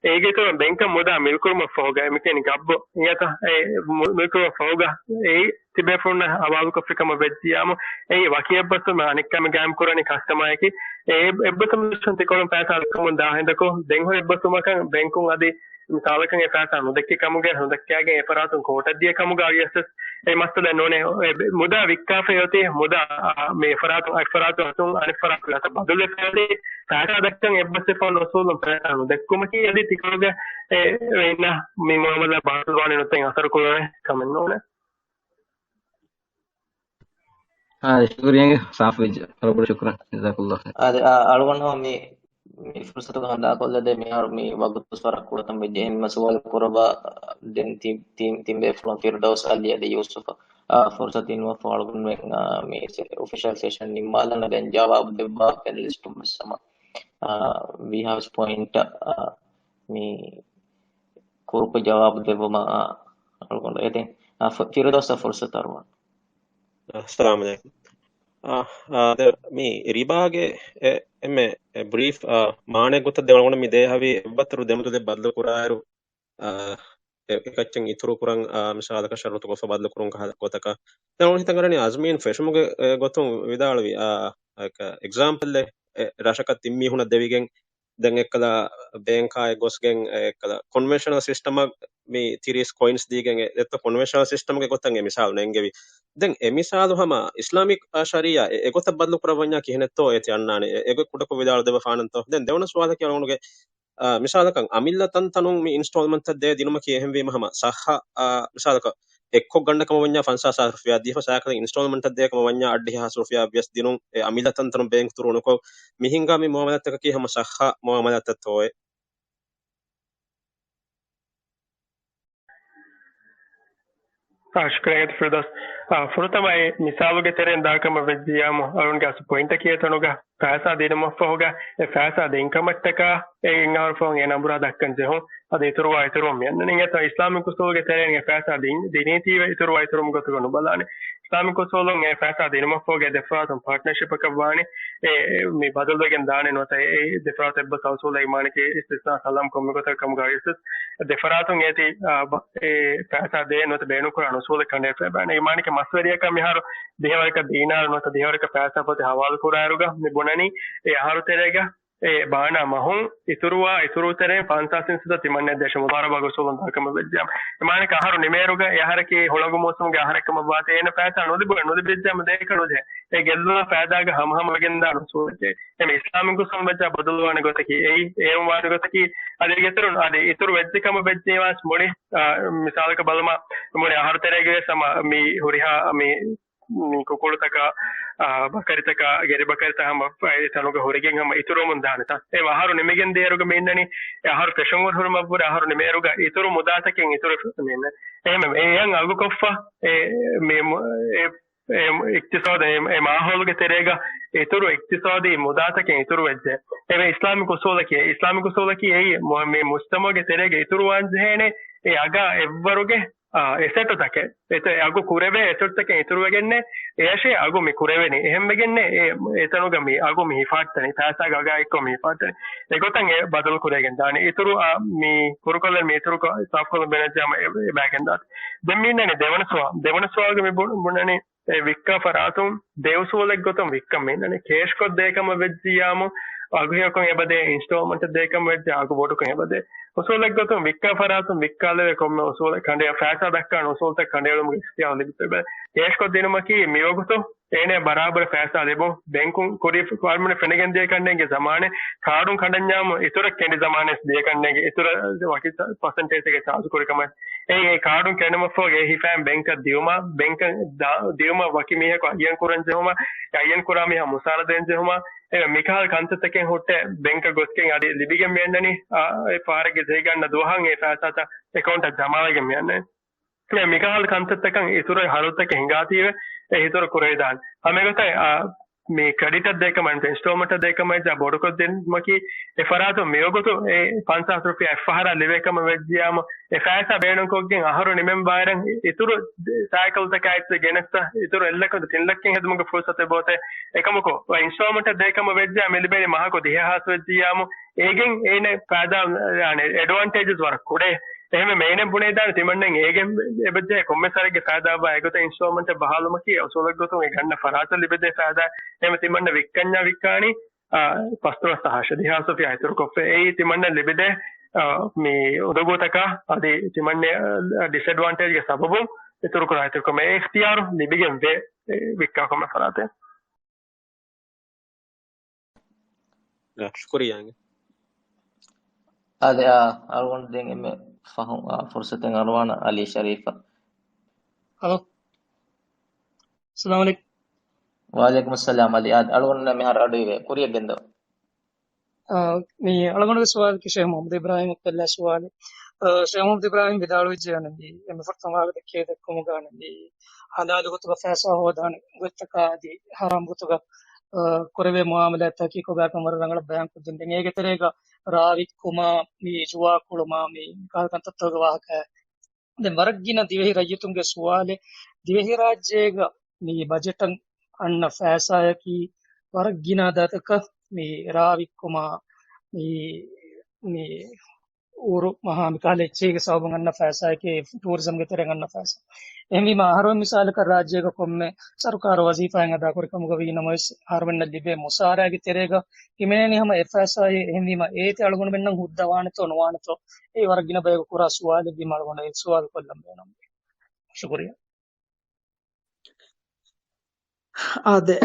އޭގެ އިތުރުން ބޭންކަށް މުދާ މިލްކުރުމަށް ފަހުގަ އެމިކެނި ގައްބު އިނގޭތަ؟ އެ މު-، މިލްކުރުމަށް ފަހުގަ އެއީ ތިބޭފުޅުންނަށް ހަވާލުކޮށްފި ކަމަށް ވެއްޖިއްޔާމު، އެއީ ވަކި އެއްބަސްވުމެއް އަނެއްކާ މި ގާއިމް ކުރަނީ ކަސްޓަމާއަކީ. އެ އެއްބަސްވުމުގެ ދަށުން ތިކޮޅުން ފައިސާ ދައްކަމުން ދާ ހިނދަކު، ދެން ހުރި އެއްބަސްވުމަކަށް ބޭންކުން އަދި މިސާލަކަށް އެ ފައިސާ ނުދެއްކި ކަމުގެ، ނުދެއްކާގެން އެ ފަރާތުން ކޯޓަށް ދިޔަ ކަމުގަ އަވިޔަސް އެ މައްސަލަ ނޫނޭ. އެ މުދާ ވިއްކާފައި އޮތީ، މުދާ، އާ، މި ފަރާތުން އައި ފަރާތުން އަތުން އަނެއް ފަރާތުން އަތަށް ބަދަލުވެފައި އޮތީ، ފައިސާ ދައްކަން އެއްބަސްވެފަ އޮންނަ އުސޫލުން ފައިސާ ނުދެއްކުމަކީ އަދި ތިކޮޅުގެ އެ އިންނަ މި މުއާމަލާ ބާޠިލްވާނެ ނުވަތަ އަސަރު ކުރާނެ ކަމެއް ނޫނޭ. އާ، ޝުކުރިއްޔާ، ސާފު ވެއްޖެ. ވަރަށް ބޮޑަށް ޝުކުރަން. ޖަޒާކަﷲ ޚައިރަން. އާދެ، އާ، އަޅުގަނޑު މި، މި ފުރުސަތު ހަނދާކޮށްލަދޭ މިހާރު މި ވަގުތު ވަރަށް ކުޑަކަން ވެއްޖެ. އެހެންމަ ސުވާލު ކުރައްވާ ދެން ތި، ތި، ތިން ބޭފުޅުން ފިރުދައުސް އަލީ އަދި ޔޫސުފް، އާ، ފުރުސަތު ދިނުމަށްފަހު އަޅުގަނޑުމެން، އާ، މި އޮފިޝަލް ސެޝަން ނިންމާލަން ދެން ޖަވާބު ދެއްވާ ޕެނަލިސްޓުން ވެސް ހަމަ، އާ، ވީހާވެސް ޕޮއިންޓަށް، އާ، މި ކުރުކު ޖަވާބު ދެއްވުމަށް، އާ، އަޅުގަނޑު އެދެން، އާ، ފި-، ފިރުދައުސަށް ފުރުސަތު އަރުވަން. އައްސަލާމު ޢަލައިކުމް. އާ، އާ، ދެ، މި ރިބާގެ އެ، އެންމެ ބްރީފް، އާ، މާނައެއް ގޮތަށް ދެ އަޅުގަނޑު މި ދޭހަވީ އެއްވަރު ދެމަދު ދެ ބަދަލު ކުރާއިރު، އާ، އެ، އެކައްޗެއް އިތުރު ކުރަން، އާ، މިސާލަކަށް ޝަރުތު ކޮށްފަ ބަދަލު ކުރުން ކަހަލަ ގޮތަކަށް. ދެ އަޅުގަނޑު ހިތަށް އަރަނީ އަޒްމީން ފެށުމުގެ، އެ، ގޮތުން ވިދާޅުވި، އާ، އެކަ-، އެގްޒާމްޕަލްއެއް، އެ، ރަށަކަށް ތިން މީހުނަށް ދެވިގެން، ދެން އެއްކަލަ ބޭންކާއެއް ގޮސްގެން، އެއްކަލަ ކޮންވެންޝަނަލް ސިސްޓަމަށް މި ތިރީސް ކޮއިންސް ދީގެން އެ، އެއްތޯ ކޮންވެންޝަނަލް ސިސްޓަމްގެ ގޮތަށް އެ މިސާލު ނެންގެވި. ދެން އެ މިސާލު ހަމަ އިސްލާމިކް، އާ، ޝަރީއާ އެ، އެގޮތަށް ބަދަލު ކުރައްވަންޏާ ކިހިނެއްތޯ އޭތި އަންނާނެ. އެ، އެގޮތް ކުޑަކޮށް ވިދާޅު ދެއްވަފާނަންތޯ. ދެން ދެވަނަ ސުވާލަކީ އަޅުގަނޑުގެ، އާ، މިސާލަކަށް އަމިއްލަ ތަންތަނުން މި އިންސްޓޯލްމަންޓްތައް ދޭ ދިނުމަކީ އެހެންވީމަ ހަމަ ސައްހަ، އާ، މިސާލަކަށް އެއްކޮށް ގަންނަ ކަމަށް ވަންޏާ ފަންސާސް ހާސް ރުފިޔާ ދީފަ، ސައިކަލަށް އިންސްޓޯލްމަންޓަށް ދޭ ކަމަށް ވަންޏާ އަށްޑިހަ ހާސް ރުފިޔާ ވިޔަސް ދިނުން. އެ އަމިއްލަ ތަންތަނުން ބޭންކް ތުރޫ ނުކޮށް، މި ހިންގާ މި މުއާމަލާތަކަކީ ހަމަ ސައްހަ މުއާމަލާތައްތޯއޭ؟ އާ، ޝުކުރިއްޔާ ފިރުދައުސް. އާ، ފުރަތަމަ އެ މިސާލުގެ ތެރެއިން ދާކަމަށް ވެއްޖިއްޔާމު، އަޅުގަނޑުގެ އަސްލު ޕޮއިންޓަކީ އެތަނުގަ ފައިސާ ދިނުމަށްފަހުގަ އެ ފައިސާ ދިން ކަމަށްޓަކާ އެ އެއްއަހަރު ފަހުން އެ ނަނބުރާ ދައްކަން ޖެހުން. އަދި އިތުރުވާ އިތުރުން މި އަންނަނީ. އެތައް އިސްލާމިކް އުސޫލުގެ ތެރެއިން އެ ފައިސާ ދިން، ދިނީތީވެ އިތުރުވާ އިތުރުމުގެ ގޮތުގަ ނުބަލާނެ. އިސްލާމިކް އުސޫލުން އެ ފައިސާ ދިނުމަށްފަހުގަ އެ ދެ ފަރާތުން ޕާޓްނަރޝިޕަކަށް ވާނެ. އެ، މި ބަދަލުވެގެން ދާނެ ނުވަތަ އެ، އެ ދެފަރާތް އެއްބަސް އައުސޫލަށް އިމާނަކީ އިސްތިސްނާ ސަލާމް ކޮންމެ ގޮތަކަށް ކަމުގަ އިސްތިސް ދެފަރާތުން އޭތި، އާ، ބަ-، އެ ފައިސާ ދޭ ނުވަތަ ބޭނުންކުރާ އުސޫލެއް ކަނޑައެޅިފައި ބާނެ. އިމާނަކީ މަސްވެރިޔަކަށް މިހާރު ދިހަވަރަކަށް ދީނާރު ނުވަތަ ދިހަވަރަކަށް ފައިސާ ފޮތެއް ހަވާލު ކުރާއިރުގަ މި ބުނަނީ އެ އަހަރު ތެރޭގަ އެ ބާނާ މަހުން އިތުރުވާ އިތުރު ތެރެއިން ފަންސާސް ހިއްސާ ތިމަންނަ ދޭށޭ މުޟާރަބާގެ އުސޫލުން ދާކަމަށް ވެއްޖެއްޔާ. އެމާނަކަށް އަހަރު ނިމޭއިރުގަ އެ އަހަރަކީ ހުޅަނގު މޫސުމުގެ އަހަރެއް ކަމަށް ވާތީ އޭނަ ފައިސާ ނުލިބުނެ، ނުލިބިއްޖެއްޔާމަ ދޭކަށް ނުޖެހޭ. އެ ގެއްލުނު ފައިދާގަ ހަމަހަމަ ވެގެންދާނެ އުސޫލެއް. އެމެ އިސްލާމިކް އުސޫލުން ވެއްޖާ ބަދަލުވާނެ ގޮތަކީ އެއީ، އެއުން ވާނެ ގޮތަކީ އަދި އިތުރުން އަދި އިތުރު ވެއްޖެ ކަމަށް ވެއްޖެއްޔާ މުޅި، އާ، މިސާލަކަށް ބަލަމާ މުޅި އަހަރު ތެރޭގެ ވެސް ހަމަ މި ހުރިހާ މި މި ކުކުޅުތަކާ، އާ، ބަކަރިތަކާ، ގެރި ބަކަރިތައް ހަމަ އެ ތަނުގަ ހުރެގެން ހަމަ އިތުރުވަމުން ދާނެތާ. އެ އަހަރު ނިމިގެން ދޭއިރުގަ މި އިންނަނީ، އެ އަހަރު ފެށުން ހުރުމަށްވުރެ އަހަރު ނިމޭއިރުގަ އިތުރު މުދާތަކެއް އިތުރު މި އިންނަނީ. އެހެންވެ، އެ އެއަށް އަގުކޮށްފަ، އެ، މި، އެ، އެ އިޤްތިޞާދު، އެ، އެ މާހައުލުގެ ތެރޭގަ އިތުރު އިޤްތިޞާދީ މުދާތަކެއް އިތުރު ވެއްޖެ. އެވެ، އިސްލާމިކް އުސޫލަކީ، އިސްލާމިކް އުސޫލަކީ އެއީ މު-، މި މުޖްތަމަޢުގެ ތެރޭގަ އިތުރުވާން ޖެހޭނެ އެ އަގާ އެއްވަރުގެ އާ، އެސެޓުތަކެއް. އެތައް އަގު ކުރެވޭ އެސެޓްތަކެއް އިތުރުވެގެންނޭ، އެޔަށޭ އަގު މި ކުރެވެނީ. އެހެންވެގެންނޭ އެ، އެތަނުގަ މި އަގު މި ހިފާއްޓަނީ، ފައިސާގެ އަގާ އެއްކޮށް މި ހިފާއްޓަނީ. އެގޮތަށް އެ ބަދަލު ކުރެވިގެން ދާނީ. އިތުރު، އާ، މި ކުރުކޮށްލަން މި އިތުރު ކޮ-، ސާފުކޮށްލަން ބޭނުންވެއްޖެއްޔާމަ އެ، އެބައިގެން ދާތީ. ދެން މި އިންނަނީ ދެވަނަ ސުވާ-، ދެވަނަ ސުވާލުގަ މި ބު-، ބުނަނީ އެ ވިއްކާ ފަރާތުން ދެ އުސޫލެއް ގޮތުން ވިއްކަން މި އިންނަނީ. ކޭޝްކޮށް ދޭކަމަށް ވެއްޖިއްޔާމު، އަގު ހެޔޮކޮށް އެބަދޭ، އިންސްޓޯލްމަންޓަށް ދޭކަމަށް ވެއްޖެ، އަގު ބޮޑުކޮށް އެބަދޭ. އުސޫލެއް ގޮތުން ވިއްކާ ފަރާތުން ވިއްކާލެވޭ ކޮންމެ އުސޫލެއް ކަނޑައެޅު-، ފައިސާ ދައްކާނެ އުސޫލުތައް ކަނޑައެޅުމުގެ އިޚްތިޔާރު ލިބިފައި. ކޭޝްކޮށް ދިނުމަކީ މިވަގުތު އޭނަ ބަރާބަރަށް ފައިސާ ލިބުން. ބެންކުން ކުރީ ފާރުމުން ފެނިގެން ދިޔަ ކަންނޭނގެ ޒަމާނެއް، ކާޑުން ކަނޑަންޏާމު އިތުރަށް ކެނޑި ޒަމާނެއް ދިޔަ ކަންނޭނގެ އިތުރަށް ވަކި ޕަސެންޓޭޖެއް ޗާޖު ކުރި ކަމަށް. އެ، އެ ކާޑުން ކެނޑުމަށްފަހު އެ ހިފައިން ބެންކަށް ދިއުމަށް، ބެންކަށް ދާ-، ދިއުމަށް ވަކި މީހަކު އައްޔަން ކުރަން ޖެހުމަށް، އެ އައްޔަން ކުރާ މީހާ މުސާރަ ދޭން ޖެހުމަށް، އެ މިކަހަލަ ކަންތައްތަކެއް ހުއްޓެ ބެންކަށް ގޮސްގެން އަދި ލިބިގެން މިއަންނަނީ، އާ، އެ ފަހަރެއްގެ ޖެހިގަންނަ ދުވަހަށް އެ ފައިސާތައް އެކައުންޓަށް ޖަމާވެގެން މިއަންނަނީ. މިކަހަލަ ކަންތައްތަކަށް އިތުރު ހަރަދުތަކެއް ހިނގާތީވެ، އެ އިތުރު ކުރެވިދާނެ. ހަމައެގޮތަށް، އާ، މި ކްރެޑިޓަށް ދޭކަމަށް އިންސްޓޯލްމަންޓަށް ދޭކަމަށް އެއްޗާ ބޮޑުކޮށްދިނުމަކީ، އެ ފަރާތުން މިވަގުތު އެ ފަންސާސް ރުފިޔާ އެއްފަހަރާ ލިބޭ ކަމަށް ވެއްޖިއްޔާމު، އެ ފައިސާ ބޭނުންކޮށްގެން އަހަރު ނިމެން ވާއިރަށް އިތުރު ސައިކަލްތަކާ އެއްޗެއް ގެނެސްތަ، އިތުރު އެއްލައްކަ ތިން ލައްކައެއް ހެދުމުގެ ފުރުސަތެއް ބޯތެ. އެކަމަކު، އިންސްޓޯލްމަންޓަށް ދޭ ކަމަށް ވެއްޖާ މި ލިބޭނީ މަހަކު ދިހަ ހާސް ވެއްޖިއްޔާމު، އޭގެން އޭނަ ފައިދާ، އެޑްވާންޓޭޖަސް ވަރަށް ކުޑައޭ. އެހެންވެ މޭނެން ބުނެދާނެ ތިމަންނަން އޭގެން އެބަޖެހޭ ކޮންމެސް ސަރެއްގެ ފައިދާއަށް އެގޮތަށް އިންސްޓޯލްމަންޓެއް ބަހާލުމަކީ އުސޫލެއް ގޮތުން އެ ގަންނަ ފަރާތަށް ލިބިދޭ ފައިދާ. އެހެންވެ ތިމަންނަ ވިއްކަންޏާ ވިއްކާނީ، އާ، ފަސްދޮޅަސް ހާސް ދިހަ ހާސް ރުފިޔާ އިތުރުކޮށްފަ. އެއީ ތިމަންނަ ލިބިދޭ، އާ، މި އުނދަގޫތަކާ އަދި ތިމަންނަ، އާ، ޑިސްއެޑްވާންޓޭޖްގެ ސަބަބުން އިތުރުކުރާ އިތުރުކަމެއް އިޚްތިޔާރު ލިބިގެން ވޭ، އެ، ވިއްކާ ކޮންމެ ފަރާތެއް. ޝުކުރިއްޔާ. އާދެ، އާ، އަޅުގަނޑު ދެން އެންމެ ފަހު، އާ، ފުރުސަތެއް އަރުވާނަ އަލީ ޝަރީފަށް. ހަލޯ. އައްސަލާމު ޢަލައިކުމް. ވަޢަލައިކުމުއްސަލާމް އަލީ. އާދެ، އަޅުގަނޑު މިހާރު އަޑުއިވޭ. ކުރިއަށް ގެންދަވާ. އާ، މި އަޅުގަނޑުގެ ސުވާލަކީ ޝޭޚް މުޙައްމަދު އިބްރާހީމް ކޮށްލާ ސުވާލެއް. އާ، ޝޭޚް މުޙައްމަދު އިބްރާހީމް ވިދާޅުވެއްޖެ އަނެއް މި އެންމެ ފުރަތަމަ ވާހަކަ ދެއްކޭ ދެއްކުމުގަ އަނެއް މި ހަލާލު ގޮތުގަ ފައިސާ ހޯދާނެ ގޮތްތަކާ އަދި ހަރާމް ގޮތުގަ، އާ، ކުރެވޭ މުޢާމަލާތްތަކީ ކޮބާކަން ވަރަށް ރަނގަޅަށް ބަޔާން ކޮށްދިން. ދެން އޭގެ ތެރޭގަ ރާވިއްކުމާ، މި ޖުވާ ކުޅުމާ، މި ކަހަލަ ކަންތައްތަކުގެ ވާހަކަ. ދެން ވަރަށް ގިނަ ދިވެހި ރައްޔިތުންގެ ސުވާލެއް، ދިވެހިރާއްޖޭގަ މި ބަޖެޓަށް އަންނަ ފައިސާއަކީ ވަރަށް ގިނަ އަދަދަކަށް މި ރާވިއްކުމާ، މި، މި އުރު މަހާ މިކަހަލަ އެއްޗެހިގެ ސަބަބުން އަންނަ ފައިސާއަކީ ޓޫރިޒަމްގެ ތެރެއިން އަންނަ ފައިސާ. އެހެންވީމަ އަހަރުމެން މިސާލަކަށް ރާއްޖޭގަ ކޮންމެ ސަރުކާރު ވަޒީފާއެއް އަދާކުރި ކަމުގަ ވީ ނަމަވެސް އަހަރުމެންނަށް ލިބޭ މުސާރައިގެ ތެރޭގަ ހިމެނޭނީ ހަމަ އެއް ފައިސާއެއް. އެހެންވީމަ އޭތި އަޅުގަނޑުމެންނަށް ހުއްދަ ވާނެތޯ ނުވާނެތޯ އެ ވަރަށް ގިނަ ބަޔަކު ކުރާ ސުވާލެއްވީމަ އަޅުގަނޑު އެ ސުވާލު ކޮށްލަން ބޭނުން. ޝުކުރިއްޔާ. އާދެ،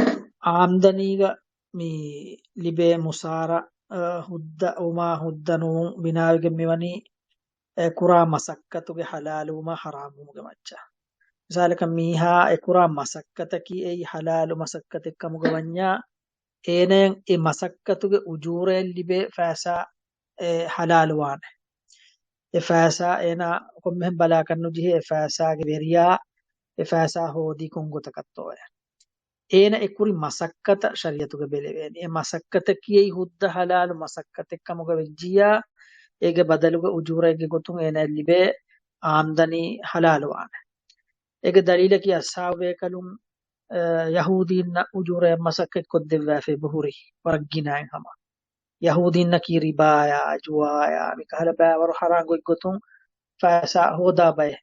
އާމްދަނީގަ މި ލިބޭ މުސާރަ، އަ، ހުއްދަ ވުމާ ހުއްދަ ނުވުން ބިނާވެގެން މިވަނީ، އެ، ކުރާ މަސައްކަތުގެ ހަލާލުވުމާ ހަރާމްވުމުގެ މައްޗަށް. މިސާލަކަށް މީހާ އެ ކުރާ މަސައްކަތަކީ އެއީ ހަލާލު މަސައްކަތެއް ކަމުގަ ވަންޏާ، އޭނައަށް އެ މަސައްކަތުގެ އުޖޫރައެއް ލިބޭ ފައިސާ އެ ހަލާލުވާނެ. އެ ފައިސާ އޭނާ ކޮންމެހެން ބަލާކަށް ނުޖެހޭ، އެ ފައިސާގެ ވެރިޔާ އެ ފައިސާ ހޯދީ ކޮން ގޮތަކަށްތޯއޭ. އޭނަ އެ ކުރި މަސައްކަތަށް ޝަރީޢަތުގަ ބެލެވޭނެ. އެ މަސައްކަތަކީ އެއީ ހުއްދަ ހަލާލު މަސައްކަތެއް ކަމުގަ ވެއްޖިއްޔާ، އޭގެ ބަދަލުގަ އުޖޫރައެއްގެ ގޮތުން އޭނައަށް ލިބޭ އާމްދަނީ ހަލާލުވާނެ. އޭގެ ދަލީލަކީ އަޞްޙާބު ބޭކަލުން އަ، ޔަހޫދީންނަށް އުޖޫރައަށް މަސައްކަތް ކޮށްދެއްވާފައި އެބަހުރި ވަރަށް ގިނައިން ހަމަ. ޔަހޫދީންނަކީ ރިބާޔާ، ޖުވާޔާ، މިކަހަލަ ބައިވަރު ހަރާން ގޮތްގޮތުން ފައިސާ ހޯދާ ބައެއް.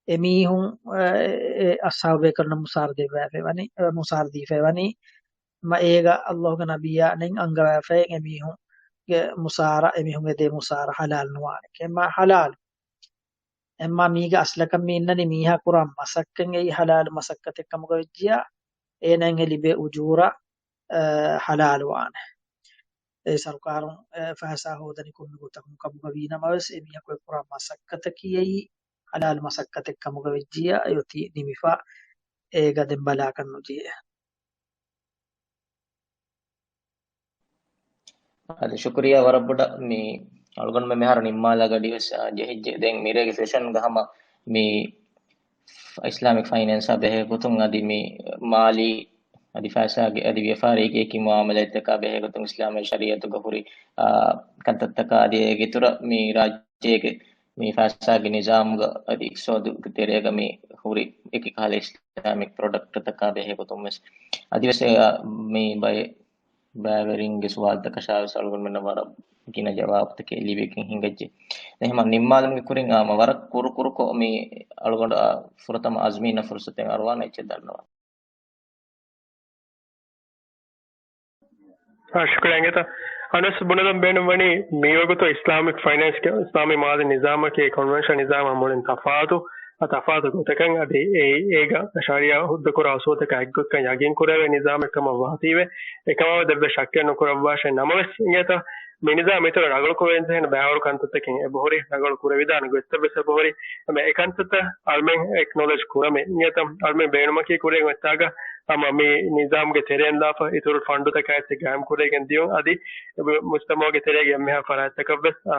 އެމީހުން، އަ، އެ، އެ އަޞްޙާބު ބޭކަލުންނަށް މުސާރަ ދެއްވާފައި ވަނީ، އަ، މުސާރަ ދީފައި ވަނީ. މަ އޭގަ ﷲ ގެ ނަބިއްޔާ ނެތް އަންގަވާފައި އެމީހުންގެ މުސާރަ، އެމީހުން އެދޭ މުސާރަ ޙަލާލު ނުވާނެ. އެމާ ޙަލާލު. އެމާ މީގަ އަސްލަކަށް މި އިންނަނީ މީހާ ކުރާ މަސައްކަތް އެއީ ޙަލާލު މަސައްކަތެއް ކަމުގަ ވެއްޖިޔާ، އޭނައަށް އެ ލިބޭ އުޖޫރަ، އަ، ޙަލާލު ވާނެ. އެ ސަރުކާރުން، އެ، ފައިސާ ހޯދަނީ ކޮންމެ ގޮތަކުން ކަމުގަ ވީ ނަމަވެސް، އެ މީހަކު އެ ކުރާ މަސައްކަތަކީ އެއީ ޙަލާލު މަސައްކަތެއް ކަމުގަ ވެއްޖިޔާ، އެއޮތީ ނިމިފަ. އޭގަ ދެން ބަލާކަށް ނުޖެހޭ. އަދި ޝުކުރިއްޔާ ވަރަށް ބޮޑަށް މި އަޅުގަނޑުމެން މިހާރު ނިންމާލާ ގަޑިވެސް، އާ، ޖެހިއްޖެ. ދެން މިރޭގެ ސެޝަންގަ ހަމަ މި އިސްލާމިކް ފައިނޭންސާ ބެހޭ ގޮތުން އަދި މި މާލީ އަދި ފައިސާގެ އަދި ވިޔަފާރީގެ އެކި މުއާމަލާތްތަކާ ބެހޭ ގޮތުން އިސްލާމީ ޝަރީއަތުގަ ހުރި، އާ، ކަންތައްތަކާ އަދި އޭގެ އިތުރަށް މި ރާއްޖޭގެ މި ފައިސާގެ ނިޒާމުގަ އަދި އިޤްތިޞާދުގެ ތެރޭގަ މި ހުރި އެކި ކަހަލަ އިސްލާމިކް ޕްރޮޑަކްޓްތަކާ ބެހޭ ގޮތުން ވެސް އަދިވެސް އެ، މި ބައެއް ބައިވެރިންގެ ސުވާލުތަކަށާ ވެސް އަޅުގަނޑުމެންނަށް ވަރަށް ގިނަ ޖަވާބުތަކެއް ލިބިގެން ހިނގައްޖެ. ދެން ހަމަ ނިންމާލުމުގެ ކުރިން އާ، މަ ވަރަށް ކުރު ކުރުކޮށް މި އަޅުގަނޑު އާ، ފުރަތަމަ އަޒްމީނަށް ފުރުސަތެއް އަރުވާނެ އެއްޗެއް ދަންނަވާނެ. އާ، ޝުކުރިއްޔާ އިނގޭތަ؟ އަނެސް ބުނެލަން ބޭނުންވަނީ މިވަގުތު އިސްލާމިކް ފައިނޭންސްގެ އިސްލާމީ މާލީ ނިޒާމަކީ ކޮންވެންޝަން ނިޒާމާ މުޅިން ތަފާތު، އާ، ތަފާތު ގޮތަކަށް އަދި އެ، އޭގަ ޝަރީއާ ހުއްދަކުރާ އުސޫލުތަކާ އެއްގޮތަކަށް ޔަގީން ކުރެވޭ ނިޒާމެއް ކަމަށް ވާތީވެ، އެކަމާ ދެއްވެ ޝައްކެއް ނުކުރައްވާށޭ. ނަމަވެސް އިނގޭތަ މި ނިޒާމް އިތުރަށް ރަނގަޅު ކުރެވެންޖެހޭނެ ބައިވަރު ކަންތައްތަކެއް އެބަހުރި، ރަނގަޅު ކުރެވިދާނެ ގޮތްތައް ވެސް އެބަހުރި. އެ ކަންތައްތައް އަޅުމެން އެކްނޮލެޖް ކުރަމޭ. އިނގޭތަ އަޅުމެން ބޭނުމަކީ ކުރިއަށް އޮތްތާގަ ހަމަ މި ނިޒާމްގެ ތެރެއިން ލާފަ އިތުރު ފަންޑުތަކާ އެއްޗެއް ގާއިމް ކުރެވިގެން ދިޔުން އަދި މުޖްތަމަޢުގެ ތެރޭގެ އެންމެހާ ފަރާތްތަކަށް ވެސް، އާ،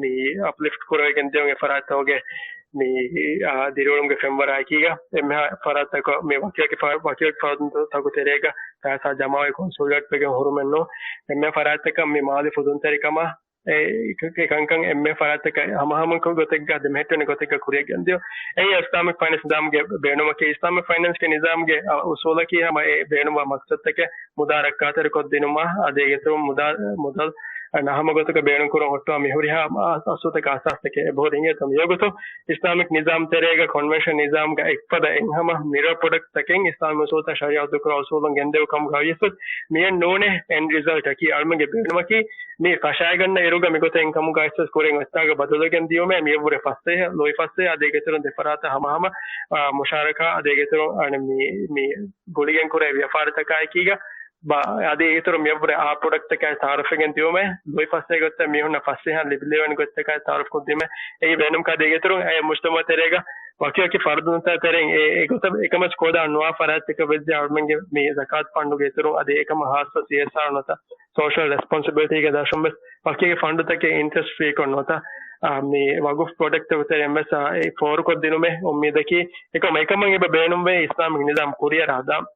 މި އަޕްލިފްޓް ކުރެވިގެން ދިޔުން އެ ފަރާތްތަކުގެ މި، އާ، ދިރިއުޅުމުގެ ފެންވަރާއެކީގަ އެންމެހާ ފަރާތްތަކަށް މި ވަކިވަކި ފަ-، ވަކިވަކި ފަރާތްތަކު ތެރޭގަ ފައިސާ ޖަމާވެ ކޮންސޮލިޑޭޓް ވެގެން ހުރުމެއް ނޫން. އެންމެހާ ފަރާތްތަކަށް މި މާލީ ފުދުންތެރިކަމާ އެ، އެ ކަންކަން އެންމެ ފަރާތްތަކަށް ހަމަހަމަ ގޮތެއްގަ އަދި މެހެއްޓެނި ގޮތެއްގަ ކުރިއަށް ގެންދިޔުން. އެއީ އިސްލާމިކް ފައިނޭންސް ނިޒާމްގެ ބޭނުމަކީ. އިސްލާމިކް ފައިނޭންސްގެ ނިޒާމްގެ، އަ، އުސޫލަކީ ހަމަ އެ ބޭނުންވާ މަޤްޞަދުތަކެއް މުދާ ރައްކާތެރިކޮށްދިނުމަށް އަދި އޭގެއިތުރުން މުދާ، މުދަލް، އަ، ނަހަމަ ގޮތުގަ ބޭނުންކުރަން ހުއްޓުވާ މިހުރިހާ އަ-، އަސްލުތަކާ އަސާސްތަކެއް އެބަހުރި. އިނގޭތަ މިވަގުތު އިސްލާމިކް ނިޒާމް ތެރޭގަ ކޮންވެންޝަން ނިޒާމްގަ އެއްފަދަ އެއްހަމަ މިރަރ ޕްރޮޑަކްޓްތަކެއް އިސްލާމީ އުސޫލުތައް ޝަރީއަތު ދުކުރާ އުސޫލުން ގެންދެވި ކަމުގަ ވިޔަސް މިއެއް ނޫނޭ އެންޑް ރިޒަލްޓަކީ. އަޅުމެންގެ ބޭނުމަކީ މި ފަށާގަންނަ އިރުގަ މިގޮތަށް އެއްކަމުގަ އިސްވެސް ކުރިން އޮތްތާގަ ބަދަލުވެގެން ދިޔުމޭ މިއަށްވުރެ ފަސް އެހާ، ލުއި ފަސް އެހާ އަދި އޭގެއިތުރުން ދެފަރާތަށް ހަމަހަމަ، އާ، މުޝާރަކާ އަދި އޭގެއިތުރުން އަނެއް މި، މި ގުޅިގެން ކުރޭ ވިޔަފާރިތަކާ އެކީގަ ބާ، އަދި އޭގެއިތުރުން މިއަށްވުރެ އާ ޕްރޮޑަކްޓްތަކާއި ތައާރަފްވެގެން ދިޔުމޭ ލުއި ފަސް އެހާ ގޮތަށް މީހުންނަށް ފަސް އެހާ ލިބިލެވޭނެ ގޮތްތަކާއި ތައާރަފް ކޮށްދިޔުމޭ. އެއީ ބޭނުމަކާ އަދި އޭގެއިތުރުން އެ މުޖްތަމަޢު ތެރޭގަ ވަކިވަކި ފަރުދުންތާ ތެރެއިން އެ، އެގޮތަށް އެކަމަސް ކޯދާ ނުވާ ފަރާތްތަކަށް ވެއްޖެ އަޅުމެންގެ މި ޒަކާތު ފަންޑުގެ އިތުރުން އަދި އެކަމަށް ހާއްސަ ސީއެސްއާރް ނުވަތަ ސޯޝަލް ރެސްޕޮންސިބިލިޓީގެ ދަށުން ވެސް ވަކިވަކި ފަންޑުތަކެއް އިންޓްރެސްޓް ފްރީކޮށް ނުވަތަ، އާ، މި ވަގުފް ޕްރޮޑަކްޓްތަކު ތެރެއިން ވެސް، އާ، އެ ފޯރުކޮށްދިނުމެއް އުއްމީދަކީ. އެކަމަށް އެކަމަށް އެބަ ބޭނުންވޭ އިސްލާމިކް ނިޒާމް ކުރިއަރާ ދާން.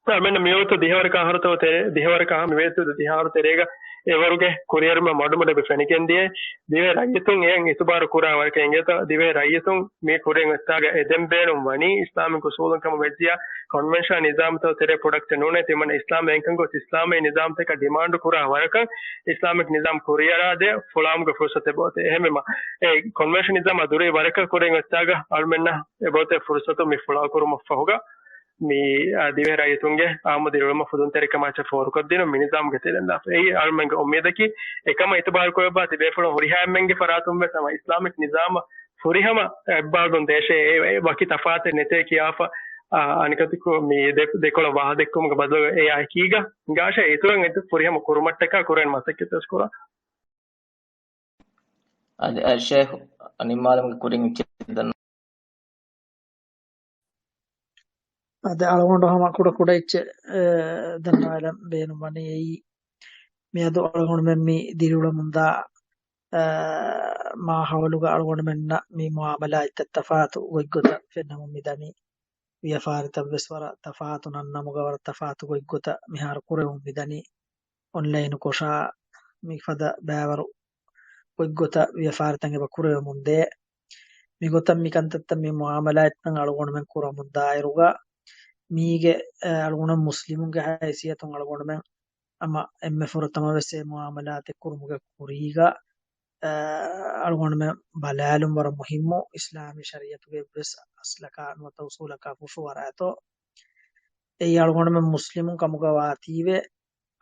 އަޅުމެންނަށް މިވަގުތު ދިހަވަރަކަށް އަހަރުތައް ތެރޭ، ދިހަވަރަކަށް މިވަގުތު ދިހަވަރު ތެރޭގަ އެވަރުގެ ކުރިއެރުމަށް މަޑުމަޑު އެބަ ފެނިގެންދިޔަ. ދިވެހި ރައްޔިތުން އެއަށް އިތުބާރު ކުރާ ވަރަކަށް އިނގޭތަ؟ ދިވެހި ރައްޔިތުން މި ކުރިން އޮތްތާގަ އެދެން ބޭނުން ވަނީ އިސްލާމިކް އުސޫލުން ކަމަށް ވެއްޖިޔާ ކޮންވެންޝަން ނިޒާމްތައް ތެރޭ ޕްރޮޑަކްޓެއް ނޫނޭ. ތިމަން އިސްލާމް އެންކަން ގޮތް އިސްލާމީ ނިޒާމްތަކަށް ޑިމާންޑު ކުރާ ވަރަކަށް އިސްލާމިކް ނިޒާމް ކުރިއަރާދޭ ފުޅާވުމުގެ ފުރުސަތު އެބައޮތޭ. އެހެންވީމަ އެ ކޮންވެންޝަން ނިޒާމާ ދުރުހި ވަރަކަށް ކުރިން އޮތްތާގަ އަޅުމެންނަށް އެބައޮތޭ ފުރުސަތު މި ފުޅާކުރުމަށްފަހުގަ. މި، އާ، ދިވެހި ރައްޔިތުންގެ އާއްމު ދިރިއުޅުމަށް ފުދުންތެރިކަމާ އެއްޗެއް ފޯރުކޮށްދިނުން މި ނިޒާމްގެ ތެރެއިން ލާފަ. އެއީ އަޅުމެންގެ އުއްމީދަކީ. އެކަމަށް އިތުބާރު ކުރައްވާ ތިބޭފުޅުން ހުރިހާ އެންމެންގެ ފަރާތުން ވެސް ހަމަ އިސްލާމިކް ނިޒާމަށް ފުރިހަމަ އެއްބާރުލުން ދޭށޭ. އެ، އެ ވަކި ތަފާތެއް ނެތޭ ކިޔާފަ، އާ، އަނެކަތަކު މި ދެ-، ދެކޮޅަށް ވާހަ ދެއްކުމުގެ ބަދަލުގަ އެއާ އެކީގަ ހިނގާށޭ އިތުރަށް އެ ފުރިހަމަ ކުރުމަށްޓަކާ ކުރެވޭނެ މަސައްކަތް ވެސް ކުރާ. އަދި އަ، ޝޭޚް ނިންމާލުމުގެ ކުރިން އެއްޗެއް ދަން. އަދި އަޅުގަނޑު ހަމަ ކުޑަ ކުޑަ އެއްޗެއް، އެ، ދަންނަވާލަން ބޭނުންވަނީ އެއީ، މިއަދު އަޅުގަނޑުމެން މި ދިރިއުޅަމުންދާ، އެ، މާހައުލުގަ އަޅުގަނޑުމެންނަށް މި މުއާމަލާތްތައް ތަފާތު ގޮތްގޮތަށް ފެންނަމުން މިދަނީ. ވިޔަފާރިތައް ވެސް ވަރަށް ތަފާތު ނަންނަމުގަ ވަރަށް ތަފާތު ގޮތްގޮތަށް މިހާރު ކުރެވުން މިދަނީ. އޮންލައިނު ކޮށާ މިފަދަ ބައިވަރު ގޮތްގޮތަށް ވިޔަފާރިތައް އެބަ ކުރެވެމުންދޭ. މިގޮތަށް މިކަންތައްތައް މި މުއާމަލާތްތައް އަޅުގަނޑުމެން ކުރަމުންދާއިރުގަ، މީގެ، އަޅުގަނޑު މުސްލިމުންގެ ހައިސިއްޔަތުން އަޅުގަނޑުމެން ހަމަ އެންމެ ފުރަތަމަވެސް އެ މުއާމަލާތެއް ކުރުމުގެ ކުރީގަ، އަޅުގަނޑުމެން ބަލާލުން ވަރަށް މުހިއްމު، އިސްލާމީ ޝަރީއަތުގެ އެއްވެސް އަސްލަކާ ނުވަތަ އުސޫލަކާ ފުށު އަރާތޯ. އެއީ އަޅުގަނޑުމެން މުސްލިމުން ކަމުގަ ވާތީވެ،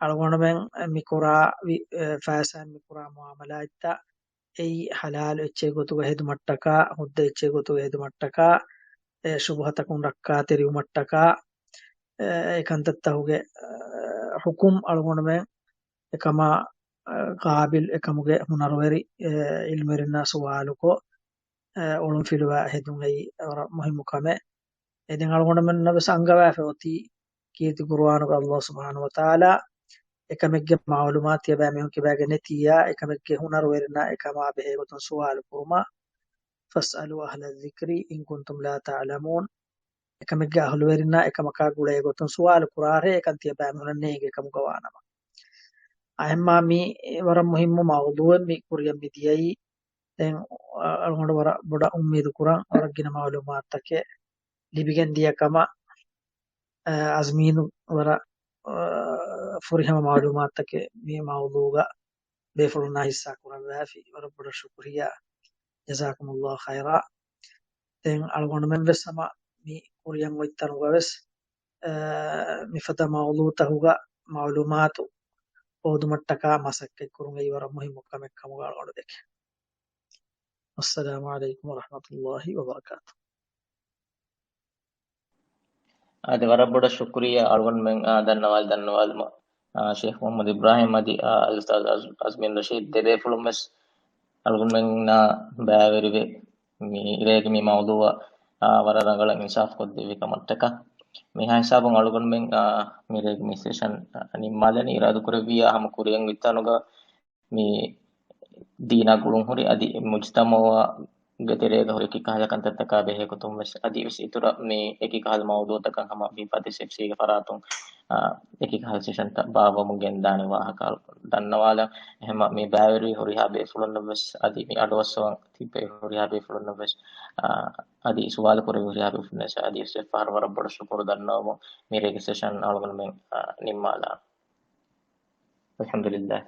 އަޅުގަނޑުމެން މިކުރާ ވި-، އެ، ފައިސާއިން މިކުރާ މުއާމަލާތްތައް އެއީ ޙަލާލު އެއްޗެއް ގޮތުގަ ހެދުމަށްޓަކާ، ހުއްދަ އެއްޗެއް ގޮތުގަ ހެދުމަށްޓަކާ، އެ، ޝުބުހަތަކުން ރައްކާތެރިވުމަށްޓަކާ، އެ، އެ ކަންތައްތަކުގެ، އެ، ޙުކުމް އަޅުގަނޑުމެން އެކަމާ، އެ، ޤާބިލް އެކަމުގެ ހުނަރުވެރި، އެ، ޢިލްމުވެރިންނާ ސުވާލުކޮށް، އެ، އޮޅުންފިލުވާ ހެދުން އެއީ ވަރަށް މުހިއްމު ކަމެއް. އެ ދެން އަޅުގަނޑުމެންނަށް ވެސް އަންގަވާފަ އޮތީ ކީރިތި ޤުރުއާނުގަ ﷲ ސުބްޙާނަހޫ ވަތަޢާލާ އެކަމެއްގެ މަޢުލޫމާތު ތިޔަބައިމީހުން ކިބާގެ ނެތިއްޔާ، އެކަމެއްގެ ހުނަރުވެރިންނާ އެކަމާ ބެހޭ ގޮތުން ސުވާލު ކުރުމަށް، فاسألوا أهل الذكر إن كنتم لا تعلمون. އެކަމެއްގެ އަހުލުވެރިންނާ އެކަމަކާ ގުޅޭ ގޮތުން ސުވާލު ކުރާށޭ، އެކަން ތިޔަބައިމީހުންނަށް ނޭނގޭ ކަމުގަ ވާނަމަ. އެހެންމާ މީ ވަރަށް މުހިއްމު މައުޟޫޢެއް މި ކުރިއަށް މި ދިޔައީ. ދެން އަޅުގަނޑު ވަރަށް ބޮޑަށް އުއްމީދު ކުރަން ވަރަށް ގިނަ މަޢުލޫމާތުތަކެއް ލިބިގެން ދިޔަ ކަމަށް، އަ، އަޒްމީނު ވަރަށް، އަ، ފުރިހަމަ މަޢުލޫމާތުތަކެއް މި މައުޟޫޢުގަ ބޭފުޅުންނާ ހިއްސާ ކުރައްވާފި. ވަރަށް ބޮޑަށް ޝުކުރިއްޔާ. ޖަޒާކުމުﷲ ޚައިރާ. ދެން އަޅުގަނޑުމެން ވެސް ހަމަ މި ކުރިއަށް އޮތް ތަނުގަ ވެސް، އަ، މިފަދަ މައުޟޫޢުތަކުގަ މަޢުލޫމާތު ހޯދުމަށްޓަކާ މަސައްކަތް ކުރުން އެއީ ވަރަށް މުހިއްމު ކަމެއް ކަމުގަ އަޅުގަނޑު ދެކެން. އައްސަލާމު ޢަލައިކުމް ވަރަޙްމަތުﷲ ވަބަރަކާތުހު. އާދެ، ވަރަށް ބޮޑަށް ޝުކުރިއްޔާ އަޅުގަނޑުމެން، އާ، ދަންނަވާލި، ދަންނަވާލުމަށް، އާ، ޝޭޚް މުޙައްމަދު އިބްރާހީމް އަދި، އާ، އަލްއުސްތާޛު އަޒް-، އަޒްމީން ރަޝީދު ދެބޭފުޅުން ވެސް އަޅުގަނޑުމެންނާ ބައިވެރިވެ، މި އިރޭގެ މި މައުޟޫޢަށް، އާ، ވަރަށް ރަނގަޅަށް އިންސާފު ކޮށްދެއްވި ކަމަށްޓަކާ. މިހާ ހިސާބުން އަޅުގަނޑުމެން، އާ، މިރޭގެ މި ސެޝަން، އާ، ނިންމާލަނީ. އިރާދަކުރެއްވިއްޔާ ހަމަ ކުރިއަށް އޮތް ތަނުގަ މި ދީނާ ގުޅުންހުރި އަދި މުޖުތަމަޢުގެ ތެރޭގަ ހުރި އެކި ކަހަލަ ކަންތައްތަކާ ބެހޭ ގޮތުން ވެސް އަދި ވެސް އިތުރަށް މި އެކި ކަހަލަ މައުޟޫޢުތަކަށް ހަމަ މި ފަތި ސެފްސީގެ ފަރާތުން، އާ، އެކި ކަހަލަ ސެޝަންތައް ބާއްވަމުން ގެންދާނެ ވާހަކަ ދަންނަވާލަން. އެހެންމަ މި ބައިވެރިވި ހުރިހާ ބޭފުޅުންނަށް ވެސް އަދި މި އަޑުއައްސަވަން ތިއްބެވި ހުރިހާ ބޭފުޅުންނަށް ވެސް، އާ، އަދި ސުވާލު ކުރެއްވި ހުރިހާ ބޭފުޅުންނަށް ވެސް އަދި ވެސް އެއްފަހަރު ވަރަށް ބޮޑަށް ޝުކުރު ދަންނަވަމުން މިރޭގެ ސެޝަން އަޅުގަނޑުމެން، އާ، ނިންމާލާނަން. އަލްޙަމްދުލިއްލާހް.